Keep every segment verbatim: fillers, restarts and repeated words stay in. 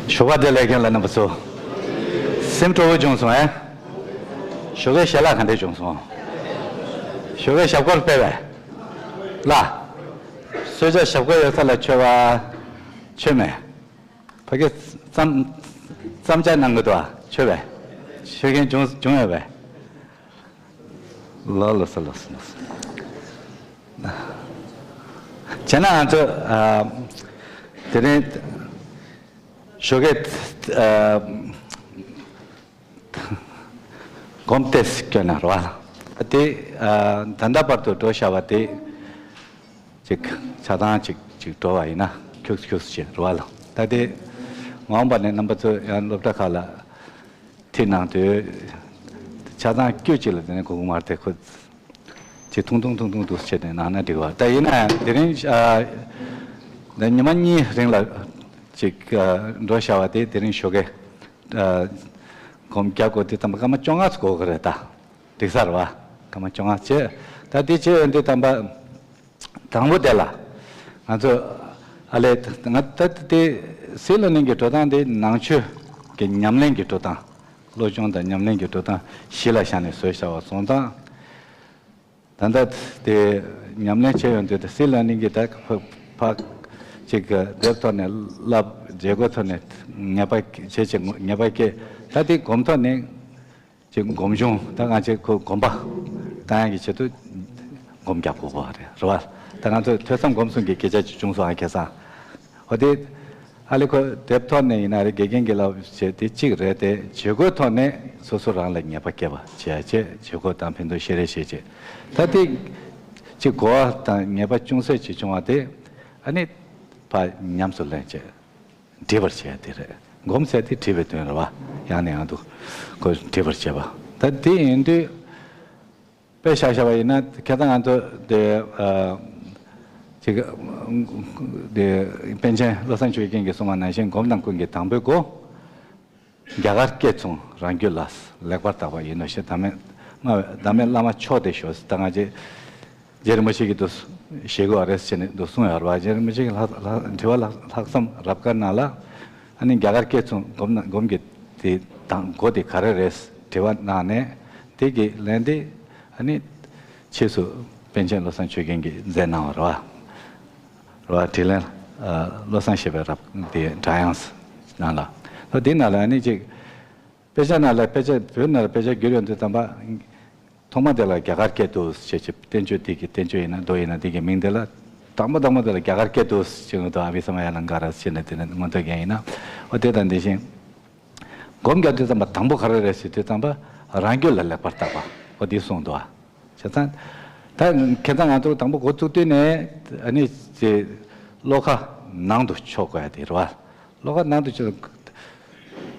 ཞོགས་པ་བདེ་ལེགས། ཁྱེད་ལ་རྣམ་པ་ཚོ། སེམས་སྤྲོ་བོ་བྱུང་སོང་ཨེ། ཞོགས་ཀའི་ཞལ་ལག་ག་འདྲས་བྱུང་སོང་། ཞོགས་ཀའི་ཞབས་སྐོར་སྤེལ་བས། ལ། གསོལ་ཇ་ཞབས་སྐོར་ཡོད་ས་ལ་མཆོད་པ། མཆོད་མེ། ཕ་གི་རྩམ། རྩམ་ཇ་གནང་གི་འདུག་ཨ། མཆོད་པས། མཆོད་མཁན་བྱུང་བྱུང་ཡོད་པས། ལོ་ལོ་སོ་ལོ་སོ་ལོ་སོ། བྱས་ན་ང་ཚོ་ཨ། དེ་རིང་ཞོགས་ཀས་ཨ། སྒོམ་ཏེ་སྐྱོན་ན་རོ་ཨ། དེ་ཨ། ད་ལྟ་བར་དུ་འགྲོ་བྱ་བ་དེ་ཅིག་ཆ་ཚང་ཅིག་ཅིག་འགྲོ་བ་ཡིན་ན་ཁྱུག་ཁྱུག་ཅིག་རོ་ཨ། ད་དེ་མ་འོངས་པ་ནས་རྣམ་པ་ཚོ་ཡང་སློབ་གྲྭ་ཁག་ལ། དེ་ནང་དུ་ཆ་ཚང་དཀྱུས་གཅིག་ལ་དེ་ནས་གོ་གི་མ་རེད་དེ། ཁོ་ཅིག་ཐུང་ཐུང་ཐུང་ཐུང་དུ་བྱས་ནས་གནང་ན་འགྲིག་བ། ད་ཡིན་ན་ཡང་དེ་རིང་ཨ། ད་ཉི་མ་གཉིས་རིང་ལ་ཅིག་ཨ། འགྲོ་བྱ་བ་དེ་དེ་རིང་ཞོགས་ཀས་ཨ། སྒོམ་རྒྱག་དགོས་དུས་ཙམ་པ་སྐར་མ་བཅོ་ལྔ་ཙམ་འགོར་གི་རེད་ད། འགྲིག་ས་རེད་བ། སྐར་མ་བཅོ་ལྔ་བྱས། ད་དེ་བྱས་ཡོང་དུས་ཙམ་པ། དང་པོ་དེ་ལ། ང་ཚོ་ཨ་ལས་ང་ད་ལྟ་དེ་སྲིད་བླ་གླིང་གི་འགྲོ་སྟངས་དེ་ནང་ཆོས་ཀྱི་ཉམས་ལེན་གྱི་འགྲོ་སྟངས། བློ་སྦྱོང་དང་ཉམས་ལེན་གྱི་འགྲོ་སྟངས་གཞི་ལ་བཞག་ནས་བཟོས་བཞག་པ་སོང་ཙང་། ད་ལྟ་དེ་ཉམས་ལེན་བྱས་ཡོང་དུས་དེ་སྲིད་བླ་གླིང་གི་ད་ཕ་ཕ་ཅིག་གི་དེབ་ཐོག་ནས་བསླབ། བྱེད་སྒོ་ཐོག་ནས་ངེས་པ་བྱེད་བྱེད་ངེས་པ་སྐྱེས། ད་དེ་སྒོམ་ཐོག་ནས། ཅིག་སྒོམ་བྱུང་། ད་ང་ཚོས་ཁོ་སྒོམ་པ་བཏང་ཡག་གི་ཆེད་དུ་སྒོམ་རྒྱག་དགོས་པ་རེད། རེད་བ། ད་ང་ཚོས་ཐོས་བསམ་སྒོམ་གསུམ་གྱི་སྐད་ཆ་ཅིག་བྱུང་སོང་ཨ། ཁ་སང་། འོ་དེ་ཨ་ལེ་ཁོ་དེབ་ཐོག་ནས་ཡིན་ན་རེད། དགེ་རྒན་གྱིས་བསླབ་བྱས་དེ་གཅིག་རེད་དེ། བྱེད་སྒོའི་ཐོག་ནས་སོ་སོ་རང་ལ་ངེས་པ་སྐྱེས་པ་བྱས་བྱས། བྱེད་སྒོ་དང་ཕན་ཚུན་བཤད་རེས་བྱས་བྱས། ད་དེ་ཅིག་གོ་བ་དང་ངེས་པ་ཅུང་ཟད་ཅིག་བྱུང་བ་དེ་ཨ་ནི་ཕར་ཉམས་སུ་ལེན་བྱས། འདྲིས་པར་བྱེད་ཡ་དེ་རེད། སྒོམ་ཟེར་དེ་འདྲིས་པའི་དོན་རེད་བ། ཡང་ནས་ཡང་དུ་ཁོ་འདྲིས་པར་བྱེད་པ། ད་དེ་ཡིན་དུས་དཔེ་བཞག་བཞག་པ་ཡིན་ན། ཁ་སང་ང་ཚོ་དེ་ཨ། ཅིག་དེ་པཎ་ཆེན་བློ་བཟང་ཆོས་རྒྱན་གྱིས་གསུངས་པ་ནང་བཞིན་སྒོམ་དང་ཀུན་གྱི་དང་པོའི་སྒོ། རྒྱ་གར་སྐད་མཚུངས་རང་རྒྱུད་ལ། ལེགས་པར་བརྟག་པ་ཡིན་ནོ་ཞེས། ད་མེད་སྨྲ་བའི་ད་མེད་བླ་མ་མཆོག་དེ་ཞོག་ཟེར། ད་ང་ཅེ་རྗེ་རིན་པོ་ཆེ་གིས་འདུག་བཞེད་དགོས་པ་རེད་ཟེར་ནས་འདུག་གསུངས་ཡོད་རེད་བ། རྗེ་རིན་པོ་ཆེ་གིས་ལྷག་ལྷག་དྲི་བ་ལྷག་ལྷག་བསམ་རབ་དཀར་ནང་ལ། ཨ་ནི་རྒྱ་གར་སྐད་མཚུངས་སྒོམ་ན་སྒོམ་གྱི་དེ་དང་སྒོ་དེ་ག་རེ་རེད་དྲི་བ་གནང་ནས། དེ་གི་ལན་དེ་ཨ་ནི་ཕྱིས་སུ་པཎ་ཆེན་བློ་བཟང་ཆོས་རྒྱན་གྱིས་མཛད་གནང་བ་རེད་བ། རེད་བ། དྲིས་ལན་ཨ་བློ་བཟང་བཞད་པའི་རབ་དེ་སྒྲ་དབྱངས་ནང་ལ། ད་དེ་ནང་ལ་ཨ་ནི་ཅིག་དཔེ་ཆ་ནང་ལ་དཔེ་ཆ་བོད་ནང་ལ་དཔེ་ཆ་བསྒྱུར་ཡོང་དུས་ཙམ་པ། ཐོག་མ་དེ་ལ་རྒྱ་གར་སྐད་དུ་བྱས་བྱས། བསྟན་བཅོས་དེ་གི་བསྟན་བཅོས་ཡིན་ན་མདོ་ཡིན་ན་དེ་གི་མིང་དེ་ལ་དང་པོ་དང་པོ་དེ་ལ་རྒྱ་གར་སྐད་དུ་བྱས་ཡོང་དུས། ཨ་བྷི་ས་མ་ཡ་ཨ་ལང་ཀ་ར་ཟེར་ནས་དེ་ནས་མངོན་མཐོ་རྒྱན་ཡིན་ན། འོ་དེ་དང་དེ་བཞིན་སྒོམ་རྒྱག་དུས་ཙམ་པ་དང་པོ་ག་རེ་རེད་ཟེར་དུས་ཙམ་པ་རང་རྒྱུད་ལ་ལེགས་པར་བརྟག་པ། འོ་དེ་གསུངས་འདུག་ཨ། བྱས་ཙང་ད་ཁྱེད་ཚང་ང་ཚོ་དང་པོ་འགོ་བཙུགས་དུས་ནས་ཨ་ནི་ཅེ་བློ་ཁ་ནང་དུ་ཕྱོགས་དགོས་ཡ་དེ་རེད་བ། བློ་ཁ་ནང་དུ་ཕྱོགས།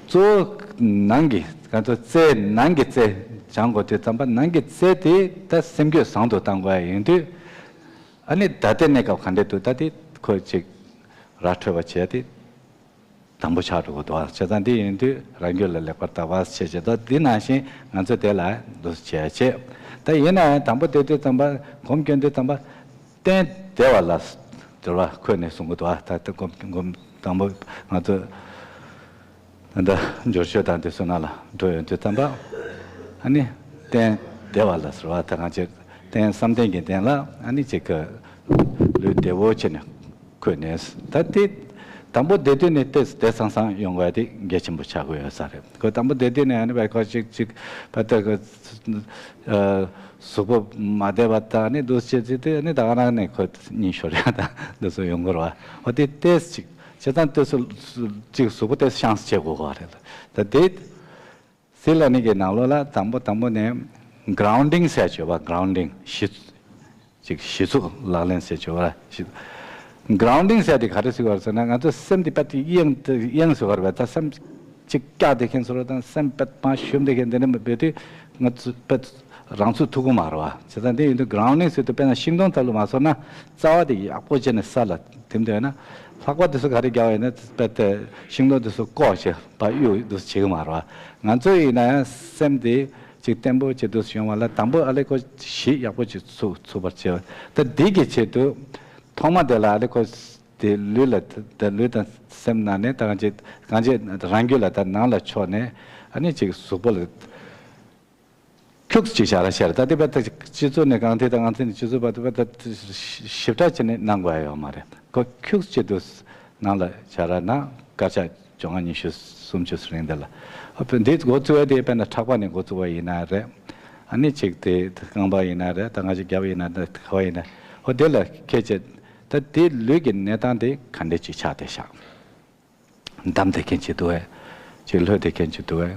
གཙོ་བོ་ནང་གི་ང་ཚོ་རྩལ་ནང་གི་རྩལ་སྦྱང་དགོས་དུས་ཙམ་པ་ནང་གི་རྩལ་དེ་ད་སེམས་རྒྱུད་བཟང་དུ་བཏང་དགོས་ཡ་ཡིན་དུས། ཨ་ནི་ད་ལྟའི་གནས་སྐབས་ག་འདྲས་འདུག་ད་དེ་ཁོ་ཅིག་ར་འཕྲོད་པ་བྱས་ཏེ། དང་པོ་ཆགས་འགྲོ་གི་འདུག་བ། བྱས་ཙང་འདི་ཡིན་དུས་རང་རྒྱུད་ལ་ལེགས་པར་བརྟག་པ་བྱས་བྱས། ད་འདི་ནང་བཞིན་ང་ཚོ་དེ་ལ་འདུ་བྱས་བྱས། ད་ཡིན་ན་ཡང་དང་པོ་དེ་དུས་ཙམ་པ་སྒོམ་སྐྱོན་དུས་ཙམ་པ་གཏན་བདེ་བ་ལ་འགྱུར་བ་འཁོད་ནས་གསུང་གི་འདུག་བ། ད་ལྟ་སྒོམ་སྒོམ་དང་པོ་ང་ཚོ་ད་ལྟ་སྦྱོར་ཆོས་དང་དེ་ཚོ་ནང་ལ་འགྲོ་ཡོང་དུས་ཙམ་པ་ཨ་ནི་གཏན་བདེ་བ་ལ་ཟེར་བ། ད་ང་ཚོས་རྟེན་བསམ་གཏན་གྱི་རྟེན་ལ་ཨ་ནི་ཅིག་གི་ལུས་བདེ་བོ་བྱས་ནས། ཁོས་ནས་ད་དེ་དང་པོ་བསྡད་དུས་ནས་ཏོག་ཙམ་བསྡད་ཚང་ཚང་ཡོང་དགོས་དེ་གལ་ཆེན་པོ་ཆགས་ཀྱི་ཡོད་ས་རེད། ཁོས་དང་པོ་བསྡད་དུས་ནས་ཨ་ནི་བས་ཁོ་ཅིག་ཅིག་བ་ད་ཁོ་གཟུགས་པོ་མ་བདེ་བ་དང་ནི་འདུ་བྱེད་ཅིག་དེ་ནི་ད་ག་རང་ནས་ཁོ་གཉིད་ཤོར་ཡ་དང་འདུ་སོ་ཡོང་གི་རེད་བ། འོ་དེ་ཏོག་ཙམ་ཅིག་བྱས་ཙང་ཏོག་ཙམ་ཅིག་གཟུགས་པོ་ཏོག་ཙམ་བཤང་ས་བྱེད་དགོས་གོ་རེད། ད་དེ། སྲིད་བླ་གླིང་གི་ནང་ལོགས་ལ་དང་པོ་དང་པོ་ནས་གྷ་རའུན་ཌིང་ཟེར་བྱས་པ། གྷ་རའུན་ཌིང་གཞི་ཅིག་གཞི་ཚུགས་ལག་ལེན་ཟེར་བྱས་པ་ལ་གཞི། གྷ་རའུན་ཌིང་ཟེར་དེ་ག་རེ་ཟེར་བ་ཟེར་ན། ང་ཚོ་སེམས་དེ་པད་དེ་གཡེང་གཡེང་ཟེར་བ་རེད་པས། ད་སེམས་ཅིག་སྐྱག་དེ་མཁན་ཟེར་བ་དང་སེམས་པད་མ་ཞུམ་དེ་མཁན་དེ་འདྲ་མ་བྱེད་དུས་ང་ཚོ་པད་རང་ཚུགས་ཐུབ་ཀྱི་མ་རེད་བ། བྱས་ཙང་དེ་ཡིན་དུས་གྷ་རའུན་ཌིང་ཟེར་དུས་དཔེར་ན་ཤིང་སྡོང་ལྟ་བུ་མ་ཟེར་ན་རྩ་བ་དེ་ཡག་པོ་བྱས་ནས་ས་ལ། དེ་འདྲ་ཡིན་ན་ལྷགས་པ་དེ་ཚོ་ག་རེ་རྒྱག་པ་ཡིན་ན་དཔེ་དེ་ཤིང་སྡོང་དེ་ཚོ་བཀོག་བྱས་པ་གཡུག་འདུག་བྱེད་ཀྱི་མ་རེད་བ། ང་ཚོ་ཡིན་ན་ཡང་སེམས་དེ་ཅིག་བརྟན་པོ་བྱེད་འདུག་ཡོང་བ་ལ་དང་པོ་ཨ་ལེ་ཁོ་གཞི་ཡག་པོ་ཅིག་ཚུགས་ཚུགས་པར་བྱེད། ད་འདི་གི་ཆེད་དུ་ཐོག་མ་དེ་ལ་ཨ་ལེ་ཁོ་ དེ་ལུས་ལ་ད་ལུས་དང་སེམས་ནང་ནས་ད་གང་ཅི་གང་ཅི་རང་རྒྱུད་ལ་ད་ནང་ལ་ཕྱོགས་ནས་ཨ་ནི་ཅིག་གཟུགས་པོ་ལ་ཁྱུག་ཅིག་བྱ་ར་བྱ་ར། ད་དེ་བས་ད་སྤྱི་ཚོགས་ནས་གང་ཐད་ད་གང་ཐད་ནས་སྤྱི་ཚོགས་བར་དུ་བས་ད་ཞིབ་ཕྲ་བྱས་ནས་གནང་དགོས་ཡ་ཡོད་མ་རེད། ཁོ་ཁྱུག་ཅིག་ཏུ་ནང་ལ་བྱ་ར་ན་སྐར་ཆ་བཅོ་ལྔ་ཉི་ཤུ་སུམ་ཅུ་སུ་རིང་དེ་ལ་ཨ་བས་འདི་འགོ་བཙུགས་ཡ་དེ་དཔེར་ན་ཕྲག་པ་ནས་འགོ་བཙུགས་པ་ཡིན་ན་རེད། ཨ་ནི་ཅིག་དེ་རྐང་པ་ཡིན་ན་རེད། ད་ང་ཅིག་རྒྱབ་ཡིན་ན་ད་ག་བ་ཡིན་ན་ཨོ་དེ་ལ་ཁྱད་ཆེ། ད་དེ་ལུས་ཀྱི་གནས་སྟངས་དེ་ག་འདྲ་ཅིག་ཆགས་བསྡད་ཤག་འདམ་བསྡད་མཁན་ཅིག་འདུག་གས། ཅིག་ལྷོད་བསྡད་མཁན་ཅིག་འདུག་གས།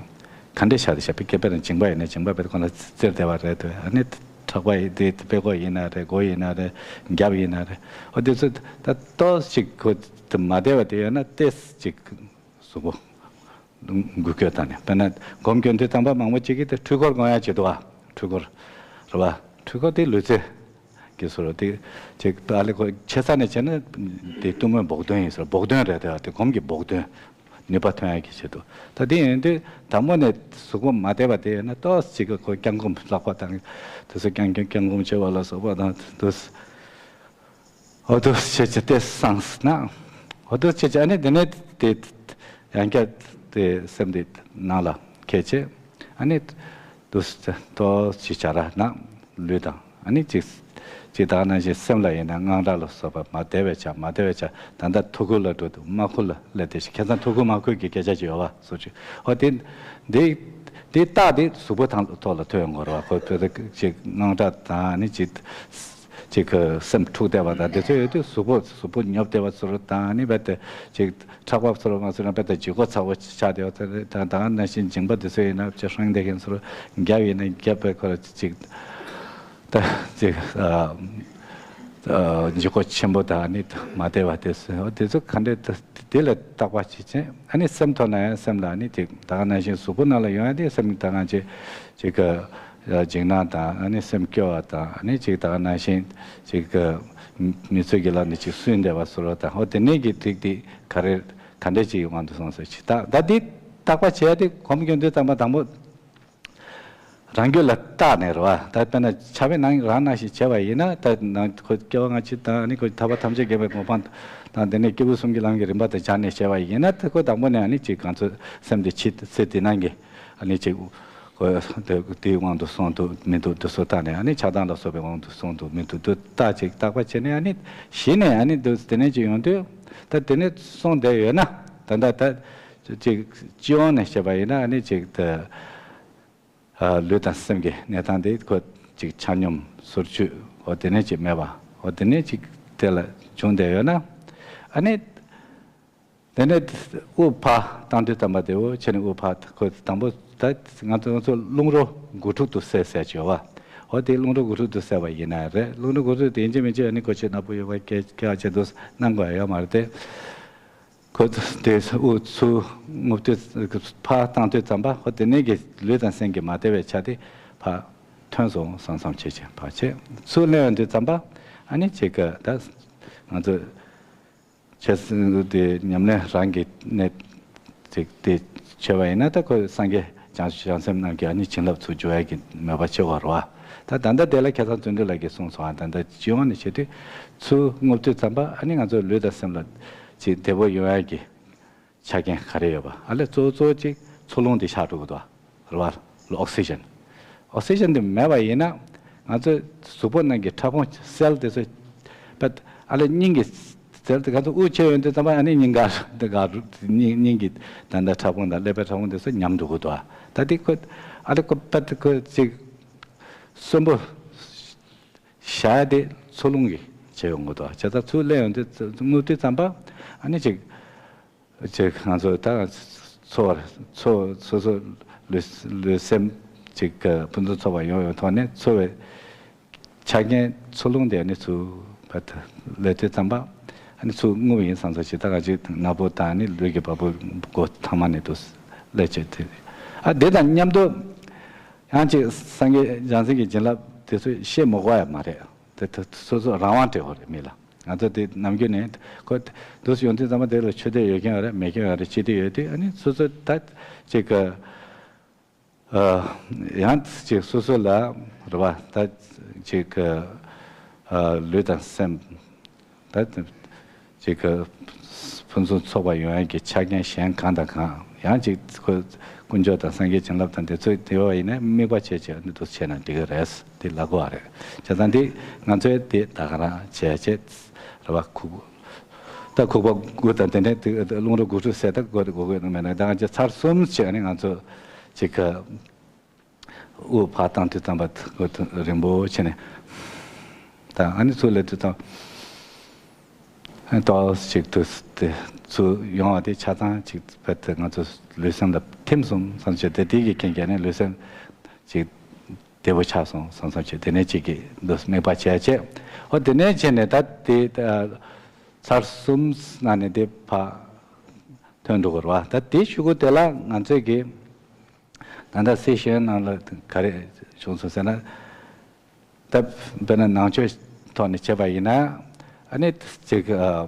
ག་འདྲ་ཆགས་བསྡད་ཤག་དཔེར་ན་མཇིང་པ་ཡིན་ན་མཇིང་པ་དཔེར་ཁོ་ན་བཙིར་བསྡད་པ་རེད་འདུག་ཨ་ནི་ཕྲག་པ་ཡིན་དེ་དཔེ་ཁོག་ཡིན་ན་རེད། མགོ་ཡིན་ན་རེད། རྒྱབ་ཡིན་ན་རེད། ཨོ་དེ་ཚོ་ད་ཏོག་ཅིག་ཁོ་མ་བདེ་བ་དེ་ཡོད་ན་ཏོག་ཅིག་གཟུགས་པོ་འགུལ་སྐྱོད་བཏང་ནས་དཔེར་ན་སྒོམ་སྐྱོན་དུས་ཙམ་པ་མང་པོ་ཅིག་གིས་དེ་འཕྲུལ་འཁོར་སྒོམ་ཡ་བྱེད་འདུག་ག་འཕྲུལ་འཁོར་རེད་བ། འཕྲུལ་འཁོར་དེ་ལུས་རྩལ་གྱི་བཟོ་འདྲ་དེ་ཅིག་ཨ་ལེ་ཁོ་ཆེ་ས་ནས་བྱས་ན་དེ་གཏུམ་མོའི་བོགས་འདོན་ཡིན་ཟེར། བོགས་འདོན་རེད་དེ་དེ་སྒོམ་གྱི་བོགས་འདོན་ནུས་པ་ཐོན་ཡ་གི་ཆེད་དུ། ད་དེ་ཡིན་དུས་དང་པོ་ནས་གཟུགས་པོ་མ་བདེ་བ་དེ་ཡོད་ན་ཏོག་ཅིག་གི་ཁོ་བརྐྱང་བསྐུམ་ལག་པ་དང་དེ་ཚོ་བརྐྱང་བརྐྱང་བསྐུམ་བྱེད་པ་ལ་སོགས་པ་དང་དུ། འོ་དུ་བྱས་ཀྱི་དེ་སངས་ན། འོ་དུ་བྱས་ཀྱི་ཨ་ནི་དེ་ནས་དེ་ཡང་བསྐྱར་དེ་སེམས་དེ་ནང་ལ་ཁྱེར་བྱས་ཨ་ནི་དུ་ཏོག་ཅིག་བྱ་ར་ན་ལུས་དང་ཨ་ནི་ཅིག་ཅིག་ད་ག་ནང་བཞིན་སེམས་ལ་ཡིན་ན་དངངས་སྐྲག་ལ་སོགས་པ་མ་བདེ་བའི་ཆ་མ་བདེ་བའི་ཆ་ད་ལྟ་ཐུགས་ཁུར་ལ་འགྲོ་འདུག་མ་ཁུར་ལ་སླེབས་བསྡད་ཤག་ཁ་སང་ཐུགས་ཁུར་མ་ཁུར་གྱི་སྐད་ཆ་ཅིག་ཡོད་པ་སོགས་ཅིག་འོ་དེ་འདི་འདི་རྟགས་དེ་གཟུགས་པོ་ཐང་ཐོག་ལ་ཐོན་ཡོང་གི་རེད་བ། ཁོ་ཚོ་ཅིག་དངངས་སྐྲག་དང་ཨ་ནི་ཅིག་ཅིག་གི་སེམས་འཁྲུག་བསྡད་པ་དང་དེ་ཚོ་ཡོད་དུས་གཟུགས་པོ་གཟུགས་པོ་ཉོབ་བསྡད་པ་ཚོར་དང་ནི་རྦད་དེ་ཅིག་ཁྲག་པ་ཚོར་མ་ཚོར་ན་རྦད་དེ་ལྗིད་ཁོག་ཚ་པོ་ཆགས་བསྡད་པ་དང་ད་ག་ནང་བཞིན་མཇིང་པ་དེ་ཚོ་ཡིན་ན་ཅིག་ཧྲེང་བསྡད་མཁན་ཚོར། རྒྱབ་ཡིན་ན་རྒྱབ་པའི་ཁོ་ཅིག་ད་ཅིག་ལྗིད་ཁོག་ཆེན་པོ་དང་ནི་མ་བདེ་བ་དེ་ཚོ་དེ་ཚོ་ག་འདྲ་དེ་ལ་བརྟག་པ་ཅིག་བྱས་ཨ་ནི་སེམས་ཐོག་ན་ཡང་སེམས་ལ་ནི་ཅིག་ད་ག་ནང་བཞིན་གཟུགས་པོ་ནང་ལ་ཡོང་ཡ་དེ་སེམས་ད་ག་ཅིག་ཅིག་གི་འཇིགས་སྣང་དང་ཨ་ནི་སེམས་སྐྱོ་བ་དང་ཨ་ནི་ཅིག་ད་ག་ནང་བཞིན་ཅིག་གི་མི་ཚོད་ཀྱི་ལག་ནས་ཅིག་སུན་བསྡད་པ་བཟོ་འདྲ་དང་ཧོ་དེ་ནས་ཀྱི་རིགས་དེ་ག་རེ་ག་འདྲས་ཅིག་ཡོང་དུ་སོང་ཟེར་ཅིག་ད་ད་འདི་བརྟག་པ་བྱས་ཏེ་གོམས་སྐྱོན་དུས་ཙམ་པ་དང་པོ་རང་རྒྱུད་ལ་བརྟག་ནས་རེད་བ། ད་དཔེར་ན་ཆ་བའི་ནང་རང་ནང་བཞིན་བྱས་པ་ཡིན་ན་ད་ནང་ཁོ་སྐྱེ་བ་སྔ་ཕྱི་དང་ཨ་ནི་ཁོ་ཐར་པ་ཐམས་ཅད་མཁྱེན་པའི་གོ་འཕང་དང་དེ་ནས་སྐྱེས་བུ་གསུམ་གྱི་ལམ་གྱི་རིམ་པ་དང་སྦྱར་ནས་བྱས་པ་ཡིན་ན་ད་ཁོ་དང་པོ་ནས་ཨ་ནི་ཅིག་གང་ཚོད་སེམས་དེ་ཕྱི་ཚེ་འདི་ནང་གི་ཨ་ནི་ཅིག་ཁོ་དེའི་དབང་དུ་སོང་འདུག་མི་འདུག་དེ་ཚོ་བལྟས་ནས་ཨ་ནི་ཆགས་སྡང་ལ་སོགས་པའི་དབང་དུ་སོང་འདུག་མི་འདུག་དེ་བལྟ་ཅིག་བརྟག་པ་བྱས་ནས་ཨ་ནི་གཞི་ནས་ཨ་ནི་འདུག་དེ་ནས་ཅིག་ཡོང་དུས་ད་དེ་ནས་སོང་བསྡད་ཡོད་ན་ད་ལྟ་ད་ཅིག་སྤྱི་ཡོངས་ནས་བཤད་པ་ཡིན་ན་ཨ་ནི་ཅིག་ད་ལུས་དང་སེམས་ཀྱི་གནས་སྟངས་དེ་ཁོ་ཅིག་ཆ་སྙོམས་ཟུར་ཆུད་འོ་དེ་ནས་ཅིག་མེད་པ་འོ་དེ་ནས་ཅིག་དེ་ལ་བྱུང་བསྡད་ཡོད་ན་ཨ་ནི། དེ་ནས་དབུགས་ཕར་བཏང་དུས་ཙམ་པ་དེ་འོ་ཕྱི་ནས་དབུགས་ཕར་ཁོ་དང་པོ་ད་ང་ཚོ་ང་ཚོ་རླུང་རོ་དགུ་ཕྲུག་ཏུ་བསལ་ཟེར་གྱི་ཡོད་བ། འོ་དེ་རླུང་རོ་དགུ་ཕྲུག་ཏུ་བསལ་བ་ཡིན་ན་རེད། རླུང་རོ་དགུ་ཕྲུག་དེ་ཡིན་གཅིག་མིན་གཅིག་ཨ་ནི་ཁོ་ཆོས་ནག་པོ་ཡོད་པ་སྐད་སྐད་ཆ་དུ་གནང་དགོས་ཡ་ཡོད་མ་རེད་དེ། ཁོ་དེ་དབུགས་ཚུར་རྔུབ་དུས་ཕར་བཏང་དུས་ཙམ་པ་ཁོ་དེ་ནས་ཀྱི་ལུས་དང་སེམས་ཀྱི་མ་བདེ་བའི་ཆ་དེ་ཕར་ཐོན་སོང་བསམ་བསམ་བྱེད་ཅིང་ཕར་བྱེད་ཚུར་སླེབས་ཡོང་དུས་ཙམ་པ་ཨ་ནི་ཅིག་གི་ད་ང་ཚོ། བྱས་ཙང་དེ་ཉམས་ལེན་རང་གི་གནས་ཚིག་དེ་བྱས་པ་ཡིན་ན་ད་ཁོ་སངས་རྒྱས་བྱང་བྱང་སེམས་རྣམས་ཀྱི་ཨ་ནི་བྱིན་རླབས་ཚུར་འཇུག་ཡ་གི་མོས་པ་ཆེ་བ་རེད་བ། ད་ད་ལྟ་དེ་ལ་ཁ་སང་བརྩོན་འགྲུས་ལགས་ཀྱིས་གསུངས་སོང་ཨ། ད་ལྟ་སྤྱི་ཡོངས་ནས་བྱེད་དུས་ཚུར་རྔུབ་དུས་ཙམ་པ་ཨ་ནི་ང་ཚོ་ལུས་དང་སེམས་ལ་ཅིག་བདེ་པོ་ཡོང་ཡ་གི་ཆ་རྐྱེན་ག་རེ་ཡོད་པ་ཨ་ལས་གཙོ་བོ་གཙོ་བོ་གཅིག་འཚོ་རླུང་དེ་ཆགས་འགྲོ་གི་འདུག་བ། རེད་བ། ཨོག་སི་ཇན། ཨོག་སི་ཇན་དེ་མེད་པ་ཡིན་ན་ང་ཚོ་གཟུགས་པོ་ནང་གི་ཕྲ་ཕུང་སེལ་དེ་ཚོ་པད་ཨ་ལས་སྙིང་གི་སེལ་དེ་ང་ཚོ་དབུགས་ཆད་ཡོང་དུས་ཙམ་པ་ཨ་ནི་སྙིང་ག་དེ་ག་སྙིང་སྙིང་གི་ད་ལྟ་ཕྲ་ཕུང་དང་ཀླད་པའི་ཕྲ་ཕུང་དེ་ཚོ་ཉམས་འགྲོ་གི་འདུག་བ། ད་དེ་ཁོ་ཨ་ལས་ཁོ་པད་ཁོ་ཅིག་གསོན་པོ་བཞག་ཡ་དེ་འཚོ་རླུང་གིས་བྱེད་ཡོང་གི་འདུག་བ། བྱས་ཙང་ཚུར་སླེབས་ཡོང་དུས་རྔུབ་དུས་ཙམ་པ་ཨ་ནི་ཅིག་ཅིག་ང་ཚོ་ད་འཚོ་བར་འཚོ་སོ་སོ་ལུས་ལུས་སེམས་ཅིག་ཕུན་སུམ་ཚོགས་པ་ཡོང་ཡོང་ཐོག་ནས་འཚོ་བའི་ཆ་རྐྱེན་འཚོ་རླུང་དེ་ནི་ཚུར་བར་དུ་སླེབས་དུས་ཙམ་པ་ཨ་ནི་ཚུར་རྔུབ་ཡིན་བསམ་ས་ཞིག་ད་ག་ཅིག་ནག་པོ་དང་ནི་ལུས་ཀྱི་བ་སྤུ་མགོ་ཐང་མ་ནས་དུ་སླེབས་བྱས་དེ་ཨ་དེ་དང་མཉམ་དུ་ཡང་ཅིག་སངས་རྒྱས་བྱང་སེམས་ཀྱི་བྱིན་རླབས་དེ་ཚོ་བཤད་མི་དགོས་ཡ་མ་རེད། དེ་དེ་སོ་སོ་རང་དབང་སྤྲད་དགོས་རེད་མི་ལ། ང་ཚོ་དེ་ནམ་རྒྱུན་ནས་ཁོ་འདུག་སེ་ཡོང་དུས་ཙམ་པ་དེ་ལ་ཆོས་དད་ཡོད་མཁན་ཡོད་རེད་མེད་མཁན་ཡོད་རེད་ཅི་དེ་ཡོད་དུས་ཨ་ནི་སོ་སོ་ད་ཅིག་གི་ཡང་ཅིག་སོ་སོ་ལ་རེད་བ་ད་ཅིག་གི་ལུས་དང་སེམས་ད་ཅིག་ ཅིག་གི་ཕུན་སུམ་ཚོགས་པ་ཡོང་ཡག་གི་ཆ་རྐྱེན་གཞན་གང་དང་གང་ཡང་ཅིག་ཁོ་དཀོན་མཆོག་དང་སངས་རྒྱས་བྱིན་རླབས་དང་དེ་ཚོ་ཡོད་པ་ཡིན་ན་དམིགས་པ་བྱས་བྱས་འདུག་བྱས་ན་འགྲིག་གི་རེད་དེ་ལབ་དགོས་པ་རེད། བྱས་ཙང་དེ་ང་ཚོས་དེ་ད་ག་རང་བྱས་བྱས་རེད་བ། ཁུག་ད་ཁུག་པ་དགུ་དང་དེ་ནས་དེ་རླུང་རོ་དགུ་ཕྲུགས་ཟེར་ད་དགོས་དགོས་དགོས་མེད་ན་ད་ང་ཚོ་ཚར་གསུམ་བྱས་ནས་ང་ཚོ་ཅིག་གི་དབུགས་ཕར་བཏང་དུས་ཙམ་པ་རིང་པོ་བྱས་ནས་ད་ཨ་ནི་ཚུར་སླེབས་དུས་ཙམ་ཨ་ཏོག་ཅིག་ཏུ་དེ་ཚུར་ཡོང་བ་དེ་ཆ་ཚང་ཅིག་བེད་དེ་ང་ཚོ་ལུས་སེམས་ལ་ཐིམ་སོང་བསམ་བྱས་དེ་དེ་གི་རྐྱེན་གྱིས་ནི་ལུས་སེམས་ཅིག་བདེ་པོ་ཆགས་སོང་བསམ་བསམ་བྱས་དེ་ནས་ཅིག་གི་འདུག་དམིགས་པ་བྱས་བྱས་ཨོ་དེ་ནས་བྱས་ནས་ད་དེ་ཚར་གསུམ་ནང་ནས་དེ་ཕར་ཐོན་འགྲོ་དགོས་རེད་བ། ད་དེ་གཞུག་གུ་དེ་ལ་ང་ཚོས་ཀྱི་ད་ལྟ་སི་ཤན་ནང་ལ་ག་རེ་བྱུང་སོང་ཟེར་ན། ད་དཔེར་ན་ནང་ཆོས་ཐོག་ནས་བྱས་པ་ཡིན་ན་ཨ་ནི་ཅིག་ཨ་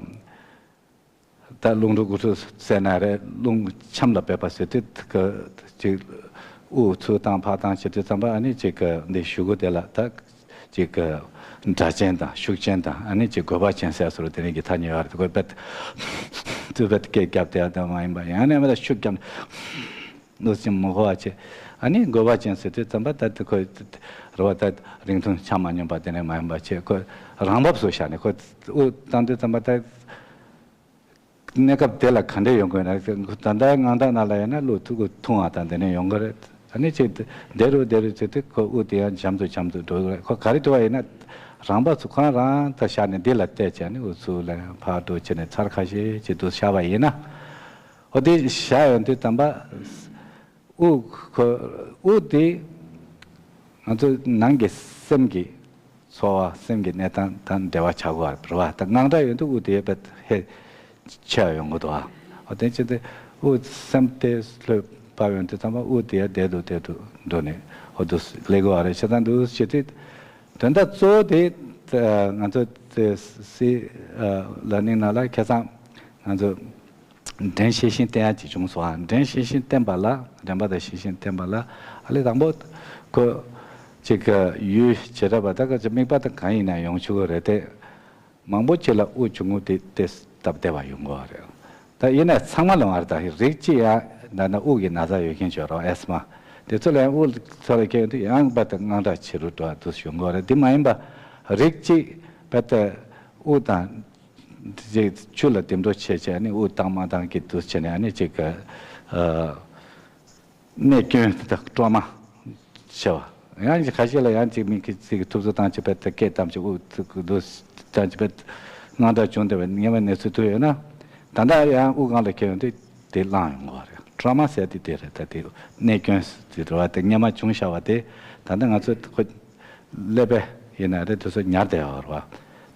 ད་རླུང་འགྲོ་དགུ་ཚོ་ཟེར་ན་རེད། རླུང་ཆམ་ལ་འབེབས་པ་ཟེར་དུས་ཅིག་དབུགས་ཚུར་བཏང་ཕར་བཏང་བྱེད་དུས་ཙམ་པ་ཨ་ནི་ཅིག་འདི་གཞུག་གུ་དེ་ལ་ད་ཅིག་སྒྲ་ཅན་དང་ཤུགས་ཅན་དང་ཨ་ནི་ཅིག་དགོས་པ་ཅན་ཟེར་སོགས་དེ་རིང་གི་ཐ་སྙད་ཡོད་རེད། དགོས་པ་ཚུར་བེད་སྐད་རྒྱབ་དེ་ཡང་དེ་མ་ཡིན་པ་ཡང་ནས་མ་ད་ཤུགས་རྒྱབ་ནས། གནོད་སེམས་མི་དགོས་པ་བྱས། ཨ་ནི་དགོས་པ་ཅན་ཟེར་དུས་ཙམ་པ་ད་དེ་ཁོ་རེ་བ་ད་རིང་ཐུང་ཆ་མ་སྙོམས་པ་དེ་ནས་མ་ཡིན་པ་བྱས་ཁོ་རང་བབས་སུ་བཞག་ནས་ཁོ་དབུགས་བཏང་དུས་ཙམ་པ་ད་གནས་སྐབས་དེ་ལ་ག་འདྲས་ཡོང་དགོས་ན་ད་ལྟ་དངངས་སྐྲག་ནང་ལ་ཡོད་ན་དབུགས་ཐུག་གུ་ཐུང་བ་དང་དེ་ནས་ཡོང་གི་རེད། ཨ་ནི་ཅིག་བདེ་རུ་བདེ་རུ་ཟེར་དུས་ཁོ་དབུགས་དེ་ཡང་འཇམ་དུ་འཇམ་དུ་འགྲོ་གི་རེད། ཁོ་ག་རེ་འགྲོ་བ་ཡིན་ན་རང་བབས་སུ་ཁོ་རང་རང་ད་བཞག་ནས་འདི་ལ་བལྟས་བྱས་ནས་དབུགས་ཚུར་ལ་ཕར་འགྲོ་བྱས་ནས་ཚར་ཁ་ཤས་ཅིག་ཏུ་བཞག་པ་ཡིན་ན། ཨོ་དེ་བཞག་ཡོང་དུས་ཙམ་པ། དབུགས་ཁོ་དབུགས་དེ་ང་ཚོ་ནང་གི་སེམས་ཀྱི་ཚོར་བ་སེམས་ཀྱི་གནས་སྟངས་དང་འབྲེལ་བ་ཆགས་དགོས་པ་རེད་བ། ད་དངངས་སྐྲག་ཡོང་དུས་དབུགས་དེ་དཔེ་ཧེ་ཆེ་བ་ཡོང་གི་འདུག་བ། ཨོ་དེ་ཕྱིར་དེ་དབུགས་སེམས་དེ་ལྷོད་པ་ཡོང་དུས་ཙམ་པ་དབུགས་དེ་བདེ་འདུག་བདེ་འདུག་འགྲོ་ནས་ཨོ་དུ་སླེབས་དགོས་པ་རེད། བྱས་ཙང་འདུག་བྱེད་དུས་དོན་དག་གཙོ་བོ་དེ་ང་ཚོ་དེ་སི་ལར་ནིང་ནང་ལ་ཁ་སང་ང་ཚོ། འགྲན་ཤེས་བཞིན་བསྟེན་ཡ་ཅིག་བྱུང་སོང་ཨ། འགྲན་ཤེས་བཞིན་བསྟེན་པ་ལ་འགྲན་པ་དང་ཤེས་བཞིན་བསྟེན་པ་ལ་ཨ་ལས་དང་པོ་ཁོ་ཅིག་གི་ཡུལ་བྱེ་བྲག་པ་ད་ག་ཅིག་དམིགས་པ་དང་གང་ཡིན་ན་ཡོང་ཆོག་གི་རེད་དེ། མང་པོ་ཅིག་ལ་དབུགས་ཆུང་ངུ་དེ་དེ་སྟབས་བདེ་བ་ཡོང་གི་རེད། ད་ཡིན་ན་ཚང་མ་ལ་མ་རེད། ད་རིགས་གཅིག་ཡང་ད་ན་དབུགས་ཀྱི་ན་ཚ་ཡོད་མཁན་ཅིག་ཡོད་རེད་ཨེ་སི་མ། དེ་ཚོ་ལ་ཡང་དབུགས་ཚོར་བ་སྐྱེ་ཡོང་དུས་ཡང་པ་དང་དངངས་སྐྲག་ཆེ་རུ་འགྲོ་བ་དུ་ཡོང་གི་རེད། དེ་མ་ཡིན་པ་རིགས་གཅིག་པ་ད་དབུགས་དང་། ཅིག་ཆུ་ལ་འདེམས་སྒྲུག་བྱས་བྱས་ནི་དབུགས་བཏང་མ་བཏང་གི་དུས་བྱས་ནས་ཨ་ནི་ཅིག་གི་ཨ་གནས་སྐྱོན་དང་སྤྲོ་མ་ཆེ་བ། ཡང་ཅིག་ཁ་ཤས་ལ་ཡང་ཅིག་མི་གི་ཅིག་ཐུབ་ཚོད་བཏང་ཅིག་པད་སྐད་བཏང་ཅིག་དབུགས་ཚུགས་དུས་བཏང་ཅིག་པད་དངངས་སྐྲག་བྱུང་བསྡད་པའི་ངེས་པ་གནས་ཚུལ་ཐོན་ཡོད་ན། ད་ལྟ་ཡང་དབུགས་སྒང་ལ་འཁྱེར་ཡོང་དུས་དེ་བླངས་ཡོང་གི་རེད། སྤྲོ་མ་ཟེར་དེ་དེ་རེད། ད་དེ་གནས་སྐྱོན་དེ་རེད་བ། དེ་སྔོན་མ་བྱུང་བཞག་པ་དེ་ད་ལྟ་ང་ཚོ་ཁོ། ཀླད་པ་ཡིན་ན་རེད། དེ་ཚོ་ཉར་བསྡད་ཡོད་རེད་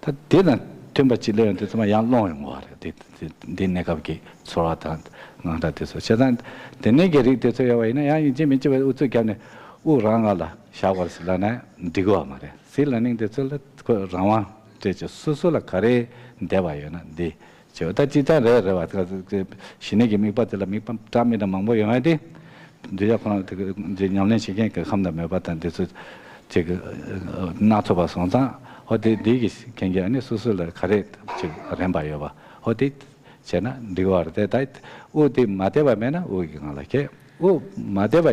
བ། ད་དེ་དང་མཐུན་པ་ཅིག་སླེབས་ཡོང་དུས་ཚང་མ་ཡང་སློང་ཡོང་གི་རེད། དེ་དེ་འདི་གནས་སྐབས་ཀྱི་ཚོར་བ་དང་དངངས་སྐྲག་དེ་ཚོ་བྱས་ཙང་དེ་ནས་ཀྱི་རིགས་དེ་ཚོ་ཡོད་པ་ཡིན་ན་ཡང་ཡིན་གཅིག་མིན་གཅིག་བས་ཨུ་ཚུགས་བརྒྱབ་ནས་དབུགས་རང་ང་ལ་བཞག་པར་ཟེར་ལབ་ན་འགྲིག་གི་ཡོད་མ་རེད། སི་ལར་ནིང་དེ་ཚོ་ལ་ཁོ་རང་དབང་སྤྲད་ཅིག་སོ་སོ་ལ་ག་རེ་འདས་པ་ཡོད་ན་འདི། བྱས་པ་ད་ཅི་ལྟར་རེད་རེད་བ། ད་ག་ཞི་གནས་ཀྱི་དམིགས་པ་དེ་ལ་དམིགས་པ་འདྲ་མི་འདྲ་མང་པོ་ཡོང་ཡ་དེ། འདུས་བྱས་ཁོ་རང་དེ་ག་འདི་ཉམས་ལེན་བྱེད་མཁན་གྱི་ཁམས་དང་མོས་པ་དང་འདི་ཚོ་ཅིག་སྣ་ཚོགས་པ་སོང་ཙང་ཧོ་དེ་འདི་གི་མཁན་གྱི་ཨ་ནི་སོ་སོ་ལ་ག་རེ་ཅིག་རན་པ་ཡོད་པ་ཧོ་དེ་བྱས་ན་འགྲིག་པ་རེད་དེ། ད་དབུགས་དེ་མ་བདེ་བ་མེད་ན་དབུགས་ཀྱི་སྒང་ལ་ཁེལ། དབུགས་མ་བདེ་བ་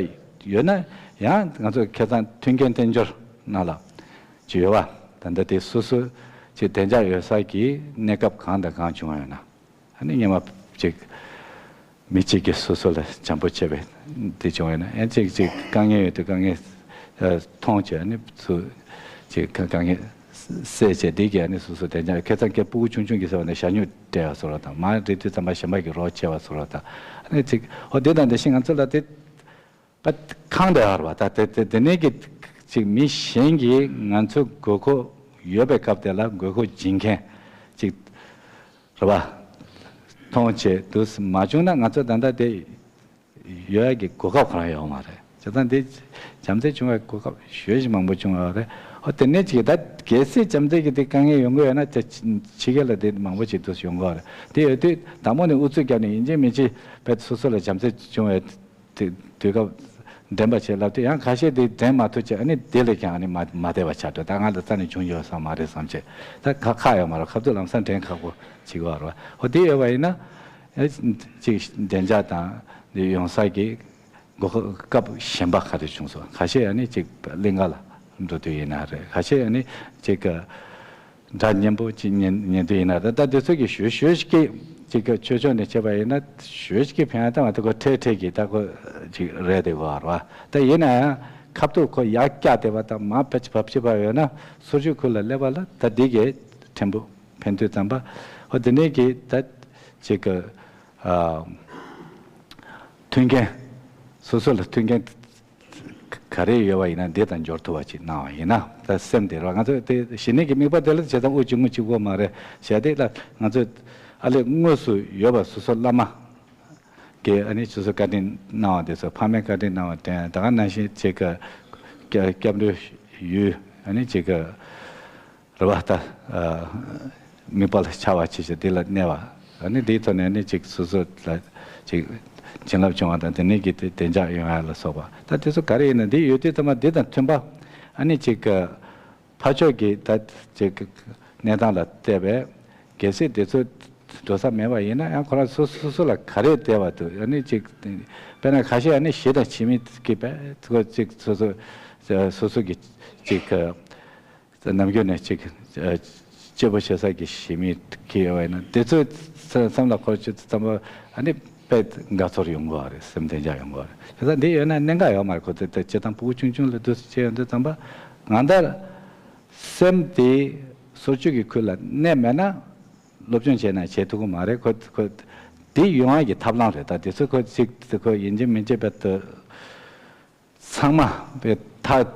ཡོད་ན་ཡང་ང་ཚོ་ཁ་སང་མཐུན་རྐྱེན་བསྟན་འགྱུར་ནང་ལ། ཅིག་ཡོད་པ། ད་ལྟ་དེ་སོ་སོ་ཅིག་བདེ་འཇགས་ཡོད་ས་ཀྱི་གནས་སྐབས་གང་དང་གང་བྱུང་བ་ཡོད་ན། ཨ་ནི་སྔོན་མ་ཅིག་མི་གཅིག་གིས་སོ་སོ་ལ་བྱམས་པོ་བྱས་པའི་དེ་བྱུང་བ་ཡོད་ན་ཡང་ཅིག་ཅིག་དཀའ་ངལ་ཡོད་དུས་དཀའ་ངལ་མཐོང་བྱས་ཨ་ནི་ཚུར་ཅིག་དཀའ་དཀའ་ངལ་སེལ་བྱས་དེ་གི་ཨ་ནི་སོ་སོ་བདེ་འཇགས་ཁ་སང་སྐད་སྤུ་གུ་ཆུང་ཆུང་གིས་ཟེར་བ་ནས་ཞྭ་སྨྱུག་སྤྲད་པ་བཟོ་འདྲ་དང་མར་འགྲིལ་དུས་ཙམ་པ་གཞན་པ་གིས་རོགས་བྱས་པ་བཟོ་འདྲ་དང་ཨ་ནི་ཅིག་ཨོ་དེ་དང་དེ་བཞིན་ང་ཚོ་ལ་དེ། པ་ཁང་དེ་ཨར་བ་ད་དེ་དེ་དེ་ནས་ཀྱི་ཅིག་མི་གཞན་གྱིས་ང་ཚོ་དགོས་མཁོ་ཡོད་པའི་སྐབས་དེ་ལ་དགོས་མཁོ་སྦྱིན་མཁན་ཅིག་རེད་བ། མཐོང་བྱེད་དུ་མ་བྱུང་ན་ང་ཚོ་ད་ལྟ་དེ་ཡོད་ཡ་གི་གོ་སྐབས་གང་ཡང་ཡོད་མ་རེད། བྱས་ཙང་དེ་བྱམས་བརྩེ་བྱུང་བའི་གོ་སྐབས་ཞེ་ཅིག་མང་པོ་བྱུང་བ་རེད། ཨོ་དེ་ནས་ཅིག་ད་གལ་སྲིད་བྱམས་བརྩེ་གི་དེ་དཀའ་ངལ་ཡོང་གི་ཡོད་ན་ཅི་ཕྱི་རྒྱལ་ལ་དེ་མང་པོ་ཅིག་དུ་ཡོང་གི་ཡོད་རེད། དེ་ཡོད་དུས་དང་པོ་ནས་ཨུ་ཚུགས་བརྒྱབ་ནས་ཡིན་གཅིག་མིན་གཅིག་བས་སོ་སོ་ལ་བྱམས་བརྩེ་བྱུང་བའི། དེ་དུས་སྐབས་ འདྲེན་པ་བྱེད་ལབ་དུས་ཡང་ཁ་ཤས་དེ་འདྲེན་མ་ཐུབ་ཅེས་ཨ་ནི་དེ་ལས་ཀྱང་ཨ་ནི་མ་མ་བདེ་བ་ཆགས་འགྲོ། ད་ང་ལ་རྩ་ནས་བྱུང་ཡོད་ས་མ་རེད་བསམ་བྱས་ད་ཁག་ཁག་ཡོད་མ་རེད། ཁ་ཐུག་ལམ་སང་འདྲེན་ཁག་པོ་བྱེད་ཀྱི་ཡོད་རེད་བ། ཧོ་དེ་ཡོད་པ་ཡིན་ན་ཨེ་ཅིག་བདེ་འཇགས་དང་འདི་ཡོང་ས་ཀྱི་གོ་སྐབས་གཞན་པ་ག་རེ་བྱུང་སོང་། ཁ་ཤས་ཨ་ནི་ཅིག་གླིང་ག་ལ་འགྲོ་དུས་ཡིན་ན་རེད། ཁ་ཤས་ཨ་ནི་ཅིག་ག་སྒྲ་སྙན་པོ་ཅིག་ཉན་ཉན་དུས་ཡིན་ན་ད་ལྟ་དེ་ཚོ་གི་ཞོད་ཞོད་ཅིག་གི་ཅིག་གི་ཆོས་ཕྱོགས་ནས་བྱས་པ་ཡིན་ན་ཞོད་ཅིག་གི་ཕན་ཡོན་ད་མ་གཏོགས་ཁོ་འཕྲལ་འཕྲལ་གྱི་ད་ཁོ་ཅིག་རེད་དེ་གོ་བར་བ། ད་ཡིན་ན་ཡང་ཁ་ཐུག་ཁོ་ཡར་བཀྱག་བསྡད་པ་དང་མར་ཕར་ཕར་ཕྱིན་པ་ཡོད་ན་སོར་ཆུད་ཁུལ་ལ་སླེབས་པ་ལ་ད་འདི་གའི་ཕྲན་བུ་ཕན་ཐོགས་ཙམ་པ། ཨོ་དེ་ནས་གི་ད་ཅིག་གི་ཨ་མཐུན་རྐྱེན་སོ་སོ་ལ་མཐུན་རྐྱེན་ག་རེ་ཡོད་པ་ཡིན་ན་འདི་དང་འབྱོར་ཐུབ་པ་ཅིག་གནང་བ་ཡིན་ན་ད་སེམས་དེ་རོ། ང་ཚོས་དེ་ཞི་གནས་ཀྱི་དམིགས་པ་དེ་ལ་བྱེད་སྟངས་དབུགས་ཆུང་ངུ་གཅིག་པོ་མ་རེད་བྱས་ཏེ་ལ་ང་ཚོས་ཨ་ལས་དངོས་སུ་ཡོད་པ་སོ་སོ་བླ་མ་གིས་ཨ་ནི་སོ་སོ་བཀའ་དྲིན་གནང་བ་དེ་ཚོ་ཕ་མའི་བཀའ་དྲིན་གནང་བ་དྲན་ད་ག་ནང་བཞིན་བྱེད་ཀ་སྐྱབས་འགྲོའི་ཡུལ་ཨ་ནི་བྱེད་ཀ་རེད་བ། ད་དམིགས་པ་ལ་འཆར་བ་ཆེ་ཆེ་དེ་ལ་གནས་པ་ཨ་ནི་དེའི་ཐོག་ནས་ནི་ཅིག་སོ་སོ་ལ་ཅིག་བྱིན་རླབས་བྱུང་བ་དང་དེ་ནས་ཀྱི་དེ་བདེ་འཇགས་ཡོང་ཡ་ལ་སོགས་པ་ད་དེ་ཚོ་ག་རེ་ཡིན་ན་འདི་ཡོད་དུས་ཙམ་པ་འདི་དང་མཐུན་པ་ཨ་ནི་ཅིག་ཕར་ཕྱོགས་ཀྱི་ད་ཅིག་གནས་སྟངས་ལ་བལྟས་པས་གལ་སྲིད་དེ་ཚོ་འགྲོ་ས་མེད་པ་ཡིན་ན་ཡང་ཁོ་རང་སོ་སོ་སོ་ལ་ག་རེ་བལྟས་པ་འདུག་ཨ་ནི་ཅིག་དཔེར་ན་ཁ་ཤས་ཨ་ནི་ཞི་དང་ཕྱི་མའི་གི་བས་ཁོ་ཅིག་སོ་སོ་སོ་སོ་གི་ཅིག་ནམ་རྒྱུན་ནས་ཅིག་ཨ་གཅེས་པོ་བྱེད་ས་ཀྱི་ཞི་མི་ཁྱེར་ཡོད་པ་ཡིན་ན་དེ་ཚོའི་བསམ་བློ་འཁོར་བྱེད་དུས་ཙམ་པ་ཨ་ནི་དཔེ་དགའ་ཚོར་ཡོང་གི་ཡོད་རེད། སེམས་བདེ་འཇགས་ཡོང་གི་ཡོད་རེད། བྱས་ཙང་འདི་ཡོད་ན་གནད་འགག་ཡོད་མ་རེད། ཁོ་ཚོས་དེ་བྱེད་སྟངས་ཕྲུ་གུ་ཆུང་ཆུང་ལ་འདུག་སེ་བྱེད་ཡོང་དུས་ཙམ་པ་ང་ལྟར་སེམས་དེ་སོར་ཆུད་ཀྱི་ཁུལ་ལ་གནས་མེད་ན་སློབ་སྦྱོང་བྱས་ན་བྱེད་ཐུབ་ཀྱི་མ་རེད། ཁོ་ཁོ་འདི་ཡོང་ཡ་གི་ཐབས་ལམ་རེད། ད་དེ་ཚོ་ཁོ་ཅིག་ཁོ་ཡིན་གཅིག་མིན་གཅིག་བེད་དུ། ཚང་མ་པའི་ཐ་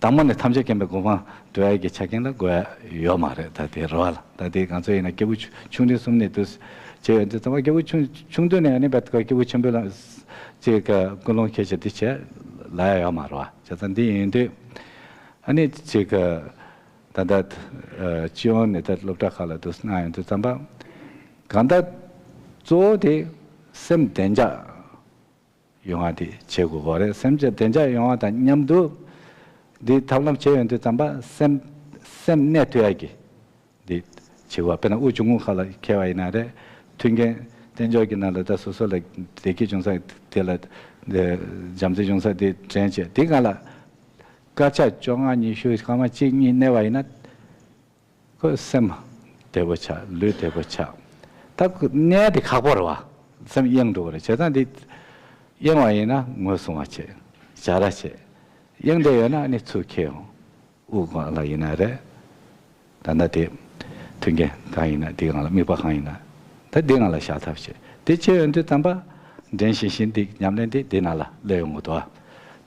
དང་པོ་ནས་ཐམས་ཅད་མཁྱེན་པའི་གོ་འཕང་འགྲོ་ཡ་གི་ཆ་རྐྱེན་ལ་དགོས་ཡ་ཡོད་མ་རེད། ད་དེ་རོ་ལ་ད་དེ་ང་ཚོ་ཡིན་ན་སྐྱེས་བུ་ཆུང་ཆུང་འདྲ་གསུམ་ནས་དུས་བྱས་ཡོད་དུས་ཙམ་པ་སྐྱེས་བུ་ཆུང་ཆུང་དུས་ནས་ཨ་ནི་བད་ཀ་སྐྱེས་བུ་ཆེན་པོ་ལ་ཅིག་ཀུན་སློང་འཁྱེར་བྱས་འདི་བྱས་ལ་ཡ་ཡོད་མ་རེད་བ། བྱས་ཙང་འདི་ཡིན་དུས་ཨ་ནི་ཅིག་ད་ལྟ་སྤྱི་ཡོངས་ནས་ད་སློབ་གྲྭ་ཁག་ལ་དུས་གནང་ཡོང་དུས་ཙམ་པ་གང་ལྟར་གཙོ་བོ་དེ་སེམས་བདེ་འཇགས། ཡོང་བ་དེ་བྱེད་དགོས་པ་རེད། སེམས་ཅན་བདེ་འཇགས་ཡོང་བ་དང་མཉམ་དུ་འདི་ཐབས་ལམ་བྱས་ཡོང་དུས་ཙམ་པ་སེམས་སེམས་གནས་ཐུབ་ཡ་གི་འདི་བྱེད་དགོས་པ། དཔེར་ན་དབུགས་ཆུང་ངུ་ཁ་ལ་འཁྱེར་བ་ཡིན་ན་རེད། མཐུན་རྐྱེན་རྟེན་འབྱོར་གྱི་ནང་ལ་ད་སོ་སོ་ལ་བདེ་སྐྱིད་བྱུང་ས་དེ་ལ་འདི་བྱམས་བརྩེ་བྱུང་ས་དེ་དྲན་བྱས་དེ་སྒང་ལ་སྐར་ཆ་བཅོ་ལྔ་ཉི་ཤུ་སྐར་མ་གཅིག་གཉིས་གནས་པ་ཡིན་ན། ཁོ་སེམས་བདེ་པོ་ཆགས། ལུས་བདེ་པོ་ཆགས། ད་ཁོ་གནས་དེ་ཁག་པོ་རེད་བ། སེམས་གཡེང་འགྲོ་གི་རེད། བྱས་ཙང་འདི་གཡེང་བ་ཡིན་ན་ངོས་བཟུང་བ་བྱེད། བྱ་ར་བྱེད། གཡེང་བསྡད་ཡོད་ན་ནི་ཚུར་འཁྱེར་ཡོང་། དབུགས་སྒང་ལ་ཡིན་ན་རེད། ད་ལྟ་དེ་མཐུན་རྐྱེན་གང་ཡིན་ན་འདི་སྒང་ལ་དམིགས་པ་གང་ཡིན་ན་ད་འདི་སྒང་ལ་བཞག་ཐབས་བྱེད། དེ་བྱེད་ཡོང་དུས་ཙམ་པ་འདྲེན་བཞིན་བཞིན་འདི་ཉམས་ལེན་འདི་འདི་ནང་ལ་སླེབས་ཡོང་གི་འདུག་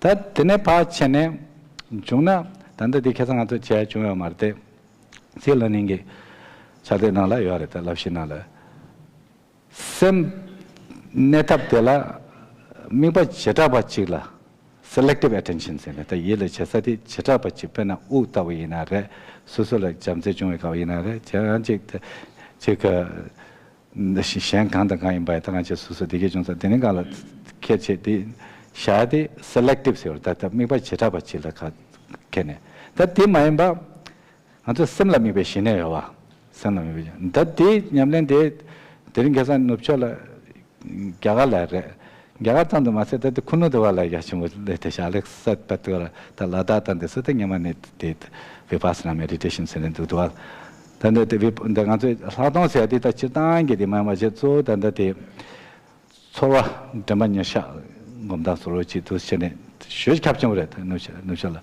ད་དེ་ནས་ཕར་ཕྱིན་ནས་བྱུང་ན་ད་ལྟ་འདི་ཁ་སང་ང་ཚོ་བྱས་བྱུང་ཡོད་མ་རེད་དེ། ཚིག་ལ་ནིང་གི་ཕྱག་དེབ་ནང་ལ་ཡོད་རེད། ད་བསླབ་གཞི་ནང་ལ། སེམས་གནས་ཐབས་དེ་ལ་དམིགས་པ་བྱེ་བྲག་པ་གཅིག་ལ་selective attention ཟེར་ནས་ད་ཡིད་ལ་བྱེད་ས་དེ་བྱེ་བྲག་པ་གཅིག་དཔེར་ན་དབུགས་ལྟ་བུ་ཡིན་ན་རེད། སོ་སོ་ལ་བྱམས་བརྩེ་བྱུང་བའི་སྐབས་ཡིན་ན་རེད། བྱས་ཡང་གཅིག་གཅིག་ག་གཞན་གང་དང་གང་ཡིན་པ་ཡང་ད་ང་ཚོས་སོ་སོ་བདེ་སྐྱིད་བྱུང་ས་དེ་ནི་གང་ལ་ཁྱད་ཆེ་དེ་བྱ་དེ་selective ཟེར་བ་ད་ད་དམིགས་པ་བྱེ་བྲག་པ་གཅིག་ལ་ཁ་ཁྱེར་ནས་ད་དེ་མ་ཡིན་པ། ང་ཚོ་སེམས་ལ་དམིགས་པའི་ཞི་གནས་ཡོད་བ། སེམས་ལ་དམིགས་པའི་ཞི་གནས། ད་དེའི་ཉམས་ལེན་དེ་དེ་རིང་ཁ་སང་ནུབ་ཕྱོགས་ལ་རྒྱ་གར་ལ་རེད། རྒྱ་གར་ཙམ་དུ་མ་ཟད་ད་དེ་ཁུ་ནུ་དུ་བ་ལ་རྒྱ་ཆེན་པོ་ལས་དེ་ཤ་ལེགས་སད་པ་དུ་བ་ལ་ད་ལ་དྭགས་དང་དེ་ཚོ་དེ་སྔོན་མ་ནས་དེ་བི་པ་སི་ན་མེ་ཌི་ཊེ་ཤན་ཟེར་ནས་འདུག་དུ་བ། ད་འདི་དེ་བི་འདི་ང་ཚོའི་ལྷག་མཐོང་ཟེར་ཡ་དེ་ད་སྤྱིར་བཏང་གི་དེ་མ་ཡིན་པ་བྱས་གཙོ་བོ་ད་ལྟ་དེ། ཚོར་བ་དྲན་པ་ཉེར་བཞག་སྒོམ་སྟངས་སོ་སོ་ཅིག་ཏུ་བྱས་ནས་ཞོད་ཁྱབ་ཆེན་པོ་རེད། ནུབ་ཕྱོགས་ནུབ་ཕྱོགས་ལ་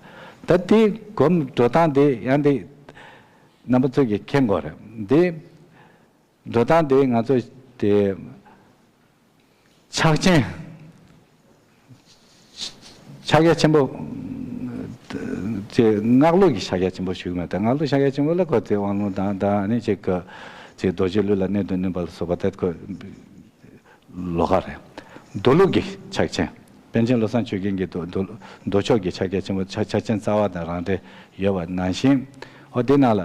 ད་དེ་སྒོམ་འགྲོ་སྟངས་དེ་ཡང་དེ་རྣམ་པ་ཚོས་ཀྱིས་མཁྱེན་དགོས་རེད། དེ་འགྲོ་སྟངས་དེ་ང་ཚོ་དེ་ཕྱག་ཆེན་ཕྱག་རྒྱ་ཆེན་པོ་ཅེས་སྔགས་ལུགས་ཀྱི་ཕྱག་རྒྱ་ཆེན་པོ་ཞུ་གི་མེད། ད་སྔགས་ལུགས་ཕྱག་རྒྱ་ཆེན་པོ་ལ་ཁོ་ཚེ་དབང་ལུང་དང་ད་ནི་ཅིག་གི་ཅིག་རྡོ་རྗེ་གླུ་ལ་གནད་དུ་བསྣུན་པ་ལ་སོགས་པ་དེ་ཁོ། ལོགས་ཀ་རེད། མདོ་ལུགས་ཀྱི་ཕྱག་ཆེན། པཎ་ཆེན་བློ་བཟང་ཆོས་རྒྱན་གྱི་མདོ་མདོ་མདོ་ཕྱོགས་ཀྱི་ཕྱག་རྒྱ་ཆེན་པོ་ཕྱག་ཕྱག་ཆེན་རྩ་བ་དང་རང་འགྲེལ་ཡོད་པ་ནང་བཞིན། འོ་དེ་ནང་ལ་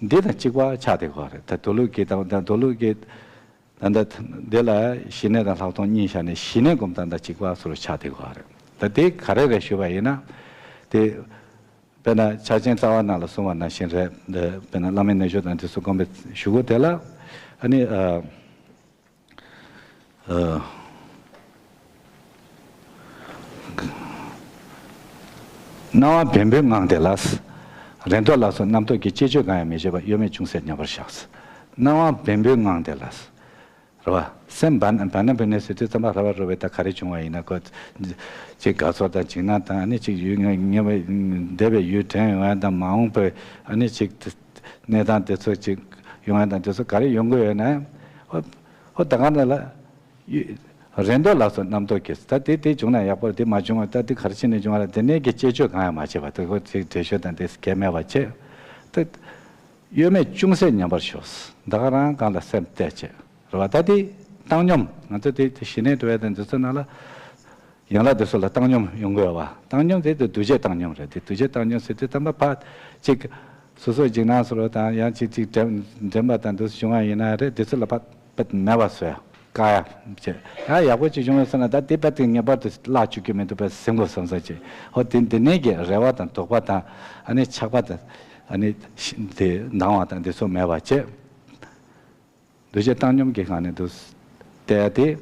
འདི་དང་གཅིག་པ་ཆགས་བསྡད་ཀྱི་ཡོད་རེད། ད་མདོ་ལུགས་ཀྱི་དང་ད་མདོ་ལུགས་ཀྱི་ད་ལྟ་འདི་ལ་ཞི་གནས་དང་ལྷག་མཐོང་གཉིས་བཞག་ནས་ཞི་གནས་སྒོམ་སྟངས་དང་གཅིག་པ་སོགས་ཆགས་བསྡད་ཀྱི་ཡོད་རེད། ད་དེ་ག་རེ་རེད་ཞུས་པ་ཡིན་ན། དེ་དཔེར་ན་ཕྱག་ཆེན་རྩ་བ་ནང་ལ་གསུངས་པ་ནང་བཞིན་རེད། འདི་དཔེར་ན་བླ་མའི་རྣལ་འབྱོར་དང་དེ་ཚོ་སྒོམ་པའི་གཞུག་གུ་དེ་ལ་ཨ་ནི་ཨ། ཨ། སྣང་བ་བེམ་པོའི་ངང་དེ་ལ། རེ་དོགས་ལ་སོགས་རྣམ་རྟོག་གི་བཅས་བཅོས་གང་ཡང་མི་བྱེད་པར་གཡོ་མེད་ཅུང་ཟད་མཉམ་པར་བཞག། སྣང་བ་བེམ་པོའི་ངང་དེ་ལ། རེད་བ། སེམས་བར་ན་བར་ན་བེ་ནེ་ཟེར་དུས་ཙམ་པ་ར་བ་རུ་བའི་ད་ག་རེ་བྱུང་བ་ཡིན་ན་ཁོ། ཅིག་དགའ་ཚོར་དང་འཇིགས་སྣང་དང་ཨ་ནི་ཅིག་ཡུལ་ངེས་པའི་འདས་པའི་ཡུལ་དྲན་ཡོང་ཡ་དང་མ་འོངས་པའི་ཨ་ནི་ཅིག་གནས་སྟངས་དེ་ཚོ་ཅིག་ཡོང་ཡ་དང་དེ་ཚོ་ག་རེ་ཡོང་གི་ཡོད་ན། ཨོ། ཨོ་ད་ག་ནས་ལ། རེ་དོགས་ལ་སོགས་རྣམ་རྟོག་གིས་ད་དེ་དེ་བྱུང་ན་ཡག་པོ་རེད། དེ་མ་བྱུང་བ་ད་དེ་ག་རེ་བྱས་ནས་བྱུང་བ་རེད། དེ་ནས་ཀྱི་བཅས་བཅོས་གང་ཡང་མ་བྱས་པ་དེ་ཁོ་ཚིག་འགྲེལ་བཤད་དང་དེ་གལ་མེད་པ་བྱས། དེ་གཡོ་མེད་ཅུང་ཟད་མཉམ་པར་ཞོག། ད་ག་རང་གང་ལ་སེམས་གཏད་བྱས་རེད་བ། ད་དེ་བཏང་སྙོམས་ང་ཚོ་དེ་དེ་ཞི་གནས་འགྲོ་བའི་དང་འདི་ཚོ་ནང་ལ། ཡན་ལག་དེ་ཚོ་ལ་བཏང་སྙོམས་ཡོང་དགོས་བ། བཏང་སྙོམས་དེ་དུ་འདུ་བྱེད་བཏང་སྙོམས་རེད། དེ་འདུ་བྱེད་བཏང་སྙོམས་ཟེར་དུས་ཙམ་པ་ཕར་ཅིག་སོ་སོའི་འཇིགས་སྣང་སོགས་དང་ཡང་ཅིག་ཅིག་དྲན་དྲན་པ་དང་འདུ་བྱུང་བ་ཡིན་ན་རེད། དེ་ཚོ་ལ་ཕར་ཕར་མེད་པ་བཟོས་བཀག་ཡ་བྱས། ཡང་ཡག་པོ་ཅིག་བྱུང་བ་སོང་ན་ད་དེ་ཕར་དེ་ངེས་པར་དུ་བརླག་བཅུག་རྒྱུ་མི་འདུག་པས་ཟིན་དགོས་བསམ་ས་ཅིག་ཧོ་དེ་འདི་ནས་ཀྱི་རེ་བ་དང་དོགས་པ་དང་ཨ་ནི་ཆགས་པ་དང་ཨ་ནི་དེ་སྡང་བ་དང་འདི་ཚོ་མེད་པ་བྱས། འདུ་བྱེད་བཏང་སྙོམས་ཀྱི་སྒང་ནས་འདུག་བལྟས་ཏེ།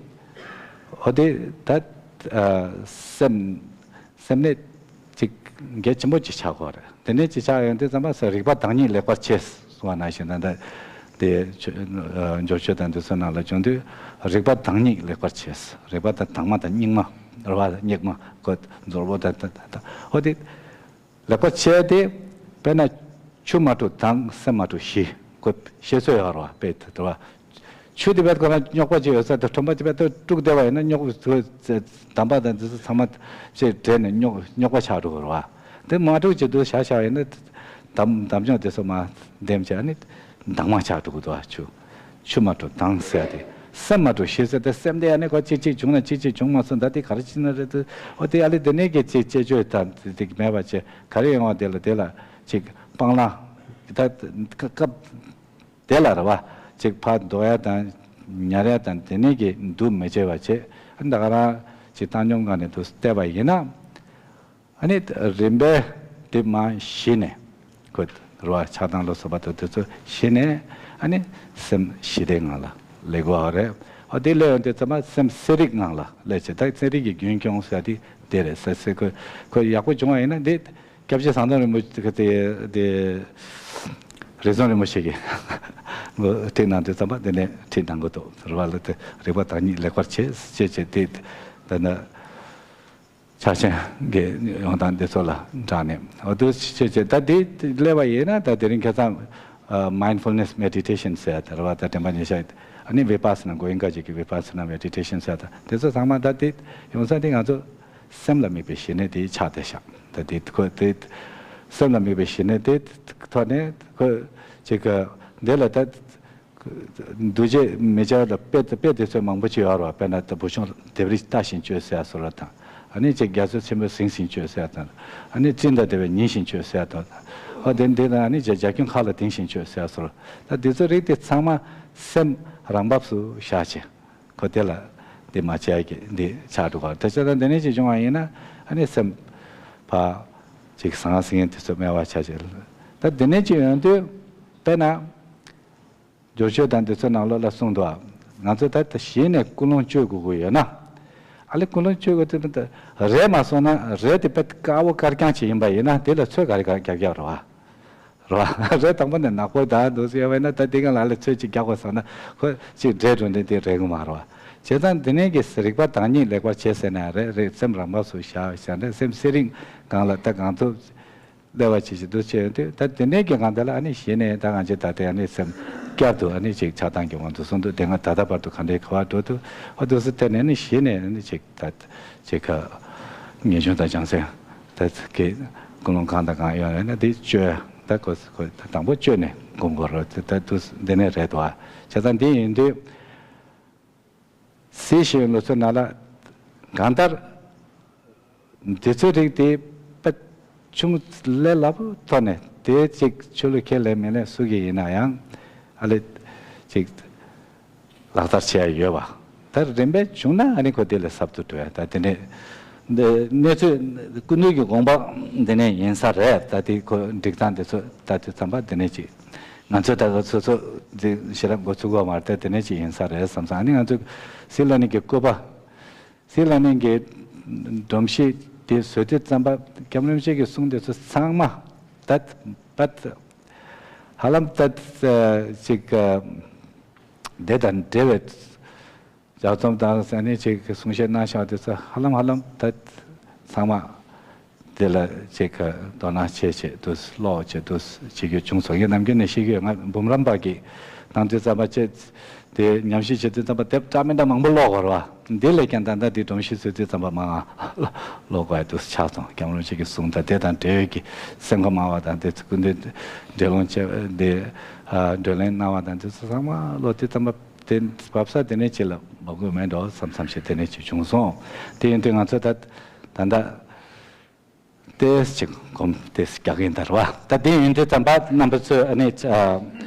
འོ་དེ་ད་ཨ་སེམས་སེམས་ནས་ཅིག་གལ་ཆེན་པོ་ཅིག་ཆགས་དགོས་རེད། དེ་ནས་ཅིག་ཆགས་ཡོང་དུས་ཙམ་པ་ས་རིག་པ་བདག་ཉིད་ལེགས་པར་ཕྱེ་གསུངས་པ་ནང་བཞིན་ད་ལྟ་དེ་ཆོས་ཨ་སྦྱོར་ཆོས་དང་དེ་ཚོ་ནང་ལ་བྱུང་དུས་རིག་པ་བདག་ཉིད་ལེགས་པར་ཕྱེ། རིག་པ་དང་དྭངས་མ་དང་སྙིགས་མ་རེད་བ། སྙིགས་མ་གོ་རྫོགས་པོ་དང་ད་ད་ད་འོ་དེ། ལེགས་པར་ཕྱེ་སྟེ། དཔེར་ན་ཆུ་མ་དཀྲུགས་དྭངས། སེམས་མ་དཀྲུགས་ཞི། ཁོ་བཤད་སྲོལ་ཡོད་རེད་བ། དཔེ་དེ་འདྲ་བ། ཆུ་དེ་བས་ཁོ་རང་རྙོག་པ་ཅིག་ཡོད་ས་དེ་ཁྲོན་པ་དེ་བས་དཀྲུགས་བསྡད་པ་ཡིན་ན་རྙོག་པ་དེ་འདམ་པ་དང་དེ་ཚོ་ཚང་མ་ཅིག་འདྲེས་ནས་རྙོག་རྙོག་པ་ཆགས་འགྲོ་གི་རེད་བ། དེ་མ་དཀྲུགས་ཅིག་དུ་བཞག་བཞག་ཡིན་ན་འདམ་འདམ་རྙོག་དེ་ཚོ་མ་འདེམས་བྱས་ནས་དྭངས་མ་ཆགས་འགྲོ་གི་འདུག་བ། ཆུ། ཆུ་མ་དཀྲུགས་དྭངས་ཟེར་ཏེ། སེམས་མ་དཀྲུགས་ཞི་ཟེར་ཏེ། སེམས་དེ་ཡང་ནི་ཁོ་གཅིག་གཅིག་བྱུང་ན་གཅིག་གཅིག་བྱུང་མ་སོང་། ད་དེ་ག་རེ་བྱེད་ན་རེད་དེ། འོ་དེ་ཡང་ལས་དེ་ནས་ཀྱི་གཅིག་བཅས་བཅོས་དང་དེ་མེད་པ་བྱས་ག་རེ་ཡོང་བ་དེ་ལ་དེ་ལ་གཅིག་སྤང་བླང་། ད་སྐབས་དེ་ལ་རེད་བ། གཅིག་ཕར་ལྡོག་ཡ་དང་ཉར་ཡ་དང་དེ་ནས་ཀྱི་འདུ་མི་བྱེད་པ་བྱས། ད་ག་རང་གཅིག་བཏང་སྙོམས་སྒང་ནས་འདུ་བལྟས་པ་ཡིན་ན། ཨ་ནི་རིམ་པས་དེ་མར་ཞི་ནས། ཁོ་རུ་བ་ཆགས་སྡང་ལ་སོགས་པ་དང་དེ་ཚོ་ཞི་ནས། ཨ་ནི་སེམས་ཞི་བདེའི་ངང་ལ་སླེབས་དགོས་པ་རེད། ཨ་དེ་སླེབས་ཡོང་དུས་ཙམ་པ་སེམས་གསལ་རིག་ངང་ལ་སླེབས་བྱས། ད་གསལ་རིག་གི་རྒྱུན་སྐྱོང་ཟེར་དེ་དེ་རེད་ཟེར་ཟེར། ཁོ་ཁོ་ཡག་པོ་བྱུང་བ་ཡིན་ན་དེ་སྐྱབས་རྗེ་ཟམ་གདོང་རིན་པོ་ཆེ་དེ་དེ་རིག་འཛོམས་རིན་པོ་ཆེ་གིས་ཁྲིད་གནང་དུས་ཙམ་པ་དེ་ནས་ཁྲིད་གནང་གི་འདུག་རུ་བ་ལ་དེ་རིག་པ་བདག་ཉིད་ལེགས་པར་ཕྱེ་ཅེས་བྱས་དེ་ད་ནི། ཕྱག་ཆེན་གྱི་ཡོང་སྟངས་འདི་ཚོ་ལ་འདྲ་ནས་འོ་དུ་ཆེ་ཆེ་ད་འདི་སླེབས་པ་ཡིན་ན་ད་དེ་རིང་ཁ་སང་mindfulness meditation ཟེར་ཡ་དེ་རེད་བ། ད་དྲན་པ་ཉེར་ཞག་ཨ་ནི་vipassana་གོ་ཡིན་ཁ་ཅིག་གི་vipassana meditation ཟེར་ཡ་ད་དེ་ཚོ་ཚང་མ་ད་དེ་ཡོང་ས་དེ་ང་ཚོ་སེམས་ལ་དམིགས་པའི་ཞི་གནས་དེ་ཆགས་བསྡད་ཤག་ད་དེ་ཁོ་དེ་སེམས་ལ་དམིགས་པའི་ཞི་གནས་དེ་ཐོག་ནས་ཁོ་ཅིག་གི་འདི་ལ་ད། འདུ་བྱེད་མི་བྱ་བ་དང་དཔེ་དཔེ་དེ་ཚོ་མང་པོ་ཅིག་ཡོད་རེད་བ། དཔེར་ན་ད་བུ་ཆུང་ལྡེབས་རིས་ལྟ་ཞིང་སྤྱོད་ཟེར་ཡ་སོགས་རེད་དང་། ཨ་ནི་ཅིག་རྒྱ་མཚོ་ཆེན་པོའི་ཟིང་ཞིང་སྤྱོད་ཟེར་ཡ་དང་། ཨ་ནི་སྤྲིན་དང་བདེ་བའི་ཉིན་བཞིན་སྤྱོད་ཟེར་ཡ་དང་། ཨ་དེ་འདི་དང་ཨ་ནི་ཅིག་རྒྱ་ཁྱོན་མཁའ་ལ་ལྡིང་ཞིང་སྤྱོད་ཟེར་ཡ་སོགས་རེད། ད་དེ་ཚོ་རིགས་དེ་ཚང་མ་སེམས་རང་བབས་སུ་བཞག་བྱས་ཁོ་དེ་ལ་འདི་མ་བྱས་ཀྱི་འདི་ཆགས་འགྲོ་ག་རེད། ད་བྱས་ཙང་འདི་ནས་ཅིག་བྱུང་བ་ཡིན་ན་ཨ་ནི་སེམས་ཕ་ཅིག་ཟང་ཟིང་དེ་ཚོ་སྨྲ་བ་ཆ་བྱས། ད་འདི་ནས་ཅིག་ཡོང་དུས་དཔེར་ན། སྦྱོར་ཆོས་དང་དེ་ཚོའི་ནང་ལོགས་ལ་གསུངས་འདུག་ང་ཚོ་ད་ལྟ་ཞི་ནས་ཀུན་སློང་བཅོས་དགོས་ཀྱི་ཡོད་ན། ཨ་ལེ་ཀུན་སློང་བཅོས་དགོས་དུས་རེད་མ་སོང་ན་རེད་དེ་དཔེ་དཀར་པོ་དཀར་རྐྱང་ཅིག་ཡིན་པ་ཡིན་ན་དེ་ལ་ཚོད་ག་རེ་ག་རྒྱག་རྒྱག་རེད་བ། རེད་བ། རེད་དང་པོ་ནས་ནག་པོ་ད་འདུག་ཟེར་བ་ཡིན་ན་ད་དེ་ག་ལ་ཨ་ལེ་ཚོད་ཅིག་རྒྱག་དགོས་སོང་ན་ཁོ་ཅིག་འདྲེས་འགྲོ་འདི་དེ་རེད་གི་མ་རེད་བ། བྱས་ཙང་འདི་ནས་ཀྱི་རིག་པ་བདག་ཉིད་ལེགས་པར་བྱས་ཟེར་ན་རེད་རེད། སེམས་རང་བབས་སུ་བཞག་བཞག་ནས་སེམས་གསལ་རིག་སྒང་ལ་ད་གང་ཐུབ། སླེབས་པ་ཅིག་ཅིག་འདུག་བྱས་ཡོང་དུས་ད་དེ་ནས་ཀྱི་སྒང་དེ་ལ་ཨ་ནི་གཞི་ནས་ད་ང་ཚོས་ད་ལྟའི་ཨ་ནི་སེམས་བསྐྱར་དུ་ཨ་ནི་ཅིག་ཆགས་སྡང་གི་དབང་དུ་སོང་དུས་དེ་སྔ་ད་ལྟ་བར་དུ་ག་འདྲའི་ག་བར་འགྲོ་འདུག་ཨ་འདུག་སེ་བལྟས་ནས་ཨ་ནི་གཞི་ནས་ཨ་ནི་ཅིག་ད་ཅིག་ག་ངེས་འབྱུང་དང་བྱང་སེམས་ད་གི་ཀུན་སློང་གང་དང་གང་ཡོད་ན་ཨ་ནི་དེ་བཅོས་ད་གོ་གོ་དང་པོ་བཅོས་ནས་སྒོམ་དགོས་རེད། ད་འདུག་འདི་ནས་རེད་དོ། བྱས་ཙང་འདི་ཡིན་དུས། གཟིགས་ཤིང་ལོ་ཚོད་ནང་ལ་གང་ལྟར་འདི་ཚོའི་རིགས་དེ་དཔེ་ཆུང་ལས་སླ་པོ་ཐོག་ནས་དེ་གཅིག་ཆོས་ལུགས་ཁས་ལེན་མི་ལེན་སུ་གིས་ཡིན་ན་ཡང་ཨ་ལེ་གཅིག་ལག་བསྟར་བྱས་ཡོད་པ། ད་རིམ་པས་བྱུང་ན་ཨ་ནི་ཁོ་དེ་ལས་ཟབ་ཏུ་འགྲོ་ཡ། ད་དེ་ནས་ འདི་གནས་ཚུལ་སྐུ་མདུན་གྱི་དགོངས་པ་འདི་ནས་ཡིན་ས་རེད། ད་དེ་ཁོ་སྒྲིག་སྟངས་དེ་ཚོ་ད་དེ་ཙམ་པ་འདི་ནས་ཅིག་ང་ཚོས་ད་ག་སོ་སོ་འདི་ཞེ་དྲག་འགོ་ཚུགས་དགོས་མ་རེད། ད་དེ་ནས་ཅིག་ཡིན་ས་རེད་བསམ་སོང་། ཨ་ནི་ང་ཚོས་སྲིད་བླ་གནས་ཀྱི་སྐུ་པ། སྲིད་བླ་གནས་ཀྱི་སྒྲོམ་གཞི་དེ་བཟོ་དུས་ཙམ་པ་སྐྱབས་མགོན་རིན་པོ་ཆེ་གི་གསུང་དེ་ཚོ་ཚང་མ་ད་ད་ཧ་ལམ་ད་ཅིག་དེ་དང་འབྲེལ་བའི་ལྗགས་རྩོམ་དང་ས་གནས་ཅིག་གསུང་བཤད་གནང་བཞག་དེ་ཚོ་ཧ་ལམ་ཧ་ལམ་ད་ཚང་མ། དེ་ལ་ཅིག་དོ་སྣང་བྱེད་བྱེད་དུ་ཀློག་བྱེད་དུ་བྱེད་རྒྱུ་བྱུང་སོང་། ངས་ནམ་རྒྱུན་ནས་བཤད་ཀྱི་ཡོད། ང་འབུམ་རམས་པ་གི་གནང་དུས་ཙམ་པ་བྱས་དེ་ཉམས་ཞིབ་བྱེད་དུས་ཙམ་པ་དེབ་འདྲ་མི་འདྲ་མང་པོ་ཀློག་དགོས་རེད་བ། འདི་ལས་ཀྱང་ད་ལྟ་འདི་སྒྲོམ་གཞི་བཟོ་དུས་ཙམ་པ་མང་ང་ཀློག་དགོས་ཡ་དུ་ཆགས་སོང་། སྐྱབས་མགོན་རིན་པོ་ཆེ་གི་གསུང་དང་དེ་དང་འབྲེལ་ཡོད་ཀྱི་སེམས་ཁ་མང་བ་དང་དེ་ཚོ་སྐུ་མདུན་འགྲེལ་ལུང་བྱས་འདི་བགྲོ་གླེང་གནང་བ་དང་དེ་ཚོ་ཚང་མ་ཀློག་དུས་ཙམ་པ་དེ་བབས་ས་དེ་ནས་ཅིག་ལ་བབ་དགོས་མེད་འགྲོ་བསམ་བསམ་ཞིག་དེ་ནས་ཅིག་བྱུང་སོང་། དེ་ཡིན་དུས་ང་ཚོ་ད་ད་ལྟ། ཏེས་ཅིག་གོམ་ཏེས་རྒྱག་གིན་དར་བ། ད་དེ་ཡིན་དུས་ཙམ་པ་རྣམ་པ་ཚོས་ཨ་ནི་ཨ་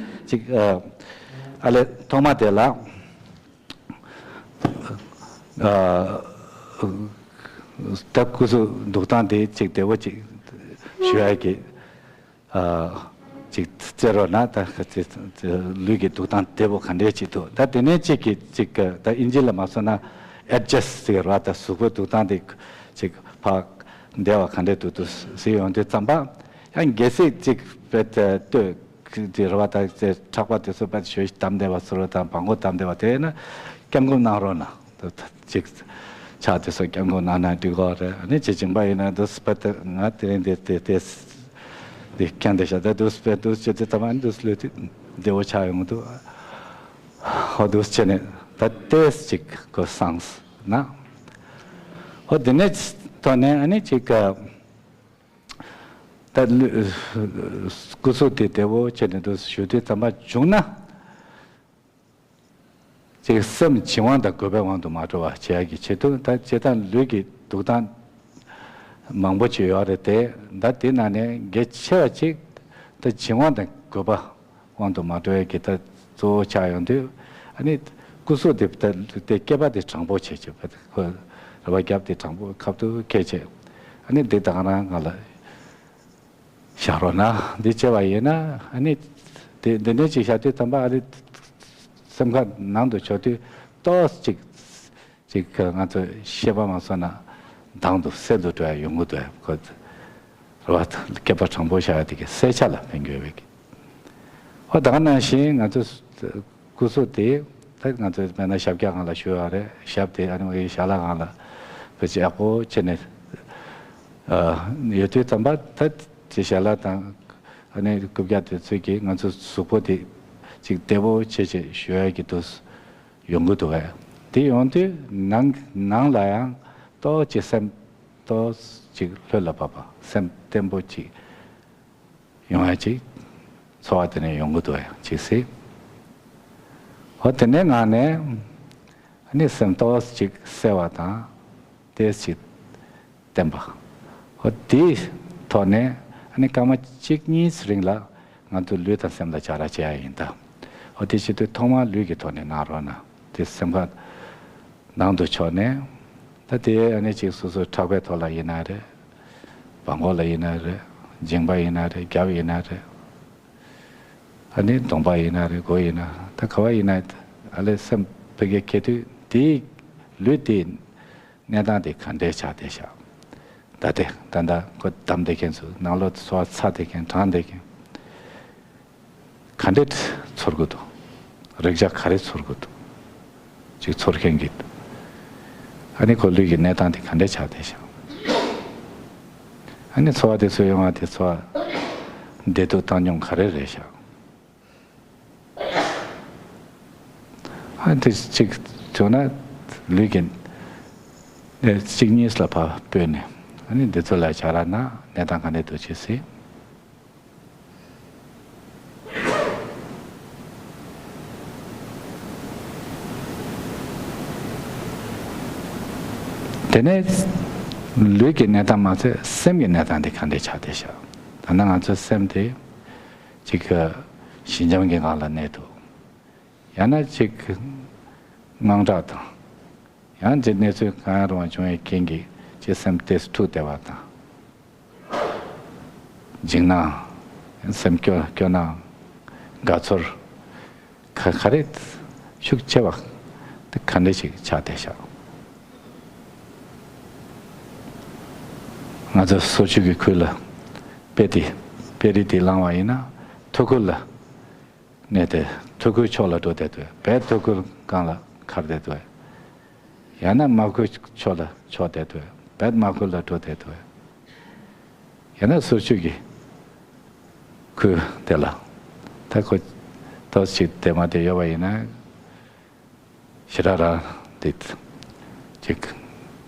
ཅིག་ཨ་ཨ་ལས་ཐོག་མ་དེ་ལ་ཨ་ད་སྐུ་གཟུགས་འདུག་སྟངས་དེ་ཅིག་བདེ་བོ་ཅིག་ཞུ་ཡ་གི་ཨ་ཅིག་བཙལ་རོགས་གནང་། ད་ལུས་ཀྱི་འདུག་སྟངས་བདེ་བོ་ག་འདྲས་ཅིག་འདུག་ད་དེ་ནས་ཅིག་གི་ཅིག་ད་ཨིན་ཇི་ལ་མ་སོང་ན་ཨེ་ཌི་ཇེ་སི་ཊི་ཟེར་ར། ད་གཟུགས་པོའི་འདུག་སྟངས་དེ་ཅིག་ཕར་བདེ་བ་ག་འདྲས་འདུག་འདུག་ཟེར་ཡོང་དུས་ཙམ་པ་ཡང་གལ་སྲིད་ཅིག་བེད་ལྟོས་དེ་ར་བ་ད་ཅིག་ཕྲག་པ་དེ་ཚོ་བེད་ཞོད་བསྡམས་བསྡད་པ་ཚོ་ར་དང་བང་མགོ་བསྡམས་བསྡད་པ་དེ་ན་སྐྱབས་མགོན་གནང་རོགས་གནང་། ཅིག་ཕྱག་དེ་ཚོ་སྐྱབས་མགོན་གནང་ན་འགྲིག་གོ་རེད། ཨ་ནི་ཅིག་མཇིང་པ་ཡིན་ན་འདུག་སྤེ་ཏི་ང་དེ་རིང་འདི་དེ་དེ་འདི་ཁྱང་དེ་ཤ་ད་འདུག་སྤེ་འདུག་ཅེས་དེ་ད་མ་འདུག་ལུས་དེ་བདེ་བོ་ཆགས་ཡོང་འདུག་ཧོ་འདུག་ཅེས་ནས་ད་ལྟས་ཅིག་གོ་སངས་ན། ཧོ་དེ་ནས་ཐོག་ནས་ཨ་ནི་ཅིག་ད་ལུས་སྐུ་གཟུགས་དེ་བདེ་བོ་ཅེས་ནས་འདུག་ཞུ་དུས་ཙམ་པ་བྱུང་ན། ཅིག་སེམས་བྱིང་བ་དང་རྒོད་པའི་དབང་དུ་མ་འགྲོ་བ་བྱེད་ཡག་གི་ཆེད་དུ་ད་སྤྱིར་བཏང་ལུས་ཀྱི་འདུག་སྟངས་མང་པོ་ཅིག་ཡོད་རེད་དེ། ད་དེ་ནང་ནས་གལ་ཆེ་བ་ཅིག་ད་བྱིང་བ་དང་རྒོད་པ་དབང་དུ་མ་འགྲོ་ཡག་གི་ད་གཙོ་བོ་ཆགས་ཡོང་དུས་ཨ་ནི་སྐུ་གཟུགས་དེ་ད་དེ་སྐེད་པ་དེ་དྲང་པོ་བྱེད་ཅིག་ཁོ་ར་བ་རྒྱབ་དེ་དྲང་པོ་ཁབ་ཏུ་ཁད་བྱེད། ཨ་ནི་འདི་ད་ག་རང་ང་ལ། བཞག་རོགས་གནང་། འདི་བྱས་པ་ཡིན་ན་ཨ་ནི་དེ་འདི་འདྲ་ཅིག་བཞག་དུས་ཙམ་པ་ཨ་ནི་སེམས་ཁ་ནང་དུ་ཕྱོགས་དུས་ཏོག་ཙམ་ཅིག་ཅིག་ང་ཚོ་ཤེས་པ་མ་སོང་ན་དང་དུ་གསལ་དུ་འགྲོ་ཡ་ཡོང་གི་འདུག་ཁོ་རེད་བ། སྐེད་པ་དྲང་པོ་བཞག་ཡ་དེ་གི་གསལ་ཆ་ལ་ཕན་གྱི་ཡོད་པའི་གི། ཨོ་ད་ག་ནང་བཞིན་ང་ཚོ་སྐུ་གཟུགས་དེ་ད་ང་ཚོ་དཔེར་ན་ཞབས་བཀྱག་སྒང་ལ་བཞུགས་ཡོད་རེད། ཞབས་དེ་ཨ་ནི་ཞལ་ལག་སྒང་ལ་བེད་སྤྱོད་ཡག་པོ་བྱས་ནས་ཡོད་དུས་ཙམ་པ་ད་དེ་ཞལ་ལག་དང་ཨ་ནི་རྐུབ་བཀྱག་དེ་ཚོས་ཀྱིས་ང་ཚོ་གཟུགས་པོ་དེ་ཅིག་བདེ་པོ་བྱས་བྱས་བཞུགས་ཡག་གི་དུས་ཡོང་གི་འདུག་གས། དེ་ཡོང་དུས་ནང་ནང་ལ་ཡང་ཏོག་ཅིག་སེམས་ཏོག་ཅིག་ལྷོད་ལ་བབས་པ་སེམས་བརྟན་པོ་ཅིག་ཡོང་ཡ་ཅིག་ཚོར་བ་དེ་ནས་ཡོང་གི་འདུག་ཡ་ཅིག་སྲིད། ཧོ་དེ་ནས་ངང་ནས་ཨ་ནི་སེམས་ཏོག་ཅིག་གསལ་བ་དང་ཏོག་ཅིག་བརྟན་པ། ཧོ་དེའི་ཐོག་ནས་ཨ་ནི་སྐར་མ་གཅིག་གཉིས་རིང་ལ་ང་ཚོ་ལུས་དང་སེམས་ལ་བྱ་ར་བྱེད་ཡ་ཡིན་ད། ཧོ་དེ་བྱེད་དུས་ཐོག་མར་ལུས་ཀྱི་ཐོག་ནས་གནང་རོགས་གནང་། དེ་སེམས་ཁ་ནང་དུ་ཕྱོགས་ནས། ད་དེ་ཨ་ནི་ཅིག་སོ་སོའི་ཕྲག་པའི་ཐོག་ལ་ཡིན་ན་རེད། བྲང་ཁོག་ལ་ཡིན་ན་རེད། མཇིང་པ་ཡིན་ན་རེད། རྒྱབ་ཡིན་ན་རེད། ཨ་ནི་གདོང་པ་ཡིན་ན་རེད། མགོ་ཡིན་ན་ད་ག་བ་ཡིན་ན་ཨ་ལས་སེམས་ཕ་གི་ཁེ་དུས་དེའི་ལུས་དེའི་གནས་སྟངས་དེ་ག་འདྲས་ཆགས་བསྡད་ཤག་ད་དེ་ད་ལྟ་ཁོ་བསྡམས་བསྡད་མཁན་ཚོ་ནང་ལོགས་ཚོར་བ་ཚ་བསྡད་མཁན་གྲང་བསྡད་མཁན། ག་འདྲས་ཚོར་གི་འདུག་རེག་བྱ་ག་རེ་ཚོར་གི་འདུག་ཅིག་ཚོར་མཁན་གྱི། ཨ་ནི་ཁོ་ལུས་ཀྱི་གནས་སྟངས་དེ་ག་འདྲས་ཆགས་བསྡད་ཤག་ཨ་ནི་ཚོར་བ་དེ་ཚོ་ཡོང་བ་དེ་ཚོར་བ་བདེ་སྡུག་བཏང་སྙོམས་ག་རེ་རེད་ཤག་ཨ་དེ་གཅིག་བྱུང་ན་ལུས་ཀྱི་གནས་གཅིག་གཉིས་ལ་ཕར་སྤོས་ནས་ཨ་ནི་འདི་ཚོ་ལ་བྱ་ར་ན་གནས་སྟངས་ག་འདྲས་འདུག་ཅེས་ཟེར། དེ་ནས་ལུས་ཀྱི་གནས་སྟངས་མ་ཚད་སེམས་ཀྱི་གནས་སྟངས་དེ་ག་འདྲས་ཆགས་བསྡད་ཤག་ད་ནི་ང་ཚོའི་སེམས་དེ་གཅིག་གི་ཞི་འཇམ་གྱི་ངང་ལ་གནས་འདུག་ཡང་ན་གཅིག་དངངས་སྐྲག་དང་། ཡང་ཅིག་གནས་ཚུལ་གང་ཡང་རུང་བ་བྱུང་བའི་རྐྱེན་གྱིས་ ཅེས་སེམས་ཏེས་འཁྲུགས་བསྡད་པ་དང་། འཇིགས་སྣང་། སེམས་སྐྱོ་སྐྱོ་སྣང་། དགའ་ཚོར། ག་ག་རེ་ཤུགས་ཆེ་བ་དེ་ག་འདྲ་ཞིག་ཆགས་བསྡད་ཤག་ང་ཚོ་སོར་ཆུད་ཀྱི་ཁུལ་ལ་དཔེ་དེ་དཔེ་རིས་དེ་བླངས་པ་ཡིན་ན། ཐུག་ཁུར་ལ་གནས་ཏེ་ཐུག་ཁུར་ཕྱོགས་ལ་འགྲོ་བསྡད་འདུག་བས་ཐུག་ཁུར་སྒང་ལ་འཁར་བསྡད་འདུག་ཡང་ན་མར་ཁུ་ཕྱོགས་ལ་ཕྱོགས་བསྡད་འདུག་བས་མར་ཁུ་ལ་འགྲོ་བསྡད་འདུག་ཡང་ན་སོར་ཆུད་ཀྱི་ཁུལ་དེ་ལ་ད་ཁོ་ཏོག་ཙམ་དེ་མ་དེ་ཡོད་པ་ཡིན་ན། ཞེ་དྲག་རང་དེ་ཅིག་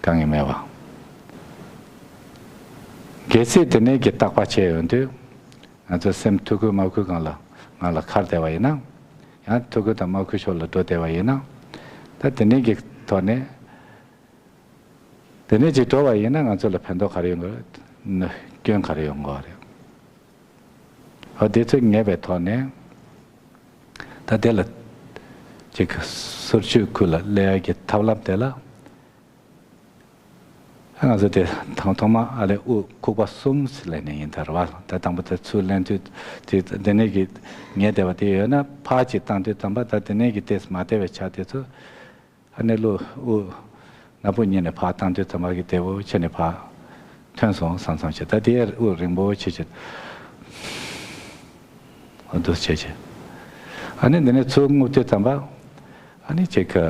དཀའ་ངལ་མེད་པ། གལ་སྲིད་དེ་ནས་ཀྱི་རྟག་པ་ཆད་ཡོང་དུས། ང་ཚོ་སེམས་ཐུག་ཁུར་མར་ཁུ་སྒང་ལ་ང་ལ་འཁར་བསྡད་པ་ཡིན་ན། ཡང་ཐུག་ཁུར་དང་མར་ཁུ་ཕྱོགས་ལ་འགྲོ་བསྡད་པ་ཡིན་ན། ད་དེ་ནས་ཀྱི་ཐོག་ནས། དེ་ནས་ཅིག་འགྲོ་བ་ཡིན་ན་ང་ཚོ་ལ་ཕན་ཐོགས་ག་རེ་ཡོང་གི་རེད། སྐྱོན་ག་རེ་ཡོང་གི་རེད། འོ་དེ་ཚོ་ངེས་པའི་ཐོག་ནས། ད་དེ་ལ་ཅིག་སོར་ཆུད་ཁུལ་ལ་སླེབས་ཡག་གི་ཐབས་ལམ་དེ་ལ། ང་ཚོ་དེ་དང་ཐོག་མ་ཨ་ལས་དབུགས་ཁུག་པ་གསུམ་ཟེར་ལབ་ནས་ཡིན་ད་རེད་བ། ད་དང་པོ་དེ་ཚུར་ལེན་དུས་དེ་དེ་ནས་ཀྱི་ངེས་བསྡད་པ་དེ་ཡོད་ན། ཕར་ཅིག་བཏང་དུས་ཙམ་པ་ད་དེ་ནས་ཀྱི་ཏེས་མ་བདེ་བའི་ཆ་དེ་ཚོ། ཨ་ནི་གློ་དབུགས་ནག་པོ་གཉིས་ནས་ཕར་བཏང་དུས་ཙམ་པ་གི་བདེ་བོ་ཆེ་ནས་ཕར་ཐོན་སོང་བསམ་བསམ་བྱས། ད་དེ་ཡར་དབུགས་རིང་པོ་བྱེད་བྱེད། འོ་འདུག་བྱེད་བྱེད། ཨ་ནི་འདི་ནས་ཚུར་རྔུབ་དུས་ཙམ་པ། ཨ་ནི་ཅིག་གི་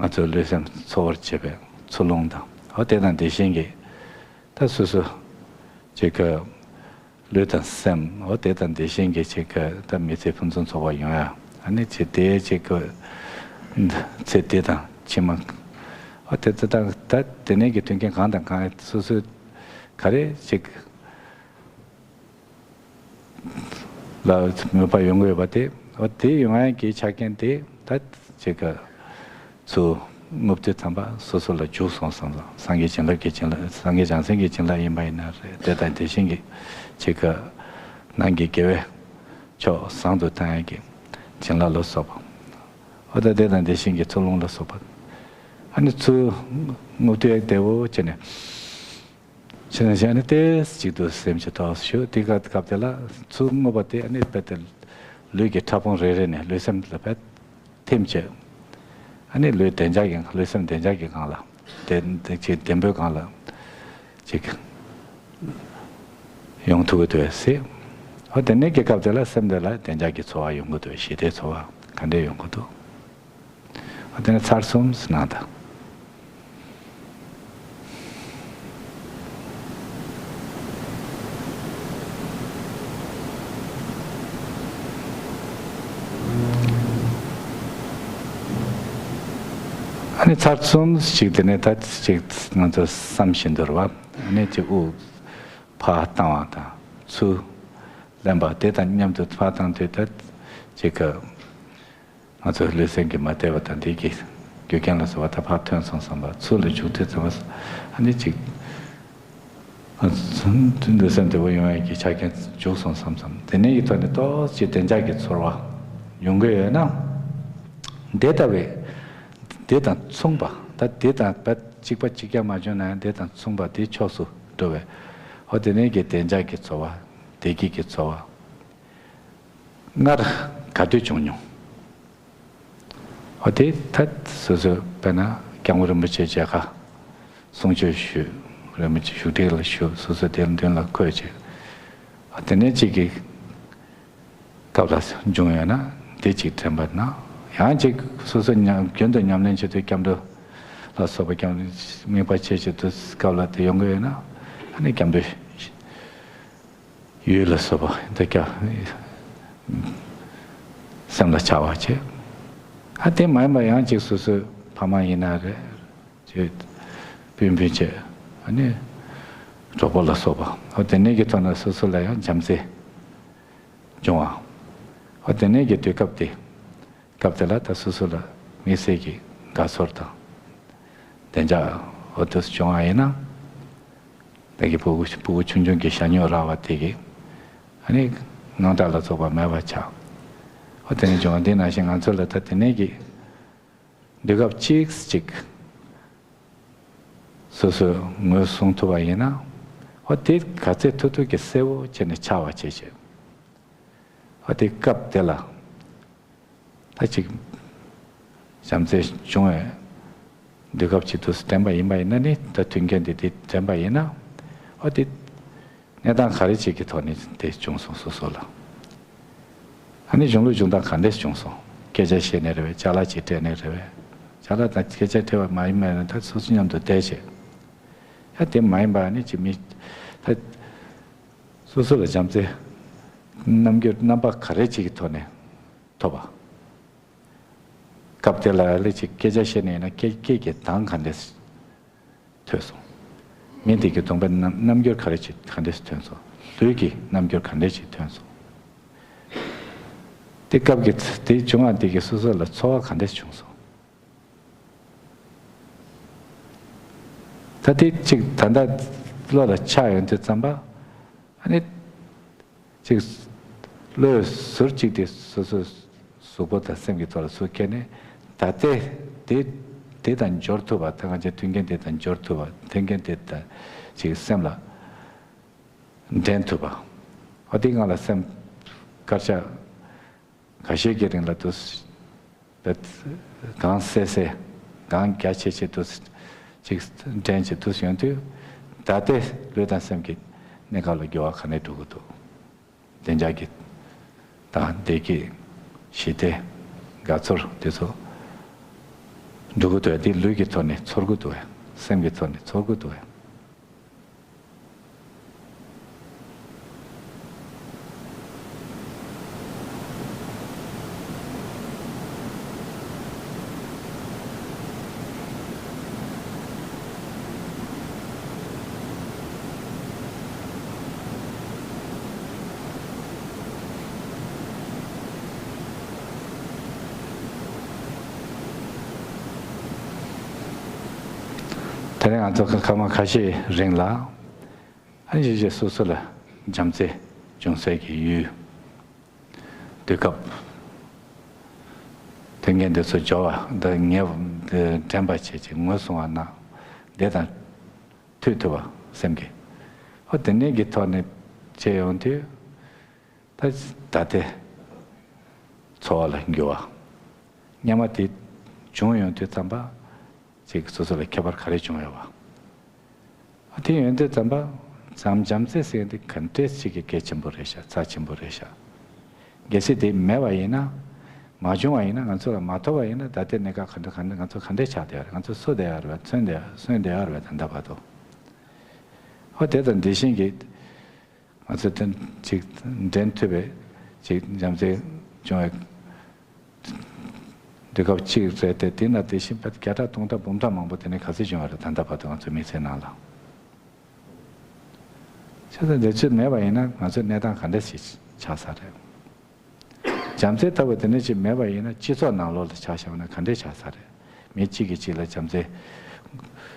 ང་ཚོ་ལུས་སེམས་འཚོ་བར་བྱེད་པའི་འཚོ་རླུང་དང་། འོ་དེ་དང་དེ་བཞིན་གྱི་ད་སོ་སོ་ཅིག་གི་ལུས་དང་སེམས། འོ་དེ་དང་དེ་བཞིན་གྱི་ཅིག་གི་ད་མི་ཚེ་ཕུན་སུམ་ཚོགས་པ་ཡོང་ཡ། ཨ་ནི་ཅིག་དེ་ཅིག་གི་ཚེ་འདི་དང་ཕྱི་མ། འོ་དེ་ཚོ་དང་ད་དེ་ནས་ཀྱི་མཐུན་རྐྱེན་གང་དང་གང་སོ་སོ་ག་རེ་ཅིག་ལ་མོས་པ་ཡོང་གི་ཡོད་པ་དེ། འོ་དེ་ཡོང་ཡ་གི་ཆ་རྐྱེན་དེ་ད་ཅིག་གི་ཚུར་རྔུབ་དུས་ཙམ་པ་སོ་སོ་ལ་འཇུག་སོང་བསམ་སོང་། སངས་རྒྱས་བྱིན་རླབས་ཀྱི་བྱིན་རླབས། སངས་རྒྱས་བྱང་སེམས་ཀྱི་བྱིན་རླབས་ཡིན་པ་ཡིན་ན་རེད། དེ་དང་དེ་བཞིན་གྱི་ཅིག་གི་ནང་གི་དགེ་བའི་ཕྱོགས་བཟང་དུ་བཏང་ཡ་གི་བྱིན་རླབས་ལ་སོགས་པ། འོ་ད་དེ་དང་དེ་བཞིན་གྱི་འཚོ་རླུང་ལ་སོགས་པ། ཨ་ནི་ཚུར་རྔུབ་དུས་ཡ་བདེ་བོ་བྱས་ནས། བྱས་ནས་བྱས་ནས་ཏོག་ཙམ་ཅིག་ཏུ་སེམས་ཀྱི་ཐོག་ཞུ། དེ་སྐབས་སྐབས་དེ་ལ་ཚུར་རྔུབ་པ་དེ་ཨ་ནི་རྦད་དེ་ལུས་ཀྱི་ཕྲ་ཕུང་རེ་རེ་ནས་ལུས་སེམས་ལ་རྦད་ཐིམ་བྱས། ཨ་ནི་ལུས་བདེ་འཇགས་ཀྱི་ལུས་སེམས་བདེ་འཇགས་ཀྱི་སྒང་ལ་བདེ་བདེ་ཅིག་བདེ་པོའི་སྒང་ལ་ཅིག་ཡོང་ཐུབ་ཀྱི་འདུག་ཟེར། འོ་དེ་ནས་ཀྱི་སྐབས་དེ་ལ་སེམས་དེ་ལ་བདེ་འཇགས་ཀྱི་ཚོར་བ་ཡོང་གི་འདུག་ཞི་བདེའི་ཚོར་བ་ག་འདྲས་ཡོང་གི་འདུག་འོ་དེ་ནས་ཚར་གསུམ་ཟེར་གནང་དང་། ཨ་ནི་ཚར་གསུམ་ཞིག་དེ་ནས་ད་ཅིག་ང་ཚོ་བསམ་བཞིན་དུ་རེད་བ། ཨ་ནི་ཅིག་དབུགས་ཕར་བཏང་བ་དང་ཚུར་ལེན་པ་དེ་དང་མཉམ་དུ་ཕར་བཏང་དུས་ད་ཅིག་གི་ང་ཚོའི་ལུས་སེམས་ཀྱི་མ་བདེ་བ་དང་འདི་གི་རྒྱུ་རྐྱེན་ལ་སོགས་པ་ད་ཕར་ཐོན་སོང་བསམ་པ། ཚུར་ལ་འཇུག་དུས་ཙམ་པ་ཨ་ནི་ཅིག་ལུས་སེམས་བདེ་བོ་ཡོང་ཡག་གི་ཆ་རྐྱེན་འཇུག་སོང་བསམ་བསམ། དེ་ནས་ཀྱི་ཐོག་ནས་ཏོག་ཙམ་བདེ་འཇགས་ཀྱི་ཚོར་བ་ཡོང་གི་ཡོད་ན། དེ་ལྟ་བུའི་དེ་དང་མཚུངས་པ། ད་དེ་དང་རྦད་གཅིག་པ་གཅིག་རྐྱང་མ་བྱུང་ན་ཡང་དེ་དང་མཚུངས་པ་དེའི་ཕྱོགས་སུ་འགྲོ་བའི། འོ་དེ་ནས་ཀྱི་བདེ་འཇགས་ཀྱི་ཚོར་བ། བདེ་སྐྱིད་ཀྱི་ཚོར་བ་སྔར་ག་དུས་བྱུང་མྱོང་། འོ་དེ་ད་སོ་སོ་དཔེར་ན་སྐྱབས་མགོན་རིན་པོ་ཆེ་མཇལ་ཁ་གསུང་ཆོས་ཞུས། རིན་པོ་ཆེ་བཞུགས་ཁྲི་ལ་བཞུགས། སོ་སོ་དེ་མདུན་ལ་འཁོད་བྱས། འོ་དེ་ནས་གཅིག་གི་སྐབས་ལ་བྱུང་ཡོད་ན་དེ་གཅིག་དྲན་པ་ན། ཡང་གཅིག་སོ་སོ་ཉམས་རྒྱུན་དུ་ཉམས་ལེན་བྱེད་དུས་སྐྱབས་འགྲོ་ལ་སོགས་པ་སྐྱབས་དམིགས་པ་ཆེ་ཆེ་དུ་སྐབས་ལ་དེ་ཡོང་གི་ཡོད་ན། ཨ་ནི་སྐྱབས་འགྲོའི་ཡུལ་ལ་སོགས་པ་འདི་སྐྱབས་སེམས་ལ་འཆར་བ་བྱེད། ཨ་དེ་མ་ཡིན་པ་ཡང་གཅིག་སོ་སོའི་ཕ་མ་ཡིན་ན་རེད། ཅེས་སྤུན་སྤུན་མཆེད། ཨ་ནི་གྲོགས་པོ་ལ་སོགས་པ། འོ་དེ་ནས་ཀྱི་ཐོག་ནས་སོ་སོ་ལ་ཡང་བྱམས་བརྩེ་འབྱུང་བ། འོ་དེ་ནས་ཀྱི་དུས་སྐབས་དེ། སྐབས་དེ་ལ་ད་སོ་སོ་ལ་དམིགས་བསལ་གྱི་དགའ་ཚོར་དང་བདེ་འཇགས་འོ་དེ་བྱུང་བ་ཡིན་ན། ད་གི་ཕྲུ་གུ་ཕྲུ་གུ་ཆུང་ཆུང་གི་ཞ་སྨྱུག་རག་པ་དེ་གི་ཨ་ནི་དངངས་སྐྲག་ལ་སོགས་པ་མེད་པ་ཆགས། འོ་དེ་ནས་བྱུང་བ་འདི་ནང་བཞིན་ང་ཚོ་ལ་ད་དེ་ནས་ཀྱི་དུས་སྐབས་གཅིག་གཅིག་སོ་སོས་ངོས་བཟུང་ཐུབ་པ་ཡིན་ན། ཨོ་དེ་ག་ཚད་ཐུབ་ཐུབ་ཀྱི་གསལ་བོ་བྱས་ནས་འཆར་བ་བྱེད་བྱེད། ཨོ་དེ་སྐབས་དེ་ལ། ད་ཅིག་བྱམས་བརྩེ་བྱུང་བའི་དུས་སྐབས་ཅིག་ཏུ་དྲན་པ་ཡིན་པ་ཡིན་ན་ནི། ད་མཐུན་རྐྱེན་དེ་དེ་དྲན་པ་ཡིན་ན། ཨོ་དེ་གནས་སྟངས་ག་རེ་ཅིག་གི་ཐོག་ནས་དེ་བྱུང་སོང་། སོ་སོ་ལ། ཨ་ནི་གཞུང་ལུགས་སྦྱོང་སྟངས་ག་འདྲས་བྱུང་སོང་། སྐད་ཆ་བཤད་ནས་རེད་པས། ཅ་ལག་ཅིག་སྤྲད་ནས་རེད་པས། ཅ་ལག་དང་སྐད་ཆ་འཕྲད་པ་མ་ཡིན་པ་ཡིན་ན། ད་སོ་སོ་མཉམ་དུ་བསྡད་བྱས། ཡ་དེ་མ་ཡིན་པ་ནི་ཅིག་མི། ད་སོ་སོ་ལ་བྱམས་བརྩེ་རྣམ་འགྱུར་རྣམ་པ་ག་རེ་ཅིག་གི་ཐོག་ནས་ཐོབ་པ། སྐབས་དེ་ལ་ལས་ཅིག་སྐད་ཆ་བཤད་ནས་ཡིན་ན། སྐད་སྐད་ཀྱི་གདངས་ག་འདྲས་ཐོས་སོང་། མི་དེ་གི་གདོང་པའི་རྣམ་རྣམ་འགྱུར་ག་རེ་ཅིག་ག་འདྲས་ཐོན་སོང་། ལུས་ཀྱི་རྣམ་འགྱུར་ག་འདྲས་ཅིག་ཐོན་སོང་། དེ་སྐབས་ཀྱི་དེ་བྱུང་བ་དེ་གིས་སོ་སོ་ལ་ཚོར་བ་ག་འདྲས་བྱུང་སོང་། ད་དེ་ཅིག་ད་ལྟ་བློ་ལ་འཆར་ཡོང་དུས་ཙམ་པ། ཨ་ནི་ཅིག་བློའི་ཟུར་གཅིག་དེ་སོ་སོའི་གཟུགས་པོ་དང་སེམས་ཀྱི་ཐོག་ལ་ཟུར་བཀལ་ནས། ད་ལྟའི་དེ་དེ་དང་སྦྱོར་ཐུབ་པ། ད་ང་ཚོའི་མཐུན་རྐྱེན་དེ་དང་སྦྱོར་ཐུབ་པ། མཐུན་རྐྱེན་དེ་དང་ཅིག་སེམས་ལ་འདྲེན་ཐུབ་པ། ཨ་དེ་ང་ལ་སེམས་དཀར་ཆག་ཁ་ཤས་ཀྱི་རིང་ལ་དུ་གང་གསལ་གསལ། གང་རྒྱ་ཆེ་ཆེ་དུ་ཅིག་འདྲེན་བྱེད་དུ་ཡོང་དུས། ད་ལྟའི་ལུས་དང་སེམས་ཀྱི་གནས་སྐབས་ལ་འགྱུར་བ་ག་ནས་འགྲོ་གི་འདུག་བདེ་འཇགས་ཀྱི་དང་བདེ་སྐྱིད། ཞི་བདེ། དགའ་ཚོར་དེ་ཚོ་འགྲོ་གི་འདུག་བས། དེ་ལུས་ཀྱི་ཐོག་ནས་ཚོར་གི་འདུག་བས། སེམས་ཀྱི་ཐོག་ནས་ཚོར་གི་འདུག་བས། དེ་ནས་ང་ཚོ་སྐར་མ་ཁ་ཤས་རིང་ལ། ཨ་ནི་ཞེ་ཞེ་སོ་སོ་ལ་བྱམས་བརྩེ་འབྱུང་སའི་གི་ཡུལ། དུས་སྐབས། མཐུན་རྐྱེན་འདི་ཚོ་སྦྱོར་བ་འདི་ངེས་འདི་དྲན་པ་བྱེད་ཅིང་ངོས་བཟུང་བ་ན། བདེ་དང་མཐུན་ཐུབ་པ་སེམས་ཀྱི། ཨོ་དེ་ནས་ཀྱི་ཐོག་ནས་བྱས་ཡོང་དུས། ད་ད་ལྟའི་ཚོར་བ་ལ་འགྱུར་བ། སྔོན་མ་དེ་བྱུང་ཡོང་དུས་ཙམ་པ། ཅིག་སོ་སོ་ལ་ཁྱད་པར་ག་རེ་བྱུང་ཡོད་པ། ཨ་དེ་ཡོང་དུས་ཙམ་པ། བྱམས་བྱམས་བརྩེ་ཟེར་འདི་ག་འདྲས་ཅིག་གི་གལ་ཆེན་པོ་རེད་ཤག་ཚབས་ཆེན་པོ་རེད་ཤག་གལ་སྲིད་དེ་མེད་པ་ཡིན་ན། མ་བྱུང་བ་ཡིན་ན། ང་ཚོ་ལ་མ་ཐོབ་པ་ཡིན་ན། ད་ལྟའི་གནས་སྐབས་ག་འདྲ་ག་འདྲ་ང་ཚོ་ག་འདྲས་ཆགས་བསྡད་ཡོད་རེད། ང་ཚོ་སུ་བསྡད་ཡོད་རེད་པས། མཚོན་བསྡད་མཚོན་བསྡད་ཡོད་རེད་པས་ད་ལྟ་བར་དུ། ཨོ་དེ་དང་དེ་བཞིན་གྱི། ང་ཚོས་དེ་ཅིག་འདྲེན་ཐུབ་པའི་ཅིག་བྱམས་བརྩེ་བྱུང་བའི་དུས་སྐབས་གཅིག་རེད་དེ། དེ་ན་དེ་བཞིན་བརྒྱ་ཕྲག་སྟོང་ཕྲག་འབུམ་ཕྲག་མང་པོ་དེ་ནས་ག་ཚོད་བྱུང་བ་རེད། ད་ལྟ་བར་དུ་ང་ཚོའི་མི་ཚེའི་ནང་ལ། བྱས་ཙང་དེ་ཚོ་མེད་པ་ཡིན་ན་ང་ཚོའི་གནས་སྟངས་ག་འདྲ་ཞིག་ཆགས་ས་རེད། བྱམས་བརྩེ་ལྟ་བུ་དེ་འདྲ་ཞིག་མེད་པ་ཡིན་ན། སྤྱི་ཚོགས་ནང་ལོགས་ལ་ཆ་བཞག་ན་ག་འདྲས་ཆགས་ས་རེད། མི་གཅིག་གིས་གཅིག་ལ་བྱམས་བརྩེ་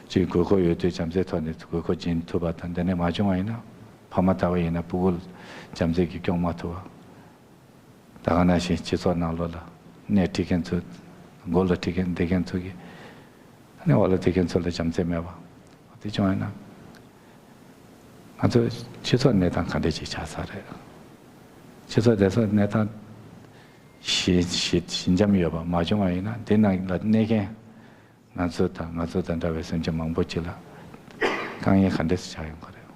ཅིག་དགོས་མཁོ་ཡོད་དུས་བྱམས་བརྩེའི་ཐོག་ནས་དགོས་མཁོ་སྦྱིན་ཐུབ་པ་དང་། དེ་ནས་མ་བྱུང་བ་ཡིན་ན། ཕ་མ་ལྟ་བུ་ཡིན་ན་ཕྲུ་གུ་བྱམས་བརྩེ་གིས་སྐྱོང་མ་ཐུབ་པ། ད་ག་ནང་བཞིན་སྤྱི་ཚོགས་ནང་ལོགས་ལ་སྣེ་ཁྲིད་མཁན་ཚོ། མགོ་ལ་ཁྲིད་མཁན་བསྡད་མཁན་ཚོ་གིས། ཨ་ནི་འོག་ལ་བསྡད་མཁན་ཚོ་ལ་བྱམས་བརྩེ་མེད་པ། དེ་བྱུང་བ་ཡིན་ན། ང་ཚོ་སྤྱི་ཚོགས་གནས་སྟངས་ག་འདྲ་ཅིག་ཆགས་ས་རེད། སྤྱི་ཚོགས་དེ་ཚོ་གནས་སྟངས་ཞི་ཞི་ཞི་འཇམ་ཡོད་པ་མ་བྱུང་བ་ཡིན་ན། དེ་ནང་ལ་གནས་མཁན་ང་ཚོ་དང་ང་ཚོ་དང་འདྲ་བའི་སེམས་ཅན་མང་པོ་ཅིག་ལ་དཀའ་ངལ་ག་འདྲ་ཞིག་ཆགས་ཡོང་གི་རེད།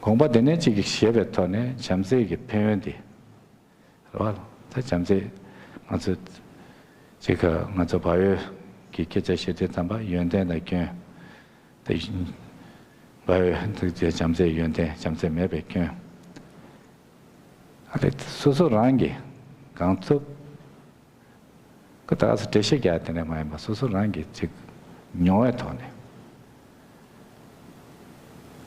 དགོངས་པ་དེ་ནས་ཅིག་བཞེས་པའི་ཐོག་ནས་བྱམས་བརྩེ་གི་ཕན་ཡོན་དེ། རེད་བ། ད་བྱམས་བརྩེ་ང་ཚོ་ཅིག་ག་ང་ཚོ་བལ་ཡུལ་གྱི་སྐད་ཆ་བཤད་དུས་ཙམ་པ། ཡོན་ཏན་དང་སྐྱོན། དེ་བཞིན་བལ་ཡུལ་དེ་བྱམས་བརྩེའི་ཡོན་ཏན། བྱམས་བརྩེ་མེད་པའི་སྐྱོན། ཨ་ལས་སོ་སོ་རང་གིས་གང་ཐུབ་ཁོ་ད་ག་ས་འགྲེལ་བཤད་རྒྱག་དེ་འདྲ་མ་ཡིན་པ། སོ་སོ་རང་གིས་ཅིག་མྱོང་བའི་ཐོག་ནས།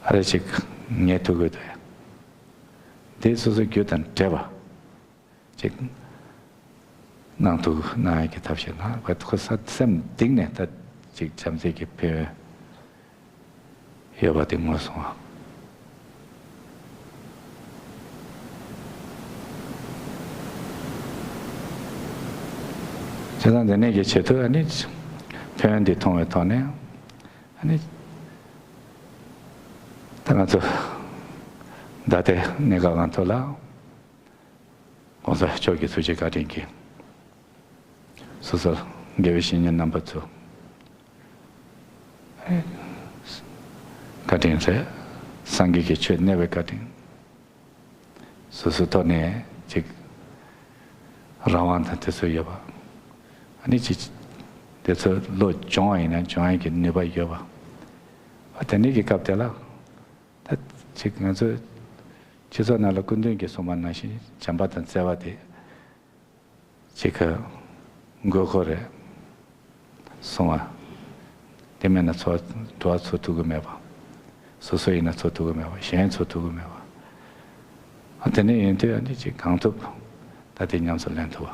ཨ་རེ་ཅིག་ངས་ཐུག་གི་འདུག་ཡ། དེ་སོ་སོའི་རྒྱུ་དང་འབྲེལ་བ་ཅིག་གནང་ཐུབ་གནང་ཡ་གི་ཐབས་ཤེས་གནང་བ། ཁོ་ས་སེམས་གཏིང་ནས་ད་ཅིག་བྱམས་བརྩེ་གི་ཕན་ཡོན་ཡོད་པ་དེ་ངོས་བཟུང་བ། བྱས་ཙང་དེ་ནས་ཀྱི་ཆེད་དུ་ཨ་ནི་ཕན་ཡོན་འདི་མཐོང་བའི་ཐོག་ནས། ནི། ད་ང་ཚོ་ད་ལྟའི་གནས་སྐབས་ང་ཚོ་ལ་༸གོང་ས་མཆོག་གི་ཐུགས་རྗེ་བཀའ་དྲིན་གྱིས་སོ་སོ་དགེ་བའི་བཤེས་གཉེན་རྣམ་པ་ཚོ་བཀའ་དྲིན་རེད། སངས་རྒྱས་ཀྱི་ཆོས་གནས་པའི་བཀའ་དྲིན། སོ་སོའི་ཐོག་ནས་ཅིག་རང་དབང་དང་དེ་ཚོ་ཡོད་པ། ཨ་ནི་ཅིག་དེ་ཚོ་བློ་སྦྱོང་བ་ཡིན་ན་སྦྱོང་ཡས་ཀྱི་ནུས་པ་ཡོད་པ། ཨ་དེ་འདྲའི་གི་སྐབས་དེ་ལ་ད་ཅིག་ང་ཚོའི་སྤྱི་ཚོགས་ནང་ལ་སྐུ་མདུན་གྱིས་གསུངས་པ་ནང་བཞིན་བྱམས་པ་དང་བརྩེ་བ་དེ། ཅིག་གི་དགོས་མཁོ་རེད་གསུང་བ། དེ་མེད་ན་འཚོ་བ་འཚོ་ཐུབ་ཀྱི་མེད་པ། སོ་སོ་ཡིན་ན་འཚོ་ཐུབ་ཀྱི་མེད་པ། གཞན་འཚོ་ཐུབ་ཀྱི་མེད་པ། ཨ་དེ་འདྲ་ཡིན་དུས་ཨ་ནི་ཅིག་གང་ཐུབ་ད་དེ་ཉམས་སུ་ལེན་ཐུབ་པ།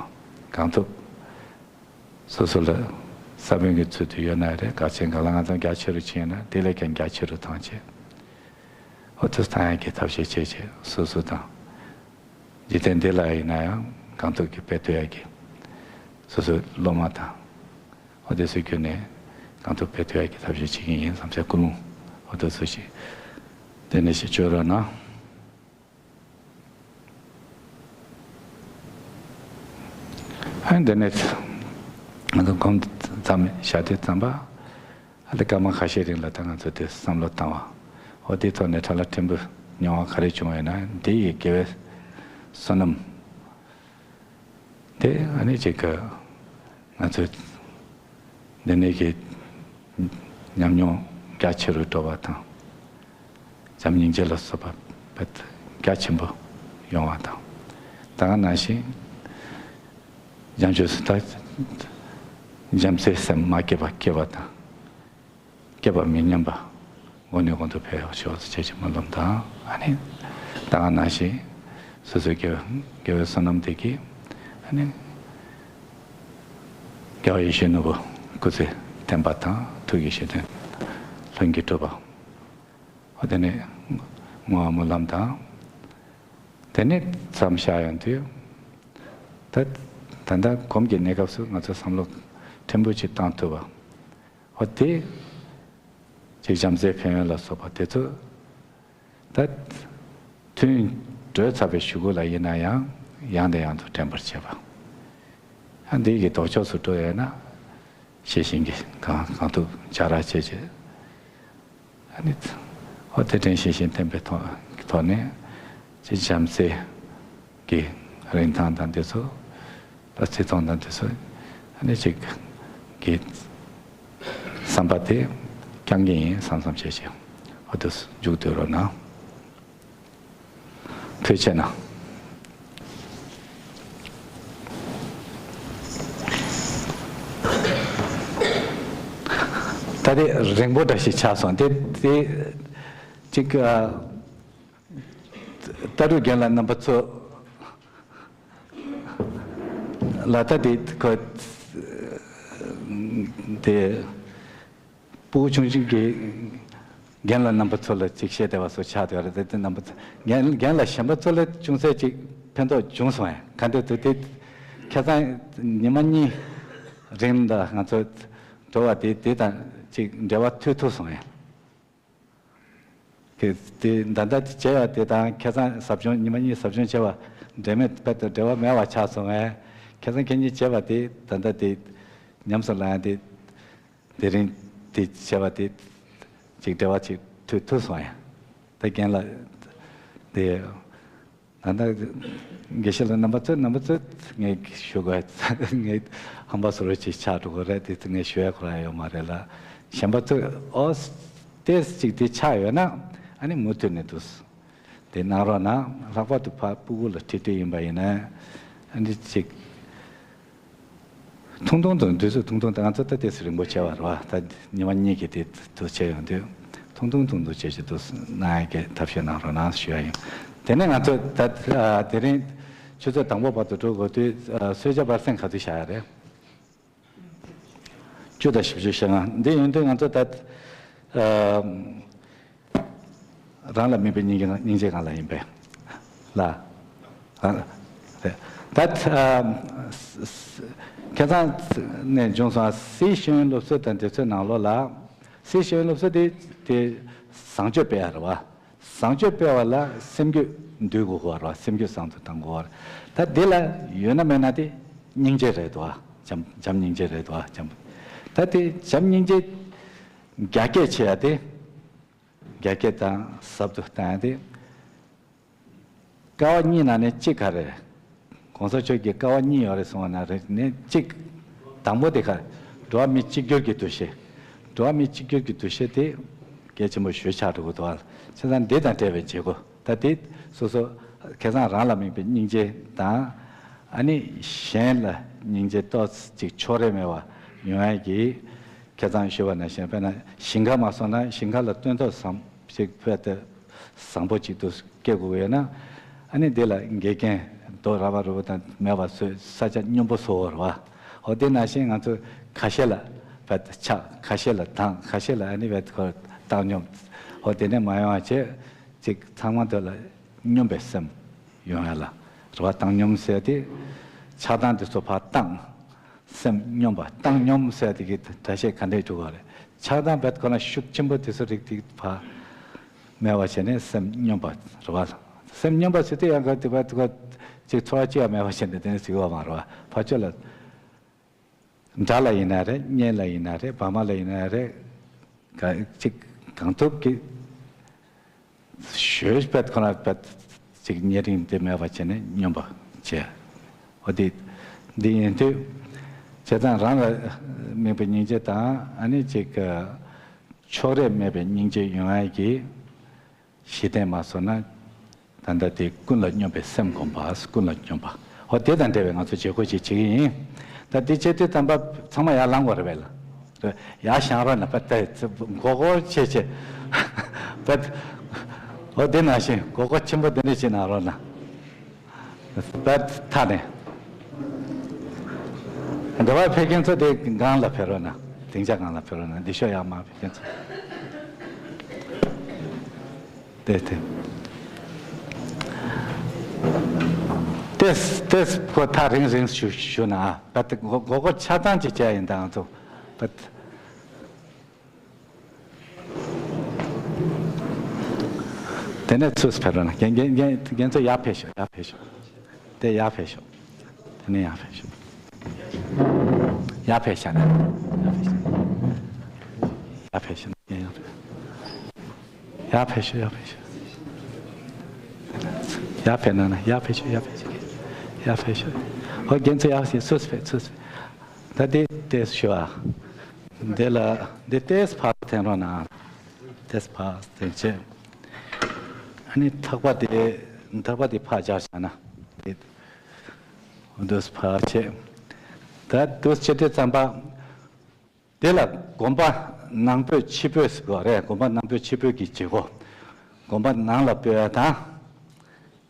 གང་ཐུབ་སོ་སོ་ལ་ས་བོན་གྱི་ཚུལ་དུ་ཡོད་ན་རེད། གལ་ཆེན་གང་ལ་ང་ཚོ་རྒྱ་ཆེ་རུ་ཕྱིན་ན་དེ་ལས་ཀྱང་རྒྱ་ཆེ་རུ་བཏང་བྱས། ཨོ་ཐུགས་བཏང་ཡག་གི་ཐབས་ཤེས་བྱས་བྱས་སོ་སོ་དང་། འཇིག་རྟེན་འདི་ལ་ཡིན་ན་ཡང་གང་ཐུབ་ཀྱིས་སྤེལ་ཐུབ་ཡག་གི་སོ་སོའི་སློབ་མ་དང་། ཨོ་དེ་ཚོའི་བརྒྱུད་ནས་གང་ཐུབ་སྤེལ་ཐུབ་ཡག་གི་ཐབས་ཤེས་བྱེད་ཀྱི་ཡིན་བསམ་སའི་ཀུན་སློང་ཨོ་དེ་ཚོ་ཞིག་དེ་ནས་ཞིག་བཅོས་རོགས་གནང་། ཨ་འདི་ནས་ང་ཚོ་གོམ་ཙམ་བཞག་དུས་ཙམ་པ། ཨ་ལས་སྐར་མ་ཁ་ཤས་རིང་ལ་ད་ང་ཚོ་དེ་བསམ་བློ་བཏང་བ། འོ་དེའི་ཐོག་ནས་ཁྲ་ལ་ཕྲན་བུ་མྱོང་བ་ག་རེ་བྱུང་བ་ཡིན་ན་འདི་ཡི་དགེ་བའི་བསོད་ནམས་དེ་ཨ་ནི་ཅིག་གི་ང་ཚོས་འདི་ནས་ཀྱི་ཉམས་མྱོང་རྒྱ་ཆེ་རུ་འགྲོ་བ་དང་། བྱམས་སྙིང་རྗེ་ལ་སོགས་པ་རྒྱ་ཆེན་པོ་ཡོང་བ་དང་། ད་ག་ནང་བཞིན། བྱམས་ཆོས་སུ་དག་བྱམས་བརྩེའི་སེམས་མ་སྐྱེས་པ་སྐྱེས་པ་དང་། སྐྱེས་པ་མི་ཉམས་པ་གོང་ནས་གོང་དུ་འཕེལ་ཤོག་ཅེས་ཀྱི་སྨོན་ལམ་དང་། ཨ་ནི་ད་ག་ནང་བཞིན་སོ་སོའི་དགེ་བའི་དགེ་བའི་བསོད་ནམས་དེ་གིས་ཨ་ནི་རྒྱལ་བ་ཡིད་བཞིན་ནོར་བུ་སྐུ་ཚེ་བརྟན་པ་དང་། ཐུགས་ཀྱི་བཞེད་དོན་ལྷུན་གྱིས་གྲུབ་པ། ཨོ་དེ་ནས་བསྔོ་བ་སྨོན་ལམ་དང་། དེ་ནས་མཚམས་བཞག་ཡོང་དུས། ད་ད་ལྟ་གོམས་ཀྱི་གནས་སྐབས་སུ་ང་ཚོ་བསམ་བློ་ཕྲན་བུ་ཅིག་བཏང་ཐུབ་པ། ཨོ་དེ་ཅིག་བྱམས་བརྩེའི་ཕན་ཡོན་ལ་སོགས་པ་དེ་ཚོ་ད་ཐུན་གྲོལ་ཚར་བའི་གཞུག་གུ་ལ་ཡིན་ན་ཡང་ཡང་དང་ཡང་དུ་དྲན་པར་བྱེད་པ། ཨ་འདི་གི་ལྡོག་ཕྱོགས་སུ་འགྲོ་ཡོད་ན་ཤེས་བཞིན་གྱིས་གང་གང་ཐུབ་བྱ་ར་བྱེད་ཅེས། ཨ་ནི། ཨོ་དེ་དྲན་ཤེས་བཞིན་བསྟེན་པའི་ཐོག་ཐོག་ནས་ཅི་བྱམས་བརྩེ་གི་རིན་ཐང་དང་དེ་ཚོ་ལ་བརྩི་མཐོང་དང་དེ་ཚོ་ཨ་ནི་ཅིག་གི་བསམ་པ་དེ་བསྐྱང་གི་ཡིན་བསམ་བསམ་བྱས་ཤིང་ཨོ་དེ་མཇུག་བསྡུ་རོགས་གནང་། ཐུགས་རྗེ་གནང་། ད་དེ་རིང་པོ་འདྲ་ཞིག་ཆགས་སོང་། དེ་དེ་གཅིག་ཨ། ལྟ་གྲུབ་རྒན་ལགས་རྣམ་པ་ཚོ་ལ་ད་དེ་ཁོ་དེ། སྤུ་གུ་ཆུང་ཆུང་གི་རྒན་ལགས་རྣམ་པ་ཚོ་ལ་ཅིག་བཤད་བདེ་བ་སོགས་ཆགས་བསྡད་ཡོད་རེད་དེ། རྣམ་པ་ཚོ་རྒན་རྒན་ལགས་གཞན་པ་ཚོ་ལ་ཅུང་ཟད་ཅིག་ཕན་ཐོགས་བྱུང་སོང་ཡ། ག་འདྲ་འདུག་དེ་ཁ་སང་ཉི་མ་གཉིས་རིང་ལ་ང་ཚོ་འགྲོ་བ་དེ་དེ་དང་ཅིག་འབྲེལ་བ་མཐུད་ཐུབ་སོང་ཡ། དེ་དེ་ད་ལྟ་བྱས་པ་དེ་དང་ཁ་སང་ཟབ་སྦྱོང་ཉི་མ་གཉིས་ཟབ་སྦྱོང་བྱས་པ་འབྲེལ་མེད་དཔེ་དང་འབྲེལ་བ་མེད་པ་ཆགས་སོང་ངས། ཁ་སང་ཁ་ཉིན་བྱས་པ་དེ་ད་ལྟ་དེ་ཉམས་སུ་བླངས་ཏེ་དེ་རིང་དེ་བྱས་པ་དེ་ཅིག་འབྲེལ་བ་ཅིག་མཐུད་ཐུབ་སོང་ཡ། ད་རྒན་ལགས་དེ་ད་ལྟ་དགེ་བཤེས་ལགས་རྣམ་པ་ཚོ་རྣམ་པ་ཚོ་ངས་ཞུ་དགོས་ངས་ཧམ་པ་བཟོ་རོགས་ཅིག་ཆགས་འགྲོ་གི་རེད། དེ་ཚོ་ངས་ཞུ་ཡ་ཁོ་རང་ཡོད་མ་རེད་ལ། གཞན་པ་ཚོ་ཨོ་ཏེས་ཅིག་དེ་ཆགས་ཡོད་ན་ཨ་ནི་མུ་མཐུད་ནས་འདུག་དེ་གནང་རོགས་གནང་། ལྷག་པར་དུ་ཕ་སྤུ་གུ་ལ་ཁྲིད་ཁྲིད་ཡིན་པ་ཡིན་ན་ཨ་ནི་ཅིག་ཐུང་ཐུང་དུ་དུས་ཚོད་ཐུང་ཐུང་དུ་ང་ཚོ་ད་ལྟའི་སི་རིང་པོ་བྱས་པ་རེད་བ། ད་ཉི་མ་གཉིས་ཀྱི་དེ་དུ་བྱས་ཡོང་དུས་ཐུང་ཐུང་ཐུང་ཐུང་བྱས་བྱས་དུ་གནང་ཡ་གི་ཐབས་ཤེས་གནང་རོགས་གནང་ཞུ་ཡ་ཡིན། དེ་ནས་ང་ཚོ་ད་དེ་རིང་ཆུ་ཚོད་དང་པོ་བར་དུ་འགྲོ་དགོས་དུས་གསོལ་ཇ་བར་གསེང་ག་ཚོད་བཞག་ཡ་རེད། བཅུ་དང་བཞི་བཅུ་ཞེ་ལྔ་འདི་ཡིན་དུས་ང་ཚོ་ད་རང་ལ་དམིགས་པའི་སྙིང་རྗེ་སྙིང་རྗེ་གང་ལ་ཡིན་པས་ལ། རེད། ད་ཁ་སང་ནས་བྱུང་སོང་། སི་ཤེས་ཡོན་སློབ་གསོ་དང་དེ་ཚོའི་ནང་ལོགས་ལ་ སྲིད་ཞི་བའི་སློབ་གསོ་དེ་དེ་བཟང་སྤྱོད་སྤེལ་ཡ་རེད་བ། བཟང་སྤྱོད་སྤེལ་བ་ལ་སེམས་རྒྱུད་འདུལ་དགོས་ཀྱི་ཡོད་རེད་བ། སེམས་རྒྱུད་བཟང་དུ་གཏང་དགོས་ཀྱི་ཡོད་རེད། ད་དེ་ལ་ཡོད་ན་མེད་ན་དེ་སྙིང་རྗེ་རེད་དོ། བྱམས་བྱམས་སྙིང་རྗེ་རེད་དོ། བྱམས། ད་དེ་བྱམས་སྙིང་རྗེ་རྒྱ་སྐྱེད་བྱེད་ཡ་དེ། རྒྱ་སྐྱེད་དང་ཟབ་ཏུ་བཏང་ཡ་དེ། ཀ་བ་གཉིས་ནང་ནས་གཅིག་ག་རེ། གོང་ས་མཆོག་གིས་ཀ་བ་གཉིས་ཡོད་རེད་གསུངས་པ་ནང་རེད་ནས་གཅིག་དང་པོ་དེ་ག་རེ། འགྲོ་བ་མི་གཅིག་གྱུར་གྱི་འདུ་ཤེས། འགྲོ་བ་མི་གཅིག་གྱུར་གྱི་འདུ་ཤེས་དེ་གལ་ཆེན་པོ་ཞེ་པོ་ཆགས་འགྲོ་གི་འདུག་བ། བྱས་ཙང་འདི་དང་འབྲེལ་བའི་བྱེད་སྒོ་ད་དེ་སོ་སོ་ཁ་སང་རང་ལ་དམིགས་པའི་སྙིང་རྗེ་དང་། ཨ་ནི་གཞན་ལ་སྙིང་རྗེ་ཏོག་ཙམ་ཅིག་ཕྱོགས་རིས་མེད་པ་ཡོང་ཡ་གི། ཁ་སང་ཞུས་པ་ནང་བཞིན་དཔེར་ན་ཞིང་ཁ་མ་བཟོ་ན་ཞིང་ཁ་ལ་སྟོན་ཐོག་བཟང་ཞིག་དཔེ་དེ་བཟང་པོ་ཅིག་ཏུ་སྐྱེ་དགོས་ཡོད་ན། ཨ་ནི་འདི་ལ་འགལ་རྐྱེན་རྡོ་ར་བ་རུ་བ་དང་མེད་པ་བཟོས་ས་ཆ་སྙོམས་པོ་བཟོ་བར་བ། འོ་དེ་ནང་བཞིན་ང་ཚོ་ཁ་ཤས་ལ་དཔེ་ཆག་ཁ་ཤས་ལ་དང་ཁ་ཤས་ལ་ཨ་ནི་དཔེ་ཁོ་བཏང་སྙོམས། འོ་དེ་ནས་མ་ཡོང་བ་བྱས་ཅིག་ཚང་མ་དེ་ལ་སྙོམས་པའི་སེམས་ཡོང་ཡ་ལ་རེ་བ་བཏང་སྙོམས་ཟེར་ཏེ། ཆགས་སྡང་དེ་ཚོ་ཕར་བཏང་། སེམས་སྙོམས་པ། བཏང་སྙོམས་ཟེར་དེ་གི་སྒྲ་བཤད་ག་འདྲས་འགྲོ་གི་རེད། ཆགས་སྡང་བད་ཁོ་ན་ཤུགས་ཆེན་པོ་དེ་ཚོ་རིགས་དེ་ཕར་མེད་པ་བྱས་ནས་སེམས་སྙོམས་པ་རེད་བ། སེམས་སྙོམས་པ་ཟེར་དུས་ཡང་ག་དེ་བད་ཁོ་ཅིག་ཚོར་བ་ཅི་ཡང་མེད་པ་བྱས་ནས་དེ་ནས་ཟེར་གི་ཡོད་མ་རེད་བ། ཕར་ཕྱོགས་ལ་དགྲ་ལ་ཡིན་ན་རེད། གཉེན་ལ་ཡིན་ན་རེད། བག་མ་ལ་ཡིན་ན་རེད། ག་ཅིག་གང་ཐུབ་ཀྱིས། ཞོལ་པད་ཁོ་ན་པད་ཅིག་ཉེ་རིང་དེ་མེད་པ་བྱས་ནས་སྙོམས་པ་བྱས། འོ་དེ་འདི་ཡིན་དུས་བྱས་ཙང་རང་ལ་དམིགས་པའི་སྙིང་རྗེ་དང་ཨ་ནི་ཅིག་ཕྱོགས་རིས་མེད་པའི་སྙིང་རྗེ་ཡོང་ཡ་གི་གཞི་རྟེན་མ་བཟོ་ན་ད་ལྟ་དེ་ཀུན་ལ་སྙོམས་པའི་སེམས་སྒོམ་པ། ཀུན་ལ་སྙོམས་པ། འོ་དེ་དང་འབྲེལ་བའི་ང་ཚོ་བྱེད་སྒོ་ཅིག་བྱེད་ཀྱི་ཡིན། ད་འདི་བྱེད་དུས་ཙམ་པ་ཚང་མ་ཡར་ལངས་དགོས་རེད་པས་ལ། ཡར་བཞེངས་རོགས་གནང་། པད་ཏེ་མགོ་སྐོར་བྱེད་བྱེད། པད། འོ་དེ་ནང་བཞིན་མགོ་སྐོར་ཆེན་པོ་དེ་འདྲ་བྱེད་གནང་རོགས་གནང་། པད་མཐའ་ནས། འགྲོ་བ་ཕེབས་མཁན་ཚོ་དེ་སྒང་ལ་ཕེབས་རོགས་གནང་། སྡིངས་ཆ་སྒང་ལ་ཕེབས་རོགས་གནང་། འདི་ཤོག་ཡར་མར་ཕེབས་མཁན་ཚོ། དེ་དེ། ཏེས་ཏེས་ཁོ་ཐག་རིང་རིང་ཞུ་ཞུ་ན་ཨ། པད་མགོ་མགོ་སྐོར་ཆ་ཚང་ཅིག་བྱས་ཡིན་ད་ང་ཚོ་པད། དེ་ནས་ཚུར་ཕེབས་རོགས་གནང་། རྒན་རྒན་རྒན་རྒན་ཚོ་ཡར་ཕེབས་ཤོག་ཡར་ཕེབས་ཤོག་དེ་ཡར་ཕེབས་ཤོག་དེ་ནས་ཡར་ཕེབས་ཤོག་ཡར་ཕེབས་ཤག་ན། ཡར་ཕེབས་ཤག་ཡར་ཕེབས་ཤག་ཡར་ཕེབས་ཤོག་ཡར་ཕེབས་ཤོག་ཡར་ཕེབས་གནང་ན། ཡར་ཕེབས་ཤོག་ཡར་ཕེབས་ཤོག་ཡར་ཕེབས་ཤོག་འོ་རྒན་ཚོ་ཡར་ཕེབས། ཚུར་ཕེབས། ཚུར་ཕེབས། ད་དེ་ཏེས་ཞུ་ཨ། འདི་ལ་འདི་ཏེས་ཕར་འཐེན་རོགས་གནང་། ཏེས་ཕར་འཐེན་བྱས། ཨ་ནི་ཐག་པ་དེ་ཐག་པ་དེ་ཕར་སྦྱར་བྱས་ན་དེ། འདུག་ཕར་བྱས། ད་འདུག་བྱེད་དུས་ཙམ་པ། དེ་ལ་སྒོམ་པ་ནང་སྤོས་ཕྱི་སྤོས་ཟེར་བ་རེད། སྒོམ་པ་ནང་སྤོས་ཕྱི་སྤོས་ཀྱི་བྱེད་སྒོ། སྒོམ་པ་ནང་ལ་སྤོས་ཡ་དང་།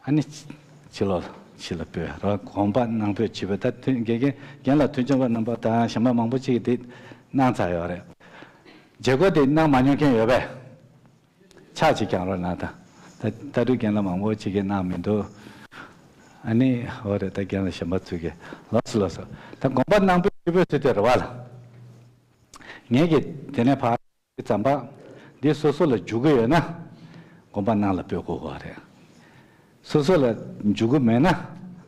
ཨ་ནི་ཕྱི་ལོགས་ཕྱི་ལ་སྤོས་ཡ་རེད། སྒོམ་པ་ནང་སྤོས་ཕྱི་སྤོས། ད་དེ་དགེ་རྒན་རྒན་ལགས་མཐུན་རྐྱེན་པ་རྣམ་པ་དང་གཞན་པ་མང་པོ་ཅིག་གིས་དེ་གནང་ཚར་ཡོད་རེད། བྱེད་སྒོ་དེ་གནང་མ་མྱོང་མཁན་ཡོད་པས། ཕྱག་ཅིག་བརྐྱང་རོགས་གནང་དང་། ད་ད་དུང་རྒན་ལགས་མང་པོ་ཅིག་གིས་གནང་མི་འདུག་ཨ་ནི་འོ་རེད། ད་རྒན་ལགས་གཞན་པ་ཚོས་ཀྱིས། ལགས་སོ་ལགས་སོ། ད་སྒོམ་པ་ནང་སྤོས་ཕྱི་སྤོས་ཟེར་དེ་རེད་བ་ལ། ངེད་ཀྱིས་དེ་ནས་ཕར་ཙམ་པ་འདི་སོ་སོ་ལ་འཇུག་གི་ཡོད་ན་སྒོམ་པ་ནང་ལ་སྤོས་དགོས་པ་རེད། སོ་སོ་ལ་འཇུག་གི་མེད་ན་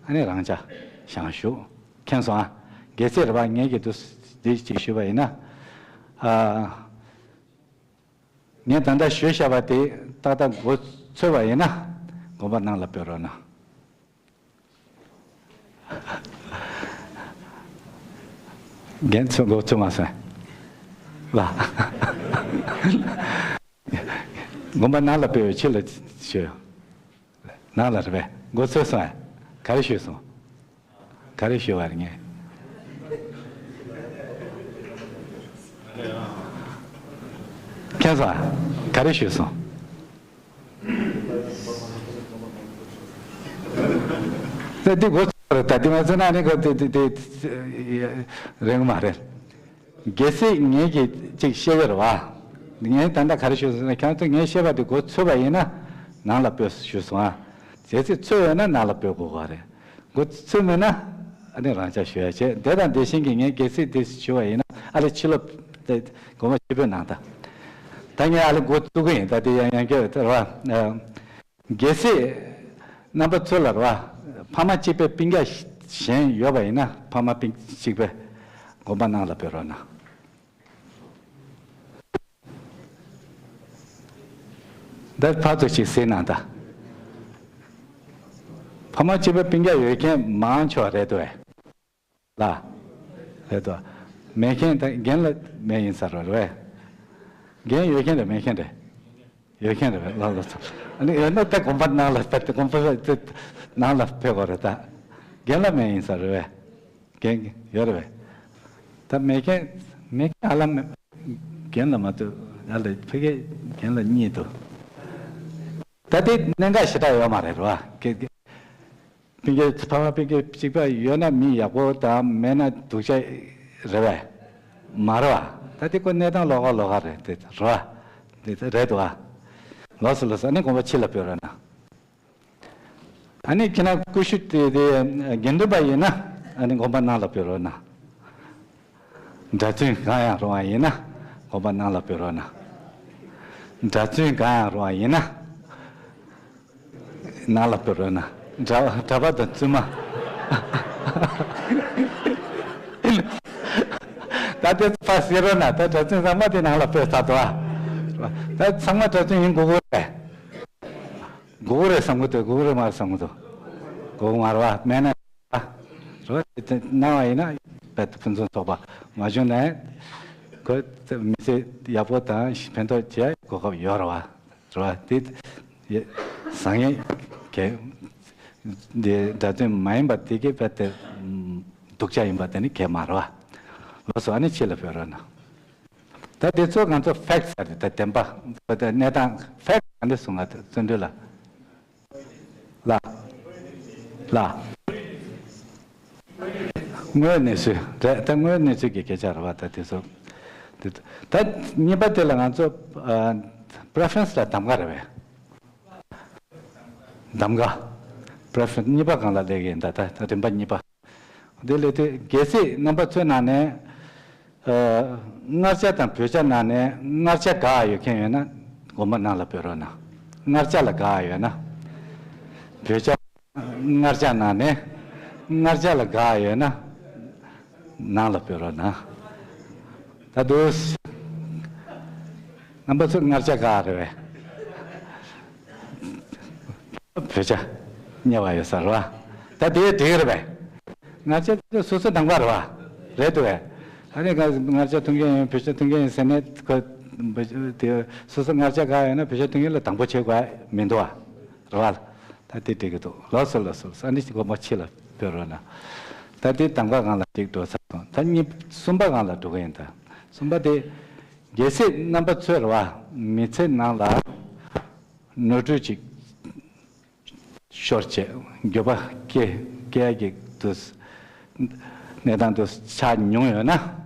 ཨ་ནི་རང་འཇགས་བཞེངས་བཞུགས། མཁྱེན་སོང་ཨ། གལ་སྲིད་རེད་བ། ངེད་ཀྱིས་འདི་འདི་ཅིག་ཞུས་པ་ཡིན་ན། ཨ། ངས་ད་ལྟ་ཞུས་བཞག་པ་དེ་ཏག་ཏག་མགོ་ཚོས་པ་ཡིན་ན་སྒོམ་པ་ནང་ལ་སྤོས་རོགས་གནང་། རྒན་ཚོས་མགོ་ཚོས་མ་སོང་ལ། སྒོམ་པ་ནང་ལ་སྤོས་པའི་ཕྱི་ལ་ཞུས། ནང་ལ་རེད་པས། མགོ་ཚོས་སོང་ཨ། ག་རེ་ཞུས་སོང་། ག་རེ་ཞུས་པ་རེད་ངས། མཁྱེན་སོང་ཨ། ག་རེ་ཞུས་སོང་། ད་འདི་མགོ་ཚོས་རེད། ད་འདི་མ་ཚོས་ན་ནི་ག་དེ་དེ་དེ་རེད་མ་རེད། གལ་སྲིད་ངེད་ཀྱིས་ཅིག་བཤད་ཀྱི་རེད་བ། ངས་ད་ལྟ་ག་རེ་ཞུས་སོང་ན། ཁྱེད་ཚོས་ངས་བཤད་པ་དེ་མགོ་ཚོས་པ་ཡིན་ན་ནང་ལ་སྤོས་ཞུས་སོང་ཨ། གལ་སྲིད་ཚོས་ཡོད་ན་ནང་ལ་སྤོས་དགོས་པ་རེད། མགོ་ཚོས་མེད་ན་ཨ་ནི་རང་འཇགས་ཞུ་ཡ་བྱས། དེ་དང་དེ་བཞིན་གྱི་ངས་གལ་སྲིད་དེ་ཞུ་བ་ཡིན་ན་ཨ་ལེ་ཕྱི་ལོགས་དེ་སྒོམ་པ་ཕྱི་སྤོས་གནང་དང་། ད་ངས་ཨ་ལེ་འགོ་བཙུགས་གི་ཡིན། ད་དེ་ཡང་ཡང་སྐྱར་རེད་བ། གལ་སྲིད་རྣམ་པ་ཚོ་ལ་རེད་བ། ཕ་མ་གཅིག་པའི་སྤུན་ཀྱག་གཞན་ཡོད་པ་ཡིན་ན། ཕ་མ་སྤུན་གཅིག་པའི་དགོངས་པ་གནང་ལ་ཕེབས་རོགས་གནང་། འདིར་ཕར་ཚུར་ཞིག་གཟིགས་གནང་དང་། ཕ་མ་གཅིག་པའི་སྤུན་ཀྱག་ཡོད་མཁན་མང་ཆེ་བ་རེད་འདུག་བས། ལ། རེད་དོ། མེད་མཁན་དང་རྒན་ལ་མེད་ཡིན་ས་རེད་བས། རྒན་ཡོད་མཁན་རེད། མེད་མཁན་རེད། ཡོད་མཁན་རེད་བས། ལ་ལ་ཚོ། ཨ་ནི་ཡོད་ན་ད་དགོངས་པ་ནང་ལ་ཕེབས། དགོངས་པ་ནང་ལ་ཕེབས་དགོས་རེད་ད། རྒན་ལ་མེད་ཡིན་ས་རེད་བས། རྒན་ཡོད་རེད་བས། ད་མེད་མཁན་མེད་མཁན་ཨ་ལ་མེད། རྒན་ལ་མ་གཏོགས་ཨ་ལ་ཕ་གི་རྒན་ལ་གཉིས་འདུག་ད་དེ་གནད་འགག་ཞེ་དྲག་ཡོད་མ་རེད་བ། སྤུན་ཀྱག་ཕ་མ་སྤུན་ཀྱག་གཅིག་པ་ཡོད་ན་མི་ཡག་པོ་དང་མེད་ན་སྡུག་ཅག་རེད་བས། མ་རེད་བ། ད་དེ་ཁོ་གནས་སྟངས་ལོགས་ཀ་ལོགས་ཀ་རེད་དེ་རེད་བ། དེ་རེད་འདུག་བ། ལགས་སོ་ལགས་སོ། ཨ་ནི་དགོངས་པ་ཕྱི་ལ་ཕེབས་རོགས་གནང་། ཨ་ནི་ཁྱེད་རང་ཀུ་ཤུ་དེ་དེ་དགེ་འདུན་པ་ཡིན་ན་ཨ་ནི་དགོངས་པ་ནང་ལ་ཕེབས་རོགས་གནང་། གྲྭ་བཙུན་གང་ཡང་རུང་བ་ཡིན་ན་དགོངས་པ་ནང་ལ་ཕེབས་རོགས་གནང་། གྲྭ་བཙུན་གང་ཡང་རུང་བ་ཡིན་ན། ནང་ལ་ཕེབས་རོགས་གནང་། གྲྭ་གྲྭ་པ་དང་བཙུན་མ། ད་དེ་ཕར་ཟེར་རོགས་གནང་། ད་གྲྭ་བཙུན་ཚང་མ་དེ་ནང་ལ་ཕེབས་ཚར་འདུག་ཨ། ད་ཚང་མ་གྲྭ་བཙུན་ཡིན་དགོས་ཀྱི་རེད། དགོས་ཀྱི་རེད་བསམ་གྱི་འདུག་དགོས་ཀྱི་རེད་མ་རེད་བསམ་གྱི་འདུག་དགོས་ཀྱི་མ་རེད་བ། མེད་ན་ཨ། རེད་བ། དེ་གནང་བ་ཡིན་ན་རྦད་དེ་ཕུན་སུམ་ཚོགས་པ། མ་བྱུང་ན་ཁོ་མི་ཚེ་ཡག་པོ་དང་ཕན་ཐོགས་བྱེད་གོ་སྐབས་ཡོད་རེད་བ། རེད་བ། དེ་ཡ་བཟང་ངན་གལ། འདི་གྲྭ་བཙུན་མ་ཡིན་པ་དེ་གི་རྦད་དེ་སྡུག་ཅག་ཡིན་པ་དེ་ནི་གལ་མ་རེད་བ། ལགས་སོ། ཨ་ནི་ཕྱི་ལ་ཕེབས་རོགས་གནང་། ད་དེ་ཚོ་ང་ཚོ་ཕེག་ཊི་ཟེར་ཏེ་ད་བདེན་པ། ད་གནས་སྟངས་ཕེག་ཊི་ག་འདྲ་གསུང་ང་བརྩོན་འགྲུས་ལགས། ལགས། ལགས། དངོས་གནས་ཚུལ་རེད། ད་དངོས་གནས་ཚུལ་གྱི་སྐད་ཆ་རེད་བ། ད་དེ་ཚོ་དེ་ད་གཉིས་པ་དེ་ལ་ང་ཚོ་པི་རེ་ཕེ་རེན་སི་ལ་གདམ་ག་རེད་བས། གདམ་ག་པི་རེ་ཕེ་རེན་སི་གཉིས་པ་སྒང་ལ་སླེབས་ཀྱི་ཡིན། ད་ད་ད་རིམ་པ་གཉིས་པ། དེ་ལས་དེ་གལ་སྲིད་རྣམ་པ་ཚོའི་ནང་ནས་ཨ་མངར་ཆ་དང་བོད་ཇ་ནང་ནས་མངར་ཆ་དགའ་ཡོད་མཁན་ཡོད་ན་དགོངས་པ་ནང་ལ་ཕེབས་རོགས་གནང་། མངར་ཆ་ལ་དགའ་ཡོད་ན། བོད་ཇ། མངར་ཆ་ནང་ནས་མངར་ཆ་ལ་དགའ་ཡོད་ན་ནང་ལ་ཕེབས་རོགས་གནང་། ད་དུ་རྣམ་པ་ཚོ་མངར་ཆ་དགའ་རེད་བས། བོད་ཇ་ཉེ་བ་ཡོད་ས་རེད་བ། ད་དེ་འགྲིག་རེད་བས། མངར་ཆ་དེ་སོ་སོ་དང་པ་རེད་བ། རེད་འདུག་བས། ཨ་ནི་ང་མངར་ཆ་འཐུང་མཁན་ཡིན། བོད་ཇ་འཐུང་མཁན་ཡིན་ཟེར་ནས་ཁོ་དེ་སོ་སོ་མངར་ཆ་དགའ་ཡོད་ན་བོད་ཇ་འཐུང་མཁན་ལ་དང་པོ་བྱེད་དགོས་མི་འདུག་བ། རེད་བ། ད་དེ་འགྲིག་གི་འདུག་ལགས་སོ་ལགས་སོ་ལགས་སོ། ཨ་ནི་དགོངས་པ་ཕྱི་ལ་ཕེབས་རོགས་གནང་། ད་དེ་གདམ་ག་སྒང་ལ་གཅིག་འགྲོ་ཚར་སོང་། ད་གཉིས་གསུམ་པ་སྒང་ལ་འགྲོ་གི་ཡིན། ད་གསུམ་པ་དེ་གལ་སྲིད་རྣམ་པ་ཚོས་རེད་བ། མི་ཚེ་ནང་ལ་ནོར་འཁྲུལ་ཅིག་ཤོར་བྱས་འགྱོད་པ་སྐྱེ་སྐྱེ་ཡ་གི་དུ་གནས་སྟངས་དུ་ཆགས་མྱོང་ཡོད་ན།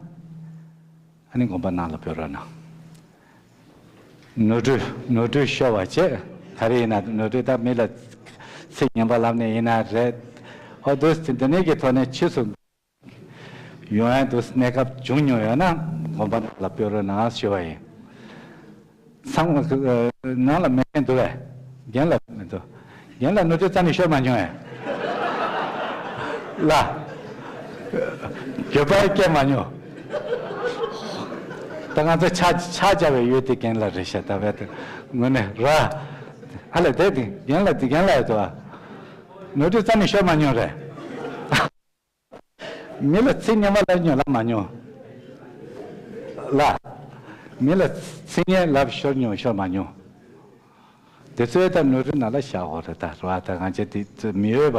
ཨ་ནི་དགོངས་པ་ནང་ལ་ཕེབས་རོགས་གནང་། ནོར་འཁྲུལ་ནོར་འཁྲུལ་ཤོར་བ་བྱས། ག་རེ་ཡིན་ན་ནོར་འཁྲུལ་ད་མི་ལ་ཚིག་ངན་པ་ལབ་ནས་ཡིན་ན་རེད། ཨོ་དུ་འདི་ནས་ཀྱི་ཐོག་ནས་ཕྱིས་སུ་ཡོང་ཡ་དུ་གནས་སྐབས་བྱུང་མྱོང་ཡོད་ན་དགོངས་པ་ལ་ཕེབས་རོགས་གནང་ཞུ་བ་ཡིན། ཚང་མ་ནང་ལ་མེད་མཁན་འདུག་བས། རྒན་ལ་མི་འདུག་རྒན་ལ་ནོར་འཁྲུལ་རྩ་ནས་ཤོར་མ་མྱོང་བས། ལ། འགྱོད་པ་སྐྱེ་མ་མྱོང་། ད་ང་ཚོ་ཕྱག་ཕྱག་བྱ་བའི་ཡུལ་དེ་རྒན་ལ་རེད་ཤག་ད་བས་དེ་དངོས་གནས་ར། ཨ་ལས་དེ་དེ་རྒན་ལ་དེ་རྒན་ལ་ཡོད་དོ། ནོར་འཁྲུལ་རྩ་ནས་ཤོར་མ་མྱོང་རེད། མི་ལ་ཚིག་ངན་པ་ལབ་མྱོང་ལབ་མ་མྱོང་། ལ། མི་ལ་ཚིག་ངན་ལབ་ཤོར་མྱོང་ཤོར་མ་མྱོང་། དེ་ཚོའི་ད་ནོར་འཁྲུལ་ནང་ལ་བཞག་དགོས་རེད་ད་ར། ད་ང་ཚོ་དེ་ཚོ་མི་འོས་པ།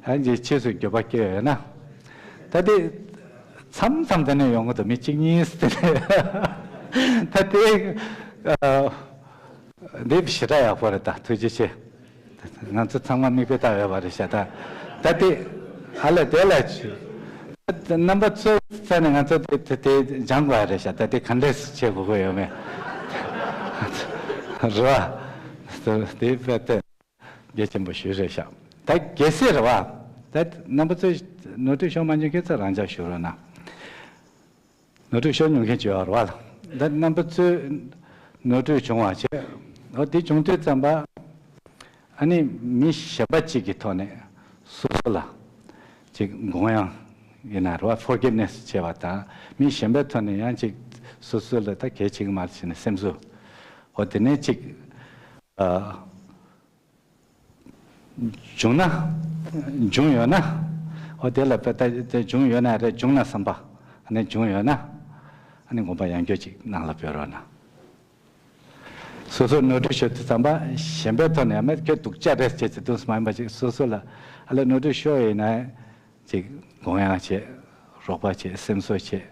ཨ་ནི་ཕྱིས་སུ་འགྱོད་པ་སྐྱེ་ཡོད་ན། ད་དེ་མཚམས་མཚམས་དེ་ནས་ཡོང་གི་འདུག་མི་གཅིག་གཉིས་དེ་ནས་ད་དེ་ཨ། འདི་ཞེ་དྲག་ཡག་པོ་རེད་ད། ཐུགས་རྗེ་ཆེ། ང་ཚོ་ཚང་མ་མིག་དཔེ་ལྟ་འོས་པ་རེད་ཤག་ད་ད་དེ་ཨ་ལས་དེ་ལས་ཆུ་རྣམ་པ་ཚོའི་རྩ་ནས་ང་ཚོ་དེ་དེ་དེ་སྦྱང་དགོས་ཡ་རེད་ཤག་ད་དེ་ག་འདྲས་བྱེད་དགོས་ཀྱི་ཡོད་མེད་རེད་བ། དེ་དཔེ་དེ་གལ་ཆེན་པོ་ཞིག་རེད་ཤག་ད་གལ་སྲིད་རེད་བ། ད་རྣམ་པ་ཚོས་ནོར་འཁྲུལ་ཤོར་མ་མྱོང་མཁན་ཚོ་རང་འཇགས་བཞུགས་རོགས་གནང་། ནོར་འཁྲུལ་ཤོར་མྱོང་མཁན་ཅིག་ཡོད་རེད་བ། ད་རྣམ་པ་ཚོས་ ནོར་འཁྲུལ་བྱུང་བ་བྱས། འོ་དེ་བྱུང་དུས་ཙམ་པ། ཨ་ནི་མི་གཞན་པ་གཅིག་གི་ཐོག་ནས་སོ་སོ་ལ་ཅིག་དགོངས་ཡངས་ཡིན་ན་རེད་བ། ཕོར་གྷིབ་ནེ་སི་བྱས་པ་དང་། མི་གཞན་པའི་ཐོག་ནས་ཡང་ཅིག་སོ་སོ་ལ་ད་གལ་ཆེ་གི་མ་རེད་ཟེར་ནས་སེམས་གསོ། འོ་དེ་ནས་ཅིག་ཨ། བྱུང་ན། བྱུང་ཡོད་ན། འོ་དེ་ལ་དཔེ་ལྟ་དེ་བྱུང་ཡོད་ན་རེད། བྱུང་ན་བསམ་པ། ཨ་ནི་བྱུང་ཡོད་ན། ཨ་ནི་དགོངས་པ་ཡང་བསྐྱར་ཅིག་ནང་ལ་འབུལ་རོགས་གནང་། སོ་སོར་ནོར་འཁྲུལ་ཤོར་དུས་ཙམ་པ་གཞན་པའི་ཐོག་ནས་ཡང་མེད་ཁྱོད་སྡུག་ཅག་རེད་ཅེས་ཅིག་འདུག་སེ་མ་ཡིན་པ་ཅིག་སོ་སོ་ལ་ཨ་ལས་ནོར་འཁྲུལ་ཤོར་ཡིན་ན་ཅིག་དགོངས་ཡངས་བྱེད། རོགས་པ་བྱེད། སེམས་གསོ་བྱེད།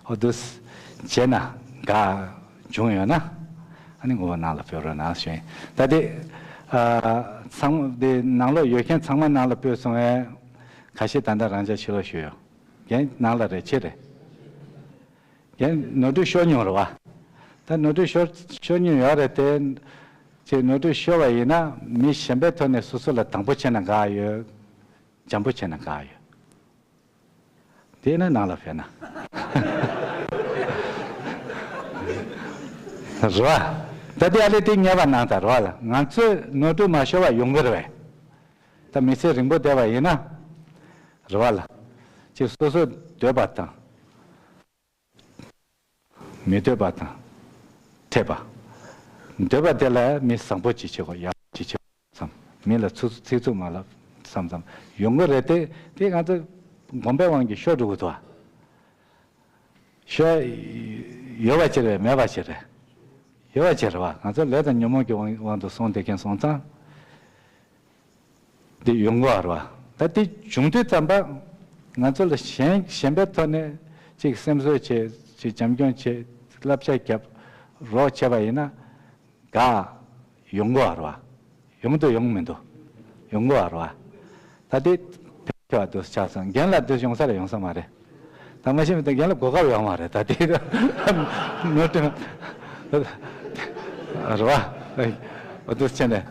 འོ་འདུག་སེ་བྱས་ན་དགའ། བྱུང་ཡོད་ན་ཨ་ནི་དགོངས་པ་ནང་ལ་འབུལ་རོགས་གནང་ཞུ་ཡིན། ད་དེ་ཨ་ཚང་མ་དེ་ནང་ལོགས་ཡོད་མཁན་ཚང་མ་ནང་ལ་འབུལ་སོང་བས། ཁ་ཤས་ད་ལྟ་རང་འཇགས་ཕྱི་ལོགས་བཞུགས་ཡོད། རྒན་ནང་ལ་རེད། ཕྱི་རེད། རྒན་ནོར་འཁྲུལ་ཤོར་མྱོང་རེད་བ། ད་ནོར་འཁྲུལ་ཤོར་ཤོར་མྱོང་ཡོད་རེད་དེ། ཅིག་ནོར་འཁྲུལ་ཤོར་བ་ཡིན་ན་མི་གཞན་པའི་ཐོག་ནས་སོ་སོ་ལ་དང་པོ་བྱས་ན་དགའ་ཡོད། འཇམ་པོ་བྱས་ན་དགའ་ཡོད། དེ་ནས་ནང་ལ་ཕེབས་ན། རེད་བ། ད་དེ་ཨ་ལས་དེ་ངེས་པ་གནང་དང་རེད་བ་ལ། ང་ཚོས་ནོར་འཁྲུལ་མ་ཤོར་བ་ཡོང་གི་རེད་བས། ད་མི་ཚེ་རིང་པོ་བསྡད་པ་ཡིན་ན། རེད་བ་ལ། ཅིག་སོ་སོས་འདོད་པ་དང་། མི་འདོད་པ་དང་། འཐད་པ། འདོད་པ་དེ་ལ་མི་བཟང་པོ་ཅིག་བྱེད་དགོས། ཡག་པོ་ཅིག་བྱེད་དགོས་བསམ། མི་ལ་ཚིག་ཚིག་རྩུབ་མ་ལབ་བསམ་བསམ་ཡོང་གི་རེད་དེ། དེ་ང་ཚོ་གོམས་པའི་དབང་གིས་ཤོར་འགྲོ་གི་འདུག་ཨ། ཤོར་ཡོད་པ་ཅིག་རེད། མེད་པ་ཅིག་རེད། ཡོད་པ་ཅིག་རེད་བ། ང་ཚོ་ལས་དང་ཉོན་མོངས་ཀྱི་དབང་དབང་དུ་སོང་བསྡད་མཁན་སོང་ཙང་། འདི་ཡོང་གི་རེད་བ། ད་འདི་བྱུང་དུས་ཙམ་པ། ང་ཚོ་ལ་གཞན་གཞན་པའི་ཐོག་ནས་ཅིག་སེམས་གསོ་བྱེད། ཅིག་བྱམས་སྐྱོང་བྱེད། བསླབ་བྱ་རྒྱབ། རོགས་བྱས་པ་ཡིན་ན། དགའ། ཡོང་གི་རེད་བ། ཡོང་འདུག་ཡོང་མི་འདུག་ཡོང་གི་རེད་བ། ད་འདི་ཕལ་ཆེ་བ་འདུག་ཆགས་སོང་། རྒན་ལགས་འདི་ཡོང་ས་རེད། ཡོང་ས་མ་རེད། ད་མ་ཤེས་མི་འདུག་རྒན་ལགས་གོ་སྐབས་ཡོད་མ་རེད། ད་འདི་ནོར་འཁྲུལ་རེད་བ། འོ་འདུག་བྱས་ནས།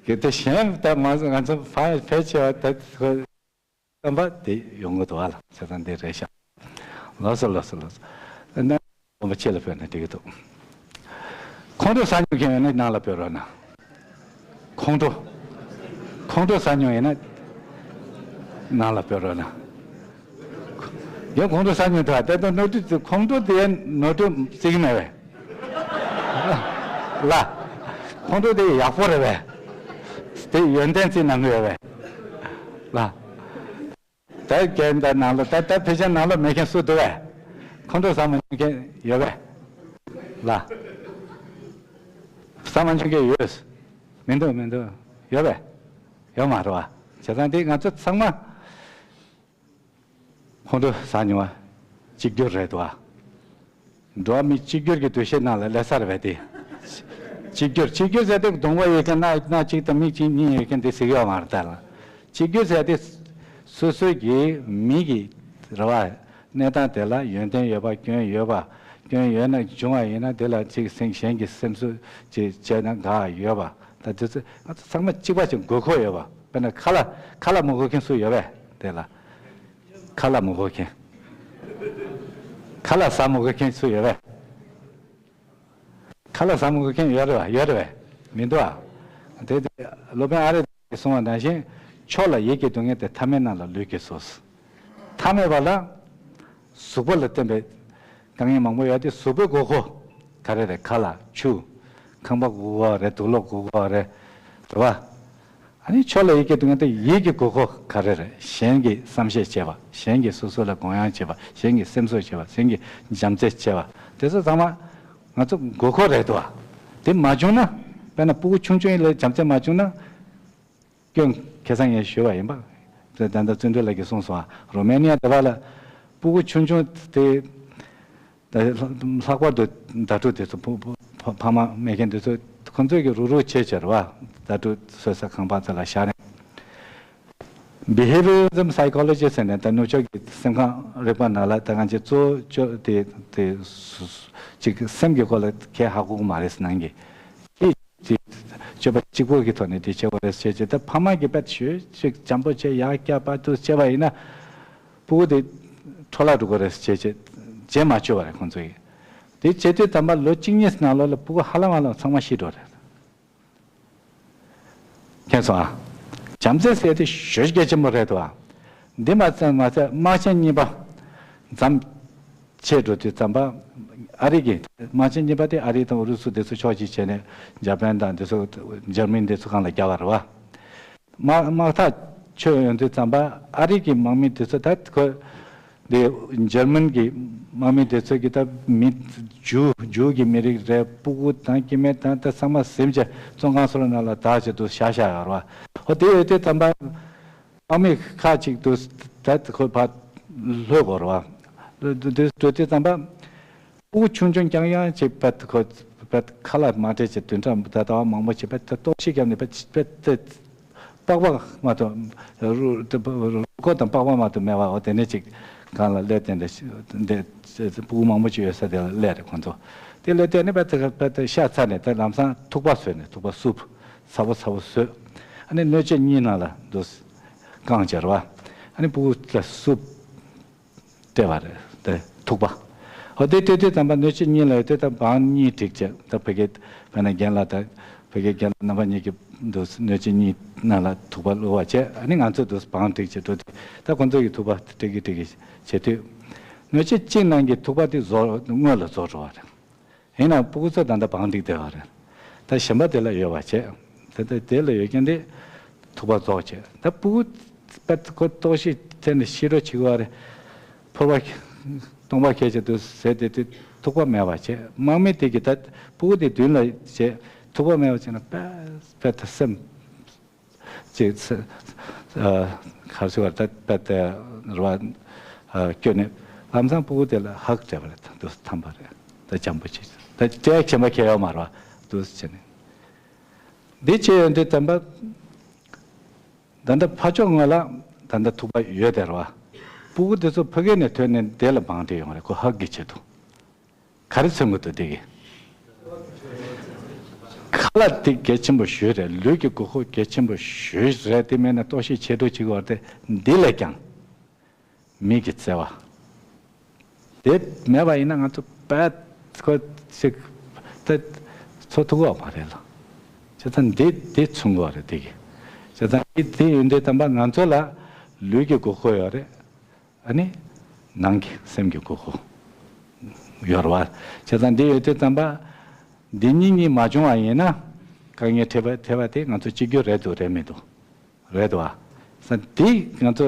གལ་ཏེ་གཞན་ད་མ་ང་ཚོ་ཕ་ཕལ་ཆེ་བ་ད་ཁོ་བསམ་པ་དེ་ཡོང་གི་འདུག་ཨ་ལ། བྱས་ཙང་འདི་རེད་ཤག་ལགས་སོ། ལགས་སོ། ལགས་སོ། ན་བསམ་པ་ཆེ་ལ་ཕེབས་ན་འགྲིག་གི་འདུག་ཁོང་ཁྲོ་ཟ་མྱོང་མཁན་ཡོད་ན་ནང་ལ་ཕེབས་རོགས་གནང་། ཁོང་ཁྲོ། ཁོང་ཁྲོ་ཟ་མྱོང་ཡིན་ན་ནང་ལ་ཕེབས་རོགས་གནང་། ཡང་ཁོང་ཁྲོ་ཟ་མྱོང་འདུག་ཨ། དེ་དང་ནོར་འཁྲུལ། ཁོང་ཁྲོ་དེ་ནོར་འཁྲུལ་བརྩི་གི་མེད་པས། ལ། ཁོང་ཁྲོ་དེ་ཡག་པོ་རེད་པས། དེ་ཡོན་ཏན་བརྩི་གནང་གི་ཡོད་པས། ལ། ད་རྒན་ད་ནང་ལོགས་ད་ད་ཕལ་ཆེར་ནང་ལོགས་མེད་མཁན་སུ་འདུག་པས། ཁོང་ཁྲོ་ཟ་མ་མྱོང་མཁན་ཡོད་པས། ལ། ཟ་མ་མྱོང་མཁན་ཡོད། མི་འདུག་མི་འདུག་ཡོད་པས། ཡོད་མ་རེད་པ། བྱས་ཙང་དེ་ང་ཚོ་ཚང་མ། ཁོང་ཁྲོ་ཟ་མྱོང་བ་གཅིག་གྱུར་རེད་དོ། འགྲོ་བ་མི་གཅིག་གྱུར་གྱི་འདུ་ཤེས་ནང་ལ་སླེབས་ཚར་བས་དེ། གཅིག་གྱུར། གཅིག་གྱུར་ཟེར་དུས་གདོང་པ་ཡོད་མཁན། སྣ་སྣ་གཅིག་དང་མིག་གཅིག་གཉིས་ཡོད་མཁན་དེ་ཟེར་གྱི་ཡོད་མ་རེད་ད་ལ། གཅིག་གྱུར་ཟེར་དེ་སོ་སོ་གི་མི་གི་རེད་པ། གནས་སྟངས་དེ་ལ་ཡོན་ཏན་ཡོད་པ། སྐྱོན་ཡོད་པ། སྐྱོན་ཡོད་ན་བྱུང་བ་ཡིན་ན་དེ་ལ་ཅིག་སེམས་གཞན་གྱི་སེམས་གསོ་ཅིག་བྱས་ན་དགའ་ཡོད་པ། ད་དེ་ཚོ་ང་ཚོ་ཚང་མ་གཅིག་པ་ཅིག་དགོས་མཁོ་ཡོད་པ། དཔེར་ན་ཁ་ལག་ཁ་ལག་མ་དགོས་མཁན་སུ་ཡོད་པས་དེ་ལ། ཁ་ལག་མ་དགོས་མཁན། ཁ་ལག་ཟ་མ་དགོས་མཁན་སུ་ཡོད་པས། ཁ་ལག་ཟ་མ་དགོས་མཁན་ཡོད་རེད་པ། ཡོད་རེད་པས། མི་འདུག་ཨ། དེ་དེ་སློབ་དཔོན་ཨ་རི་གིས་གསུངས་པ་ནང་བཞིན། མཆོག་ལ་ཡིད་ཀྱི་སྡུག་བསྔལ་དེ། ཐ་མལ་རྣམས་ལ་ལུས་ཀྱིས་གསོ། ཐ་མལ་པ་ལ་གཟུགས་པོ་ལ་བརྟེན་པའི་དཀའ་ངལ་མང་པོ་ཡོད་དེ། གཟུགས་པོའི་དགོས་མཁོ་ག་རེ་རེད། ཁ་ལག་ཆུ། ཁང་པ་དགོས་ཀྱི་རེད། དུག་ལོག་དགོས་ཀྱི་རེད། རེད་པ། ཨ་ནི་མཆོག་ལ་ཡིད་ཀྱི་སྡུག་བསྔལ་དེ། ཡིད་ཀྱི་དགོས་མཁོ་ག་རེ་རེད། གཞན་གྱི་བསམ་ཤེས་བྱེད་པ། གཞན་གྱིས་སོ་སོ་ལ་དགོངས་ཡངས་བྱེད་པ། གཞན་གྱི་སེམས་གསོ་བྱེད་པ། གཞན་གྱི་བྱམས་བརྩེ་བྱེད་པ། དེ་ཚོ་ཚང་མ་ང་ཚོ་དགོས་མཁོ་རེད་དོ། དེ་མ་བྱུང་ན། དཔེར་ན་སྤུ་གུ་ཆུང་ཆུང་ལ་བྱམས་བརྩེ་མ་བྱུང་ན། སྐྱོན་ཁེ་བཟང་ངས་ཞུས་པ་ཡིན་པ། ད་ལྟ་བརྩོན་འགྲུས་ལགས་ཀྱིས་གསུངས་སོང་ཨ། རོ་མེ་ནི་ཡ་དེ་པ་ལ་སྤུ་གུ་ཆུང་ཆུང་དེ། ད་ལྷག་པར་དུ་ཟླ་དྲུག་དེ་ཚོ། ཕ་ཕ་ཕ་མ་མེད་མཁན་དེ་ཚོ། ཁོང་ཚོས་ཀྱི་རུག་རུག་བྱས་བྱས་རེད་པ། ཟླ་དྲུག་གསོ་ས་ཁང་པ་ཚོ་ལ་བཞག་ནས། Behaviorism psychology ཟེར་ནས་ད་ནུབ་ཕྱོགས་ཀྱི་སེམས་ཁམས་རིག་པ་ནང་ལ་ད་གང་ཅི་གཙོ་བོ་ཅོ་དེ་དེ་སུ་སུ་ཅིག་སེམས་ཀྱི་སྐོར་ལ་གས་ཧ་གོ་གི་མ་རེད་ཟེར་ནང་གི། དེ་དེ་སྤྱོད་པ་གཅིག་པོ་གི་ཐོག་ནས་དེ་བྱེད་དགོས་རེད་ཟེར་བྱས། ད་ཕ་མ་གིས་དཔེ་ཞོད་ཅིག་འཇམ་པོ་བྱས་ཡར་བསྐྱར་ཕར་ཚུར་བྱས་པ་ཡིན་ན། སྤུ་གུ་དེ་འཕྲོ་བརླག་འགྲོ་གི་རེད་ཟེར་བྱས་བྱས་རྗེས་མ་ཆོད་པ་རེད་ཁོང་ཚོ་གིས། དེ་བྱེད་དུས་ཙམ་པ་ལོ་གཅིག་གཉིས་ནང་ལོགས་ལ་ཕྲུ་གུ་ཧ་ལམ་ཧ་ལམ་ཚང་མ་ཤི་འགྲོ་རེད། མཁྱེན་སོང་ཨ། བྱམས་བརྩེ་ཟེར་དེ་ཞེ་གལ་ཆེན་པོ་རེད་དོ། འདི་མ་ཚད་མ་ཚད་དམག་ཆེན་གཉིས་པ་མཚམས་ཆད་འགྲོ་དུས་ཙམ་པ། ཨ་རི་གི་དམག་ཆེན་གཉིས་པ་དེ་ཨ་རི་དང་ཨུ་རུ་སུ་དེ་ཚོ་ཕྱོགས་གཅིག་བྱས་ནས་འཇར་པན་དང་དེ་ཚོ་འཇར་མན་དེ་ཚོ་སྒང་ལ་རྒྱག་པ་རེད་བ། དམག་དམག་ཐག་ཆོད་ཡོང་དུས་ཙམ་པ་ཨ་རི་གི་དམག་མི་དེ་ཚོ་ད་ཁོ། འདི་འཇར་མན་གྱི་དམག་མི་དེ་ཚོ་གི་ད་མི་ཇུ་ཇུ་གི་མི་རིགས་རེད། ཕྲུ་གུ་དང་སྐྱེ་དམན་དང་ད་ཚང་མ་ཟིན་བྱས་བཙོན་ཁང་སོགས་ནང་ལ་བདག་བྱས་འདུག་བཞག་བཞག་ཡོད་རེད་བ། ཧོ་དེ་ཡོད་དུས་ཙམ་པ་དམག་མི་ཁག་ཅིག་འདུག་ད་ཁོ་ཕར་ལྷོད་དགོས་རེད་བ། འདུག་འདུག་འདུག་དུས་ཙམ་པ། ཕྲུ་གུ་ཆུང་ཆུང་རྐྱང་རྐྱང་ཅིག་བད་ཁོ་བད་ཁ་ལག་མ་སྤྲད་ཅིག་བདུན་ཕྲག་ད་ཟླ་བ་མང་པོ་ཅིག་བད་ལྟོགས་ཤི་བརྒྱབ་ནས་བད་བད་པགས་པ་མ་གཏོགས་རུ་རུ་ཁོ་དང་པགས་པ་མ་གཏོགས་མེད་པ། འོ་དེ་ནས་ཅིག་སྒང་ལ་སླེབས་ཏེ་འདི་འདི་ཕྲུ་གུ་མང་པོ་ཅིག་ཡོད་ས་དེ་ལ་སླེབས་རེད་ཁོང་ཚོ། དེ་སླེབས་ཏེ་ནི་བད་བད་ཤ་ཚ་ནས་ད་ལམ་སང་ཐུག་པ་བཟོས་ནས་ཐུག་པ་སུབ་ཚ་པོ་ཚ་པོ་བཟོས། ཨ་ནི་སྣོད་ཆས་གཉིས་ནང་ལ་འདུག་བཀང་བྱས་རེད་བ། ཨ་ནི་ཕྲུ་གུ་ལ་སུབ། སྤྲད་པ་རེད་དེ་ཐུག་པ། འོ་དེ་སྤྲད་དུས་ཙམ་པ་སྣོད་ཆས་གཉིས་ལ་ཡོད་དེ་ད་བང་གཉིས་བསྒྲིགས་བྱས་ད་ཕ་གི་བས་ན་རྒན་ལགས་དང་ཕ་གི་རྒན་ལགས་རྣམ་པ་གཉིས་ཀྱིས་འདུག་སྣོད་ཆས་གཉིས་ནང་ལ་ཐུག་པ་བླུགས་པ་བྱས། ཨ་ནི་ང་ཚོས་འདུག་བང་བསྒྲིགས་བྱས་འགྲོ་དུས་ད་ཁོང་ཚོ་གིས་ཐུག་པ་སྤྲད་ཀྱི་སྤྲད་ཀྱི་བྱེད་དུས། སྣོད་ཆས་གཅིག་ནང་གི་ཐུག་པ་དེ་རྫོགས་སྔོན་ལ་རྫོགས་འགྲོ་བ་རེད། ཡིན་ནའང་ཕྲུ་གུ་ཚོ་ད་ལྟ་བང་སྒྲིག་བསྡད་པ་རེད། ད་གཞན་པ་དེ་ལ་ཡོད་པ་བྱས། ད་ལྟ་དེ་ལ་ཡོད་མཁན་དེ་ཐུག་པ་རྫོགས་བྱས། ད་ཕྲུ་གུ་པད་ཁོ་ལྟོགས་ཤི་ཐེབས་ནས་ཤི་འགྲོ་བྱེད་ཀྱི་ཡོད་རེད། ཕོར་པ་སྟོང་པ་ཁྱེར་བྱས་འདུག་ཟེར་དེ་དེ་ཐུག་པ་མེད་པ་བྱས། དམག་མི་དེ་གིས་ད་ཕྲུ་གུ་དེ་མདུན་ལ་བྱས་ཐུག་པ་མེད་པ་བྱས་ན་པད་པད་ད་སེམས། ཅེས་ཚེ། ཨ། གར་སོ་བར་ད་ད་ད་རུ་བ། ཨ། སྐྱོ་ནས་ལམ་སང་ཕྲུ་གུ་དེ་ལ་ཧག་སྤྲད་པ་རེད། ད་དུ་ཐམ་པ་རེད། ད་འཇམ་པོ་བྱས་ད་སྤྲད་ཆེན་པ་ཁྱེར་ཡོད་མ་རེད་བ། དུ་བྱས་ནས་འདི་བྱས་ཡོད་འདི་དམ་པ། ད་ལྟ་ཕ་ཕྱོགས་ངོས་ལ་ད་ལྟ་ཐུག་པ་ཡོད་དེ་རེད་བ། ཕྲུ་གུ་དེ་ཚོ་ཕ་གི་ནས་ཐོན་ནས་དེ་ལ་བང་སྒྲིག་ཡོང་རེད་ཁོ་ཧག་གི་ཆེད་དུ། ག་རེ་མཚོན་གྱི་འདུག་དེ་གི། ཁ་ལག་དེ་གལ་ཆེན་པོ་ཞེ་རེད། ལུས་ཀྱི་དགོས་མཁོ་གལ་ཆེན་པོ་ཞེ་རེད། དེ་མེད་ན་ལྟོགས་ཤི་ཆེ་འགྲོ་བྱེད་ཀྱི་ཡོད་རེད། དེ་འདི་ལས་ཀྱང་མིག་གི་བརྩེ་བ་དེ་མེད་པ་ཡིན་ན་ང་ཚོ་བད་ཁོ་ཅིག་ད་འཚོ་ཐུབ་ཀྱི་མ་རེད་ལ། བྱས་ཙང་འདི་འདི་མཚོན་གྱི་རེད་དེ་གི། བྱས་ཙང་འདི་འདི་ཡོད་འདི་དམ་པ་ང་ཚོ་ལ་ལུས་ཀྱི་དགོས་མཁོ་ཡོད་རེད། ཨ་ནི་ནང་གི་སེམས་ཀྱི་དགོས་མཁོ་ཡོད་རེད་བ། བྱས་ཙང་འདི་ཡོད་དུས་ཙམ་པ་འདི་གཉིས་གཉིས་མ་བྱུང་བ་ཡིན་ན་དཀའ་ངལ་འཕྲད་པ་འཕྲད་པ་དེ་ང་ཚོ་གཅིག་གྱུར་རེད་འདུག་རེད་མི་འདུག་རེད་འདུག་བ། ས་འདི་ང་ཚོ་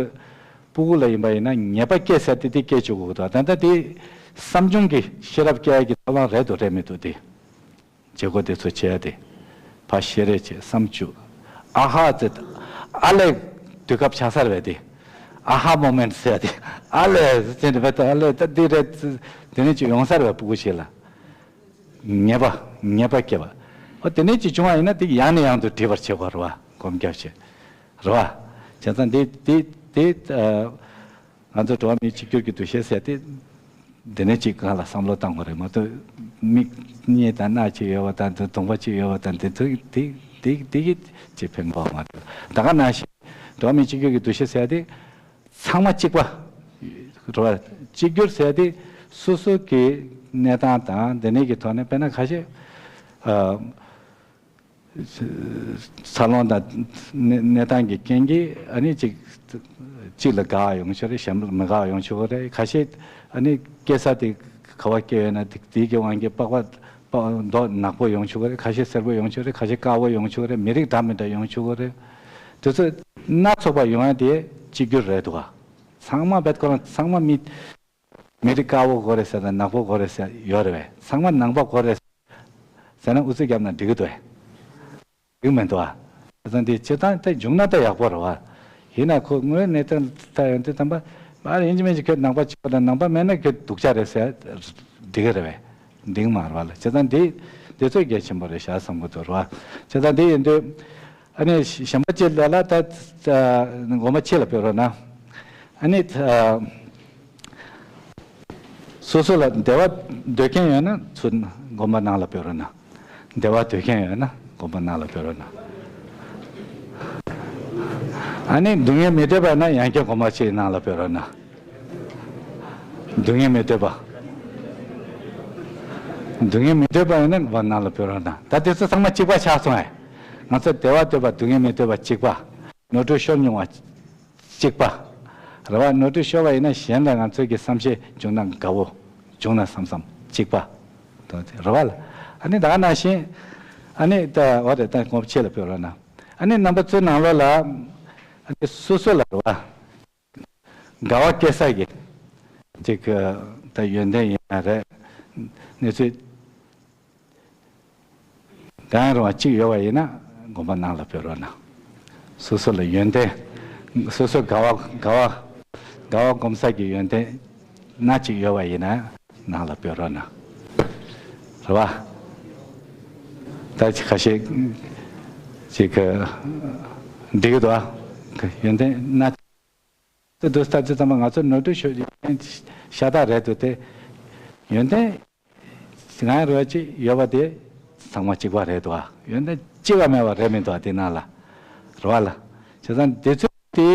ཕྲུ་གུ་ལ་ཡིན་པ་ཡིན་ན་ཉེས་པ་སྐྱེ་ཟེར་དེ་དེ་སྐྱེ་བཅུག་དགོས་འདུག་ད་ལྟ་དེ་བསམ་བྱུང་གི་ཤེས་རབ་སྐྱེ་ཡ་གི་ཐབས་ལམ་རེད་འདུག་རེད་མི་འདུག་དེ། བྱེད་སྒོ་དེ་ཚོ་བྱས་ཏེ། ཕར་ཤེས་རེ་བྱེད་བསམ་བཅུག་ཨ་ཧ་ཙེ། ཨ་ལས། དུས་སྐབས་ཆགས་ཚར་བས་ཏེ། ཨ་ཧ་མོ་མེན་ཟེར་ཏེ། ཨ་ལས་ཟེར་ཏེ་བས་ཏེ་ཨ་ལས་ད་འདི་རེད། དེ་ནས་ཅིག་ཡོང་ས་རེད་བས་ཕྲུ་གུ་ཞིག་ལ། ངེས་པ་ངེས་པ་སྐྱེ་བ། ཨོ་དེ་ནས་ཅིག་བྱུང་བ་ཡིན་ན་དེ་ཡང་ནས་ཡང་དུ་འདྲི་བར་བྱེད་དགོས་རེད་བ་སྒོམ་རྒྱབ་བྱེད། རེད་བ། བྱས་ཙང་འདི་འདི་འདི། ང་ཚོ་འགྲོ་བ་མིའི་གཅིག་གྱུར་གྱི་འདུ་ཤེས་ཟེར་ཏེ། འདི་ནས་གཅིག་སྒང་ལ་བསམ་བློ་བཏང་དགོས་རེད་མ་གཏོགས། མིག་གཉིས་དང་སྣ་གཅིག་ཡོད་པ་དང་དེ་གདོང་པ་གཅིག་ཡོད་པ་དང་དེ་ཚོ་དེ་དེ་དེ་གི་ཅིག་ཕན་པ་མ་རེད། ད་ག་ནང་བཞིན་འགྲོ་བ་མིའི་གཅིག་གྱུར་གྱི་འདུ་ཤེས་ཟེར་ཏེ། ཚང་མ་གཅིག་པ། འགྲོ་བ་གཅིག་གྱུར་ཟེར་ཏེ། སོ་སོ་གི་གནས་སྟངས་དང་དེ་ནས་ཀྱི་ཐོག་ནས་དཔེར་ན་ཁ་ཤས། འཚར་ལོངས་དང་གནས་གནས་སྟངས་ཀྱི་རྐྱེན་གྱིས་ཨ་ནི་གཅིག་གཅིག་ལ་དགའ་བ་ཡོང་ཆོག་རེད། གཞན་པ་ལ་མི་དགའ་བ་ཡོང་ཆོག་གི་རེད། ཁ་ཤས་ཨ་ནི་སྐྱེ་ས་དེ་ག་བ་སྐྱེ་ཡོད་ན་དེ་དེའི་གི་དབང་གིས་པགས་པ་པགས་མདོག་ནག་པོ་ཡོང་ཆོག་གི་རེད། ཁ་ཤས་སེར་པོ་ཡོང་ཆོག་གི་རེད། ཁ་ཤས་དཀར་པོ་ཡོང་ཆོག་གི་རེད། མི་རིགས་འདྲ་མི་འདྲ་ཡོང་ཆོག་གི་རེད། དེ་ཚོ་སྣ་ཚོགས་པ་ཡོང་ཡ་དེ་གཅིག་གྱུར་རེད་འདུག་ག་ཚང་མ་བེད་ཁོ་རང་ཚང་མ་མི། མི་རིགས་དཀར་པོ་དགོས་རེད་ཟེར་དང་ནག་པོ་དགོས་རེད་ཟེར་ཡོད་རེད་བས། ཚང་མ་ནང་པ་དགོས་རེད་ཟེར་ན་ཨུ་ཚུགས་བརྒྱབ་ན་འགྲིག་གི་འདུག་བས། འགྲིག་མི་འདུག་ཨ། བྱས་ཙང་དེ་སྤྱིར་བཏང་ད་བྱུང་ན་ད་ཡག་པོ་རེད་བ། ཡིན་ན་ཁོ་དངོས་གནས་ད་ད་ཡོང་དུས་ཙམ་པ་མ་རེད་ཡིན་གཅིག་མིན་གཅིག་ཁྱོད་ནང་པ་གཅིག་པ་དང་ནང་པ་མེད་ན་ཁྱོད་སྡུག་ཅག་རེད་ཟེར་འགྲིག་གི་རེད་བས། འགྲིག་མ་རེད་བ་ལ། བྱས་ཙང་དེ་དེ་ཚོ་གལ་ཆེན་པོ་རེད་ཤག་བསམ་གི་འདུག་རེད་བ། བྱས་ཙང་དེ་ཡིན་དུས། ཨ་ནི་གཞན་པ་ཅིག་ལ་ལ་ད་ད་མགོ་མ་ཕྱི་ལ་ཕེབས་རོགས་གནང་། ཨ་ནི་ད་སོ་སོ་ལ་བདེ་བ་འདོད་མཁན་ཡོད་ན་ཚུར་མགོ་མ་ནང་ལ་ཕེབས་རོགས་གནང་། བདེ་བ་འདོད་མཁན་ཡོད་ན་མགོ་མ་ནང་ལ་ཕེབས་རོགས་གནང་། ཨ་ནི་སྡུག་བསྔལ་མི་འདོད་པ་ན་ཡང་བསྐྱར་མགོ་མ་ཕྱི་ནང་ལ་ཕེབས་རོགས་གནང་། སྡུག་བསྔལ་མི་འདོད་པ། སྡུག་བསྔལ་མི་འདོད་པ་ཡིན་ན་དགོངས་པ་ནང་ལ་འབད་རོགས་གནང་། ད་དེ་ཚོ་ཚང་མ་གཅིག་པ་ཆགས་སོང་ཨེ། ང་ཚོ་བདེ་བ་འདོད་པ་སྡུག་བསྔལ་མི་འདོད་པ་གཅིག་པ། ནོར་འཁྲུལ་ཤོར་མྱོང་བ་གཅིག་པ། རེད་བ། ནོར་འཁྲུལ་ཤོར་བ་ཡིན་ན་གཞན་ལ་ང་ཚོའི་གི་བསམ་ཤེས་བྱུང་ན་དགའ་བོ། བྱུང་ན་བསམ་བསམ་གཅིག་པ། རེད་བ་ལ། ཨ་ནི་ད་ག་ནང་བཞིན། ཨ་ནི་ད་འོ་རེད། ད་ངོ་ཆེ་ལ་འབད་རོགས་གནང་། ཨ་ནི་རྣམ་པ་ཚོའི་ནང་ལོགས་ལ། ཨ་ནི་སོ་སོ་ལ་རེད་བ། དགའ་བ་སྐྱེ་ས་གི་ཅིག་ད་ཡོན་ཏན་ཡིན་ན་རེད། གནས་ཚུལ་གང་རུང་བ་གཅིག་ཡོད་པ་ཡིན་ན་དགོངས་པ་ནང་ལ་འབད་རོགས་གནང་། སོ་སོ་ལ་ཡོན་ཏན། སོ་སོ་དགའ་བ་དགའ་བ་དགའ་བ་སྒོམ་ས་གི་ཡོན་ཏན་སྣ་གཅིག་ཡོད་པ་ཡིན་ན་ནང་ལ་འབད་རོགས་གནང་། རེད་བ། ད་ཁ་ཤས་ཅིག་འགྲིག་གི་འདུག་ཨ། ཡོན་ཏན་སྣ། དེ་འདུག་ལྟ་དུས་ཙམ་པ་ང་ཚོ་ནོར་འཁྲུལ་ཤོར་ཡོན་ཏན་ཤ་སྟག་རེད་འདུག་སྟེ། ཡོན་ཏན་ང་རོ་ཅིག་ཡོད་པ་དེ་ཚང་མ་གཅིག་པ་རེད་འདུག་ཨ། ཡོན་ཏན་གཅིག་པ་མེད་པ་རེད་མི་འདུག་ཨ། དེ་ནང་ལ་རེད་བ་ལ། བྱས་ཙང་དེ་ཚོ་དེ་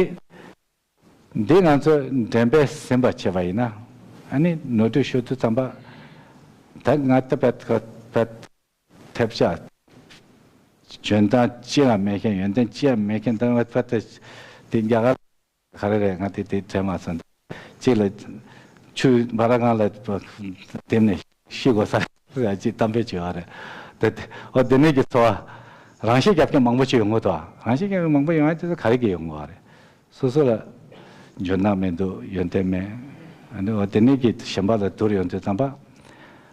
འདི་ང་ཚོ་འགྲེམས་སྤེལ་ཟིན་པ་བྱས་པ་ཡིན་ན། ཨ་ནི་ནོར་འཁྲུལ་ཤོར་དུས་ཙམ་པ་ད་ང་ད་བད་བད་ཐེབས་ཆག་འཇོན་ཐང་ཅི་ཡང་མེད་མཁན། ཡོན་ཏན་ཅི་ཡང་མེད་མཁན་ད་ང་ད་ད་དེ་རྒྱ་གར་ག་རེ་རེད། ང་དེ་དེ་དྲན་མ་སོང་། གཅིག་ལ་ཆུ་འབར་སྒང་ལ་འདེམས་ནས་ཤི་དགོས་ས་རེད། ཅིག་གཏམ་དཔེ་བྱས་པ་རེད། ད་དེ་འོ་དེ་ནས་ཀྱི་འཚོ་བ་རང་ཤི་རྒྱབ་མཁན་མང་པོ་ཅིག་ཡོང་གི་འདུག་རང་ཤི་རྒྱབ་མཁན་མང་པོ་ཡོང་ཡ་དེ་ཚོ་ག་རེ་གི་ཡོང་གི་རེད། སོ་སོ་ལ་འཇོན་ཐང་མི་འདུག་ཡོན་ཏན་མེད། ཨ་ནི་འོ་དེ་ནས་ཀྱི་གཞན་པ་ལ་བསྡུར་ཡོང་དུས་ཙམ་པ།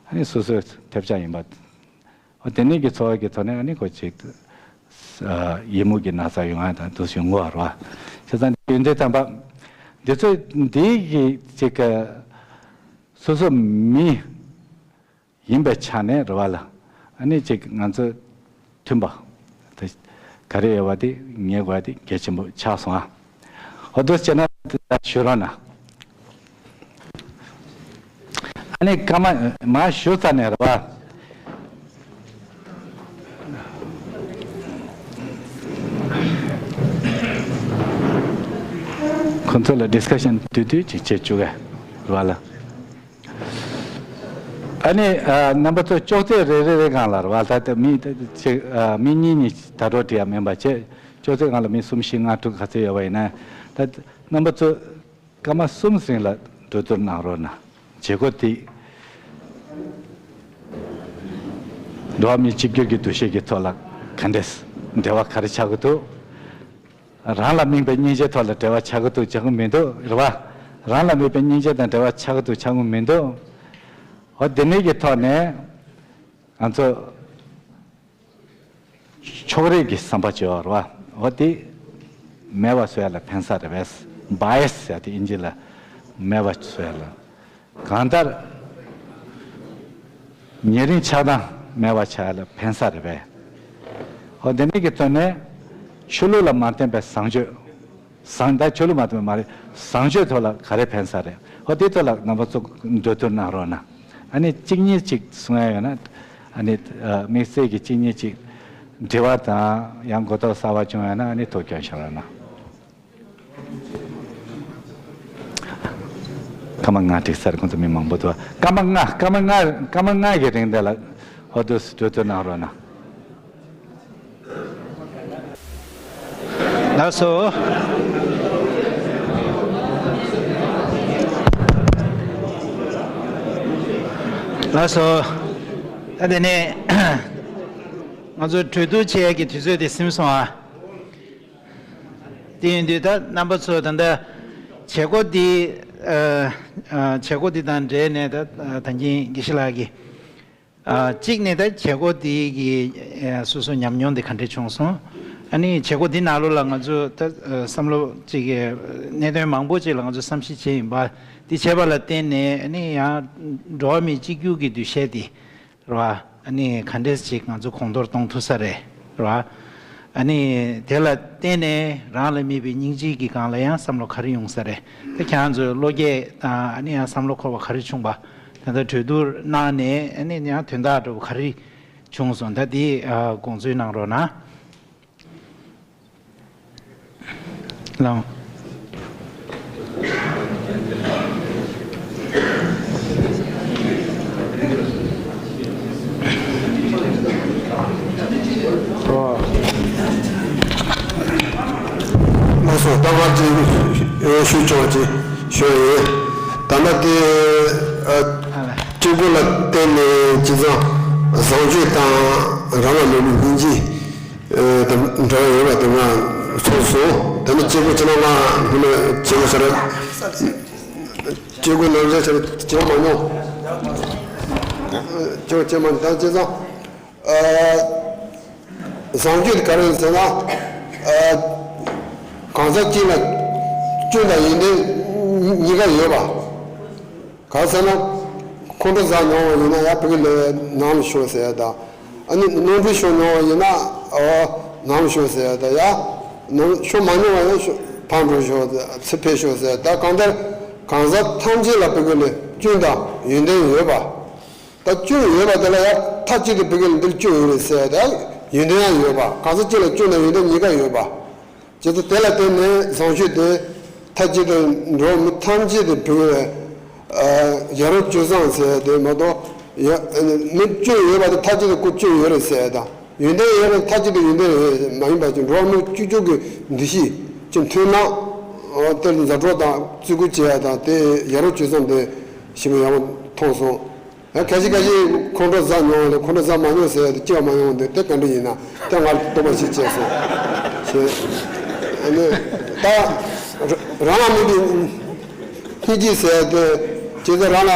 ཨ་ནི་སོ་སོའི་ཐེབས་ཆག་ཡིན་པ། འོ་དེ་ནས་ཀྱི་འཚོ་བ་གི་ཐོག་ནས་ཨ་ནི་ཁོ་ཅིག་ཡི་མུག་གི་ན་ཚ་ཡོང་ཡ་དང་དུ་ཞུ་ངོ་བར་བ། བྱས་ཙང་དེ་འདྲའི་དམ་པ་འདི་ཚོ་འདི་གི་ཅིག་སོ་སོ་མི་ཡིན་པའི་ཆ་ནས་རེད་བ་ལ། ཨ་ནི་ཅིག་ང་ཚོ་མཐུན་པ་དེ་ག་རེ་ཡོད་པ་དེ་ངེས་དགོས་དེ་གལ་ཆེན་པོ་ཆགས་སོང་ཨ། འོ་དུ་བྱས་ན་ད་ཞུ་རོགས་གནང་། ཨ་ནི་སྐར་མ་མ་ཞུ་ཚར་ནས་རེད་བ། ཁོང་ཚོ་ལ་ཌིས་ཀ་ཤན་དུས་དུས་ཅིག་བྱེད་བཅུག་ག་རེད་བ་ལ། ཨ་ནི་ཨ་རྣམ་པ་ཚོ་ཅོག་ཙེ་རེ་རེ་རེ་སྒང་ལ་རེད་བ། ད་ལྟ་མི་ད་ཅིག་ཨ་མི་གཉིས་གཉིས་ད་རོ་བྲིས་ཡ་མིན་པ་བྱས། ཅོག་ཙེ་སྒང་ལ་མི་གསུམ་བཞི་ལྔ་དྲུག་ག་ཚོད་ཡོད་པ་ཡིན་ན། ད་རྣམ་པ་ཚོ་སྐར་མ་གསུམ་རིང་ལ་གྲོས་བསྡུར་གནང་རོགས་གནང་། བྱེད་སྒོ་དེ་འགྲོ་བ་མི་གཅིག་གྱུར་གྱི་འདུ་ཤེས་ཀྱི་ཐོག་ལ་ག་འདྲས་འབྲེལ་བ་ག་རེ་ཆགས་ཀྱི་འདུག་རང་ལ་དམིགས་པའི་སྙིང་རྗེའི་ཐོག་ལ་འབྲེལ་བ་ཆགས་ཀྱི་འདུག་ཆགས་ཀྱི་མི་འདུག་རེད་བ། རང་ལ་དམིགས་པའི་སྙིང་རྗེ་དང་འབྲེལ་བ་ཆགས་ཀྱི་འདུག་ཆགས་ཀྱི་མི་འདུག་འོ་དེ་ནས་ཀྱི་ཐོག་ནས་ང་ཚོ་ཕྱོགས་རིས་ཀྱི་བསམ་པ་བྱེད་པ་རེད་བ། འོ་དེ་མེད་པ་བཟོ་ཡ་ལ་ཕན་ས་རེད་པས། བྷ་ཡ་སི་ཟེར་དེ་ཨིན་ཇི་ལ་མེད་པ་བཟོ་ཡ་ལ། གང་ལྟར་ཉེ་རིང་ཆགས་སྡང་མེད་པ་བྱ་ཡ་ལ་ཕན་ས་རེད་པས། འོ་དེ་ནས་ཀྱི་ཐོག་ནས་ཆོས་ལུགས་ལ་མ་བརྟེན་པའི་བཟང་སྤྱོད། བཟང་ད་ཆོས་ལུགས་མ་བརྟེན་པ་མ་རེད། བཟང་སྤྱོད་ཐོག་ལ་ག་རེ་ཕན་ས་རེད། འོ་དེ་ཐོག་ལ་རྣམ་པ་ཚོ་གྲོས་བསྡུར་གནང་རོགས་གནང་། ཨ་ནི་གཅིག་གཉིས་གཅིག་གསུང་ཡ་ཡོད་ན། ཨ་ནི་དམིགས་བསལ་གྱི་གཅིག་གཉིས་གཅིག་དྲི་བ་དང་ཡང་གོ་རྟོགས་གསར་པ་བྱུང་ཡོད་ན་ཨ་ནི་ཐུགས་སྐྱོན་བཤད་རོགས་གནང་། སྐར་མ་ལྔ་འགྲིག་ས་རེད། ཁོང་ཚོ་མི་མང་པོ་འདུག་སྐར་མ་ལྔ་སྐར་མ་ལྔ་སྐར་མ་ལྔ་གི་རིང་དེ་ལ་འོ་དུ་གྲོས་བསྡུར་གནང་རོགས་གནང་། ལགས་སོ། ལགས་སོ། ད་དེ་ནས་ང་ཚོ་གྲོས་བསྡུར་བྱེད་ཡག་གི་དུས་ཚོད་དེ་ཟིན་སོང་ཨ། དེ་ཡིན་དུས་ད་རྣམ་པ་ཚོ་ད་ལྟ་བྱེད་སྒོ་འདི་ཨ་ཨ་བྱེད་སྒོ་འདི་དང་འབྲེལ་ནས་ད་ད་གིན་དགེ་བཤེས་ལགས་ཀྱིས་ཨ་གཅིག་ནས་ད་བྱེད་སྒོ་འདི་གི་ཨ་སོ་སོ་ཉམས་མྱོང་འདི་ག་འདྲས་བྱུང་སོང་། ཨ་ནི་བྱེད་སྒོ་འདི་ནང་ལོགས་ལ་ང་ཚོ་ད་ཨ་བསམ་བློ་གཅིག་གི་གནད་དོན་མང་པོ་ཅིག་ལ་ང་ཚོ་བསམ་གཞིག་བྱས་ཡིན་པ་འདི་བྱས་པ་ལ་བརྟེན་ནས་ཨ་ནི་ཡང་འགྲོ་བ་མི་གཅིག་གྱུར་གྱི་འདུ་ཤེས་འདི། རེད་བ། ཨ་ནི་ག་འདྲས་ཅིག་ང་ཚོ་གོང་མཐོར་གཏོང་ཐུབ་ས་རེད། རེད་བ། ཨ་ནི་དེ་ལ་བརྟེན་ནས་རང་ལ་དམིགས་པའི་སྙིང་རྗེ་གི་སྒང་ལ་ཡང་བསམ་བློ་ག་རེ་ཡོང་ས་རེད། ད་ཁྱེད་རང་ཚོའི་བློ་སྐྱེད་དང་ཨ་ནི་ཡང་བསམ་བློ་འཁོར་བ་ག་རེ་བྱུང་བ། ད་ལྟ་གྲོས་བསྡུར་གནང་ནས་ཨ་ནི་ཡང་དོན་དག་འདྲ་བོ་ག་རེ་བྱུང་སོང་། ད་དེ་དགོངས་ཚུལ་གནང་རོགས་གནང་། ལགས། ད་ང་ཅིག་ཞུ་ཆོག་ཅིག་ཞུ་ཡིན། ད་ལྟ་དེ་ཨ་སྤྱི་སྒོ་ལ་བརྟེན་ནས་སྤྱི་ཚང་བཟང་སྤྱོད་དང་རང་ལ་མེད་པའི་སྙིང་རྗེ་ཨ་དང་འབྲེལ་བ་ཡོད་པ་དེ་ང་ཚོར་སོང་། ད་ནི་སྤྱི་སྒོ་ཕྱི་ནང་ང་སྔོན་མ་སྤྱི་སྒོ་ཤར་སྤྱི་སྒོ་ནང་བཞིན་ཤར་བྱེད་མ་མྱོང་། སྤྱི་སྒོ་བྱེད་མ་མྱོང་། ད་སྤྱི་ཚང་ཨ་བཟང་སྤྱོད་དེ་ག་རེ་ཡིན་ཟེར་ན། ཨ་གང་ཟག་གཅིག་ལ་སྐྱོན་དང་ཡོན་ཏན་གཉིས་ཀ་ཡོད་པ། གང་ཟེར་ན། ཁོང་ཁྲོ་ཟ་མྱོང་བ་ཡིན་ན་ཡང་ཕ་གི་ལས་ནང་ལ་ཤོག་ཟེར་ཡ་དང་། ཨ་ནི་ནོར་འཁྲུལ་ཤོར་མྱོང་བ་ཡིན་ན་ཨ་ནང་ལ་ཤོག་ཟེར་ཡ་དང་། ཡ་ནང་ཤོར་མ་མྱོང་བ་ཡང་ཤོག་ཕར་འགྲོ་ཤོག་ཚུར་ཕེབས་ཤོག་ཟེར་ཡ་དང་། གང་ལྟར་གང་ཟག་ཐམས་ཅད་ལ་ཕ་གི་ལས་སྐྱོན་དང་ཡོན་ཏན་ཡོད་པ། ད་སྐྱོན་ཡོད་པ་དེ་ལ་ཡང་མཐའ་གཅིག་ཏུ་ཕ་གི་ལ་འདིར་སྐྱོན་ཡོད་རེད་ཟེར་ཡ་དང་ཡོན་ཏན་ཡང་ཡོད་པ། གང་ཟག་གཅིག་ལ་སྐྱོན་དང་ཡོན་ཏན་གཉིས་ཀ་ཡོད་པ། བྱས་ཙང་དེ་ལ་བརྟེན་ནས་བཟང་སྤྱོད་དེ་མཐའ་གཅིག་ཏུ་འགྲོ་བ་མི་ཐམས་ཅད་དུ་ཕུལ་བའི་ཡ་རབས་སྤྱོད་བཟང་ཟེར་ཡ་དེ་མ་གཏོགས། ཡ་མི་སྐྱོན་ཡོད་པ་དེ་མཐའ་གཅིག་ཏུ་ཁོ་སྐྱོན་ཡོད་རེད་ཟེར་ཡ་དང་། ཡོན་ཏན་ཡོད་རེད། མཐའ་གཅིག་ཏུ་ཡོན་ཏན་རེད་མ་ཡིན་པ་ཅིག་འགྲོ་བ་མི་སྤྱི་སྤྱོད་ཀྱི་འདུ་ཤེས་ཀྱི་མཐུན་སྣང་དེར་མཛའ་གྲོགས་དང་བརྩི་བཀུར་བྱེད་ཡ་དང་། དེ་ཡ་རབས་སྤྱོད་བཟང་དེ་ཞེ་པོ་ཡག་པོ་མཐོང་སོང་། ཡང་ཁ་ཤས་ཁ་ཤས་ཁོང་ཁྲོ་ཟ་མྱོང་བ་ལས་ཁོང་ཁྲོ་ཟ་མ་མྱོང་ཟེར་ཡ་དེ་སྐྱེ་བ་མ་ཡོང་བ་འདུག་དེ་ག་འདྲ་ཡིན་ན་དེ་ང་ལ་རྟོག་པ་ཞིག་སྐྱེས་སོང་ཞེས། ཨ་ནི་ད་རང་ལ་དམིགས་པའི་སྙིང་རྗེ་ཟེར་ཡ་དེ་ཇི་ལྟར་རང་ལ་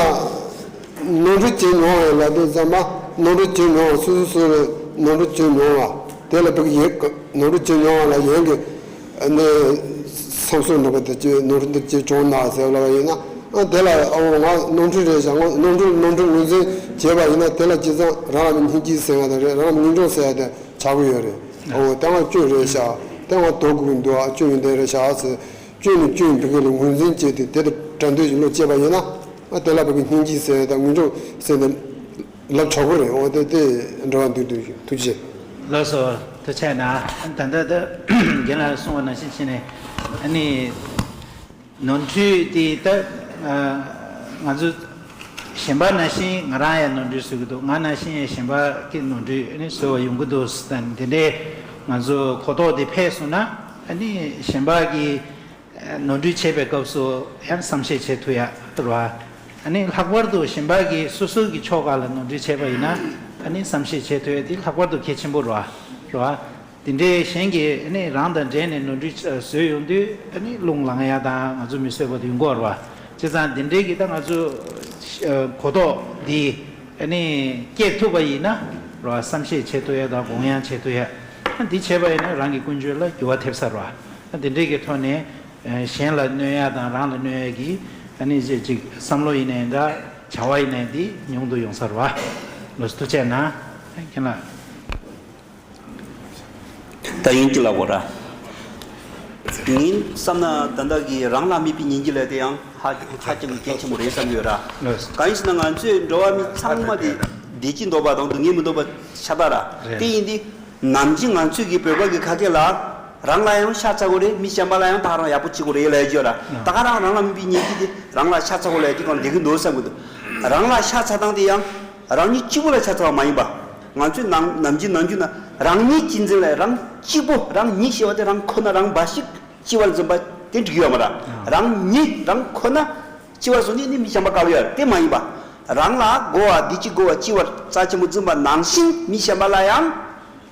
ནོར་འཁྲུལ་བྱེད་མྱོང་བ་ལ་དེ་ཙམ་མ་ནོར་འཁྲུལ་བྱེད་མྱོང་བ་སོ་སོ་སོ་ལ་ནོར་འཁྲུལ་བྱེད་མྱོང་བ་དེ་ལ་བུ་ཡིན་ནོར་འཁྲུལ་བྱེད་མྱོང་བ་ལ་ཡིན་གི། ཨ་ནི་བསམ་ཚུལ་འདྲ་པོ་དེ་ཅི་ནོར་འཁྲུལ་འདི་ཅི་བྱུང་ན་ཟེར་ལབ་པ་ཡིན་ན། ཨ་དེ་ལ་ཨོ་ང་ནོར་འཁྲུལ་རེད་ཤག་ང་ནོར་འཁྲུལ་ནོར་འཁྲུལ་ངོས་འཛིན་བྱས་པ་ཡིན་ན་དེ་ལ་ཅི་ཙང་རང་ལ་མི་སྙིང་རྗེ་ཟེར་ཡ་དེ་རེད། རང་ལ་མི་སྙིང་རྗེ་ཟེར་ཡ་དེ་ཆགས་ཀྱི་ཡོད་རེད། ཨོ་དེ་ང་སྐྱོན་རེད་ཤག་དེ་ང་དོར་དགོས་ཀྱི་འདུག་ཨ་སྐྱོན་ཡིན་དེ་རེད་ཤག་ཟེར། སྐྱོན་ནི་སྐྱོན་ཡིན་ཕ་གི་ལ་ངོས་འཛིན་བྱས་ཏེ་དེ་ལ་དགྲ་འདོད་ཀྱི་བློ་སྐྱེས་པ་ཡིན་ན། ཨ་དེ་ལ་ཕ་གི་སྙིང་རྗེ་ཟེར་ཡ་དང་ངོས་འཛིན་ཟེར་ཡ་དེ། ལབ་ཆོག་གི་རེད། འོ་དེ་དེ་འདྲ་བ་འདུག་འདུག་ཐུགས་རྗེ་ཆེ། ལགས་སོ། ཐུགས་རྗེ་གནང་། ད་ལྟ་ད་རྒན་ལགས་གསུངས་པ་ནང་བཞིན་བྱས་ནས་ཨ་ནི་ནོར་འཁྲུལ་དེ་ད་ང་ཚོ་གཞན་པ་ནང་བཞིན་ང་རང་ཡང་ནོར་འཁྲུལ་བཟོ་གི་འདུག་ང་ནང་བཞིན་ཡང་གཞན་པ་གི་ནོར་འཁྲུལ་ཨ་ནི་བཟོ་བ་ཡོང་གི་འདུག་ད་དེ་འདྲའི་ང་ཚོ་གོ་རྟོགས་དེ་འཕེལ་སོང་ན་ཨ་ནི་གཞན་པ་གི་ནོར་འཁྲུལ་བྱེད་པའི་སྐབས་སུ་ཡང་བསམ་ཤེས་བྱེད་ཐུབ་ཡ་རེད་བ། ཨ་ནི་ལྷག་པར་དུ་གཞན་པ་གིས་སོ་སོ་གི་ཕྱོགས་ཁག་ལ་ནོར་འཁྲུལ་བྱས་པ་ཡིན་ན་ཨ་ནི་བསམ་ཤེས་བྱེད་ཐུབ་ཡ་དེ་ལྷག་པར་དུ་གལ་ཆེན་པོ་རེད་བ། རེད་བ། དེ་འདྲའི་གཞན་གྱིས་ཨ་ནི་རང་དང་འབྲེལ་ནས་ནོར་འཁྲུལ་བཟོས་ཡོང་དུས་ཨ་ནི་རླུང་ལངས་ཡ་དང་ང་ཚོ་མི་བཟོད་པ་དེ་ཡོང་གི་ཡོད་རེད་བ། བྱས་ཙང་དེ་འདྲའི་གི་ད་ང་ཚོ་གོ་རྟོགས་འདི་ཨ་ནི་སྐྱེ་ཐུབ་པ་ཡིན་ན་རེད་བ། བསམ་ཤེས་བྱེད་ཐུབ་ཡ་དང་དགོངས་ཡངས་བྱེད་ཐུབ་ཡ། ཨ་འདི་བྱས་པ་ཡིན་ན་རང་གི་ཀུན་སྤྱོད་ལ་འགྱུར་བ་ཐེབས་ས་རེད་བ། ཨ་དེ་འདྲའི་གི་ཐོག་ནས། གཞན་ལ་གནོད་ཡ་དང་རང་ལ་གནོད་ཡ་གི་ཨ་ནི་ཅིག་བསམ་བློ་ཡིན་ནའི་འདྲ། བྱ་བ་ཡིན་ནའི་འདི་ཉུང་དུ་ཡོང་ས་རེད་བ། ལགས་སོ། ཐུགས་རྗེ་གནང་། ཁྱེད་ལ། ད་ཡིན་གྱི་ལ་གོ་ར། ངས་བསམ་ན་ད་ལྟ་གི་རང་ལ་དམིགས་པའི་སྙིང་རྗེ་ལབ་དེ་ཡང་ཧ་ཧ་ཅང་གི་གལ་ཆེན་པོ་རེད་བསམ་ཡོད་ར། ལགས་སོ། གང་ཡིན་ཟེར་ན་ང་ཚོས་འགྲོ་བ་མི་ཚང་མ་དེ་བདེ་སྐྱིད་འདོད་པ་དང་སྡུག་བསྔལ་མི་འདོད་པ་ཤ་སྟག་ར། རེད། དེ་ཡིན་དུས། ནམ་རྒྱུན་ང་ཚོས་ཀྱི་བོད་པ་གི་ཁ་སྐད་ལ། རང་ལ་ཡང་ཤ་ཚ་དགོས་རེད། མི་གཞན་པ་ལ་ཡང་ཐག་རང་ཡག་པོ་བྱེད་དགོས་རེད་ལབ་ཡོད་ར། ད་ག་རང་རང་ལ་དམིགས་པའི་སྙིང་རྗེ་དེ་རང་ལ་ཤ་ཚ་དགོས་ལབ་དེ་གང་བདེ་གི་འདུག་བསམ་གི་འདུག་རང་ལ་ཤ་ཚ་སྟངས་དེ་ཡང་རང་ཉིད་གཅིག་པུ་ལ་ཤ་ཚ་བ་མ་ཡིན་པ། ང་ཚོས་ནམ་ནམ་རྒྱུན་ནམ་རྒྱུན་ན་རང་ཉིད་གཅེས་འཛིན་ལ་རང་གཅིག་པུ་རང་ཉིད་ཤེས་པ་དེ་རང་ཁོ་ན་རང་འབའ་ཞིག་གཅེས་པར་འཛིན་པ་དེ་འགྲིག་ཡོད་མ་ར། རང་ཉིད་རང་ཁོ་ན་གཅེས་པར་བཟུང་ནས་ནི་མི་གཞན་པ་དཀའ་གི་ཡོད་ར། དེ་མ་ཡིན་པ། རང་ལ་དགོས་པ་བདེ་སྐྱིད་དགོས་པ་གཅེས་པར་རྩ་ཆེན་པོ་འཛིན་པ་ནང་བཞིན་མི་གཞན་པ་ལ་ཡང་།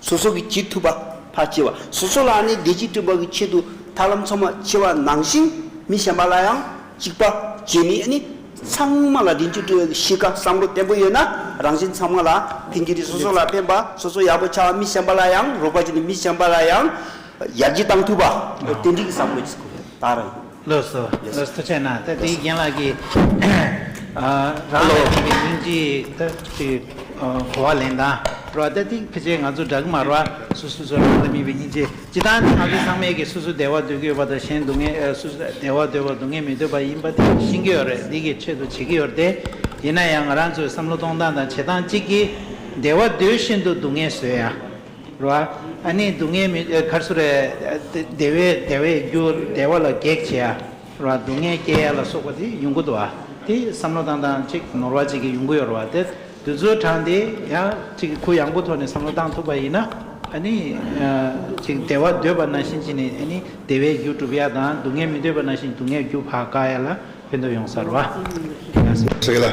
སོ་སོ་གིས་བྱེད་ཐུབ་པ་ཕར་བྱེད་པ། སོ་སོ་ལ་ནི་བདེ་སྐྱིད་བསྐྲུན་པ་གི་ཆེད་དུ་ཐབས་ལམ་ཚང་མ་བྱེད་པ་ནང་བཞིན་མི་གཞན་པ་ལ་ཡང་གཅིག་པ་བྱེད་ནི་ཨ་ནི་ཚང་མ་ལ་བདེ་སྐྱིད་བསྐྲུན་པའི་གཤིས་ཀ་བསམ་བློ་བརྟན་པོ་ཡོད་ན་རང་གཞན་ཚང་མ་ལ་ཕན་གྱི་རེད། སོ་སོ་ལ་ཕན་པ་སོ་སོ་ཡག་པོ་ཆགས་པ་མི་གཞན་པ་ལ་ཡང་རོགས་པ་བྱེད་ནི་མི་གཞན་པ་ལ་ཡང་ཡར་རྒྱས་བཏང་ཐུབ་པ་དེ་འདྲའི་གི་བསམ་བློ་ཅིག་དགོས་ད་རང་ཡིན། ལགས་སོ། ལགས་སོ། ཐུགས་རྗེ་གནང་། ད་དེའི་རྒན་ལགས་ཀྱིས་ཨ་རང་ལ་དམིགས་པའི་སྙིང་རྗེ་ད་ཅིག་གོ་བ་ལེན་སྟངས་རོ། ད་དེ་ཕལ་ཆེར་ང་ཚོ་འདྲ་གི་མ་རོ། སོ་སོ་སོ་རང་ལ་དམིགས་པའི་སྙིང་རྗེ་ཇི་ལྟར་ང་ཚོ་ཚང་མས་ཀྱི་སོ་སོ་བདེ་བ་འདོད་ཀྱི་ཡོད་པ་དང་གཞན་སྡུག་བསྔལ་སོ་སོ་བདེ་བ་འདོད་པ་སྡུག་བསྔལ་མི་འདོད་པ་ཡིན་པ་དེ་ཤེས་ཀྱི་ཡོད་རེད། འདི་གི་ཆེད་དུ་བྱེད་ཀྱི་ཡོད་རེད་དེ། ཡིན་ན་ཡང་ང་རང་ཚོའི་བསམ་བློ་གཏོང་སྟངས་དང་བྱེད་སྟངས་གཅིག་གིས་བདེ་བ་འདོད་བཞིན་དུ་སྡུག་བསྔལ་བཟོ་ཡ། རེད་བ། ཨ་ནི་སྡུག་བསྔལ་མི་ཨ་ག་རེ་ཟེར་རེད། བདེ་བའི་བདེ་བའི་རྒྱུ་བདེ་བ་ལ་གེགས་བྱེད་ཡ། རེད་བ། སྡུག་བསྔལ་སྐྱེ་ཡ་ལ་སོགས་པ་དེ་ཡོང་གི་འདུག་བ། དེ་བསམ་བློ་བཏང་སྟངས་གཅིག་ནོར་བ་གཅིག་གི་ཡོང་གི་ཡོད་རེད་བ། དེ་དུས་ཚོད་གྲངས་དེ་ཡང་གཅིག་གི་གུ་ཡངས་པོ་ཐོག་ནས་བསམ་བློ་བཏང་ཐུབ་པ་ཡིན་ན་ ཨ་ནི་ཅིག་བདེ་བ་འདོད་པ་ནང་བཞིན་བྱས་ནས་ཨ་ནི་བདེ་བའི་རྒྱུ་སྒྲུབ་ཡ་དང་སྡུག་བསྔལ་མི་འདོད་པ་ནང་བཞིན་སྡུག་བསྔལ་རྒྱུ་ཕར་བཀག་ཡ་ལ་ཕན་ཐོགས་ཡོང་ས་རེད་བ། དེ་ག་ཟེར། ཟེར་གི་ལ།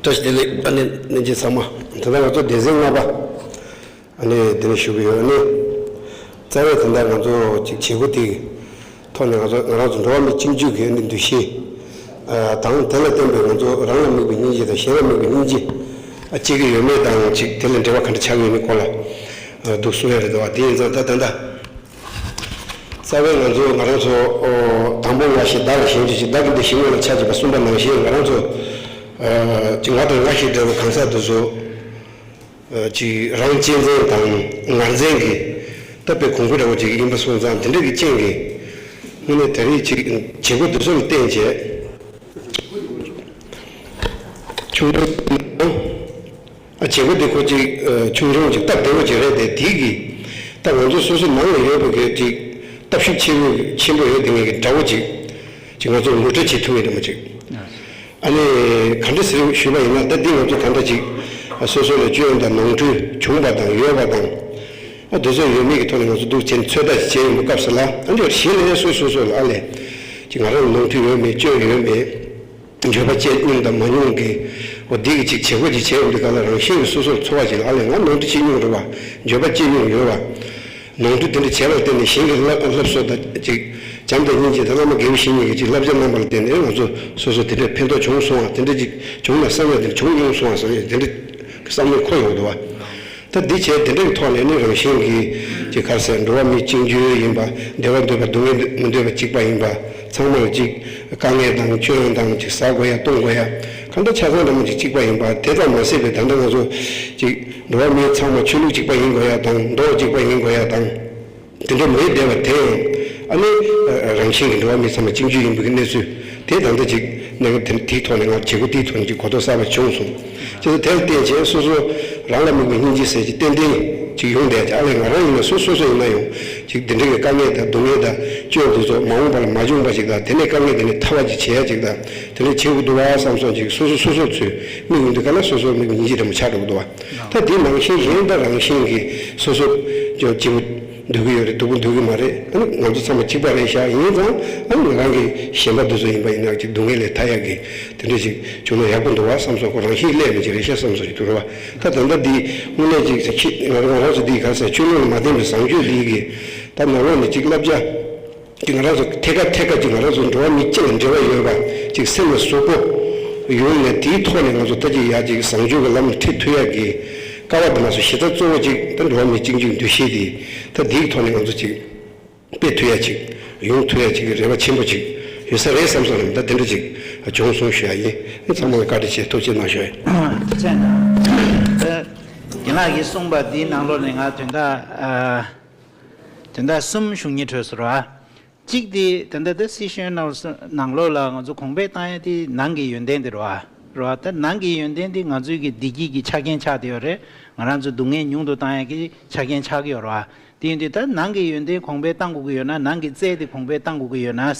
བཀྲ་ཤིས་བདེ་ལེགས། ཨ་ནི་ནན་ཅི་ཚང་མ། ད་ལྟ་ང་ཚོ་སྡེ་ཚན་ལྔ་པ། ཨ་ནི་དེ་ནས་ཞུ་གི་ཡོད། ཨ་ནི་རྩ་བའི་དེ་འདྲ་ང་ཚོ་ཅིག་བྱེད་སྒོ་དེ་ཐོག་ནས་ང་ཚོ་ང་རང་ཚོ་འགྲོ་བ་མིའི་གཅིག་གྱུར་གྱི་ཨ་ནི་འདུ་ཤེས་དང་། དེ་ལ་བརྟེན་པའི་ང་ཚོ་རང་ལ་དམིགས་པའི་སྙིང་རྗེ་དང་གཞན་ལ་དམིགས་པའི་སྙིང་རྗེ་ཨ་སྐྱེ་གི་ཡོད་མེད་དང་། ཅིག་དེ་ལ་འབྲེལ་བ་ག་འདྲ་ཆགས་ཀྱི་ཡོད་མེད་སྐོར་ལ་འདུག་གསུང་ཡ་རེད་འདུག་བ། དེ་ཡིན་ཙང་ད་ད་ལྟ་རྩ་བའི་ང་ཚོ་ང་རང་ཚོ་དང་པོ་ང་ཞེས་བདག་ལ་ཞེན་བྱེད་ཅིང་། བདག་གི་འདི་ཞེས་སྔོན་ལ་ཆགས་བྱས་པ་གསུམ་པ་ནང་བཞིན། ང་རང་ཚོ་ཅིག་ང་དང་ང་ཞེས་འབྲེལ་བ་གང་ཟག་དེ་ཚོ། ཅིག་རང་གཅེས་འཛིན་དང་ངར་འཛིན་གྱི་ད་དཔེ་གོང་བུ་འདྲ་བོ་ཅིག་ཡིན་པ་སོང་ཙང་། དེ་འདྲ་གི་རྐྱེན་གྱིས་དངོས་གནས་ད་རེས་ཅིག་བྱེད་སྒོ་དེ་ཚོ་ལ་བརྟེན་བྱས་ཆུང་ཆུང་ཨ་བྱེད་སྒོ་དེ་ཁོ་ཅིག་ཆུང་ཆུང་ཅིག་སྟབས་བདེ་བོ་ཅིག་རེད་དེ། དེའི་གི་ད་ང་ཚོ་སོ་སོ་ནང་ལ་ཡོད་པའི་གི་ཅིག་སྟབས་ཤུགས་ཆེ་བོ་ཆེན་པོ་ཡོད་དེ་ངེད་ཀྱི་འདྲ་བོ་ཅིག་ཅིག་ང་ཚོ་ངོ་སྤྲོད་བྱེད་ཐུབ་ཡོད་དེ་མ་ཅིག་ཨ་ནི་ག་འདྲ་ཟེར་ཞུས་པ་ཡིན་ན། ད་འདི་ང་ཚོ་ད་ལྟ་ཅིག་སོ་སོ་ལ་སྐྱོན་དང་ནོར་འཁྲུལ་བྱུང་བ་དང་ཡོད་པ་དང་། ཨ་དེ་ཚོ་ཡོད་མེད་ཀྱི་ཐོག་ནས་ང་ཚོ་འདུག་བྱས་ནས་ཚོད་ལྟ་བྱས་ཡོང་བའི་སྐབས་སུ་ལ། ཨ་འདི་གཞི་ནས་སོ་སོ་སོ་ལ་ཨ་ལས་ཅིག་ང་རང་ལ་ནོར་འཁྲུལ་ཡོད་མེད། སྐྱོན་ཡོད་མེད། འགྱོད་པ་སྐྱེ་མྱོང་དང་མ་མྱོང་གི་འོ་འདི་གི་ཅིག་བྱེད་སྒོ་ཅིག་བྱས་ཡོང་དུས་ག་ལ་རང་བཞིན་གྱིས་སོ་སོར་ཚོར་བ་ཅིག་ལ། ཨ་ལས་ང་ནོར་འཁྲུལ་བྱེད་མྱོང་རེད་བ། འགྱོད་པ་སྐྱེ་མྱོང་ཡོད་བ། ནོར་འཁྲུལ་དེ་འདྲ་བྱས་པར་བརྟེན་ནས་གཞན་གྱི་བསླབ་བསླབ་གསོ་དང་ཅིག་བྱམས་དང་སྙིང་རྗེ་དང་བླ་མ་དགེ་བའི་བཤེས་གཉེན་གྱི་ཅིག་བསླབ་བྱ་གནང་བ་ལ་བརྟེན་ནས་ང་ཚོ་སོ་སོ་དེ་འདྲ་ཕན་ཐོགས་བྱུང་སོང་བ། དེ་འདྲ་ཅིག་བྱུང་ན་བསམ་ཡ་དེ་བྱུང་མྱོང་སོང་བ་བསམ་ཡ་དེ་འདྲ་བསམ་བློ་འཁོར་ཡོང་འདུག་བ། ད་འདི་བྱས་དེ་འདྲ་གི་ཐོག་ནས་ནི་རང་བཞིན་གྱིས་ཅིག་ག་རེ་ཟེར། འགྲོ་བ་མི་གཅིག་གྱུར་ཡིན་པ། བདེ་བ་འདོད་པ་སྡུག་བསྔལ་མི་འདོད་པ་གཅིག་པ་ཡིན་པ། ཚང་མ་ལ་ཅིག་དཀའ་ངལ་དང་སྐྱོན་དང་ཅིག་ཟ་དགོས་ཡ་གཏོང་དགོས་ཡ་གང་ལྟར་ཆ་ཚང་འདྲ་མོ་ཅིག་གཅིག་པ་ཡིན་པ། དེ་ཙམ་མ་ཟད་པའི་ད་ལྟ་ང་ཚོ་ཅིག་འགྲོ་བ་མི་ཚང་མ་ཆོས་ལུགས་གཅིག་པ་ཡིན་དགོས་ཡ་དང་། མདོ་གཅིག་པ་ཡིན་དགོས་ཡ་དང་། དེ་འདྲ་མེད་བསྡད་པ་དེ་ཡང་ཨ་ནི་རང་བཞིན་གྱིས་འགྲོ་བ་མི་ཚང་མ་གཅིག་གྱུར་ཡིན་པའི་གནས་ཚུལ་དེ་ད་ལྟ་ཅིག་གནད་འགག་དེ་དེའི་ཐོག་ནས་ང་བྱེད་སྒོ་དེའི་ཐོག་ནས་ཅིག་གོ་རྟོགས་གསར་པ་བྱུང་སོང་། བྱས་ཙང་དེ་ལ་བརྟེན་བྱས་སོ་སོ་རང་ལ་དམིགས་པའི་སྙིང་རྗེ་ཟེར་གྱི་ཏན་ཏན་ཅིག་ཡོང་བསྡད་ཀྱི། ཨ་ལས་ང་རང་ཡིན་ན་སུ་སོ་སོ་ཡིན་ན་ཡང་ཅིག་འདི་འདྲ་གི་དཀའ་ངལ་དང་སྡུག་བསྔལ་དང་སྐྱོན་དེ་ཚོ་མ་འོངས་པ་ལ་མ་བྱུང་པ་ཅིག་དང་། དེ་ནས་དཀའ་ངལ་དེ་ནས་ཐར་བ་ཅིག་བྱེད་ཡ་ཅིག་དང་། དེ་འདྲ་བྱེད་དགོས་འདུག་བ་བསམ་སོང་ཅིག་སོ་སོ་སོ་སོ་ཚོས་དམིགས་ཡོང་དུས་ག་ལ་སོ་སོ་དམིགས་པའི་སྙིང་རྗེ་འདྲ་མོ་ཆགས་འགྲོ་གི་འདུག་བ། ད་འདི་ནང་བཞིན་གཞན་དག་རང་བཞིན་གྱིས་སོ་སོ་ཅོ་སྐྱིད་པོ་འདོད་ཀྱི་ཡོད་རེད། སྡུག་པོ་འདོད་ཀྱི་མ་རེད། ཨ་ནི་ང་ཚོ་ཚང་མ་གཅིག་པ་རེད་ཤག་ཡིན་ཙང་ཨ་ནི་ང་རང་གི་གཞན་པ་འདི་ཚོ་ཡིན་པ་ཡིན་ན་ཅིག་སྡུག་བསྔལ་ལས་ཐར་ཡག་གི་དེ་འདྲ་ཅིག་བྱུང་ན་ཡག་པོ་འདུག་བ་བསམ་སོང་། ཁོ་རང་བཞིན་སླེབས་ནས་ཅིག་རེད་ཤག་བསམ་སོང་ཅིག་འདུག་རེད་བ། ད་ད་ལྟ་འདི་དངོས་གནས་ཅིག་ཁྱི་ང་རང་ང་རང་ཚོ་འདི་ག་ས་ཆོས་ལུགས་ལ་མ་བརྟེན་པའི་བཟང་སྤྱོད་འདི་གི་ད་ནང་ལོགས་ནས་ཅིག་བསླབ་བྱ་ཅིག་ང་རང་ཚོ་ཐད་ཀར་ཐད་ཀར་ཅིག་ང་རང་ཚོ་འགྲོ་བ་མི་སྤྱི་ལ་འབྲེལ་བ་ཡོད་པ་ཅིག་སེམས་ལ་ཟུག་པོ་ཡོང་ནས་དེའི་ཐོག་ནས་ང་ཚོ་ད་ཅིག་ཡ་ཅིག་བཟང་སྤྱོད་ཀྱི་ལམ་ལ་ཁྲིད་ཐུབ་ཡག་གི་ཀ་བ་དེ་མ་སོང་། གཞི་རྩ་གཙོ་བོ་ཅིག་ད་འགྲོ་བ་མི་གཅིག་གྱུར་འདུ་ཤེས་དེ་ད་དེའི་ཐོག་ནས་ང་ཚོ་ཅིག་སྤེལ་ཐུབ་ཡ་ཅིག་ཡོང་ཐུབ་ཡ་ཅིག་གི་རེ་བ་ཆེན་པོ་ཅིག་ཡོད་ས་རེད་བསམ་སོང་། རེད། ད་དེ་འདྲ་ཅིག་བྱུང་སོང་ཞུ་ཡ་ཡིན། ཚང་མ་ལ་བཀའ་དྲིན་ཆེ། ཐུགས་རྗེ་གནང་ཞུ་ཡ་ཡིན། ཐུགས་རྗེ་གནང་། ད་རྒན་ལགས་ཀྱིས་གསུངས་པ་འདིའི་ནང་ལོགས་ནས་ང་དོན་དག་ཨ། དོན་དག་གསུམ་ཞུ་སྙིང་བྲོས་སོང་ར། གཅིག་དེ་ད་ལྟ་ད་སི་ཤོན་ནང་ནང་ལོགས་ལ་ང་ཚོ་གོང་འཕེལ་བཏང་ཡ་དེ་ནང་གི་ཡོན་ཏན་དེ་རེད་བ། རེད་བ། ད་ནང་གི་ཡོན་ཏན་དེ་ང་ཚོའི་གི་བདེ་སྐྱིད་ཀྱི་ཆ་རྐྱེན་ཆགས་བསྡད་ཡོད་རེད། ང་རང་ཚོ་སྡུག་བསྔལ་ཉུང་དུ་བཏང་ཡ་གི་ཆ་རྐྱེན་ཆགས་ཀྱི་ཡོད་རེད་བ། དེ་ཡིན་དུས་ད་ནང་གི་ཡོན་ཏན་གོང་འཕེལ་བཏང་དགོས་ཀྱི་ཡོད་ན། ནང་གི་རྩལ་དེ་གོང་འཕེལ་བཏང་དགོས་ཀྱི་ཡོད་ན།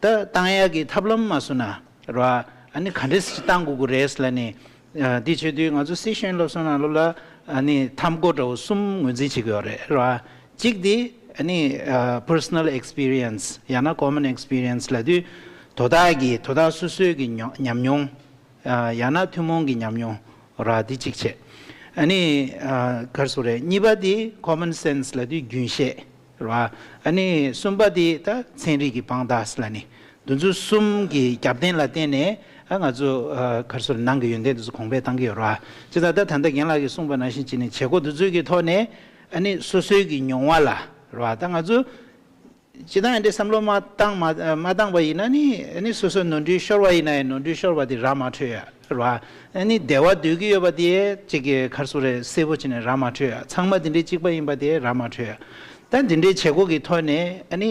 ད་བཏང་ཡ་གི་ཐབས་ལམ་མ་བཟོ་ན། རེད་བ། ཨ་ནི་ག་འདྲས་སེ་བཏང་དགོས་ཀྱི་རེད་ཟེར་ལབ་ནས། ཨ། འདི་བྱེད་དུས་ང་ཚོ་སི་ཤོན་སློབ་གསོ་ནང་ལོགས་ལ་ཨ་ནི་ཐབས་བཀོད་འདྲ་བོ་གསུམ་ངོས་འཛིན་བྱེད་ཀྱི་ཡོད་རེད། རེད་བ། གཅིག་དེ་ཨ་ནི་ཨ་personal experience ཡང་ན་common experience ལབ་དུས་དོ་བདག་གི་དོ་བདག་སོ་སོའི་གི་ཉོ་ཉམས་མྱོང་། ཨ། ཡང་ན་ཐུན་མོང་གི་ཉམས་མྱོང་ར། འདི་གཅིག་བྱས། ཨ་ནི་ཨ་ག་རེ་ཟེར་དགོས་རེད། གཉིས་པ་དེ་common sense ལབ་དུས་རྒྱུན་ཤེས། རེད་བ། ཨ་ནི་གསུམ་པ་དེ་ད་ཚན་རིག་གི་དཔང་རྟགས་ལབ་ནི། འདི་ཚོ་གསུམ་གྱི་རྒྱབ་རྟེན་ལ་བརྟེན་ནས་ཨ་ང་ཚོ་ཨ་ག་རེ་ཟེར་ནང་གི་ཡོན་ཏན་འདི་ཚོ་གོང་འཕེལ་བཏང་གི་ཡོད་རེད་བ། ཅི་ལྟར་ད་ད་ལྟ་རྒན་ལགས་ཀྱིས་གསུངས་པ་ནང་བཞིན་བྱས་ནས་བྱེད་སྒོ་འདི་ཚོའི་གི་ཐོག་ནས་ཨ་ནི་སོ་སོའི་གི་མྱོང་བ་ལ་རེད་བ། ད་ང་ཚོ་ཅི་ལྟར་འདྲའི་བསམ་བློ་མ་བཏང་མ་མ་བཏང་པ་ཡིན་ན་ནི་ཨ་ནི་སོ་སོ་ནོར་འཁྲུལ་ཤོར་བ་ཡིན་ན་ཡང་ནོར་འཁྲུལ་ཤོར་བ་དེ་ར་མ་འཕྲོད་ཡ། རེད་བ། ཨ་ནི་བདེ་བ་འདོད་ཀྱི་ཡོད་པ་དེ་གཅིག་གི་ག་རེ་ཟེར་དགོས་རེད། གསལ་པོ་བྱས་ནས་ར་མ་འཕྲོད་ཡ། ཚང་མ་དེ་འདྲའི་གཅིག་པ་ཡིན་པ་དེ་ར་མ་འཕྲོད་ཡ། ད་དེ་འདྲའི་བྱེད་སྒོ་གི་ཐོག་ནས་ཨ་ནི་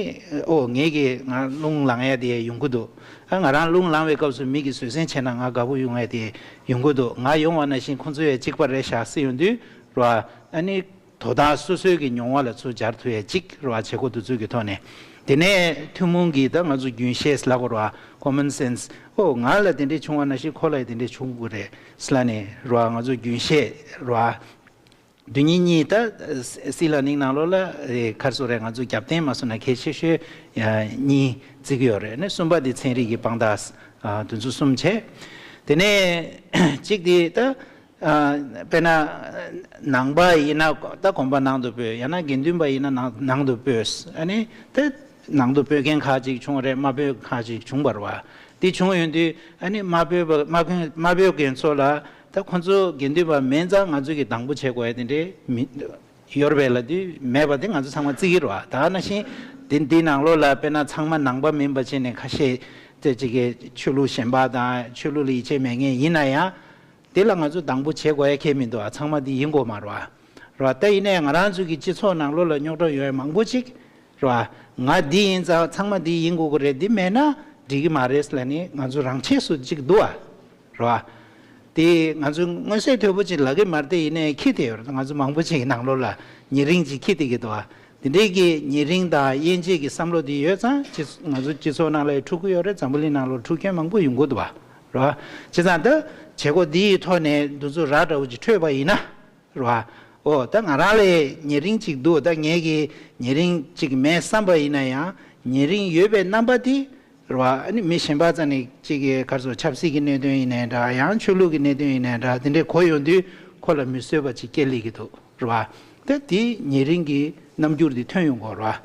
ཨོ་ངེད་ཀྱིས་ང་རླུང་ལངས་ཡ་དེ་ཡོང་གི་འདུག་ཨ་ང་རང་རླུང་ལངས་པའི་སྐབས་སུ་མི་གིས་བཟོད་བསྲན་བྱས་ན་ང་དགའ་པོ་ཡོང་ཡ་དེ་ཡོང་གི་འདུག་ང་ཡོང་བ་ནང་བཞིན་ཁོང་ཚོ་ཡང་གཅིག་པ་རེད་ཤག་ཟེར་ཡོང་དུས་རེད་བ། ཨ་ནི། དོ་བདག་སོ་སོའི་གི་མྱོང་བ་ལ་ཚུར་སྦྱར་ཐུབ་ཡ་གཅིག་རེད་བ། བྱེད་སྒོ་འདི་ཚོའི་གི་ཐོག་ནས། དེ་ནས་ཐུན་མོང་གི་ད་ང་ཚོ་རྒྱུན་ཤེས་ལབ་དགོས་རེད་བ། common sense ཨོ་ང་ལ་དེ་འདྲས་བྱུང་བ་ནང་བཞིན་ཁོ་ལ་ཡང་དེ་འདྲས་བྱུང་དགོས་རེད་ཟེར་ལབ་ནས་རེད་བ། ང་ཚོ་རྒྱུན་ཤེས་རེད་བ། བདུན་གཉིས་གཉིས་ད་སྲིད་ལ་ནིང་ནང་ལོགས་ལ་ག་རེ་ཟེར་རེད། ང་ཚོ་རྒྱབ་རྟེན་མ་སོང་ན་གལ་ཆེ་ཤོས་གཉིས་བརྩི་གི་ཡོད་རེད། ཨ་ནི་གསུམ་པ་དེ་ཚན་རིག་གི་དཔང་རྟགས་དེ་ཚོ་གསུམ་བྱས། དེ་ནས་གཅིག་དེ་ད། དཔེར་ན། ནང་པ་ཡིན་ན་ད་དགོན་པ་ནང་དུ་སྤོས། ཡང་ན་དགེ་འདུན་པ་ཡིན་ན་ནང་ནང་དུ་སྤོས། ཨ་ནི་ད་ནང་དུ་སྤོས་མཁན་ཁག་ཅིག་བྱུང་རེད། མ་སྤོས་ཁག་ཅིག་བྱུང་བ་རེད་བ། དེ་བྱུང་ཡོང་དུས་ཨ་ནི་མ་སྤོས་པ་མ་མཁན་མ་སྤོས་མཁན་ཚོ་ལ་ད་ཁོ་ཚོ་དགེ་འདུན་པ་མིན་ཙང་ང་ཚོ་གིས་སྡང་པོ་བྱེད་དགོས་ཡ་དེ་འདྲའི་མི་ཡོད་རེད་པས་ལབ་དུས་མེད་པ་དེ་ང་ཚོ་ཚང་མ་བརྩི་གི་རེད་བ། ད་ནང་བཞིན་དེ་འདི་ནང་ལོགས་ལ་དཔེར་ན་ཚང་མ་ནང་པ་མིན་པ་བྱས་ནས་ཁ་ཤས་དེ་ཅིག་གིས་ཆོས་ལུགས་གཞན་པ་དང་ཆོས་ལུགས་ལ་ཡིད་ཆེས་མེད་མཁན་ཡིན་ན་ཡང་། དེ་ལ་ང་ཚོ་སྡང་པོ་བྱེད་དགོས་ཡ་ཁྱད་མི་འདུག་ཨ། ཚང་མ་འདི་ཡིན་དགོས་མ་རེད་བ། རེད་བ། ད་ཡིན་ནའི་ང་རང་ཚོ་གི་སྤྱི་ཚོགས་ནང་ལོགས་ལ་རྙོག་དྲ་ཡོད་ཡ་མང་པོ་ཅིག་རེད་བ། ང་འདི་ཡིན་ཙང་ཚང་མ་འདི་ཡིན་དགོས་ཀྱི་རེད། འདི་མེད་ན་འགྲིག་གི་མ་རེད་ལབ་ནི་ང་ཚོ་རང་ཆས་སུ་ཅིག་འདུག་བ། རེད་བ། དེ་ང་ཚོ་མངོན་གསལ་དོད་པོ་ཅིག་ལབ་ཀྱི་མ་རེད། དེ་ཡིན་ནའི་ཁྱི་དེ་ཡོད་རེད། ང་ཚོ་མང་པོ་ཅིག་གི་ནང་ལོགས་ལ་ཉེ་རིང་ཅིག་ཁྱི་དེ་གི་འདུག་བ། དེ་འདྲའི་གི་ཉེ་རིང་དང་དབྱེ་འབྱེད་ཀྱི་བསམ་བློ་དེ་ཡོད་ཙང་སྤྱི་ང་ཚོ་སྤྱི་ཚོགས་ནང་ལ་འཁྲུག་གི་ཡོད་རེད། འཛམ་བུ་གླིང་ནང་ལ་འཁྲུག་མཁན་མང་པོ་ཡོང་གི་འདུག་བ། རེད་བ། བྱས་ཙང་ད་བྱེད་སྒོ་འདི་ཡི་ཐོག་ནས་འདི་ཚོ་ར་འདྲ་བོ་ཅིག་འཕྲོད་པ་ཡིན་ན། རེད་བ། ཨོ་ད་ང་རང་ལ་ཉེ་རིང་ཅིག་འདུག་ད་ངས་ཀྱི་ཉེ་རིང་ཅིག་མེད་བསམ་པ་ཡིན་ན་ཡང་ཉེ་རིང་ཡོད་པའི་རྣམ་པ་དེ། རེད་བ། ཨ་ནི་མི་གཞན་པ་རྩ་ནས་ཅིག་གི་ག་རེ་ཟེར། ཆབ་སྲིད་ཀྱི་གནད་དོན་ཡིན་ནའི་འདྲ། ཡང་ཆོས་ལུགས་ཀྱི་གནད་དོན་ཡིན་ནའི་འདྲ། དེ་འདྲའི་གོ་ཡོང་དུས་ཁོ་ལ་མི་བཟོད་པ་ཅིག་སྐྱེ་སླེབས་ཀྱི་འདུག་རེད་བ། ད་དེ་ཉེ་རིང་གི་རྣམ་འགྱུར་དེ་ཐོན་ཡོང་གི་རེད་བ། བྱས་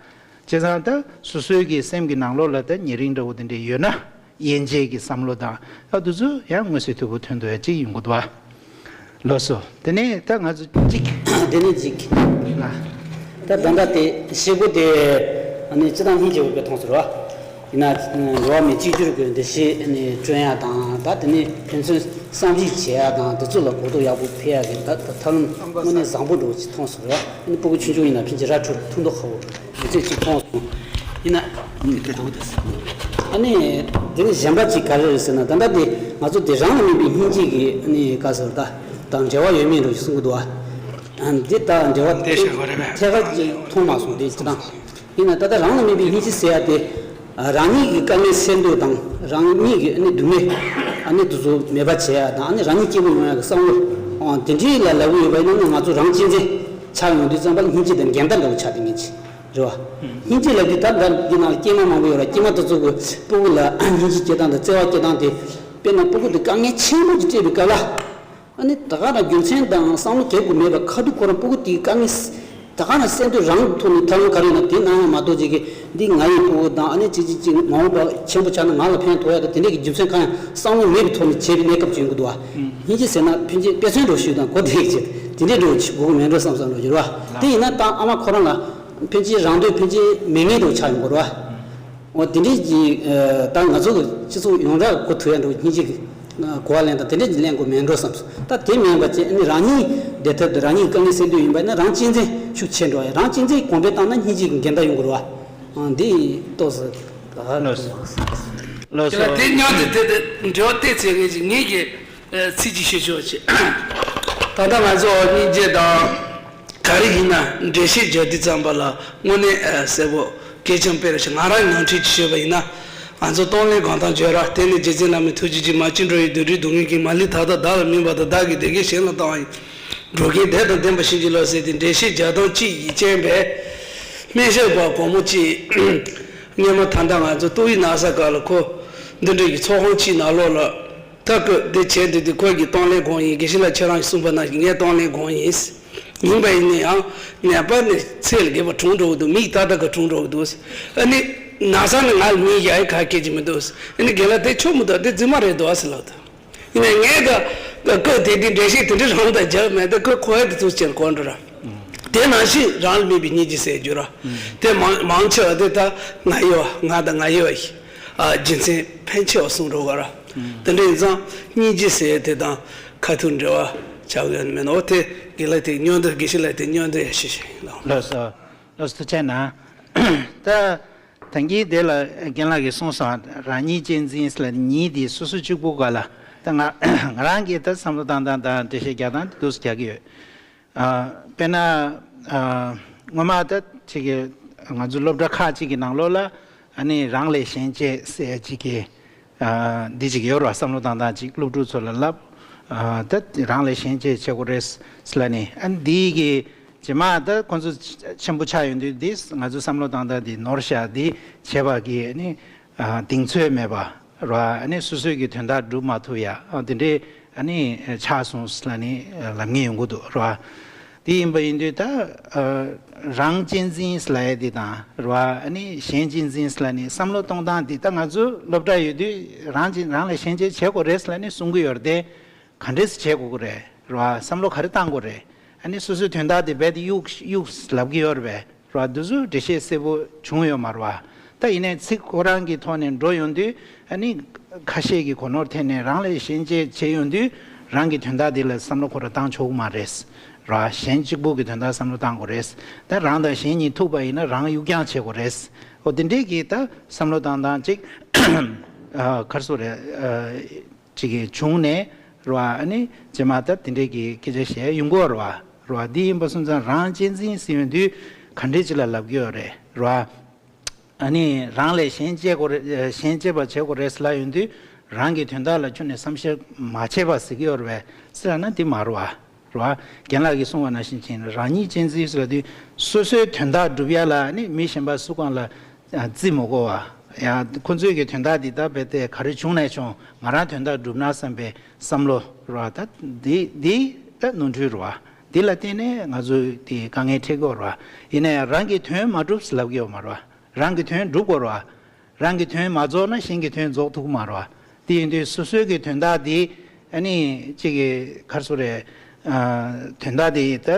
ཙང་ད་སོ་སོའི་གི་སེམས་ཀྱི་ནང་ལོགས་ལ་ད་ཉེ་རིང་འདྲ་བོ་དེ་འདྲ་ཡོད་ན། དབྱེ་འབྱེད་ཀྱི་བསམ་བློ་དང་ད་དེ་ཚོ་ཡང་མངོན་གསལ་དོད་པོ་ཐོན་འདུག་ཡ་ཅིག་ཡོང་གི་འདུག་བ། ལགས་སོ། དེ་ནས་ད་ང་ཚོ་གཅིག་དེ་ནས་གཅིག་ལ། ད་ད་ལྟ་དེ་བྱེད་སྒོ་དེ་ཨ་ནི་སྤྱི་བཏང་སྙིང་རྗེ་པོ་དཔེ་མཐོང་སོང་ར། ཡིན་ན་འགྲོ་བ་མི་གཅིག་གྱུར་གྱི་འདུ་ཤེས་ཨ་ནི་བསྐྲུན་ཡ་དང་། ད་དེ་ནས་ཕན་ཚུན་བསམ་གཞིག་བྱེད་ཡ་དང་། དེ་ཚོ་ལ་གོ་རྟོགས་ཡག་པོ་འཕེལ་ཡ་གི་ད་ད་ཐབས་ལམ་དངོས་གནས་བཟང་པོ་འདྲ་བོ་ཅིག་མཐོང་སོང་ར། ཨ་ནི་སྤུ་གུ་ཆུང་ཆུང་ཡིན་ན་ཕན་ཆད་ར་འཕྲོད་ཐུག་མདོག་ཁ་པོ་རྒྱུ་མཚན་ཅིག་མཐོང་སོང་། ཡིན་ན། ཨ་ནི་དེ་ནས་གཞན་པ་ཅིག་ག་རེ་རེད་ཟེར་ན། ད་ལྟ་དེ་ང་ཚོ་དེ་རང་ལ་དམིགས་པའི་སྙིང་རྗེ་གི་ཨ་ནི་ག་ཟེར་ད་དང་འབྲེལ་བ་ཡོད་མེད་འདྲ་ཞིག་གསུང་གི་འདུག་ཨ། འདི་ད་འབྲེལ་བ་འདི་བྱེད་དགོས་རེད་པས། ཐད་ཀར་ཅིག་མཐོང་མ་སོང་། དེ་སྤྱི་བཏང་ཡིན་ན་ད་ལྟ་རང་ལ་དམིགས་པའི་སྙིང་རྗེ་ཟེར་ཡ་དེ། རང་ཉིད་ཀྱི་དཀའ་ངལ་སེལ་འདོད་དང་། རང་ཉིད་ཀྱི་ཨ་ནི་སྡུག་བསྔལ་ཨ་ནི་དེ་ཚོ་མེད་པ་བྱེད་ཡ་དང་། ཨ་ནི་རང་ཉིད་སྐྱིད་པོ་ཡོང་ཡ་གི་བསམ་བློ་དེ་འདྲའི་ལ་ལབ་ཀྱི་ཡོད་པ་ཡིན་ན། ང་ཚོ་རང་གཅེས་འཛིན་ཆགས་ཡོང་དུས་ཙམ་པ་ལ་སྙིང་རྗེ་དང་འགལ་ཟླ་འདྲ་བོ་ཆགས་བསྡད་མཁན་ཅིག་རེད་བ། སྙིང་རྗེ་ལབ་དུས་ད་ལྟ་འདི་ནང་ལ་སྐྱེས་མ་མང་པོ་ཡོད་ར། སྐྱེས་མ་དེ་ཚོ་གི་སྤུ་གུ་ལ་སྙིང་རྗེ་སྐྱེ་སྟངས་དང་བརྩེ་བ་སྐྱེ་སྟངས་དེ། དཔེར་ན་སྤུ་གུ་དེ་དཀའ་ངལ་ཆེན་པོ་ཅིག་འཕྲད་པའི་སྐབས་ལ། ཨ་ནི་ད་ག་རང་རྒྱུ་མཚན་དང་བསམ་བློ་གལ་དགོས་མེད་པ་ཁ་ཐུག་ཁོ་རང་སྤུ་གུ་དེའི་དཀའ་ངལ་ད་ག་རང་སེལ་འདོད་རང་ཐོག་ནས་ཐབས་ལམ་ག་རེ་ཡོད་ན་དེ་གནང་ཡ་མ་གཏོགས། ཅིག་གིས་འདི་ང་ཡི་སྤུ་གུ་དང་། ཨ་ནི་ཅིག་ཅིག་ཅིག་མ་འོངས་པ་ཆེན་པོ་ཆགས་ན་ང་ལ་ཕན་ཐོགས་ཡ་དང་། དེ་འདྲས་ཀྱི་རྒྱུ་མཚན་གང་ཡང་བསམ་བློ་མེད་པའི་ཐོག་ནས་བྱས་པའི་གནས་སྐབས་ཅིག་ཡོང་གི་འདུག་བ། སྙིང་རྗེ་ཟེར་ན་ཕན་ཆད་དཔེ་མཚོན་འདྲ་ཞིག་དང་གོ་བདེ་ཡག་ཅིག་དེ་འདྲས་འདྲ་བོ་ཅིག་དགོས་ཀྱི་མེད་འགྲོ་བསམ་བསམ་འདྲ་བོ་ཅིག་རེད་བ། དེ་ཡིན་ན་ད་ཨ་མ་ཁོ་རང་ལ་ཕན་ཆད་རང་འདོད་ཕན་ཆད་མེད་མཁན་འདྲ་བོ་ཆགས་ཡོང་གི་རེད་བ། འོ་དེ་འདྲས་ཀྱི་ད་ང་ཚོ་གི་སྤྱི་ཚོགས་ཡོངས་གྲགས་གོ་ཐུབ་ཡ་འདྲ་བོ་སྙིང་རྗེ་གི་གོ་བ་ལེན་སྟངས་དེ་འདྲས་ཀྱི་ལེན་དགོས་མེད་འགྲོ་བསམ་སོང་། ད་དེ་མིན་པ་བྱས་ཨ་ནི་རང་ཉིད་བདེ་ཐབས་དང་རང་ཉིད་དཀའ་ངལ་སེལ་འདོད་ཡིན་པ་ཡིན་ན་རང་གཅེས་འཛིན་ཤུགས་ཆེ་འགྲོ་ཡ། རང་གཅེས་འཛིན་གོང་འཕེལ་བཏང་ན་སྙིང་རྗེ་གི་འགལ་ཟླ་ཡོང་གི་རེད་བ། འདི་ཏོག་ཙམ། ལགས་སོ། ལགས་སོ། དེ་ལ་དེ་མཉམ་དུ་དེ་དེ་འབྲེལ་བ་གཏད་ཚེ་ངེད་ཀྱི་ངེད་ཀྱི་ཚིག་གཅིག་ཤོད་ཆོག་ཅེས། ད་ལྟ་ང་ཚོ་སྙིང་རྗེ་དང་ག་རེ་ཡིན་ན་འགྲེལ་བཤད་བརྒྱབ་དུས་ཙམ་པ་ལ་དངོས་གནས་གསལ་པོ་གལ་ཆེན་པོ་རེད་ཤག་ང་རང་ནང་ཁྲིད་ཅིག་ཞུས་པ་ཡིན་ན། ང་ཚོ་གཏོང་ལེན་གང་དང་བརྗོད་ར། དེ་ནི་རྗེ་བཙུན་བླ་མའི་ཐུགས་རྗེ་ཅིས་མ་བྱིན་འགྲོ་བའི་དུག་སྦྲུལ་སྡུག་བསྔལ་གྱིས། མ་ལུས་མཐའ་དག་བདག་ལ་སྨིན་པ་དང་། བདག་གིས་བདེ་དགེ་གཞན་ལ་བཏང་བ་ཡིན། འགྲོ་ཀུན་བདེ་དང་ལྡན་པར་བྱིན་གྱིས་རློབས་ཟེར་ཏེ་འགྲེལ་བཤད་རྒྱག་སྟངས་གཅིག་ཡིན་རྐྱེན་པས། སྨན་ཞབས་པ་གོང་མ་གཅིག་སྔོན་མ་ད་ལྟ་ང་ཚོ་ཏོག་དབྱིབས་ན་ས་ག་ལ་ཁོ་འདི་འདྲ་གི་ཚོགས་ཁང་གཅིག་ནང་ལོགས་ལ་ད་ཁོས་འདི་བྱས་འདུག་དུས། ཁོ་གིས་གཏོང་ལེན་གང་ཡིན། དགེ་བཤེས་ལགས་ཁྱེད་རང་གིས་གསུངས་པ་ནང་བཞིན་ངས་གཏོང་ལེན་གང་ཡིན། ཡིན་པ་ཡིན་ན་ཡང་ནད་པ་ནི་ཚེ་ལ་དགེ་བ་གྲུང་འགྲོ་གི་འདུག་མིག་ཏག་ཏག་ག་གྲུང་འགྲོ་གི་འདུག་ཨ་ནི་ན་ཚ་ནི་ང་ལ་མིག་ཡ་ཡི་ག་སྐད་ཀྱི་མི་འདུག་ཨ་ནི་རྒན་ལགས་དེ་ཆོ་མི་འདུག་དེ་རྫུན་མ་རེད་འདུག་ཨ་ཟེར་ལབ་འདུག་ཡིན་ན་ངས་ཀ་ཀ་དེ་དེ་འགྲེལ་བཤད་དེ་འདྲ་རང་དང་རྒྱབ་མེད། ད་ཁོ་ཁོ་ཡ་དེ་ཚོ་ཕྱིར་གོ་འགྲོ་ར། དེ་ནང་བཞིན་རང་ལ་དམིགས་པའི་སྙིང་རྗེ་ཟེར་རྒྱུ་ར། དེ་མང་མང་ཆེ་བ་དེ་ད་ང་ཡི་བ་ང་དང་ང་ཡི་བ་ཡི་ཨ་རྒྱུ་མཚན་ཕན་ཆེ་བ་གསུང་འགྲོ་ག་ར། དེ་འདྲ་ཡིན་ཙང་སྙིང་རྗེ་ཟེར་དེ་དང་ཁ་ཐུག་འབྲེལ་བ་ཆགས་ཡོད་ནི་མེད་ནོ། དེ་དགེ་ལགས་དེ་སྙོན་འདུན། དགེ་བཤེས་ལགས་དེ་སྙོན་འདུན་ཡ་ཞུ་ཞུ་ཡིན་ལགས། ལགས་སོ། ལགས་སོ། ཐུགས་རྗེ་གནང་། ད་ད་གིན་དེ་ལ་རྒན་ལགས་ཀྱིས་གསུངས་སོང་། རང་ཉིད་གཅེས་འཛིན་ལ་ཉིད་དེ་སོ་སོ་གཅིག་པུ་ག་ལ། ད་ང་ང་རང་གིས་ད་བསམ་བློ་བཏང་སྟངས་དང་འགྲེལ་བཤད་རྒྱག་སྟངས་དེ་འདུག་སེ་རྒྱག་གི་ཡོད། ཨ། དཔེར་ན། ཨ། སྔོན་མ་ད་ཅིག་གི་ང་ཚོ་སློབ་གྲྭ་ཁག་ཅིག་གི་ནང་ལོགས་ལ་ཨ་ནི་རང་ལས་གཞན་གཅེས་ཟེར་ཅིག་གི་ཨ། འདི་ཅིག་ཡོད་རེད་བ། བསམ་བློ་བཏང་སྟངས་ཅིག་སློབ་ཕྲུག་ཚོ་ལ་བསླབ། ཨ་ད་རང་ལས་གཞན་གཅེས་བྱེད་དགོས་རེད་ལབ་ནས། ཨ་འདི་གི་རྗེས་མ་ད་ཁོང་ཚོ་ཆེན་པོ་ཆགས་ཡོང་དུས། འདི་ང་ཚོའི་བསམ་བློ་བཏང་སྟངས་འདི་ནོར་ཤག་འདི་བྱས་པ་གི་ཨ་ནི་ཨ་གདེང་ཚོད་མེད་པ་རེད་བ། ཨ་ནི་སོ་སོའི་གི་དོན་དག་སྒྲུབ་མ་ཐུབ་ཡ། ཨ་དེ་འདྲའི་ཨ་ནི་ཆགས་སོང་ལབ་ནས་ལབ་མཁན་ཡོང་གི་འདུག་རེད་བ། དེ་ཡིན་པ་ཡིན་དུས་ད་ཨ་རང་གཅེས་འཛིན་ལབ་ཡ་དེ་དང་རེད་བ། ཨ་ནི་གཞན་གཅེས་འཛིན་ལབ་ནས་བསམ་བློ་གཏོང་སྟངས་དེ། ད་ང་ཚོ་སློབ་གྲྭ་ཡོད་དུས་རང་གཅེས་རང་ལས་གཞན་གཅེས་བྱེད་དགོས་རེད་ལབ་ནས་གསུང་གི་ཡོད་རེད་དེ། ག་འདྲས་བྱེད་དགོས་ཀྱི་རེད་རེད་བ། བསམ་བློ་ག་རེ་གཏང་དགོས་རེད། ཨ་ནི་སོ་སོའི་དོན་དག་དེ་རྦད་དེ་གཡུག་གཡུག་ལབ་ཀྱི་ཡོད་རེད་པས་རེད་བ། འདི་ཚོ་འགྲེལ་བཤད་གསལ་པོ་བྱུང་ཡོད་མ་རེད་བ། ད་ཡིན་ནའི་ཚིག་ཁོ་རང་གི་ཐོག་ནས་འགྲོ་ཡོང་དུས། ཨ་ནི་ཁ་ཤས་ཀྱི་གོ་ནོར་འཐེན་ནས་རང་ལས་གཞན་གཅེས་བྱེད་ཡོང་དུས། རང་གི་དོན་དག་འདི་ལ་བསམ་བློ་ཁོ་རང་བཏང་ཆོག་གི་མ་རེད་རེད་བ། གཞན་གཅིག་པུ་གི་དོན་དག་བསམ་བློ་བཏང་དགོས་རེད། ད་རང་དང་གཞན་གཉིས་ཐུག་པ་ཡིན་ན་རང་གཡུག་རྐྱང་བྱེད་དགོས་རེད། འོ་དེ་འདྲས་ཀྱི་ད་བསམ་བློ་བཏང་སྟངས་ཅིག་ཨ་ག་རེ་ཟེར་དགོས་རེད། ཨ་ཅིག་གི་བྱུང་ནས་རེད་བ། ཨ་ནི་རྗེས་མ་ད་དེ་འདྲས་ཀྱི་སྐད་ཆ་བཤད་ཡོང་གི་ཡོད་རེད་བ། རེད་བ། འདི་ཡིན་པ་སོང་ཙང་རང་གཅེས་འཛིན་ཟེར་ཡོང་དུས་ག་འདྲས་ཅིག་ལ་ལབ་ཀྱི་ཡོད་རེད་རེད་བ། ཨ་ནི་རང་ལས་གཞན་གཅེས་དགོས་རེད། གཞན་གཅེས་པ་བྱེད་དགོས་རེད་ལབ་ཡོང་དུས། རང་གི་དོན་དག་ལ་ཁྱོན་ནས་བསམ་ཤེས་མ་བྱས་པ་ཟེར་གྱི་ཡོད་རེད་པས་ཟེར་ན་འདི་མ་རེད་བ། རེད་བ། རྒན་ལགས་ཀྱིས་གསུངས་པ་ནང་བཞིན་བྱས་ན་རང་ཉིད་གཅེས་འཛིན་ཟེར་དུས། སོ་སོའི་དོན་དག་སྒྲུབ་ཡ་ལ་ནི་མི་གཞན་པ་སུ་གང་ལ་ཨ་བརྩི་མི་དགོས་བ། ཡང་ཁོ་ཚོའི་གི་དོན་དག་འདི་ད་རྦད་དེ་ག་རེ་བྱུང་ནས་བྱུང་། ང་རང་དོན་དག་སྒྲུབ་ན་བསམ་པའི་བསམ་བློ་རེད་བ། ད་འདི་འདི་ད་ནོར་འཁྲུལ་རེད་བ། འདི་ལ་བརྟེན་ནས་ང་ཚོས་དེ་དཀའ་ངལ་འཕྲད་ཀྱི་ཡོད་རེད་བ། ཡིན་ན་ཡང་རང་གི་དོན་མ་འགྲུབ་ཟེར་ལབ་ཀྱི་ཡོད་མ་རེད་བ། རང་གི་དོན་སྒྲུབ་དགོས་རེད་བ། རང་གི་དོན་མ་རྫོགས་ན་གཞན་གྱི་དོན་རྫོགས་ཐུབ་ཀྱི་མ་རེད་བ། དེ་ཡིན་དུས་སོ་སོའི་གི་དོན་དག་དེ་ཨ་ནི་གཅིག་གི་ག་རེ་ཟེར་དགོས་རེད། ཨ་དོན་དག་དེ་ད་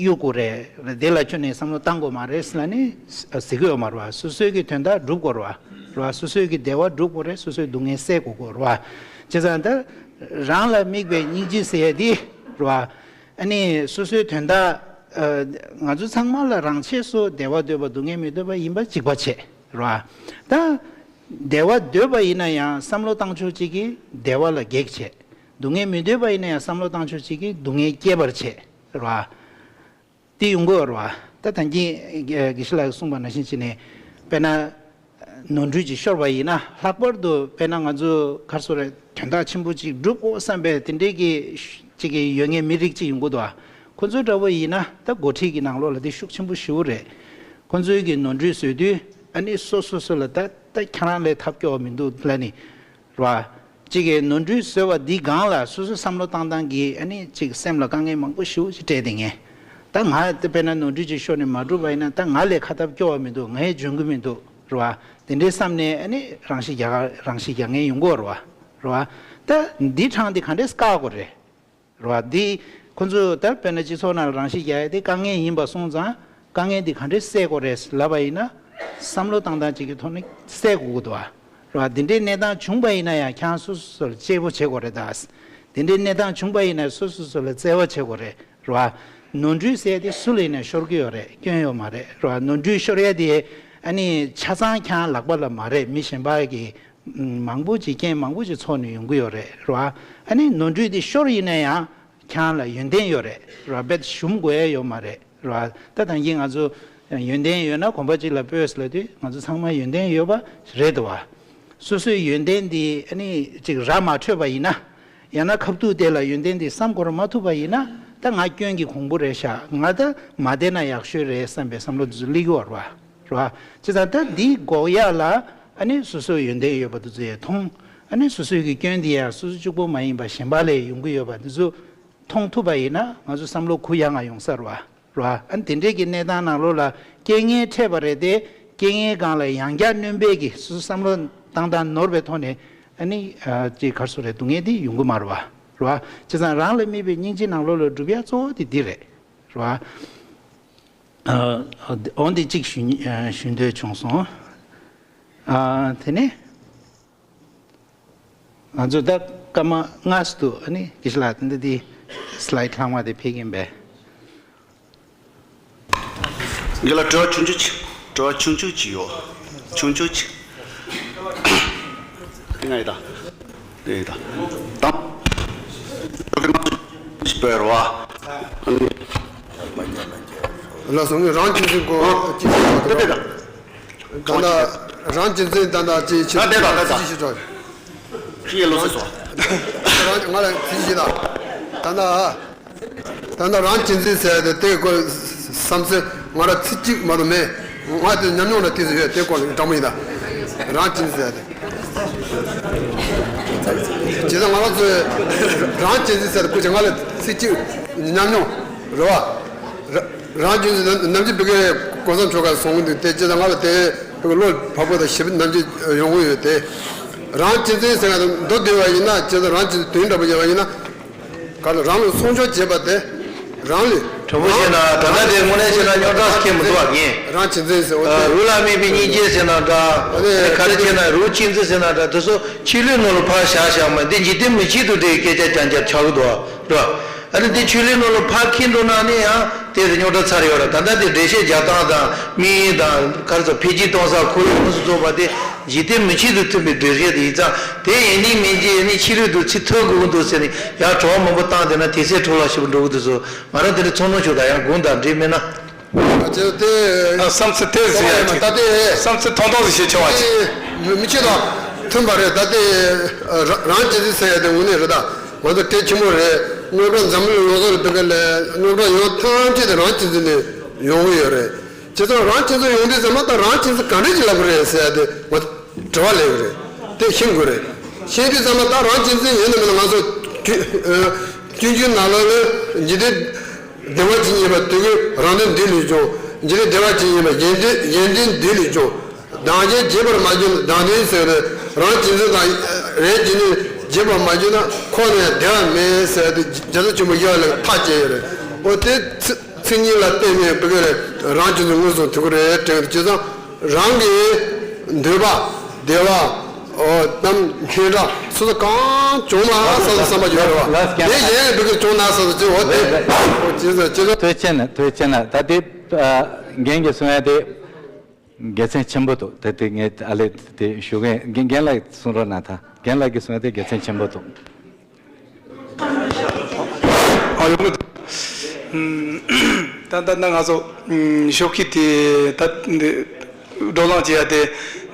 གཡུག་དགོས་རེད། དེ་ལ་ཁྱོན་ནས་བསམ་བློ་བཏང་དགོས་མ་རེད་ཟེར་ལབ་ནས་ཟེར་གྱི་ཡོད་མ་རེད་བ། སོ་སོའི་གི་དོན་དག་སྒྲུབ་དགོས་རེད་བ། རེད་བ། སོ་སོའི་གི་བདེ་བ་སྒྲུབ་དགོས་རེད། སོ་སོའི་སྡུག་བསྔལ་སེལ་དགོས་དགོས་རེད་བ། བྱས་ཙང་ད་རང་ལ་དམིགས་པའི་སྙིང་རྗེ་ཟེར་ཡ་དེ་རེད་བ། ཨ་ནི་སོ་སོའི་དོན་དག་ཨ་ང་ཚོ་ཚང་མ་ལ་རང་ཆས་སུ་བདེ་བ་འདོད་པ་སྡུག་བསྔལ་མི་འདོད་པ་ཡིན་པ་གཅིག་པ་བྱས་རེད་བ། ད་བདེ་བ་འདོད་པ་ཡིན་ན་ཡང་བསམ་བློ་བཏང་ཕྱོགས་གཅིག་གིས་བདེ་བ་ལ་གེགས་བྱས། སྡུག་བསྔལ་མི་འདོད་པ་ཡིན་ན་ཡང་བསམ་བློ་བཏང་ཕྱོགས་གཅིག་གིས་སྡུག་བསྔལ་སྐྱེད་པར་བྱས་རེད་བ། དེ་ཡོང་གི་ཡོད་རེད་བ། ད་ད་གིན་དགེ་བཤེས་ལགས་ཀྱིས་གསུངས་པ་ནང་བཞིན་བྱས་ནས་དཔེར་ན། ནོར་འཁྲུལ་ཅིག་ཤོར་བ་ཡིན་ན། ལྷག་པར་དུ་དཔེར་ན་ང་ཚོ་ག་རེ་ཟེར་དགོས་རེད། དོན་དག་ཆེན་པོ་ཅིག་སྒྲུབ་དགོས་བསམ་པའི་དེ་འདྲའི་གི་ཅིག་གི་ཡོད་མཁན་མི་རིགས་ཅིག་ཡོང་གི་འདུག་བ། ཁོ་ཚོ་འདྲ་བོ་ཡིན་ན་ད་འགོ་ཁྲིད་ཀྱི་ནང་ལོགས་ལ་དེ་ཤུགས་ཆེན་པོ་ཞེ་པོ་རེད། ཁོ་ཚོའི་གི་ནོར་འཁྲུལ་བཟོས་དུས་ཨ་ནི་སོ་སོ་སོ་ལ་ད་ད་ཁྱེད་རང་ལས་ཐབས་སྐྱོ་བ་མི་འདུག་ལབ་ནི། རེད་བ། གཅིག་གིས་ནོར་འཁྲུལ་བཟོས་པ་འདི་སྒང་ལ་སོ་སོ་བསམ་བློ་བཏང་སྟངས་ཀྱིས་ཨ་ནི་གཅིག་སེམས་ལ་དཀའ་ངལ་མང་པོ་ཞེ་པོ་ཅིག་སྤྲད་བསྡད་མཁན། ད་ང་དཔེར་ན་ནོར་འཁྲུལ་ཅིག་ཤོར་ནས་མ་གྲུབ་པ་ཡིན་ན། ད་ང་ལས་ཁ་ཐབས་སྐྱོ་བ་མི་འདུག་ངས་འཇོན་གི་མི་འདུག་རེད་བ། དེ་འདྲའི་བསམ་ནས་ཨ་ནི་རང་ཤི་རྒྱག་རང་ཤི་རྒྱག་མཁན་ཡོང་གི་ཡོད་རེད་བ། རེད་བ། ད་འདི་འཕྲང་འདི་ག་འདྲས་བཀག་དགོས་རེད། རེད་བ། འདི་ཁོ་ཚོས་ད་དཔེར་ན་སྤྱི་ཚོགས་ནང་ལ་རང་ཤི་རྒྱག་ཡ་དེ་དཀའ་ངལ་ཡིན་པ་སོང་ཙང་། དཀའ་ངལ་འདི་ག་འདྲས་སེལ་དགོས་རེད་ལབ་པ་ཡིན་ན། བསམ་བློ་བཏང་སྟངས་གཅིག་གི་ཐོག་ནས་སེལ་དགོས་ཀྱི་འདུག་བ། རེད་བ། འདི་འདྲའི་གནས་སྟངས་བྱུང་པ་ཡིན་ན་ཡང་ཁྱེད་རང་སོ་སོ་སོ་ལ་གཅེས་པོ་བྱེད་དགོས་རེད་ད། འདི་འདྲའི་གནས་སྟངས་བྱུང་པ་ཡིན་ན་སོ་སོ་སོ་ལ་བརྩེ་བ་བྱེད་དགོས་རེད། རེད་བ། ནོར་འཁྲུལ་ཟེར་དེ་སུ་ལ་ཡིན་ན་ཤོར་གྱི་ཡོད་རེད། སྐྱོན་ཡོད་མ་རེད། རེད་བ། ནོར་འཁྲུལ་ཤོར་ཡ་དེ་ཨ་ནི་ཆ་ཚང་ཁྱེད་རང་ལག་པ་ལ་མ་རེད། མི་གཞན་པ་གི་མང་པོ་ཅིག་རྐྱེན་མང་པོ་ཅིག་ཚོགས་ནས་ཡོང་གི་ཡོད་རེད། རེད་བ། ཨ་ནི་ནོར་འཁྲུལ་དེ་ཤོར་ཡིན་ན་ཡང་ཁྱེད་རང་ལ་ཡོན་ཏན་ཡོད་རེད། རེད་བ། རྦད་ཞུམ་དགོས་ཡ་ཡོད་མ་རེད། རེད་བ། ད་ད་གིན་ང་ཚོ་ཡོན་ཏན་ཡོད་ན་གོམ་པ་གཅིག་ལ་སྤོས་ལབ་དུས་ང་ཚོ་ཚང་མ་ཡོན་ཏན་ཡོད་པ་རེད་དོ་བ། སོ་སོའི་ཡོན་ཏན་འདི་ཨ་ནི་ཅིག་ར་མ་འཕྲོད་པ་ཡིན་ན། ཡང་ན་ཁ་ཐུག་དེ་ལ་ཡོན་ཏན་འདི་བསམ་བཀོད་མ་ཐུབ་པ་ཡིན་ན། ད་ང་སྐྱོན་གྱི་གོང་བུ་རེད་ཤག་ང་ད་མ་བསྡད་ན་ཡག་ཤོས་རེད་བསམ་པའི་བསམ་བློ་འདི་ཚོ་སླེབས་ཀྱི་ཡོད་རེད་བ། རེད་བ། བྱས་ཙང་ད་འདི་འགོག་ཡག་ལ་ཨ་ནི་སོ་སོའི་ཡོན་ཏན་ཡོད་པ་འདི་ཚོ་ཡང་མཐོང་། ཨ་ནི་སོ་སོའི་གི་སྐྱོན་འདི་ཡང་སོ་སོ་གཅིག་པོ་མ་ཡིན་པ་གཞན་པ་ལས་ཡོང་གི་ཡོད་པ་འདི་ཚོ་མཐོང་ཐུབ་པ་ཡིན་ན་ང་ཚོ་བསམ་བློ་གུ་ཡངས་ཡོང་ས་རེད་བ། རེད་བ། ཨ་ནི་དེ་འདྲའི་གི་གནས་སྟངས་ནང་ལོགས་ལ་རྐྱེན་ངན་འཕྲད་པ་རེད་དེ། རྐྱེན་ངན་སྒང་ལ་ཡང་བསྐྱར་སྣོན་པའི་གི་སོ་སོ་བསམ་བློ་བཏང་སྟངས་ནོར་བའི་ཐོག་ནས་ཨ་ནི་ཨ་ཅིག་ག་རེ་ཟེར་དགོས་རེད། སྡུག་བསྔལ་འདི་ཡོང་གི་མ་རེད་བ། རེད་བ། བྱས་ཙང་རང་ལ་དམིགས་པའི་སྙིང་རྗེ་ནང་ལོགས་ལ་སྒྲུབ་ཡ་གཙོ་བོ་དེ་འདི་རེད། རེད་བ། ཨ་འོ་འདི་གཅིག་ཞུ་ཞུ་འདོད་བྱུང་སོང་། ཨ་དེ་ནས། ང་ཚོ་ད་སྐར་མ་ལྔ་ཙམ་འདུག་ཨ་ནི་དགེ་བཤེས་ལགས་ད་འདི་སི་ལའིཌ་ལྷག་མ་དེ་ཕེབས་ཀྱིན་པས། འདི་ལ་དྲི་བ་ཆུང་ཆུང་ཅིག་དྲི་བ་ཆུང་ཆུང་ཅིག་ཡོད། ཆུང་ཆུང་ཅིག་དེ་ང་ཡི་ད། དེ་ཡི་ད། དང་། སྤེལ་བ། ཨ་ནི། ལགས་སོ། ངས་རང་གཅེས་འཛིན་སྐོར་ཅིག་ཞུ་བ་དེ་རེད། ད་ལྟ་རང་གཅེས་འཛིན་ད་ལྟ་ཅིག་ཕྱི་ད་ལྟ་ད་ལྟ་ཅིག་ཞུ་དྲགས། ཅི་ཡི་ལོ་སི་སོ། རང་ང་ལ་ཚིག་བཞི་དང་། ད་ལྟ་ད་ལྟ་རང་གཅེས་འཛིན་ཟེར་ཏེ་དེ་ཀོ་བསམ་ཚུལ་ང་ར་ཚིག་གཅིག་མ་གཏོགས་མེད། ང་དེ་ཉམས་མྱོང་ལ་ཏིག་ཙམ་ཡོད། དེ་སྐོར་ལ་དྲང་མོ་ཡིན་ད། རང་གཅེས་འཛིན་ཟེར་ཏེ། བྱས་ཙང་ང་རང་ཚོས་རང་གཅེས་འཛིན་ཟེར་ཏེ་ཀོ་ཅི་ང་ལ་ཚིག་གཅིག་ཉམས་མྱོང་རེད་བ། རང་གཅེས་འཛིན་ནམ་རྒྱུན་བི་ཀའི་གོང་ས་མཆོག་ག་སོང་གི་འདུག་དེ་བྱས་ཙང་ང་ལ་དེ་བི་ཀའི་བློ་བག་ཕེབས་དང་ཞེ་པོ་ནམ་རྒྱུན་ཡོང་གི་ཡོད་དེ། རང་གཅེས་འཛིན་ཟེར་ཡ་དང་མདོར་བསྡུས་པ་ཡིན་ན། བྱས་ཙང་རང་གཅེས་འཛིན་དོན་འདྲ་པོ་ཡིན་པ་ཡིན་ན། ག་ལ་རང་ལ་སྲུང་སྐྱོབ་བྱེད་པ་དེ་རང་ལས། དྲང་པོ་བཤད་ན་ད་ལྟ་དེ་དངོས་གནས་བཤད་ན་རྙོག་དྲ་སྐྱེ་མི་འདུག་བ་ངས། རང་གཅེས་འཛིན་ཟེར་བ་དེ། རུ་ལ་མེད་པའི་སྙིང་རྗེ་ཟེར་ན་འདྲ། ཨ་ནི་ག་རེ་བྱས་ན་རུ་གཅེས་འཛིན་ཟེར་ན་འདྲ། དེ་ཚོ་ཆོས་ལུགས་ནང་ལ་ཕར་བཞག་བཞག་མ་འདི་འཇིག་རྟེན་མི་ཆོས་དུ་དེ་སྐད་ཆ་རྐྱང་རྐྱང་ཆགས་ཀྱི་འདུག་བ་རེད་བ། ཨ་ནི་འདི་ཆོས་ལུགས་ནང་ལ་ཕར་འཁྱེར་འགྲོ་ན་ནི་ཡང་དེ་རུ་རྙོག་དྲ་ཚར་ཡོད་ར། ད་ལྟ་དེ་འགྲེལ་བཤད་རྒྱག་སྟངས་དང་དམིགས་ཡུལ་དང་ག་རེ་ཚོ་འཕེལ་རྒྱས་གཏོང་ས་ཁོར་ཡུག་དངོས་སུ་རྫོགས་པ་དེ་འཇིག་རྟེན་མི་ཆོས་དུ་མཐུན་པའི་འགྲེལ་བཤད་དེ་ཡིན་ཙང་དེ་ཡིན་གཅིག་མིན་གཅིག་ནི་ཆོས་ལུགས་དུ་ཚིག་ཐོན་དགོས་ཀྱི་འདུག་ཟེར་ནས་ཡང་དྲི་བ་མང་པོ་བཏང་བསྡད་ན་དེ་ཚེ་འཕྲོ་བརླག་ཞེ་པོ་འགྲོ་གི་འདུག་ཟེར། ང་རང་དེ་འདྲ་ཚོར་སྣང་བྱུང་། ད་ཡང་དགོངས་དག་འགྲིག་མེད་ན། ཨ་ཅེ་དེ་ཨ་བསམ་ཚུལ་དེ་ཟེར་ཡ་ད་ཅིག་དེ་བསམ་ཚུལ་ཐུང་ཐུང་ཞིག་བཤད་ཆོག་པ་ཅིག་དེ་མི་མི་ཆོས་དང་མཐུན་པ་རེད། ད་དེ་ར་རང་གཅེས་འཛིན་ཟེར་ཡ་དེ་དངོས་གནས་རེད། ད་ང་ཚོ་གྲས་ཆེན་པོ་རེད། རྙོག་དྲ་འཛམ་གླིང་ཡོངས་རྫོགས་ལ་དེ་ག་ལས་རྙོག་དྲ་ཡོང་ཐམས་ཅད་དེ་རང་གཅེས་འཛིན་ནས་ཡོང་གི་ཡོད་རེད། བྱས་ཙང་རང་གཅེས་འཛིན་ཡོང་དུས་ཙམ་པ་ད་རང་གཅེས་འཛིན་ག་འདྲས་ཅིག་ལབ་དགོས་རེད་ཟེར་ཡ་དེ་ང་དྲི་བ་སླེབས་ཀྱི་རེད། དེ་ཤེས་དགོས་རེད། ཤེས་དུས་ཙམ་པ་ད་རང་གཅེས་འཛིན་ཡིན་ནམ་མིན་ན། ང་ཚོ་ཀུན་ཀུན་གྱི་ནང་ལོགས་ལ་འཇིག་རྟེན་བདེ་བ་ཅན་ཡིན་པ་དེ་གིས་རང་དོན་འདི་ལས་བྱུང་། འཇིག་རྟེན་བདེ་བ་ཅན་ཡིན་པ་གཞན་དོན་གཞན་དོན་འདི་ལས་བྱུང་། བདག་གཞན་བརྗེད་པར་མ་གྱུར་ན་བདག་དོན་ཟེར་རེད། རང་གཅེས་འཛིན་དང་རེ་ཇི་ནི་བརྗེད་པར་མ་གྱུར་ན་ཁོ་ནས་བདེ་བ་མེད་ཟེར་ཏེ་རྒྱལ་སྲས་ཆེན་པོ་ཡོད་ལ་ཐག་བཅད་ཡོད་རེད། འོ་དེ་ཚེ་མཚན་ཉིད་ལ་བརྟེན་ནས་བི་ག་རེ་རང་གཅེས་འཛིན་མངོན་སུམ་ཐུབ་ཀྱི་རེད་དྲན་གྱི་འདུག་བྱས་ཙང་རང་གི་འདོད་པ་བདེ་བ་འོ་གཏམ་སྙན་གྲགས་སོ་སོ་གང་བྱུང་མ་ས་སོ་བསམ་པ་ཡོད་རེད་བ། དེ་གཞན་བི་ག་རེ་བྱུང་ན་ས་སོ་ཅི་འོ་དེ་འོ་ཅི་ཟེར་ཅི་ཟེར། ཐུགས་རྗེ་ཆེ་ན། ཐུགས་རྗེ་ཆེ་ན། ད་དེ་རྒན་གྱིས་གསུང་ཡ་དེ་དགེ་མཚན་ཆེན་པོ་འདུག་ད་དེ་ངས་ཨ་ལས་དེ་ཞུ་མཁན་རྒན་རྒན་ལགས་གསུང་རོགས་གནང་། ད་རྒན་ལགས་ཀྱིས་གསུང་ཡ་དེ་དགེ་མཚན་ཆེན་པོ་འདུག་ཨ་ཡོང་གི་འདུག་ད་ལྟ་ན་ང་ཚོ་ཨམ་ཤོག་ཁུག་དེ་ད་འདི་བགྲོ་གླེང་བྱེད་ཡ་དེ་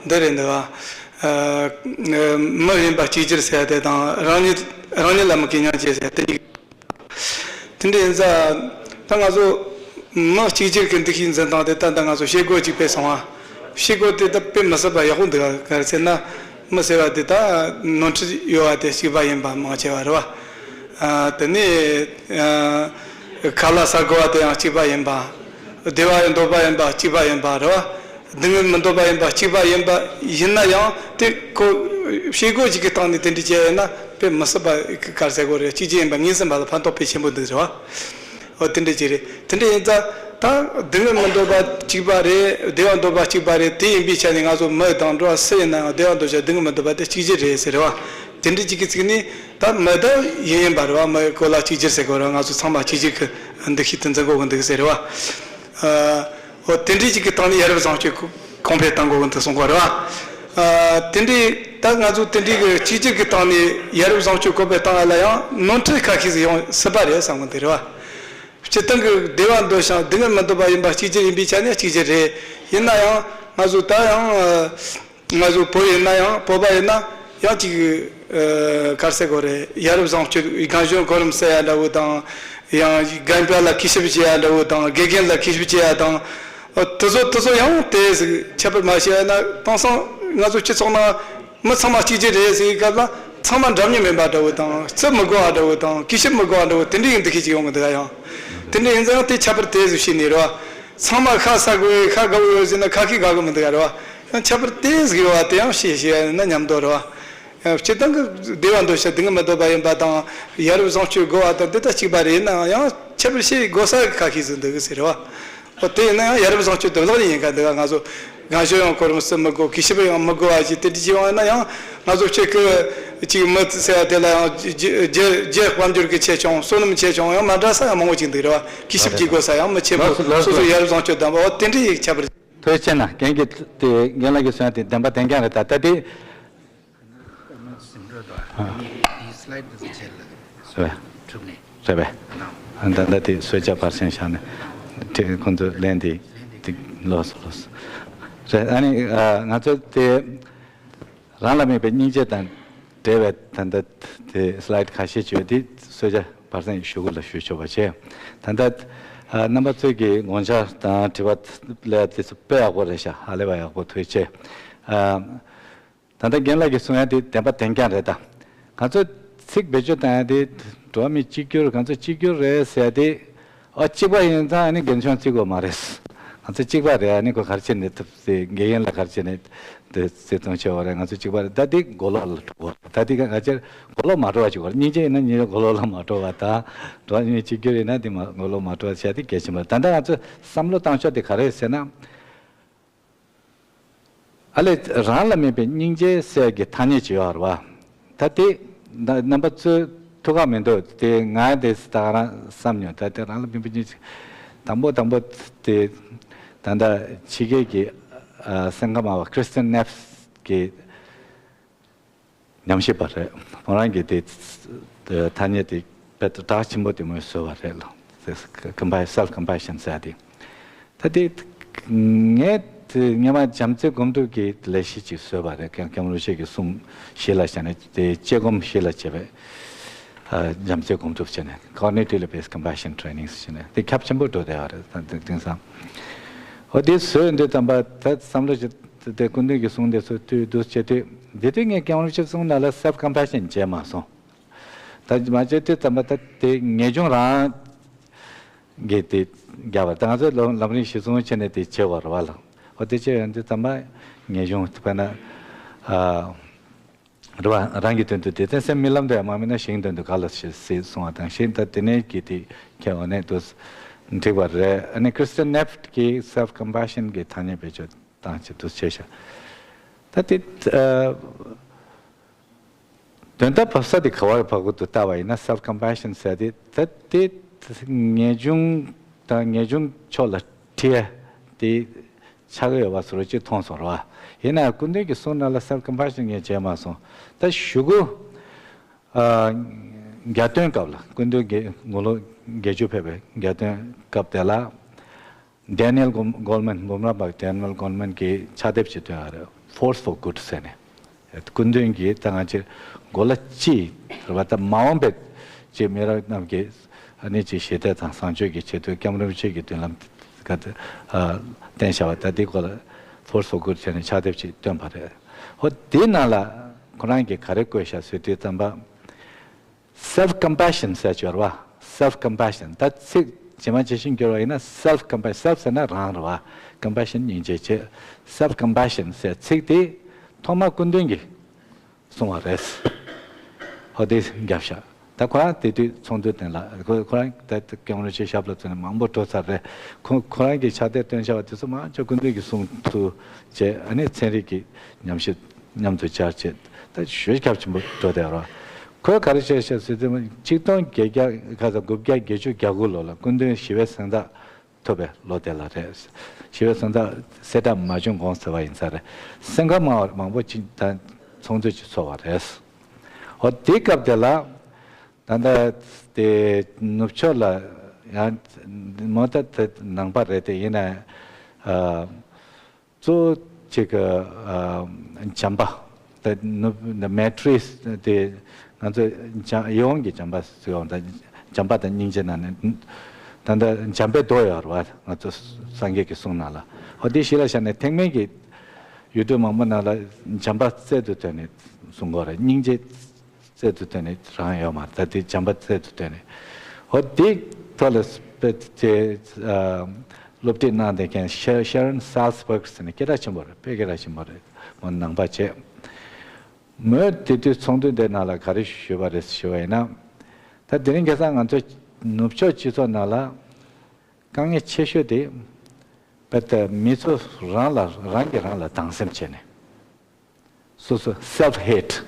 འདི་རེད་འདུག་ཨ་མི་གཞན་པ་གཅིག་གྱུར་ཟེར་ཡ་དེ་དང་རང་ཉིད་རང་ཉིད་ལ་མི་གུ་ཡངས་བྱེད་ཟེར་ཡ་དེ་གཉིས། དེ་འདྲ་ཡིན་ཙང་ད་ང་ཚོ་མི་གཅིག་གྱུར་གྱི་འདུ་ཤེས་འཛིན་སྟངས་དེ་ད་ལྟ་ང་ཚོ་བྱེད་སྒོ་གཅིག་པའི་སོང་བ། བྱེད་སྒོ་དེ་ད་དཔེ་མི་སྲིད་པ་ཡག་པོ་འདུག་ག་རེ་ཟེར་ན། མི་ཟེར་བ་དེ་ད་ནོར་འཁྲུལ་ཡོད་བ་དེ་གཅིག་པ་ཡིན་པ་མང་ཆེ་བ་རེད་བ། ཨ་དེ་ནས་ཨ་ཁ་ལག་ཟ་དགོས་བ་དེ་ཡང་གཅིག་པ་ཡིན་པ། བདེ་བ་ཡི་འདོད་པ་ཡིན་པ་གཅིག་པ་ཡིན་པ་རེད་བ། སྡུག་བསྔལ་མི་འདོད་པ་ཡིན་པ་གཅིག་པ་ཡིན་པ་ཡིན་ན་ཡང་དེ་ཁོ་བྱེད་སྒོ་ཞིག་གི་སྟེང་ནས་དེ་འདྲ་བྱས་ཡིན་ན་དཔེ་མི་སྲིད་པ་ག་རེ་ཟེར་དགོས་རེད། གཅིག་གྱུར་ཡིན་པ་ངོས་ཟིན་པ་ལ་ཕན་ཐོགས་དཔེ་ཆེན་པོ་འདུག་རེད་བ། འོ་དེ་འདྲ་ཅིག་རེད། དེ་འདྲ་ཡིན་ཙང་ད་སྡུག་བསྔལ་མི་འདོད་པ་གཅིག་པ་རེད། བདེ་བ་འདོད་པ་གཅིག་པ་རེད། དེ་ཡིན་པའི་ཆ་ནས་ང་ཚོ་མི་དང་འགྲོ་བ་སུ་ཡིན་ན་ཡང་བདེ་བ་འདོད་བྱ་སྡུག་བསྔལ་མི་འདོད་པ་དེ་གཅིག་གྱུར་རེད་ཟེར་རེད་བ། དེ་འདྲ་ཅིག་གི་ཚིག་ནི་ད་མི་ད་ཡིན་ཡིན་པ་རེད་བ། མི་གོ་ལ་གཅིག་གྱུར་ཟེར་དགོས་རེད། ང་ཚོ་ཚང་མ་གཅིག་གྱུར་གྱི་འདུ་ཤེས་དེ་འཛིན་དགོས་ཀྱི་འདུག་ཟེར་རེད་བ། ཨ་འོ་དེ་འདྲ་ཅིག་གི་སྟེང་ནས་ཡ་རབས་བཟང་སྤྱོད་གོང་འཕེལ་གཏང་དགོས་ཀྱི་འདུག་གསུང་གི་རེད་བ། ཨ་དེ་འདྲའི་ད་ང་ཚོ་དེ་འདྲའི་གི་གཅིག་གྱུར་གྱི་སྟེང་ནས་ཡ་རབས་བཟང་སྤྱོད་གོང་འཕེལ་གཏང་ཡ་ལ་ཡང་ནོར་འཁྲུལ་ཁ་ཤས་ཤིག་ཡོང་སྲིད་པ་རེད་བསམ་གི་འདུག་རེད་བ། སྤྱིར་བཏང་གི་བདེ་བ་འདོད་ཞིང་སྡུག་བསྔལ་མི་འདོད་པ་ཡིན་པ་གཅིག་གྱུར་ཡིན་པའི་ཆ་ནས་གཅིག་གྱུར་རེད། ཡིན་ན་ཡང་ང་ཚོ་ད་ཡང་ཨ་ང་ཚོ་བོད་ཡིན་ན་ཡང་བོད་པ་ཡིན་ན་ཡང་ཅིག་ཨ་ག་རེ་ཟེར་དགོས་རེད། ཡ་རབས་བཟང་སྤྱོད་རྒན་གཞོན་གོ་རིམ་ཟེར་ཡ་འདྲ་བོ་དང་། ཡང་རྒན་པ་ལ་གུས་ཞབས་བྱེད་ཡ་འདྲ་བོ་དང་། དགེ་རྒན་ལ་གུས་ཞབས་བྱེད་ཡ་དང་། ཨ་དེ་ཚོ་དེ་ཚོ་ཡང་དེ་ཟིག་ཁྱད་པར་མ་བྱས་ན། དེང་སང་ང་ཚོ་སྤྱི་ཚོགས་ནང་མི་ཚང་མ་གཅིག་གྱུར་རེད་ཟེར་བའི་སྐབས་ལ་ཚང་མ་འདྲ་མཉམ་ཡིན་པ་འདྲ་བོ་དང་། བརྩི་མི་དགོས་པ་འདྲ་བོ་དང་། གུས་ཞབས་མི་དགོས་པ་འདྲ་བོ་དེ་འདྲའི་ཡང་འདུ་ཤེས་ཅིག་ཡོང་གི་འདུག་ག་ཡང་། དེ་འདྲ་ཡིན་ཙང་དེ་ཁྱད་པར་དེ་ཟིག་ཤེས་ནས་རེད་བ། ཚང་མ་ཁ་ཟ་དགོས། ཁ་དགའ་བོ་ཡོད་ཟེར་ན་ཁ་ཤས་དགའ་གི་མི་འདུག་ག་རེད་བ། ཡང་ཁྱད་པར་དེ་ཟིག་ཡོད་བ་དེ་ཡང་ཤེས་ཤེས་ན་སྙམ་དོ་རེད་བ། སྤྱིར་བཏང་གི་བདེ་བ་འདོད་ཞིང་སྡུག་བསྔལ་མི་འདོད་པ་ཡིན་པ་དང་། ཡ་རབས་བཟང་སྤྱོད་དགོས་པ་དང་། འདི་ལྟ་གཅིག་པ་རེད། ཡིན་ནའང་ཡང་ཁྱད་པར་ཤེས་དགོས་ས་ཁ་ཤས་ཟིག་འདུག་གི་ཟེར་བ། འོ་དེ་ཡིན་ན་ཡང་ཡ་རབས་བཟང་སྤྱོད་དེ་ལག་ལེན་ཡིན་ག་འདུག་ག་ང་ཚོ་རྒན་གཞོན་ཡང་གོ་རིམ་བརྩི་མི་དགོས། གུས་ཞབས་ཡང་མི་དགོས་པ་ཞིག་དེ་འདྲ་ཅིག་ཡོང་ན་ཡང་ང་ཚོ་གཅིག་གི་ཅིག་མི་ཟེར་བ་དེ་ལ་ཡང་རྒྱུ་རྒྱུ་རྒྱུ་དཔལ་འབྱོར་གྱི་ཆེ་ཆུང་བསོད་ནམས་ཆེ་ཆུང་ཡང་མ་འདྲ་ས་ཡང་མང་པོ་ཅིག་འདུག་རེད་བ། གུས་ཞབས་ཀྱི་དགོས་ས་ཡང་མི་ཆེ་བོ། སོ་སོ་ཡ་རབས་བཟང་སྤྱོད་དང་འོ་དེ་འདྲ་ཡི་ཁྱད་པར། ཐུགས་རྗེ་ཆེ་ན། རྒན་གྱིས་དེ་རྒན་ལགས་ཀྱིས་གསུངས་ཏེ་བདེན་པ་བདེན་རྐྱང་རེད། ད་ལྟ་དེ། ཟིན་འགྲོ་དང་ཨ་ནི་དེའི་སི་ལའིཌ་འདི་ཚོ་བྱས་ལ་རེད་པས། གྲུབ་ནས་རེད་པས། ནའོ། ད་ལྟ་དེ་གསོལ་ཇ་ཕར་ཕྱིན་བཞག་ནས་དེ་ཁོང་ཚོས་ལན་དེ་དེ་ལོས་ལོས་རེད། ཨ་ནི་ང་ཚོ་དེ་རང་ལ་དམིགས་པའི་སྙིང་རྗེ་དང་ འབྲེལ་བའི་ད་ལྟ་དེ་སི་ལའིཌ་ཁ་ཤས་བྱོས་དེ་གསོལ་ཇ་བར་གསེང་ཞུ་གུ་ལ་ཞུ་ཆོག་པ་བྱས། ད་ལྟ་ཨ་རྣམ་པ་ཚོས་ཀྱི་དགོངས་འཆར་དང་དྲི་བ་ལས་དེ་ཚོ་དཔེ་ཡག་པོ་རེད་ཤག་ཧ་ལས་པ་ཡག་པོ་ཐུགས་རྗེ་ཆེ། ཨ། ད་ལྟ་རྒན་ལགས་ཀྱིས་གསུང་ཡ་དེ་བདེན་པ་བདེན་རྐྱང་རེད་ད། ང་ཚོ་ཚིག་བེད་སྤྱོད་བཏང་ཡ་དེ་འགྲོ་བ་མི་གཅིག་གྱུར་ང་ཚོ་གཅིག་གྱུར་རེད་ཟེར་ཡ་དེ། ཨ་གཅིག་པ་ཡིན་ཙང་ཨ་ནི་རྒན་ཆུང་བརྩི་དགོས་མ་རེད། ང་ཚོ་གཅིག་པ་རེད། ཨ་ནི་ཁོ་ག་རེ་བྱས་ནས་ཐུབ་ཟེར་དགེ་རྒན་ལ་ག་རེ་བྱས་ནས་དེ་བརྩི་མཐོང་བྱས་པ་རེད། ང་ཚོ་གཅིག་པ་རེད། ད་དེ་མགོ་ལོག་ལ་འགྲོ་བ་རེད། ད་དེ་ང་ཚོ་མགོ་ལོག་མ་འགྲོ་བ་ཅིག་བར་སྙིང་རྗེ་ཡིན་ན་སྙིང་རྗེ་མགོ་ལོག་ལ་མ་འགྲོ་བ་དང་། འགྲོ་བ་མི་གཅིག་གྱུར་ཡིན་ན་དེ་མ་མགོ་ལོག་མ་འགྲོ་བ་བྱས་དེ་གལ་ཆེན་པོ་རེད། ད་ལྟ་ང་ཚོ་བསམ་བློ་བཏང་ཕྱོགས་དེ་ག་རེ་རེད་ཟེར་ན། ཨ་ལས་རང་ལ་དམིགས་པའི་སྙིང་རྗེ་ཟེར་གྱི་ཐ་སྙད་ཅིག་ཡོད་རེད་བ། ད་དེ་ད་རྣམ་པ་ཚོས་ཐུགས་ཁག་མི་འདུག་དེ་ང་དེ་ད་ག་རང་བསམ་མྱོང་། ད་དེ་རང་ལ་དམིགས་པའི་སྙིང་རྗེ། དང་པོ་དང་པོ་དེ་ད་ལྟ་ཕྱི་རྒྱལ་གྱི་ཨ་སེམས་ཁམས་སྨྲ་བ་Kristin Neff གྱི་ཉམས་ཞིབ་པ་རེད། ཁོང་རང་གིས་དེ་ཐ་སྙད་དེ་དཔེ་གྲགས་ཆེན་པོ་དེ་མོ་བཟོས་པ་རེད་ལ། Self Compassion ཟེར་ཡ་དེ། ད་དེ་ངས་དེ་སྔོན་མ་བྱམས་བརྩེ་སྒོམ་སྒྲུབ་ཀྱི་ལས་གཞི་ཅིག་བཟོས་པ་རེད། ཀེམ་ཀེམ་རུ་ཤེ་གི་གསུང་གཞི་ལ་བཞག་ནས་དེ་དཔྱད་སྒོམ་གཞི་ལ་བྱས་པའི་ཨ་བྱམས་བརྩེ་སྒོམ་སྒྲུབ་བྱས་ནས་Cognitively Based Compassion Training ཟེར་ནས་དེ་ཁྱབ་ཆེན་པོ་འགྲོ་བསྡད་པ་རེད། ད་དེ་དེང་སང་ཨོ་དེ་བཟོས་དུས་ཙམ་པ་ད་བསམ་བློ་ཞིག་དེ་སྐུ་མདུན་གྱི་གསུང་དེ་ཚོ་བཏུས་འདུག་བྱས་དུས། དེ་དུས་ངས་ཀེམ་རུ་ཤེ་གསུང་ནང་ལ་Self Compassion བྱས་མ་སོང་། ད་མ་བྱས་དུས་ཙམ་པ་ད་དེ་ངེས་འབྱུང་རང་གིས་དེ་རྒྱབ་པ། ད་ང་ཚོས་ལམ་ལམ་རིམ་གཞི་བཟུང་བྱས་ནས་དེ་བྱེད་པ་རེད་བ་ལ། ཨོ་དེ་བྱས་ཡོང་དུས་ཙམ་པ་ངེས་འབྱུང་དཔེར་ན་ཨ་རེད་བ། རང་གི་དོན་དུ་དེ་བརྟེན་སེམས་རྨི་ལམ་དུ་ཡང་མ་རྨིས་ན་གཞན་དོན་དུ་ག་ལ་ཞེས་གསུངས་པ་དང་གཞན་ད་དེ་ནས་ཀྱི་དེ་ཁྱེད་འོ་ནས་དུ་འགྲིག་པ་རེད། ཨ་ནི་Kristin Neff གིས་Self Compassion གི་ཐ་སྙད་བེད་སྤྱོད་བཏང་བྱེད་དུ་བྱས་ཤག་ད་དེ་ཨ། དོན་དག་བབས་ས་དེ་ག་བར་བབས་ཀྱི་འདུག་ལྟ་བ་ཡིན་ན། Self Compassion ཟེར་དེ་ད་དེ་ངེས་འབྱུང་དང་ངེས་འབྱུང་ཕྱོགས་ལ་ཁྲིད་ཡ་དེ་ཆགས་ཀྱི་ཡོད་པ་བཟོ་འདྲ་ཅིག་མཐོང་སོང་ར། ཡིན་ནའང་སྐུ་མདུན་གྱི་གསུང་ནང་ལ་Self Compassion ངས་བྱས་མ་སོང་། ད་གཞུག་གུ་ཨ་གྱ་སྟོན་སྐབས་ལ་སྐུ་མདུན་གྱི་དགུང་ལོ་བརྒྱད་ཅུ་ཕེབས་པའི་གྱ་སྟོན་སྐབས་དེ་ལ། Daniel Gol- Goleman འབུམ་རམས་པ་Daniel Goleman གྱིས་ཕྱག་དེབ་ཅིག་བཏོན་ཡོད་རེད། Force for Good ཟེར་ནས། སྐུ་མདུན་གྱིས་ད་ང་ཚོའི་གོ་ལ་སྤྱི་རེད་བ། ད་མ་འོངས་པའི་ཅིག་མི་རབས་རྣམས་ཀྱིས་ཨ་ནི་ཅིག་ཞི་བདེ་དང་བཟང་སྤྱོད་ཀྱི་ཆེད་དུ་སྐྱབས་མགོན་རིན་པོ་ཆེ་གི་མདུན་ལམ་ག་དེ་ཨ་བསྟན་བཞག་པ། ད་འདི་གོ་ལ་Force for Good ཟེར་ནས་ཕྱག་དེབ་ཅིག་བཏོན་པ་རེད། ཧོ་དེའི་ནང་ལ་ཁོ་རང་གིས་ག་རེ་བཀོད་བཞག་ཟེར་དུས་ཙམ་པ། Self Compassion ཟེར་ཡོད་རེད་བ། Self Compassion ད་ཚིག་ཇི་མ་ཇི་བཞིན་བསྒྱུར་བ་ཡིན་ན། Self Compassion Self ཟེར་ན་རང་རེད་བ། Compassion སྙིང་རྗེ་བྱེད། Self Compassion ཟེར་ཚིག་དེ་ཐོག་མ་སྐུ་མདུན་གྱིས་གསུངས་པ་རེད། ཧོ་དེ་རྒྱབ་ཤག་ད་ཁོ་རང་དེ་དུས་ཚོགས་འདུ་དེ་ལ་ཁོ་ཁོ་རང་ད་སྐྱབས་མགོན་རིན་པོ་ཆེ་ཞབས་ལ་བཙུགས་ནས་མང་པོ་འགྲོ་ཚར་རེད། ཁོ་ཁོ་རང་གིས་ཕྱག་དེབ་བཏོན་བཞག་པ་དེ་ཚོ་མང་ཆེ་སྐུ་མདུན་གྱི་གསུང་དུ་བྱས། ཨ་ནི་ཚན་རིག་གི་ཉམས་ཞིབ་མཉམ་དུ་བཅར་བྱས། ད་ཞོད་ཁྱབ་ཆེན་པོ་འགྲོ་བསྡད་རོགས། ཁོས་ག་རེ་བཤད་ཤག་ཟེར་དུས། ཆིག་སྟོང་བརྒྱད་བརྒྱ་ག་ཚོད་དགུ་བརྒྱ་བརྒྱད་ཅུ་གྱ་དགུ་ལོ་ལ་སྐུ་མདུན་ཞི་བའི་གཟེངས་རྟགས་ཐོབ་པའི་ལོ་དེ་ལ་རེད། ཞི་བའི་གཟེངས་རྟགས་གསེར་ཁྲབ་མ་བྱུང་གོང་ཟེར་བ་ཡིན་ས་རེད། སེམས་ཁམས་སྨྲ་བ་མང་པོ་ཅིག་ད་ཚོགས་འདུ་ཅིག་ཚོགས་པ་རེད། འོ་དེའི་སྐབས་དེ་ལ་ད་ལྟ་དེ་ནུབ་ཕྱོགས་ལ་ཡང་མོ་ད་དེ་ནང་པ་རེད་དེ། ཡིན་ན་ཨ། གཙོ་བོ་གཅིག་གི་ཨ་བྱམས་པ། ད་ནུབ་ད་Maitri དེ་ང་ཚོ་བྱམས་ཡིད་འོང་གི་བྱམས་པ་ཟེར་བ་དང་། བྱམས་པ་དང་སྙིང་རྗེ་ནང་ནས་ད་ལྟ་བྱམས་པའི་མདོ་ཡོད་རེད་བ། ང་ཚོ་སངས་རྒྱས་ཀྱི་གསུང་ནང་ལ། ཧོ་དེ་གཞི་ལ་བཞག་ནས་ཐེག་དམན་གྱི་ཡུལ་གྲུ་མང་པོ་ནང་ལ་བྱམས་པ་རྩལ་དུ་བཏོན་ནས་གསུང་གི་ཡོད་རེད། སྙིང་རྗེ་རྩལ་དུ་བཏོན་ནས་རང་ཡོད་མ་རེད། ད་དེ་བྱམས་པ་རྩལ་དུ་བཏོན་ནས། འོ་དེ་ཐོག་ལ་དཔེ་དེ་ཨ་སློབ་ཁྲིད་གནང་བསྡད་མཁན་ཤེ- Sharon Salzberg ཟེར་ནས་སྐད་གྲགས་ཆེན་པོ་རེད། དཔེ་སྐད་གྲགས་ཆེན་པོ་རེད། མོ་ནང་པ་བྱས། མོས་དེ་དུས་ཚོགས་འདུ་དེ་ནང་ལ་ག་རེ་ཞུས་པ་རེད་ཞུ་བ་ཡིན་ན། ད་དེ་རིང་ཁ་སང་ང་ཚོ་ནུབ་ཕྱོགས་སྤྱི་ཚོགས་ནང་ལ་དཀའ་ངལ་ཆེ་ཤོས་དེ་དཔེ་ད་མི་ཚོ་རང་ལ་རང་གིས་རང་ལ་སྡང་སེམས་བྱས་ནས། སོ་སོ་self hate།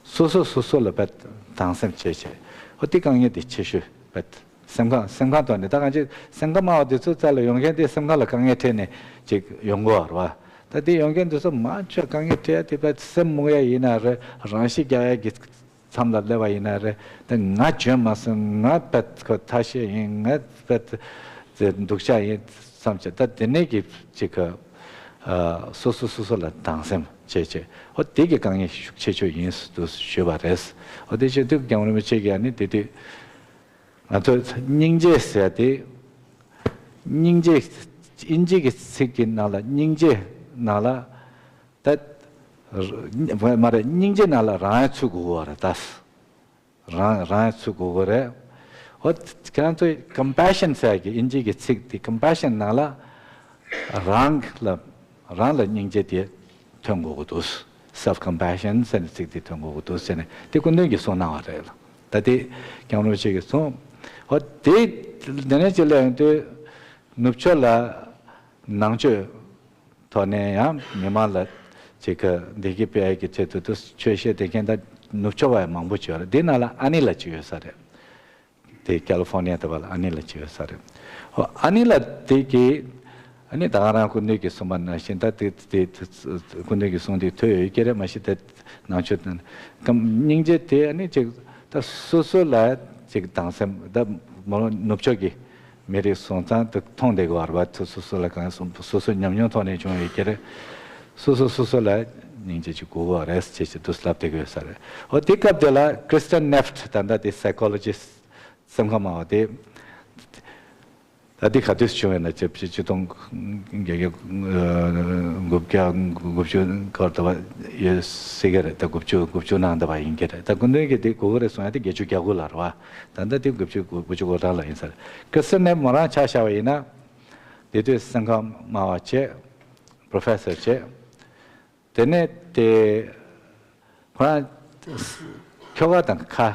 སོ་སོ་སོ་སོ་ལ་བེད་སྡང་སེམས་བྱེད་བྱེད། ཨོ་དེ་དཀའ་ངལ་དེ་ཆེ་ཤོས་བེད། སེམས་ཁམས་སེམས་ཁམས་ཐོག་ནས་ད་གང་ཅི་སེམས་ཁམས་སྨྲ་བ་དེ་ཚོའི་རྩ་ལ་ཡོང་མཁན་དེ་སེམས་ཁམས་ལ་དཀའ་ངལ་འཕྲད་ནས་ཅིག་ཡོང་གི་ཡོད་རེད་བ། ད་དེ་ཡོང་མཁན་དེ་ཚོ་མང་ཆེ་དཀའ་ངལ་འཕྲད་ཡ་དེ་བེད་སེམས་མུག་ཡ་ཡིན་ན་རེད། རང་ཤི་རྒྱག་ཡ་གི་མཚམས་ལ་སླེབས་པ་ཡིན་ན་རེད། ད་ང་འཇོན་མ་སོང་། ང་བེད་ཁོ་ཐ་ཤལ་ཡིན། ང་བེད་སྡུག་ཅག་ཡིན་བསམ་བྱས། ད་དེ་ནས་ཀྱི་ཅིག་ག་ཨ་སོ་སོ་སོ་སོ་ལ་སྡང་སེམས་ བྱས་བྱས། ཨོ་དེ་གི་དཀའ་ངལ་ཤུགས་ཆེ་ཤོས་ཡིན་དུ་ཞུས་པ་རེད། ཨོ་དེ་བྱེད་དུས་རྒྱལ་བ་རིན་པོ་ཆེ་གིས་ཨ་ནི་དེ་དུས་ང་ཚོ་སྙིང་རྗེ་ཟེར་དེ། སྙིང་རྗེ། དབྱིན་ཇི་གི་ཚིག་གི་ནང་ལ་སྙིང་རྗེ་ནང་ལ་ད་མ་རེད། སྙིང་རྗེ་ནང་ལ་རང་ཡང་ཚུད་དགོས་པ་རེད་ད། རང་རང་ཚུགས་དགོས་ཀྱི་རེད། ཨོ། ཁྱེད་རང་ཚོས་compassion ཟེར་གྱི་དབྱིན་ཇི་གི་ཚིག་དེ་compassion ནང་ལ་རང་ལ་རང་ལ་སྙིང་རྗེ་དེ་ཐོན་དགོས་ཀྱི་འདུག self compassion ཟེར་ནས་ཚིག་དེ་ཐོན་དགོས་ཀྱི་འདུག་ཟེར་ནས་དེ་སྐུ་མདུན་གྱིས་གསུངས་གནང་བ་རེད་ལ། ད་དེ་སྐྱབས་མགོན་རིན་པོ་ཆེ་གིས་གསུངས། ཨོ་དེ་འདི་ནས་ཅིག་སླེབས་ཡོང་དུས་ནུབ་ཕྱོགས་ལ་ནང་ཆོས། ཐོག་ནས་ཡང་མི་མང་ལ་ཅིག་གི་བདེ་སྐྱིད་སྤེལ་ཡག་གི་ཆེད་དུ་དུ་ཆོས་བཤད་བསྡད་མཁན་ད་ནུབ་ཕྱོགས་པ་ཡང་མང་པོ་ཅིག་ཡོད་རེད། འདི་ནང་ལ་ཨ་ནི་ལགས་ཅིག་ཡོད་ས་རེད། དེ་ཀ་ལི་ཧྥོར་ནི་ཡ་དུ་བ་ལ་ཨ་ནི་ལགས་ཅིག་ཡོད་ས་རེད། ཨོ་ཨ་ནི་ལགས་དེ་གི་ཨ་ནི་ད་ག་རང་སྐུ་མདུན་གྱིས་གསུངས་པ་ནང་བཞིན་ད་དེ་དེ་སྐུ་མདུན་གྱིས་གསུངས་དེ་ཐོས་ཡོད་ཀྱི་རེད། མ་གཞི་ད་ནང་ཆོས་དང་སྙིང་རྗེ་དེ་ཨ་ནི་ཅིག་ད་སོ་སོ་ལ་ཅིག་སྡང་སེམས་ད་མོ་ནུབ་ཕྱོགས་ཀྱི། མི་རིགས་སོང་ཙང་དུ་མཐོང་བསྡད་དགོས་པ་རེད་བ། སོ་སོ་ལ་གང་སོ་སོ་སོ་ཉམས་མྱོང་ཐོག་ནས་བྱུང་ཡོད་ཀྱི་རེད། སོ་སོ་སོ་སོ་ལ་སྙིང་རྗེ་ཅིག་དགོས་པ་རེད་ཅེས་ཅིག་དུ་ལབ་བསྡད་ཀྱི་ཡོད་ས་རེད། འོ་དེ་སྐབས་དེ་ལ་Kristin Neff ད་ལྟ་དེ་psychologist སེམས་ཁམས་སྨྲ་བ་དེ། ད་དེ་ག་དུས་བྱུང་ཡོད་ན་ཅེས་ཆིག་སྟོང་བརྒྱད་བརྒྱ་དགུ་བརྒྱ་དགུ་བཅུ་སྐོར་ད་བ་ཡོད་སྲིད་ཀྱི་རེད། ད་དགུ་བཅུ་དགུ་བཅུ་ནང་ད་བ་ཡིན་གྱི་རེད། ད་སྐུ་མདུན་གྱིས་དེ་དགོས་ཀྱི་རེད་གསུང་ཡ་དེ་བརྒྱད་ཅུ་གྱ་དགུ་ལ་རེད་བ། ད་ལྟ་དེ་དགུ་བཅུ་དགུ་བཅུ་གོ་གྲངས་ལ་ཡིན་ས་རེད། Kristin Neff མོ་རང་ཆ་བཞག་པ་ཡིན་ན། དེ་དུས་སེམས་ཁམས་སྨྲ་བ་བྱས། Professor བྱས། དེ་ནས་དེ་ཁོ་རང་ཁྱོ་ག་དང་ཁ་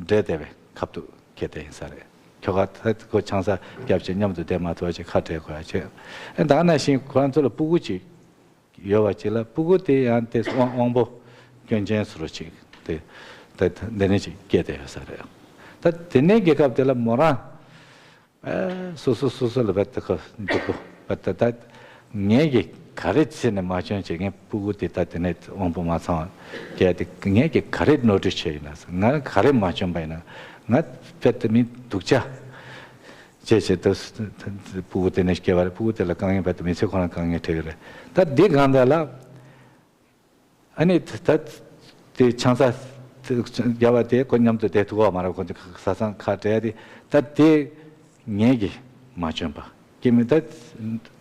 འབྲལ་བསྡད་པའི་ཁ་ཐུག་ཁྱེར་བསྡད་ཡིན་ས་རེད། ཁྱོ་ག་ད་ཁོ་ཆང་ས་བརྒྱབ་བྱས་མཉམ་དུ་བསྡད་མ་ཐུབ་པ་བྱས་ཁ་བྲལ་དགོས་ཡ་བྱས། ཨེ་ད་ག་ནང་བཞིན་ཁོ་རང་ཚོ་ལ་སྤུ་གུ་གཅིག་ཡོད་པ་ཅིག་ལ་སྤུ་གུ་དེ་ཡང་དེ་དབང་དབང་པོ་སྐྱོན་ཅན་བཟོ་འདྲ་ཅིག་དེ་དེ་དེ་འདྲ་ཅིག་སྐྱེས་བསྡད་ཡོད་ས་རེད། ད་དེ་ནས་རྒྱལ་ཁབ་དེ་ལ་མོ་རང་ཨ་སོ་སོ་སོ་སོ་ལ་བད་དེ་ཁོ་འདུག་གོ་བད་དེ་ད་ངས་ཀྱི་ག་རེ་བྱས་ནས་མ་བྱོན་བྱས་ངས་སྤུ་གུ་དེ་ད་དེ་ནས་དབང་པོ་མ་ཚང་བ་སྐྱེས་དེ་ངས་ཀྱི་ག་རེ་ནོར་འཁྲུལ་བྱས་ཡིན་ན་ང་ག་རེ་མ་བྱོན་པ་ཡིན་ན་ང་བད་དེ་མི་སྡུག་ཅག་བྱས་བྱས་ད་སྤུ་གུ་དེ་ནས་སྐྱེ་བ་རེད། སྤུ་གུ་དེ་ལ་དཀའ་ངལ་བར་དུ་མི་ཚེ་ཁོ་རང་དཀའ་ངལ་འཕྲད་ཀྱི་རེད། ད་འདི་གང་ལྟར་ལ་ཨ་ནི་ད་དེ་ཆང་ས་རྒྱབ་པ་དེ་ཁོ་མཉམ་དུ་བསྡད་ཐུབ་ཀྱི་མ་རེད། ཁོ་ཚོ་བཟའ་ཚང་ཁ་བྲལ་ཏེ་ད་དེ་ངས་ཀྱི་མ་བྱོན་པ་ཀྱི་མི་ད་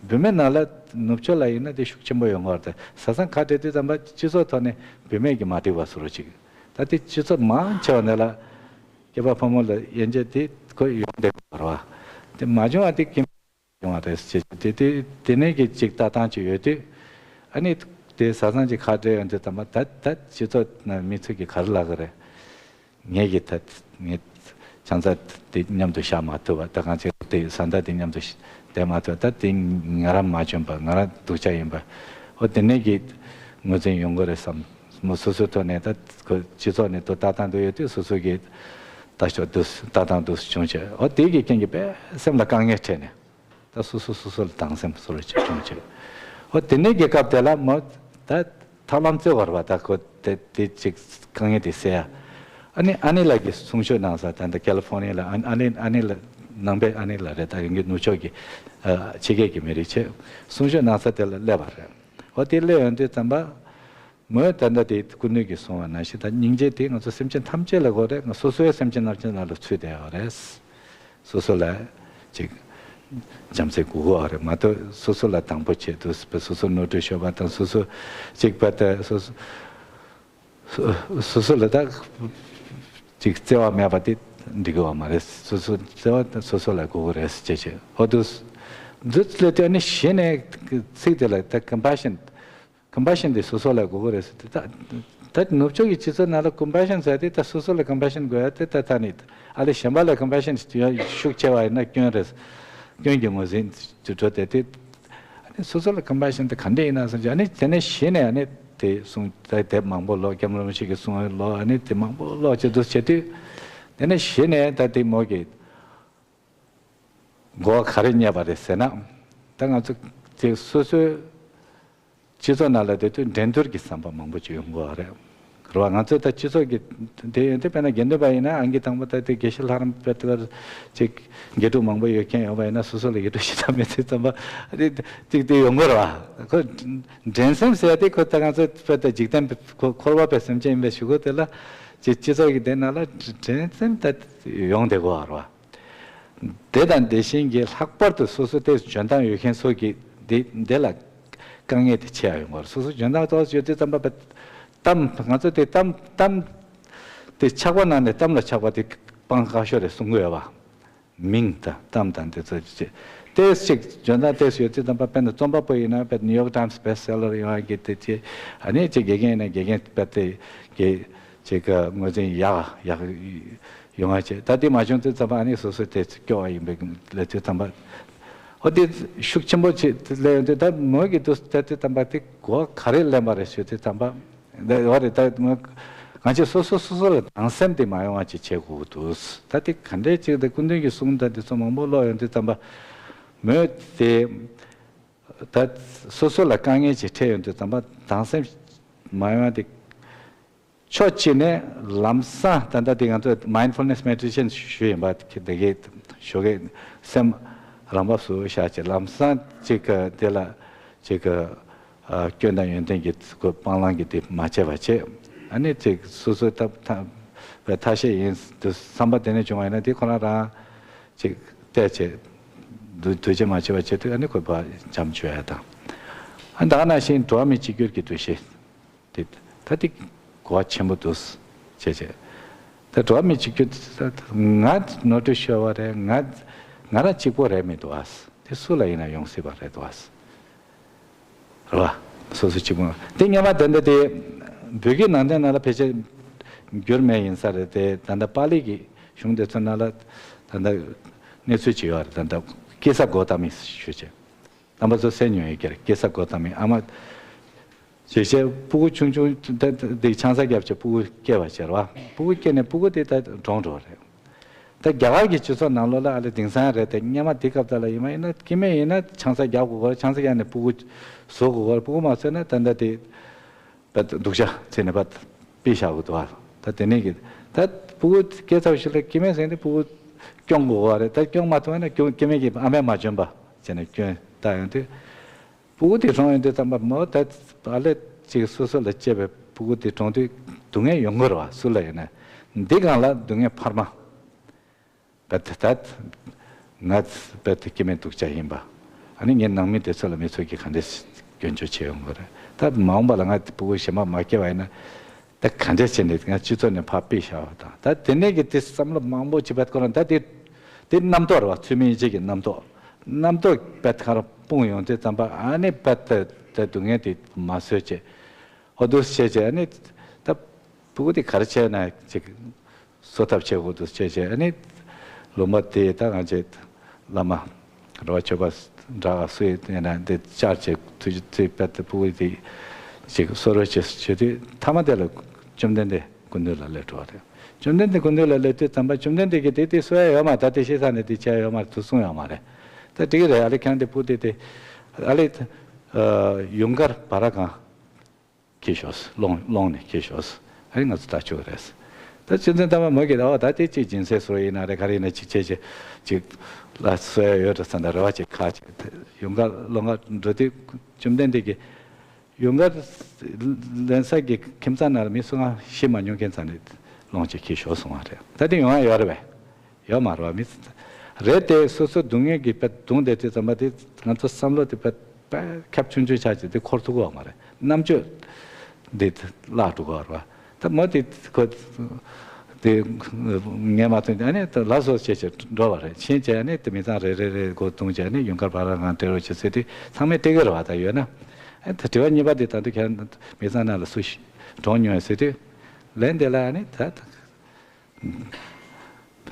བུད་མེད་ནང་ལ་ནུབ་ཕྱོགས་ལ་ཡིན་ན་དེ་ཤུགས་ཆེན་པོ་ཡོང་གི་རེད། བཟའ་ཚང་ཁ་བྲལ་དུས་ཙམ་པ་སྤྱི་ཚོགས་ཐོག་ནས་བུད་མེད་ཀྱི་མ་འགྲིག་པ་བཟོ་འདྲ་ཅིག་ད་དེ་སྤྱི་ཚོགས་མང་ཆེ་བ་ནས་ལ། སྐྱེས་པ་ཕོ་མོ་ལ་དབྱེ་འབྱེད་དེ་ཁོ་ཡོང་བསྡད་པ་རེད་བ། དེ་མ་བྱུང་བ་དེ་ཀྱིན་ཡོང་བ་རེད་ཅེས་དེ་དེ་དེ་ནས་ཀྱི་ཅིག་ལྟ་སྟངས་ཅིག་ཡོད་དུས། ཨ་ནི་དེ་བཟའ་ཚང་ཅིག་ཁ་བྲལ་ཡོང་དུས་ཙམ་པ་ད་ད་སྤྱི་ཚོགས་ནང་མི་ཚོས་ཀྱི་ག་རེ་ལབ་ཀྱི་རེད། ངས་ཀྱི་ད་ངས་ཆང་ས་དེ་མཉམ་དུ་བཞག་མ་ཐུབ་པ་ད་གང་ཅིག་དེ་བཟའ་ཟླ་དེ་མཉམ་དུ་བསྡད་མ་ཐུབ་པ་ད་དེ་ང་རང་མ་བྱོན་པ་ང་རང་སྡུག་ཅག་ཡིན་པ། ཨོ་དེ་ནས་ཀྱི་ངོས་འཛིན་ཡོང་གི་རེད་བསམ། མོ་སོ་སོའི་ཐོག་ནས་ད་ཁོ་སྤྱི་ཚོགས་ནས་དོ་ལྟ་སྟངས་དུ་ཡོད་དུས་སོ་སོ་གིས་ལྟ་ཕྱོགས་དུ་ལྟ་སྟངས་དུ་བྱུང་བྱས། ཨོ་དེ་གི་རྐྱེན་གྱིས་དཔེ་སེམས་ལ་དཀའ་ངལ་འཕྲད་ནས་ད་སོ་སོ་སོ་སོ་ལ་སྡང་སེམས་སོ་རུ་ཅིག་བྱུང་བྱས། ཨོ་དེ་ནས་རྒྱལ་ཁབ་དེ་ལ་མོ་ད་ཐབས་ལམ་བཙལ་བར་བ་ད་ཁོ་དེ་དེ་ཅིག་དཀའ་ངལ་དེ་སེལ་ཡ། ཨ་ནི་ཨ་ནེ་ལགས་ཀྱིས་གསུང་ཆོས་གནང་ས་ད་ལྟ་ཀ་ལི་ཧྥོར་ནི་ཡ་ལ་ཨ་ཨ་ནེ་ཨ་ནེ་ལགས་ནང་པའི་ཨ་ནེ་ལགས་རེད། ད་ཡོང་གི་ནུབ་ཕྱོགས་ཀྱི་ཨ་ཕྱི་རྒྱལ་གྱི་མི་རིགས་བྱས་གསུང་ཆོས་གནང་ས་དེ་ལ་སླེབས་པ་རེད། ཨོ་དེ་སླེབས་ཡོང་དུས་ཙམ་པ། མོས་ད་ལྟ་དེ་སྐུ་མདུན་གྱིས་གསུངས་པ་ནང་བཞིན་ད་སྙིང་རྗེ་དེ་ང་ཚོ་སེམས་ཅན་ཐམས་ཅད་ལ་དགོས་རེད། ང་སོ་སོའི་སེམས་ཅན་ཐམས་ཅད་ནང་ལ་ཚུད་བསྡད་ཡོད་རེད། སོ་སོ་ལ་ཅིག་བྱམས་བརྩེ་དགོས་ཀྱི་ཡོད་རེད་མ་གཏོགས་སོ་སོ་ལ་དང་པོ་བྱེད་དུས་སོ་སོ་ནོར་འཁྲུལ་ཤོར་བ་དང་སོ་སོ་ཅིག་པ་དང་སོ་སོ་སོ་སོ་ལ་ད་ཅིག་བརྩེ་བ་མེད་པ་དེ་འགྲིག་གི་ཡོད་མ་རེད། སོ་སོ་བརྩེ་བ་དང་སོ་སོ་ལ་དགོས་ཀྱི་རེད་ཅེས་བྱས་ཨོ་དུས་འདི་ལས་དེ་ནི་གཞི་ནས་ཚིག་དེ་ལ་ད་compassion། compassion དེ་སོ་སོ་ལ་དགོས་ཀྱི་རེད་ཟེར་དུས་ད་ད་ནུབ་ཕྱོགས་ཀྱི་སྤྱི་ཚོགས་ནང་ལ་compassion ཟེར་དེ་ད་སོ་སོ་ལ་compassion དགོས་ཡ་དེ་ད་ད་ནི་ཨ་ལེ་གཞན་པ་ལ་compassion ཡོད་ཤུགས་ཆེ་བ་ཡིན་ན་སྐྱོན་རེད། སྐྱོན་གྱི་ངོས་འཛིན་དུ་འགྲོ་དེ་དེ་ཨ་ནི་སོ་སོ་ལ་compassion དེ་ག་འདྲ་ཡིན་ན་ཟེར་གྱི་ཨ་ནི་དེ་ནས་གཞི་ནས་ཨ་ནི་དེ་གསུང་དེ་དེབ་མང་པོ་ཀློག་སྐྱབས་མགོན་རིན་པོ་ཆེ་གི་གསུང་ཀློག་ཨ་ནི་དེ་མང་པོ་ཀློག་བྱེད་དུ་བྱེད་དུས་དེ་ནས་གཞི་ནས་ད་དེ་མོ་གི་གོ་བ་ག་རེ་རྙེད་པ་རེད་ཟེར་ན། ད་ང་ཚོ་དེ་སོ་སོའི་སྤྱི་ཚོགས་ནང་ལ་བསྡད་དུས་འགྲན་བསྡུར་གྱི་བསམ་པ་མང་པོ་ཅིག་ཡོང་གི་ཡོད་རེད། རེད་བ། ང་ཚོས་ད་སྤྱི་ཚོགས་ཀྱི་དེ་ཡོན་ཏན་དཔེར་ན་དགེ་འདུན་པ་ཡིན་ན་ཨང་ཀི་དང་པོ་ད་དེ་དགེ་བཤེས་ལྷ་རམས་པའི་དེ་བར་ཅིག་དགེ་ཕྲུག་མང་པོ་ཡོད་མཁན་ཡོད་པ་ཡིན་ན་སོ་སོ་ལ་ཡིད་སྤྲོ་ཞིག་ད་མེད་ཚེ་ཙམ་པ་དེ་ཅིག་དེ་ཡོང་གི་རེད་བ། ཁོ་འགྲན་སེམས་ཟེར་ཡ་དེ་ཁོ་ད་ང་ཚོ་དཔེ་ད་འཇིག་རྟེན་པའི་ཁོ་འཁོར་བ་པའི་སེམས་ཅན་ཡིན་པའི་གཞུག་གུ་དེ་ལ་ཅིག་སྤྱི་ཚོགས་ཀྱི་དེ་ནང་ལ་འགྲན་སེམས་ད་ཡོང་བསྡད་ཀྱི་ཡོད་རེད་བ། དེ་དང་དེ་བཞིན་གྱི་ལྷག་པར་དུ་སོ་སོ་དེ་འཇོན་ཐང་ཡོད་མཁན་ཚོ་གི་དེ་དེ་ལ་དཀའ་ངལ་དེ་ཆེ་ཡ་ཡོང་གི་རེད། སོ་སོ་འཇོན་ཐང་ཏོག་ཙམ་ཡོད་དུས་ཙམ་པ་གཏམ་ང་ཚོ་དེ་གཏམ་གཏམ་དེ་ཆགས་པ་ནང་ནས་གཏམ་ལ་ཆགས་པ་དེ་སྤང་དཀའ་ཤོས་རེད་གསུང་གི་ཡོད་པ། མིང་དང་གཏམ་དང་དེ་ཚོ་ཅི་ཏོག་ཙམ་འཇོན་ཐང་ཏོག་ཙམ་ཡོད་དུས་ཙམ་པ་དཔེར་ན་རྩོམ་པ་པོ་ཡིན་ན་དཔེར་ན་ནིའུ་ཡོག་ཊའིམ་སི་བེ་སི་སེ་ལར་ཡོང་ཡ་གི་དེ་ཅི་ཨ་ནི་ཅི་དགེ་རྒན་ཡིན་ན་དགེ་རྒན་དཔེར་དེ་གི་ཅིག་ངོས་འཛིན་ཡག་ཡག་ཡོང་བ་བྱས། ད་དེ་མ་བྱུང་དུས་ཙམ་པ་ཨ་ནི་སོ་སོ་དེ་སྐྱོ་བ་ཡིན་པའི་ལས་དུས་ཙམ་པ། ཨོ་དེ་ཤུགས་ཆེན་པོ་ཅིག་ལས་ཡོང་དུས་ད་མོ་གི་དུས་དེ་དུས་ཙམ་པ་དེ་གོ་ག་རེ་ལེན་པ་རེད་ཞུ་དུས་ཙམ་པ། འདི་འོ་རེད། ད་མོ་ང་ཚོས་སོ་སོ་སོ་སོ་ལ་སྡང་སེམས་དེ་མ་ཡོང་བ་ཅིག་བྱེད་དགོས་འདུག་ད་དེ་ག་འདྲས་ཅིག་དེ་སྐུ་མདུན་གྱི་གསུང་ད་དེ་ཚོ་མང་པོ་ཀློག་ཡོང་དུས་ཙམ་པ་མོས་དེ་ད་སོ་སོ་ལ་དཀའ་ངལ་ཅིག་འཕྲད་ཡོང་དུས་ཙམ་པ་སྡང་སེམས་མ་ཡོང་བ་དེ། ཕྱོགས་གཅིག་ནས་ལམ་སང་ད་ལྟ་དེ་ང་ཚོས་མའིན་ཌ་ཕུལ་ནེ་སི་མེ་ཌི་ཊེ་ཤན་ཞུ་ཡིན་པ་དེ་གའི་ཞོགས་ཀས་སེམས་རང་བབས་སུ་བཞག་བྱས་ལམ་སང་གཅིག་གི་དེ་ལ་གཅིག་གི་སྐྱོན་དང་ཡོན་ཏན་གྱི་སྤང་བླང་གི་དེ་མ་བྱས་པ་བྱས། ཨ་ནི་གཅིག་སོ་སོའི་ཐབས་ཐབས་ཐབས་ཤེས་ཡིན་དུ་བསམ་པ་དེ་ནས་བྱུང་བ་ཡིན་ན་དེ་ཁོ་རང་རང་གཅིག་བལྟས་བྱས་འདུ་འདུ་བྱེད་མ་བྱས་པ་བྱས་དུས་ཨ་ནི་ཁོ་ཕར་འཇམ་བཅོས་ཡ་དང་། ཨ་ད་ག་ནང་བཞིན་འགྲོ་བ་མི་གཅིག་གྱུར་གྱི་འདུ་ཤེས། དེ་ད་དེ་གོ་བ་ཆེན་པོ་འདུག་བྱས་བྱས། ད་འགྲོ་བ་མི་གཅིག་གྱུར་ད་ང་ནོར་འཁྲུལ་ཤོར་བ་རེད། ང་ང་རང་གཅིག་པོ་རེད་མི་འདུག་ཨ། དེ་སུ་ལ་ཡིན་ན་ཡོང་སྲིད་པ་རེད་འདུག་ཨ། རེད་བ། སོ་སོ་གཅིག་པོ་དེ་སྔོན་མ་དེ་འདྲ་དེ་བོད་ཀྱི་ནང་བསྟན་ནང་ལ་ཕལ་ཆེར་འགྱུར་མེད་ཡིན་ས་རེད་དེ། ད་ལྟ་པཱ་ལི་གི་གཞུང་དེ་ཚོ་ནང་ལ་ད་ལྟ་གནས་ཚུལ་ཅིག་ཡོད་རེད། ད་ལྟ་ཀེ་ས་གོ་ཏ་མི་ཞུ་བྱས། རྣམ་པ་ཚོ་གསན་མྱོང་ཡོད་ཀྱི་རེད། ཀེ་ས་གོ་ཏ་མི་ཨ་མ། ཞེས་བྱས་སྤུ་གུ་ཆུང་ཆུང་དེ་དེ་ཆང་ས་བརྒྱབ་བྱས་སྤུ་གུ་སྐྱེ་བ་བྱས་རེད་བ། སྤུ་གུ་སྐྱེས་ནས་སྤུ་གུ་དེ་ད་གྲོངས་འགྲོ་བ་རེད། ད་རྒྱ་གར་གྱི་སྤྱི་ཚོགས་ནང་ལོགས་ལ་ཨ་ལེ་དེང་སང་རེད་དེ་སྔོན་མ་དེ་སྐབས་དག་ལ་ཡིན་པ་ཡིན་ན་སྐྱེ་དམན་ཡིན་ན་ཆང་ས་བརྒྱབ་དགོས་གོ། ཆང་ས་བརྒྱབ་ནས་སྤུ་གུ་བཟོ་དགོས་གོ། སྤུ་གུ་མ་བཟོས་ན་ད་ལྟ་དེ་བད་སྡུག་ཅག་ཚེ་ནས་བད་པི་བཞག་དགོས་འདུག་བ། ད་དེ་ནས་ཀྱི་ད་སྤུ་གུ་སྐྱེས་ཚར་ཞིག་ལ་སྐྱེ་དམན་ཟེར་ནས་སྤུ་གུ་སྐྱོང་དགོས་གོ་རེད། ད་སྐྱོང་མ་ཐུབ་ན་སྐྱོང་སྐྱེ་དམན་གྱི་ཨ་མས་མ་འཇོན་པ་བྱས་ནས་སྐྱོན་བཏགས་ཡོང་དུས། སྤུ་གུ་དེ་གྲོངས་ཡོང་དུས་ཙམ་པ་མོ་ད་ཨ་ལས་ཅིག་སོ་སོ་ལ་གཅེས་པའི་སྤུ་གུ་དེ་གྲོངས་དུས་སྡུག་བསྔལ་ཡོང་གི་རེད་བ། སུ་ལ་ཡིན་ན་འདི་སྒང་ལ་སྡུག་བསྔལ་འཕར་མ་བད་ད་ད་ང་བད་དེ་སྐྱེ་དམན་སྡུག་ཅག་ཡིན་པ། ཨ་ནི་ངའི་ནང་མི་དེ་ཚོ་ལ་མི་ཚོ་གིས་ག་འདྲས་སྐྱོན་བརྗོད་བྱེད་ཡོང་གི་རེད། ད་མ་འོངས་པ་ལ་ང་སྤུ་གུ་གཞན་པ་མ་སྐྱེ་བ་ཡིན་ན། ད་ག་འདྲས་བྱས་ནས་ང་སྤྱི་ཚོགས་ནས་ཕར་ཕུད་བཞག་པ་དང་ད་དེ་ནས་ཀྱི་དེ་བསམ་བློ་མང་པོ་ཅིག་བད་ཁོ་རང་ད་དེ་དེ་རྣམ་རྟོག་རེད་བ། ཚུལ་མིན་ཡིད་བྱེད་ཀྱི་རྣམ་རྟོག་རྣམ་རྟོག་བད་ཁ་རང་སྤུངས་ཡོང་དུས་ཙམ་པ་ཨ་ནི་བད་ད་ད་སྡུག་བསྔལ་དེ་མ་བཟོད་བྱས་ཨོ་འདུག་བྱས་བྱས་ཨ་ནི་ད་སྤུ་གུ་དེ་ག་རེ་བྱས་ན་ཅིག་གསོ་ཐབས་བྱེད་དགོས་འདུག་བྱས་བྱས་ཨ་ནི་ལུང་པ་དེ་ད་ང་ཚོའི་བླ་མ་རེད་བ། ཆོས་པ་འདྲ་བ་སུ་ཡིན་ན་འདི་བཅར་བྱས་ཐུགས་རྗེ་ཆེ་བད་དེ་སྤུ་གུ་དེ་ཅིག་གསོ་རོགས་བྱེད་བྱེད་དུས་མཐའ་མ་དེ་ལ་བཅོམ་ལྡན་འདས་སྐུ་མདུན་ལ་སླེབས་འགྲོ་བ་རེད། བཅོམ་ལྡན་འདས་སྐུ་མདུན་ལ་སླེབས་དུས་ཙམ་པ་བཅོམ་ལྡན་འདས་ཀྱིས་དེ་དེ་གསོ་ཡ་ཡོད་མ་རེད། ད་དེ་ཤེས་ས་ནས་དེ་བྱས་ཡོད་མ་རེད། དུ་གསུང་ཡོད་མ་རེད། ད་དེ་གི་རེད། ཨ་ལེ་ཁྱེད་རང་དེ་སྤུ་གུ་དེ་དེ་ཨ་ལེ་ཡུངས་དཀར་བ་ར་གང་འཁྱེར་ཤོག་ཀློང་ཀློང་ནས་འཁྱེར་ཤོག་ཨ་ནི་ང་ཚོ་ལྟ་ཆོག་གི་རེད། ད་སྤྱི་འཛིན་ལྟ་བ་མོ་གིས་ཨོ་ད་དེ་གཅིག་སྦྱིན་སྲེག་བཟོ་ཡིན་ན་རེད། ག་རེ་ཡིན་ན་གཅིག་བྱས་བྱས་གཅིག་ལ་གསོ་ཡ་ཡོད་འགྲོ་ས་འདྲ་རེ་བ་ཅིག་ཁ་ཅིག་ཡུངས་དཀར་ཀློང་ཀ་འགྲོ་དུས་བཅོམ་ལྡན་འདས་ཀྱིས་ཡུངས་དཀར་ལེན་ས་གི་ཁྱིམ་ཚང་ནང་ལ་མི་སུ་གང་ཤི་མ་མྱོང་མཁན་ཚང་ནས་ཀློང་གཅིག་འཁྱེར་ཤོག་གསུང་བ་རེད། ད་དེ་ཡོང་ཡ་ཡོད་རེད་པས། ཡོད་མ་རེད་བ། མི་རེད་དེ་སོ་སོ་སྡུག་བསྔལ་གྱིས་དཔེ་གདུང་བསྡད་དུས་ཙམ་པ་དེ་ང་ཚོ་བསམ་བློ་དེ་དཔེ་དཔེ་ཁྱབ་ཆུང་ཆུང་ཆགས་ཀྱི་དེ་འཁོར་ཐུབ་ཀྱི་ཡོད་མ་རེད། རྣམ་དཔྱོད་འདི་བརླག་འགྲོ་གི་ཡོད་རེད་བ། ད་མོ་དེ་ཁོ་དེ་ངས་མ་ཐོན་ཨ་ནི་ད་ལགས་སོ་བྱས་བྱས་འགྲོ་བ་རེད། ཕྱིན་བྱས་ཨ་ནི་དེ་མི་ཚང་རེ་རེ་རེ་སྒོ་བརྡུངས་བྱས་ཨ་ནི་ཡུངས་དཀར་བ་ར་གང་སྤྲད་རོགས་བྱེད་ཟེར་དུས་ཚང་མས་སྤྲད་ཀྱི་རེད་བ། ད་ཡོད་ན་ཨ་ད་དྲི་བ་གཉིས་པ་དེ་ད་དུང་ཁྱེད་མི་ཚང་ནང་ལ་སུ་ཞིག་གྲོངས་མྱོང་ཡོད་ཟེར་དུས་ལན་དེ་ལ་ཨ་ནི་ད།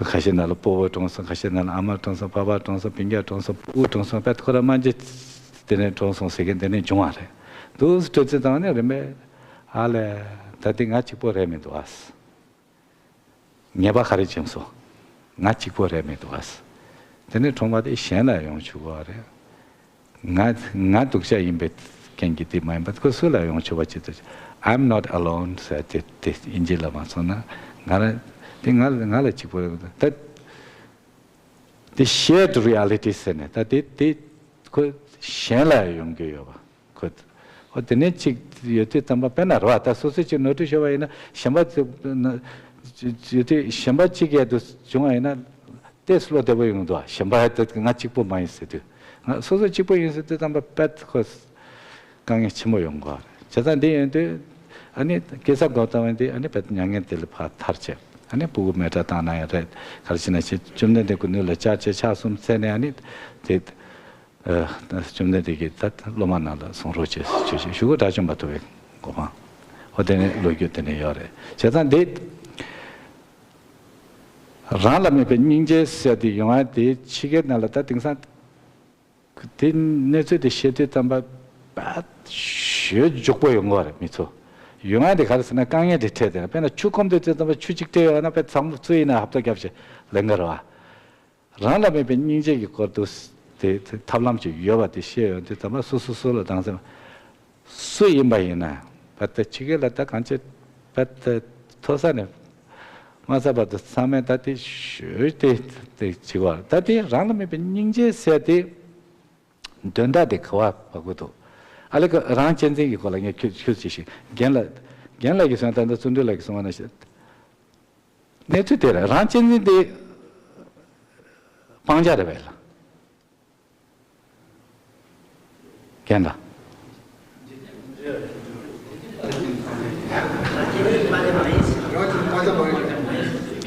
ཁ་ཤས་ནང་ལ་སྤོ་བོ་གྲོངས་སོང་། ཁ་ཤས་ནང་ལ་ཨ་མ་གྲོངས་སོང་། པ་ཕ་གྲོངས་སོང་། སྤུན་ཀྱག་གྲོངས་སོང་། སྤུ་གུ་གྲོངས་སོང་། དཔེ་ཁོ་རང་སྨན་རྗེས་དེ་ནས་གྲོངས་སོང་ཟེར་མཁན་དེ་ནས་བྱུང་བ་རེད། འདུག་སེ་དྲི་ཚེ་དང་ནས་རིམ་པས་ཨ་ལས་ད་དེ་ང་གཅིག་པོ་རེད་མི་འདུག་ཨ། ཉེས་པ་ག་རེ་བྱུང་སོང་། ང་གཅིག་པོ་རེད་མི་འདུག་ཨ། དེ་ནས་གྲོངས་པ་དེ་གཞན་ལ་ཡོང་ཆོག་གི་རེད། ང་ང་སྡུག་ཅག་ཡིན་པའི་རྐྱེན་གྱིས་དེ་མ་ཡིན་པ་ཁོ་སུ་ལ་ཡོང་ཆོག་པ་ཅིག་ཏུ་ I'm not alone ཟེར་དེ་དེ་དབྱིན་ཇི་ལ་མ་སོང་ན་ང་རང་དེ་ང་ལ་ང་ལ་གཅིག་པོ་ད་དེ་shared reality ཟེར་ནས་ད་དེ་དེ་ཁོ་གཞན་ལ་ཡོང་གི་ཡོད་པ་ཁོ་ཨོ་དེ་ནས་གཅིག་ཡོད་དུས་ཙམ་པ་དཔེར་ན་རེད་བ། ད་སོ་སོ་གཅིག་ནོར་འཁྲུལ་ཤོར་བ་ཡིན་ན་གཞན་པ་ཡོད་དུས་གཞན་པ་གཅིག་ཡལ་དུ་བྱུང་བ་ཡིན་ན། ཏོག་ཙམ་བློ་བདེ་པོ་ཡོང་འདུག་གཞན་པ་ང་གཅིག་པོ་མ་ཡིན་ཟེར་དུས། ང་སོ་སོ་གཅིག་པོ་ཡིན་ཟེར་དུས་ཙམ་པ་དཔེ་ཁོ་དཀའ་ངལ་ཆེན་པོ་ཡོང་གི་རེད། བྱས་ཙང་འདི་ཡིན་དུས་ཨ་ནི་སྐྱེ་ས་འགོག་བཏང་བ་འདི་ཨ་ནི་དཔེ་མྱ་ངན་དེ་ལས་ཕར་ཐར་བྱས་ཨ་ནི་སྤུ་གུ་མེ་སྲེག་བཏང་ན་ཡང་རེད། ག་རེ་བྱས་ན་བྱས་བཅོམ་ལྡན་འདས་སྐུ་དངོས་ལ་བཅར་བྱས་ཕྱག་གསུམ་འཚལ་ནས་ཨ་ནི་དེ་བཅོམ་ལྡན་འདས་ཀྱིས་ད་སློབ་མ་རྣམས་ལ་གསུང་རོགས་བྱས་ཞུ་ཞུ་གཞུག་གུ་དགྲ་བཅོམ་པ་ཐོབ་པའི་གོ་འཕང་། ཨོ་དེ་ནི་ལོ་རྒྱུས་དེ་ནས་ཡོད་རེད། བྱས་ཙང་འདི། རང་ལ་དམིགས་པའི་སྙིང་རྗེ་ཟེར་དེ་ཡོང་ཡ་དེ་ཕྱི་རྒྱལ་ནང་ལ་ད་དེང་སང་དེ་གནས་ཚུལ་དེ་བཤད་དུས་ཙམ་པ་པ་ཞོད་འཇུག་པོ་ཡོང་གི་རེད་མི་ཚོ། ཡོང་ཡ་དེ་ག་རེ་ཟེར་ན་དཀའ་ངལ་དེ་འཕྲད་དེ་དཔེར་ན་ཆུ་ཁོམ་དུས་ཙམ་པ་ཆུ་གཅིག་སྤྲད་ཡོང་ན་དཔེ་ཚང་མ་ཚུར་ཡིན་ན་ཧབ་ཏ་བརྒྱབ་བྱས་ལེན་གི་རེད་བ། རང་ལ་དམིགས་པའི་སྙིང་རྗེ་གི་སྐོར་དུ་དེ་ཐབས་ལམ་ཅིག་ཡོད་པ་དེ་བཤད་ཡོང་དུས་ཙམ་པ་སོ་སོ་སོ་ལ་དང་སེམས། སུ་ཡིན་པ་ཡིན་ན་བ་ད་ཕྱི་རྒྱལ་ལ་ད་གང་ཅི་བ་ད་མཐོ་ས་ནས་དམའ་ས་བར་དུ་ཚང་མས་ད་དེ་ཞུས་ཏེ་དེ་བྱེད་པ་ད་དེ་རང་ལ་དམིགས་པའི་སྙིང་རྗེ་ཟེར་དེ་དོན་དག་དེ་ག་བ་བབ་དགོས་འདུག་ཨ་ལེ་ཀ་རང་གཅེས་འཛིན་གྱི་སྐོར་ལ་ངས་ཁྱོད་ཁྱོད་ཅི་ཞིག་རྒན་ལ་རྒན་ལགས་ཀྱིས་གསུངས་ད་ལྟ་བརྩོན་འགྲུས་ལགས་ཀྱིས་གསུངས་པ་ན་ཞིག་གནས་ཚུལ་དེ་རེད། རང་གཅེས་འཛིན་དེ་སྤང་བྱ་རེད་པས་ལ། རྒན་ལགས།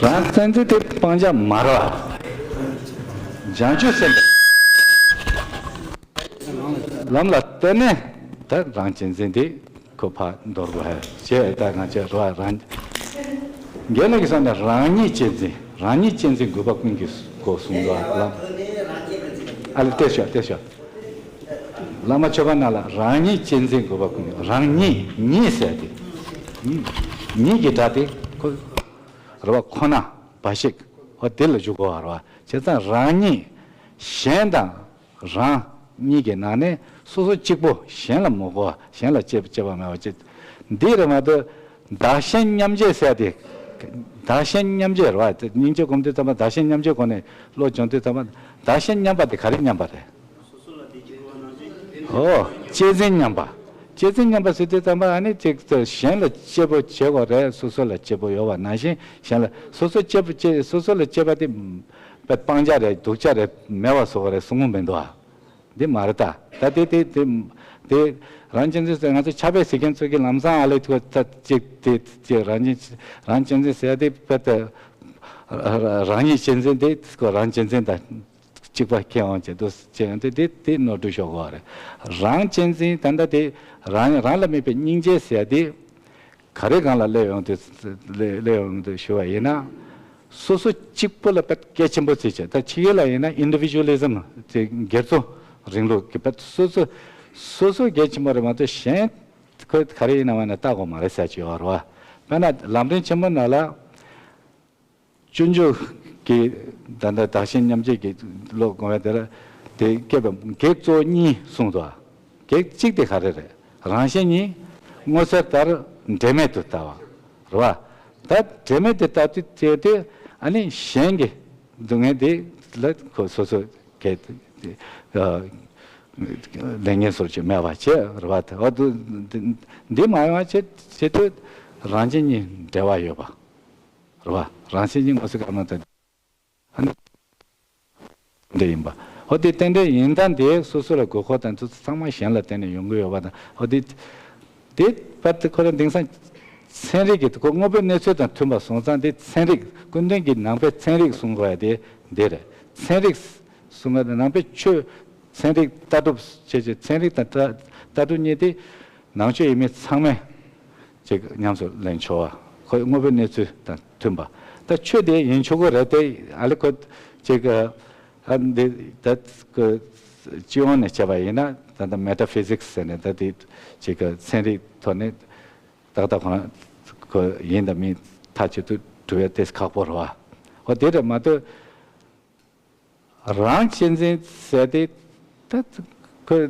རང་གཅེས་འཛིན་དེ་སྤང་བྱ་མ་རེད་པ། བྱང་ཆུབ་སེམས་དཔའི་ལམ་ལ་བརྟེན་ནས་ད་རང་གཅེས་འཛིན་དེ། ཁོ་ཕར་འདོར་དགོས་ཧ་ཅེས་ད་ང་ཚོས་རོ་རང་། རྒན་ལགས་ཀྱིས་གསུངས་ནས་རང་ཉིད་གཅེས་འཛིན། རང་ཉིད་གཅེས་འཛིན་དགོས་པ་ཀུན་གྱི་སྒོ་གསུམ་ལ་ལམ། ཨ་ལེ་ལྟོས་ཤོག་ལྟོས་ཤོག་བླ་མ་མཆོད་པ་ནང་ལ་རང་ཉིད་གཅེས་འཛིན་དགོས་པ་ཀུན་གྱི་རང་ཉིད་ཉིད་ཟེར་ཏེ། ཉིད་ཀྱི་སྒྲ་དེ་ཁོ་རེ་བ་ཁོ་ན་འབའ་ཞིག་ཧོ་དེ་ལ་འཇུག་དགོས་པ་རེད་བ། བྱས་ཙང་རང་ཉིད་གཞན་དང་། རང་གཉིས་ཀྱི་ནང་ནས་སོ་སོ་གཅིག་པོ་གཞན་ལ་མི་དགོས་པ་གཞན་ལ་གཅེས་གཅེས་པ་མེད་པ་ཅིག་འདི་རེད་མ་གཏོགས་བདག་གཞན་མཉམ་བརྗེ་ཟེར་ཏེ། བདག་གཞན་མཉམ་བརྗེ་རེད་བ། སྙིང་རྗེ་སྒོམ་དུས་ཙམ་པ་བདག་གཞན་མཉམ་བརྗེ་སྒོ་ནས་བློ་སྦྱོང་དུས་ཙམ་པ་བདག་གཞན་མཉམ་པ་དེ་ག་རེ་མཉམ་པ་རེད། ཨོ། གཅེས་འཛིན་མཉམ་པ། གཅེས་འཛིན་མཉམ་པ་ཟེར་དུས་ཙམ་པ་ཨ་ནི་གཅིག་ཏུ་གཞན་ལ་གཅེས་པོ་བྱེད་དགོས་རེད། སོ་སོ་ལ་གཅེས་པོ་ཡོད་པ་ནང་བཞིན་གཞན་ལ་སོ་སོ་གཅེས་པོ་གཅེས་སོ་སོ་ལ་གཅེས་པ་དེ་སྤང་བྱ་རེད་སྡུག་བྱ་རེད་མེད་པ་བཟོ་དགོས་རེད་གསུང་གི་མི་འདུག་ཨ། འདི་མ་རེད་ད། ད་དེ་དེ་དེ་དེ་རང་གཅེས་འཛིན་ཟེར་ང་ཚོ་ཕྱག་དཔེ་གཟིགས་མཁན་ཚོ་གི་ལམ་སང་ཨ་ལས་ཐུག་ད་ཅིག་དེ་ཅིག་རང་གཅེས་རང་གཅེས་འཛིན་ཟེར་དེ་དཔེ་ད་རང་ཉིད་གཅེས་འཛིན་དེ་ཁོ་རང་གཅེས་འཛིན་དང་གཅིག་པ་ཁྱེད་དབང་བྱེད་དུ་བྱེད་ཡོང་དུས་དེ་དེ་ནོར་འཁྲུལ་ཤོར་གི་རེད། རང་གཅེས་འཛིན་ད་ལྟ་དེ་རང་རང་ལ་དམིགས་པའི་སྙིང་རྗེ་ཟེར་དེ། ག་རེ་སྒང་ལ་སླེབས་ཡོང་དུས་སླེབས་སླེབས་ཡོང་དུས་ཞུ་བ་ཡིན་ན། སོ་སོ་གཅིག་པོ་ལ་དཔེ་གལ་ཆེན་པོ་བརྩི་བྱས་ད་ཕྱི་རྒྱལ་ལ་ཡིན་ན་ཨིན་ཌི་བི་ཇུ་ཨ་ལི་ཛམ་ཟེར་སྒེར་གཙོ་རིང་ལུགས་ཀྱི་དཔེ་སོ་སོ་སོ་སོ་གལ་ཆེན་པོ་རེད་མ་གཏོགས་གཞན་ཁོ་ག་རེ་ཡིན་ན་བ་ན་ལྟ་དགོས་མ་རེད་ཟེར་གྱི་ཡོད་རེད་བ། དཔེར་ན་ལམ་རིམ་ཆེན་མོ་ནང་ལ། སྤྱོད་འཇུག་གི་ད་ལྟ་བདག་གཞན་མཉམ་བརྗེ་གི་བློ་སྒོམ་པ་དེ་ལ་དེ་སྐྱེས་པའི་གེགས་གཙོ་བོ་གཉིས་གསུངས་འདུག་ཨ། གེགས་གཅིག་དེ་ག་རེ་རེད། རང་གཞན་གཉིས་མངོན་གསལ་ལྟར་འབྲེལ་མེད་དུ་ལྟ་བ་རེད་བ། ད་འབྲེལ་མེད་དུ་ལྟ་དུས་དེ་དུས་ཨ་ནི་གཞན་གྱི་སྡུག་བསྔལ་དེ་ལ་ཁོ་སོ་སོ་གེགས་ལས་ངན་སོར་གྱི་མེད་པ་བྱས་རེད་བ། འོ་དུ་འདི་མ་ཡོང་བ་བྱེད་བྱེད་དུས་རང་གཞན་གཉིས་འབྲེལ་བ་ཡོད་པ། རེད་བ། རང་བཞིན་གྱིས་མངོན་གསལ་ཀརྨ་དང་། ཨ་ནི། འདི་ཡིན་པ། ཧོ་དེ་རྟེན་འབྲེལ་ཡིན་སྟངས་དེ་སོ་སོ་ལ་དགོས་མཁོ་དང་དུས་ཚོད་ཚང་མ་གཞན་ལ་བརྟེན་ནས་ཡོང་གི་ཡོད་པ་དང་ཧོ་དེ། དེ་བར་དུ་ཁོ་རང་དེང་སང་། ཚན་རིག་གི་ཁོ་དངོས་པོའི་གནས་ཚུལ་དང་མཐུན་པ་སོང་ཙང་དེ་ཚན་རིག་ཀུན་ལྡན་གྱི་ནང་པའི་ཚན་རིག་གསུང་དགོས་ཡ་དེ་འདི་རེད། ཚན་རིག་གསུང་ཡ་དེ་ནང་པའི་ཆོས་ཚན་རིག་ལྟ་གྲུབ་བྱས་བྱས་ཚན་རིག་དང་ལྟ་ལྟ་གྲུབ་གཉིས་དེ། ནང་ཆོས་ཡིན་མིན་ཚང་མས་ཅིག་ཉམས་སུ་ལེན་ཆོག་པ། ཁོའི་དངོས་པོའི་གནས་ཚུལ་དང་མཐུན་པ། ད་ཆོས་དེ་ཡིན་ཆོག་གི་རེད་དེ་ཨ་ལེ་ཁོ་ཅིག་ཨ་འདི་ད་ཁོ་སྤྱི་ཡོངས་ནས་བྱས་པ་ཡིན་ན་ད་ལྟ་མེ་ཊ་ཕི་ཟིག་སི་ཟེར་ནས་ད་དེ་ཅིག་ཚན་རིག་ཐོག་ནས་ཏག་ཏག་ཁོ་རང་ཁོ་ཡིན་དང་མིན་མཐའ་གཅིག་ཏུ་གྲུབ་ཡ་དེ་ཁག་པོ་རེད་བ། འོ་དེ་རེད་མ་གཏོགས། རང་གཅེས་འཛིན་ཟེར་དེ་ད་ ཁོས་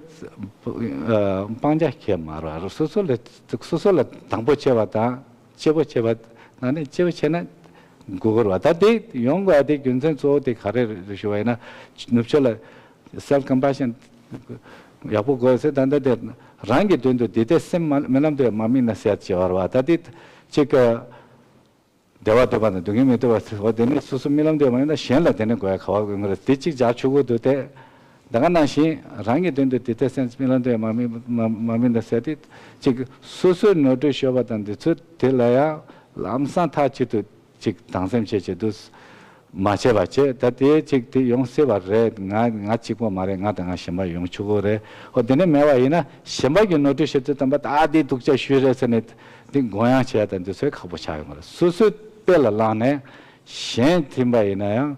ཨ་སྤང་བྱ་ཁས་མ་རེད་བ། སོ་སོ་ལ་སོ་སོ་ལ་དང་པོ་བྱས་པ་དང་གཅེས་པོ་བྱས་པ་ནང་ནས་གཅེས་པོ་བྱས་ན་དགོས་ཀྱི་རེད་བ། ད་དེ་ཡོང་དགོས་ཡ་དེ་རྒྱུ་མཚན་གཙོ་བོ་དེ་ག་རེ་རེད་ཞུ་བ་ཡིན་ན། ནུབ་ཕྱོགས་ལ་self compassion ཡག་པོ་དགོས་ཟེར། ད་ལྟ་དེ་རང་གི་དོན་དུ་འདི་ལྟའི་སེམས་མ་རྨི་ལམ་དུ་ཡང་མ་རྨིས་ན་ཟེར་བྱས་པ་རེད་བ། ད་དེ་གཅིག་ག་བདེ་བ་འདོད་པ་དང་སྡུག་བསྔལ་མི་འདོད་པ་ཟེར་བ་དེ་ནི་སོ་སོ་རྨི་ལམ་དུ་ཡང་མ་རྨིས་ན་གཞན་ལ་དེ་ནི་དགོས་ཡ་ག་བ་དགོས་ཀྱི་རེད། དེ་གཅིག་འཇགས་ཆོག་གི་འདུག་སྟེ། ད་ག་ནང་བཞིན་རང་གི་དོན་དུ་དེ་ལྟའི་སེམས་རྨི་ལམ་དུ་ཡང་མ་རྨིས་མ་མ་རྨིས་ན་ཟེར་ཏེ། གཅིག་སོ་སོའི་ནོར་འཁྲུལ་ཤོར་བ་དང་འདི་ཚོ་དེ་ལ་ཡང་ལམ་སང་མཐའ་གཅིག་ཏུ་གཅིག་སྡང་སེམས་བྱེད་བྱེད་དུ་མ་བྱས་པ་བྱས། ད་དེ་གཅིག་དེ་ཡོང་སྲིད་པ་རེད། ང་ང་གཅིག་པོ་མ་རེད། ང་དང་ང་གཞན་པ་ཡོང་ཆོག་གི་རེད། ཨོ་དེ་ནས་མེད་པ་ཡིན་ན་གཞན་པ་གི་ནོར་འཁྲུལ་ཤོར་དུས་ཙམ་པ་ད་དེ་སྡུག་ཅག་ཤོས་རེད་ཟེར་ནས་འདི་མགོ་ཡང་བྱས་དང་འདི་ཚོའི་ཁག་པོ་ཆགས་ཡོང་གི་རེད། སོ་སོའི་དཔེ་ལ་བླངས་ནས་གཞན་ཐིམ་པ་ཡིན་ན་ཡང་།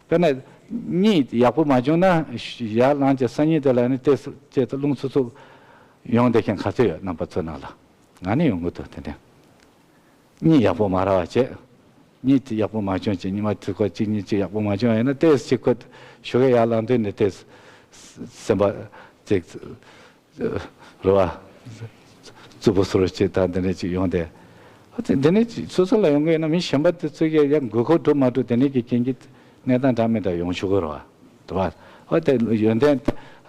དཔེར་ན་གཉིད་ཡག་པོ་མ་བྱུང་ན་ཡར་ལངས་ཀྱི་སང་ཉིན་དེ་ལ་ནི་ཏོག་ཙམ་ཅེས་རླུང་འཚུབ་འཚུབ་ཡོང་བསྡད་མཁན་ག་ཚོད་ཡོད། རྣམ་པ་ཚོ་ནང་ལ། ང་ནི་ཡོང་གི་འདུག་དེ་འདྲ། གཉིད་ཡག་པོ་མ་རག་པ་བྱས། གཉིད་དེ་ཡག་པོ་མ་བྱུང་བྱས་ཉི་མ་དུས་སྐོར་གཅིག་གཉིས་གཅིག་ཡག་པོ་མ་བྱུང་བ་ཡིན་ན་ཏོག་ཙམ་ཅིག་ཁོ་ཞོགས་ཀས་ཡར་ལངས་དུས་ནས་ཏོག་ཙམ་སེམས་པ་ཅིག་རེད་བ། རྩུབ་པོ་སོ་རུ་ཅིག་དང་དེ་འདྲ་ཅིག་ཡོང་སྟེ། ཨ་དེ་དེ་ནས་སོ་སོ་ལ་ཡོང་གི་ཡོད་ན་མི་གཞན་པ་དེ་ཚོ་གིས་ཡང་དགོས་མཁོ་འགྲུབ་མ་འགྲུབ་དེ་ནས་ཀྱི་རྐྱེན་གྱིས་གནས་སྟངས་འདྲ་མི་འདྲ་ཡོང་ཆོག་གི་རེད་བ། རེད་བ། ཨ་དེ་ཡོན་ཏན་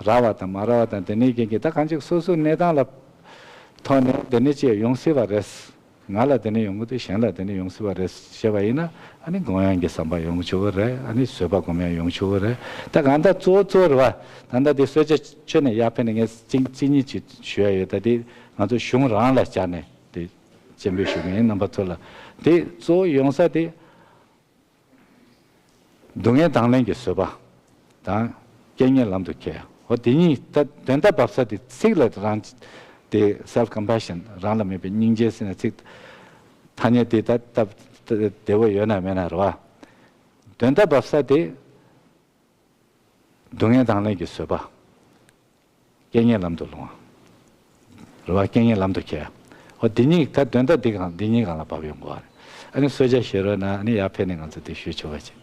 རག་པ་དང་མ་རག་པ་དང་དེ་ནས་རྐྱེན་གྱིས་ད་གང་ཅིག་སོ་སོའི་གནས་སྟངས་ལ་ཐོག་ནས་དེ་ནས་ཅིག་ཡོང་སྲིད་པ་རེད། ང་ལ་དེ་ནས་ཡོང་གི་འདུག་གཞན་ལ་དེ་ནས་ཡོང་སྲིད་པ་རེད་ཞེས་པ་ཡིན་ན། ཨ་ནི་དགོངས་ཡངས་ཀྱི་བསམ་པ་ཡོང་ཆོག་གི་རེད། ཨ་ནི་བཟོད་པ་སྒོམ་ཡང་ཡོང་ཆོག་གི་རེད། ད་གང་ལྟར་གཙོ་བོ་གཙོ་བོ་རེད་བ། ད་ལྟ་དེ་གསོལ་ཇ་མཆོད་ནས་ཡར་ཕེབས་ནས་ངས་གཅིག་གཅིག་གཉིས་ཅིག་ཞུ་ཡ་ཡོད། ད་དེ་ང་ཚོ་གཞུང་རང་ལ་བཅར་ནས་དེ་སྤྱན་འབུལ་ཞུ་གི་ཡིན། རྣམ་པ་ཚོ་ལ་དེ་གཙོ་བོ་ཡོང་ས་དེ། སྡུག་བསྔལ་དང་ལེན་གྱི་བཟོད་པ་དང་། རྐྱེན་ངན་ལམ་དུ་ཁྱེར། འོ་དེ་གཉིས་ད་དོན་དག་བབས་ས་དེ་ཚིག་ལ་རང་དེ་self compassion རང་ལ་དམིགས་པའི་སྙིང་རྗེ་ཟེར་ན་ཚིག་ཐ་སྙད་དེ་ད་སྟབས་བདེ་བོ་ཡོད་ན་མེད་ན་རེད་བ། དོན་དག་བབས་ས་དེ་སྡུག་བསྔལ་དང་ལེན་གྱི་བཟོད་པ། རྐྱེན་ངན་ལམ་དུ་སློང་བ། རེད་བ། རྐྱེན་ངན་ལམ་དུ་ཁྱེར། འོ་དེ་གཉིས་ད་དོན་དག་འདི་གང་འདི་གཉིས་སྒང་ལ་བབས་ཡོང་དགོས་པ་རེད། ཨ་ནི་གསོལ་ཇ་བཞེས་རོགས་གནང་། ཨ་ནི་ཡར་ཕེབས་ནས་ང་ཚོ་དེ་ཞུ་ཆོག་པ་བྱེད།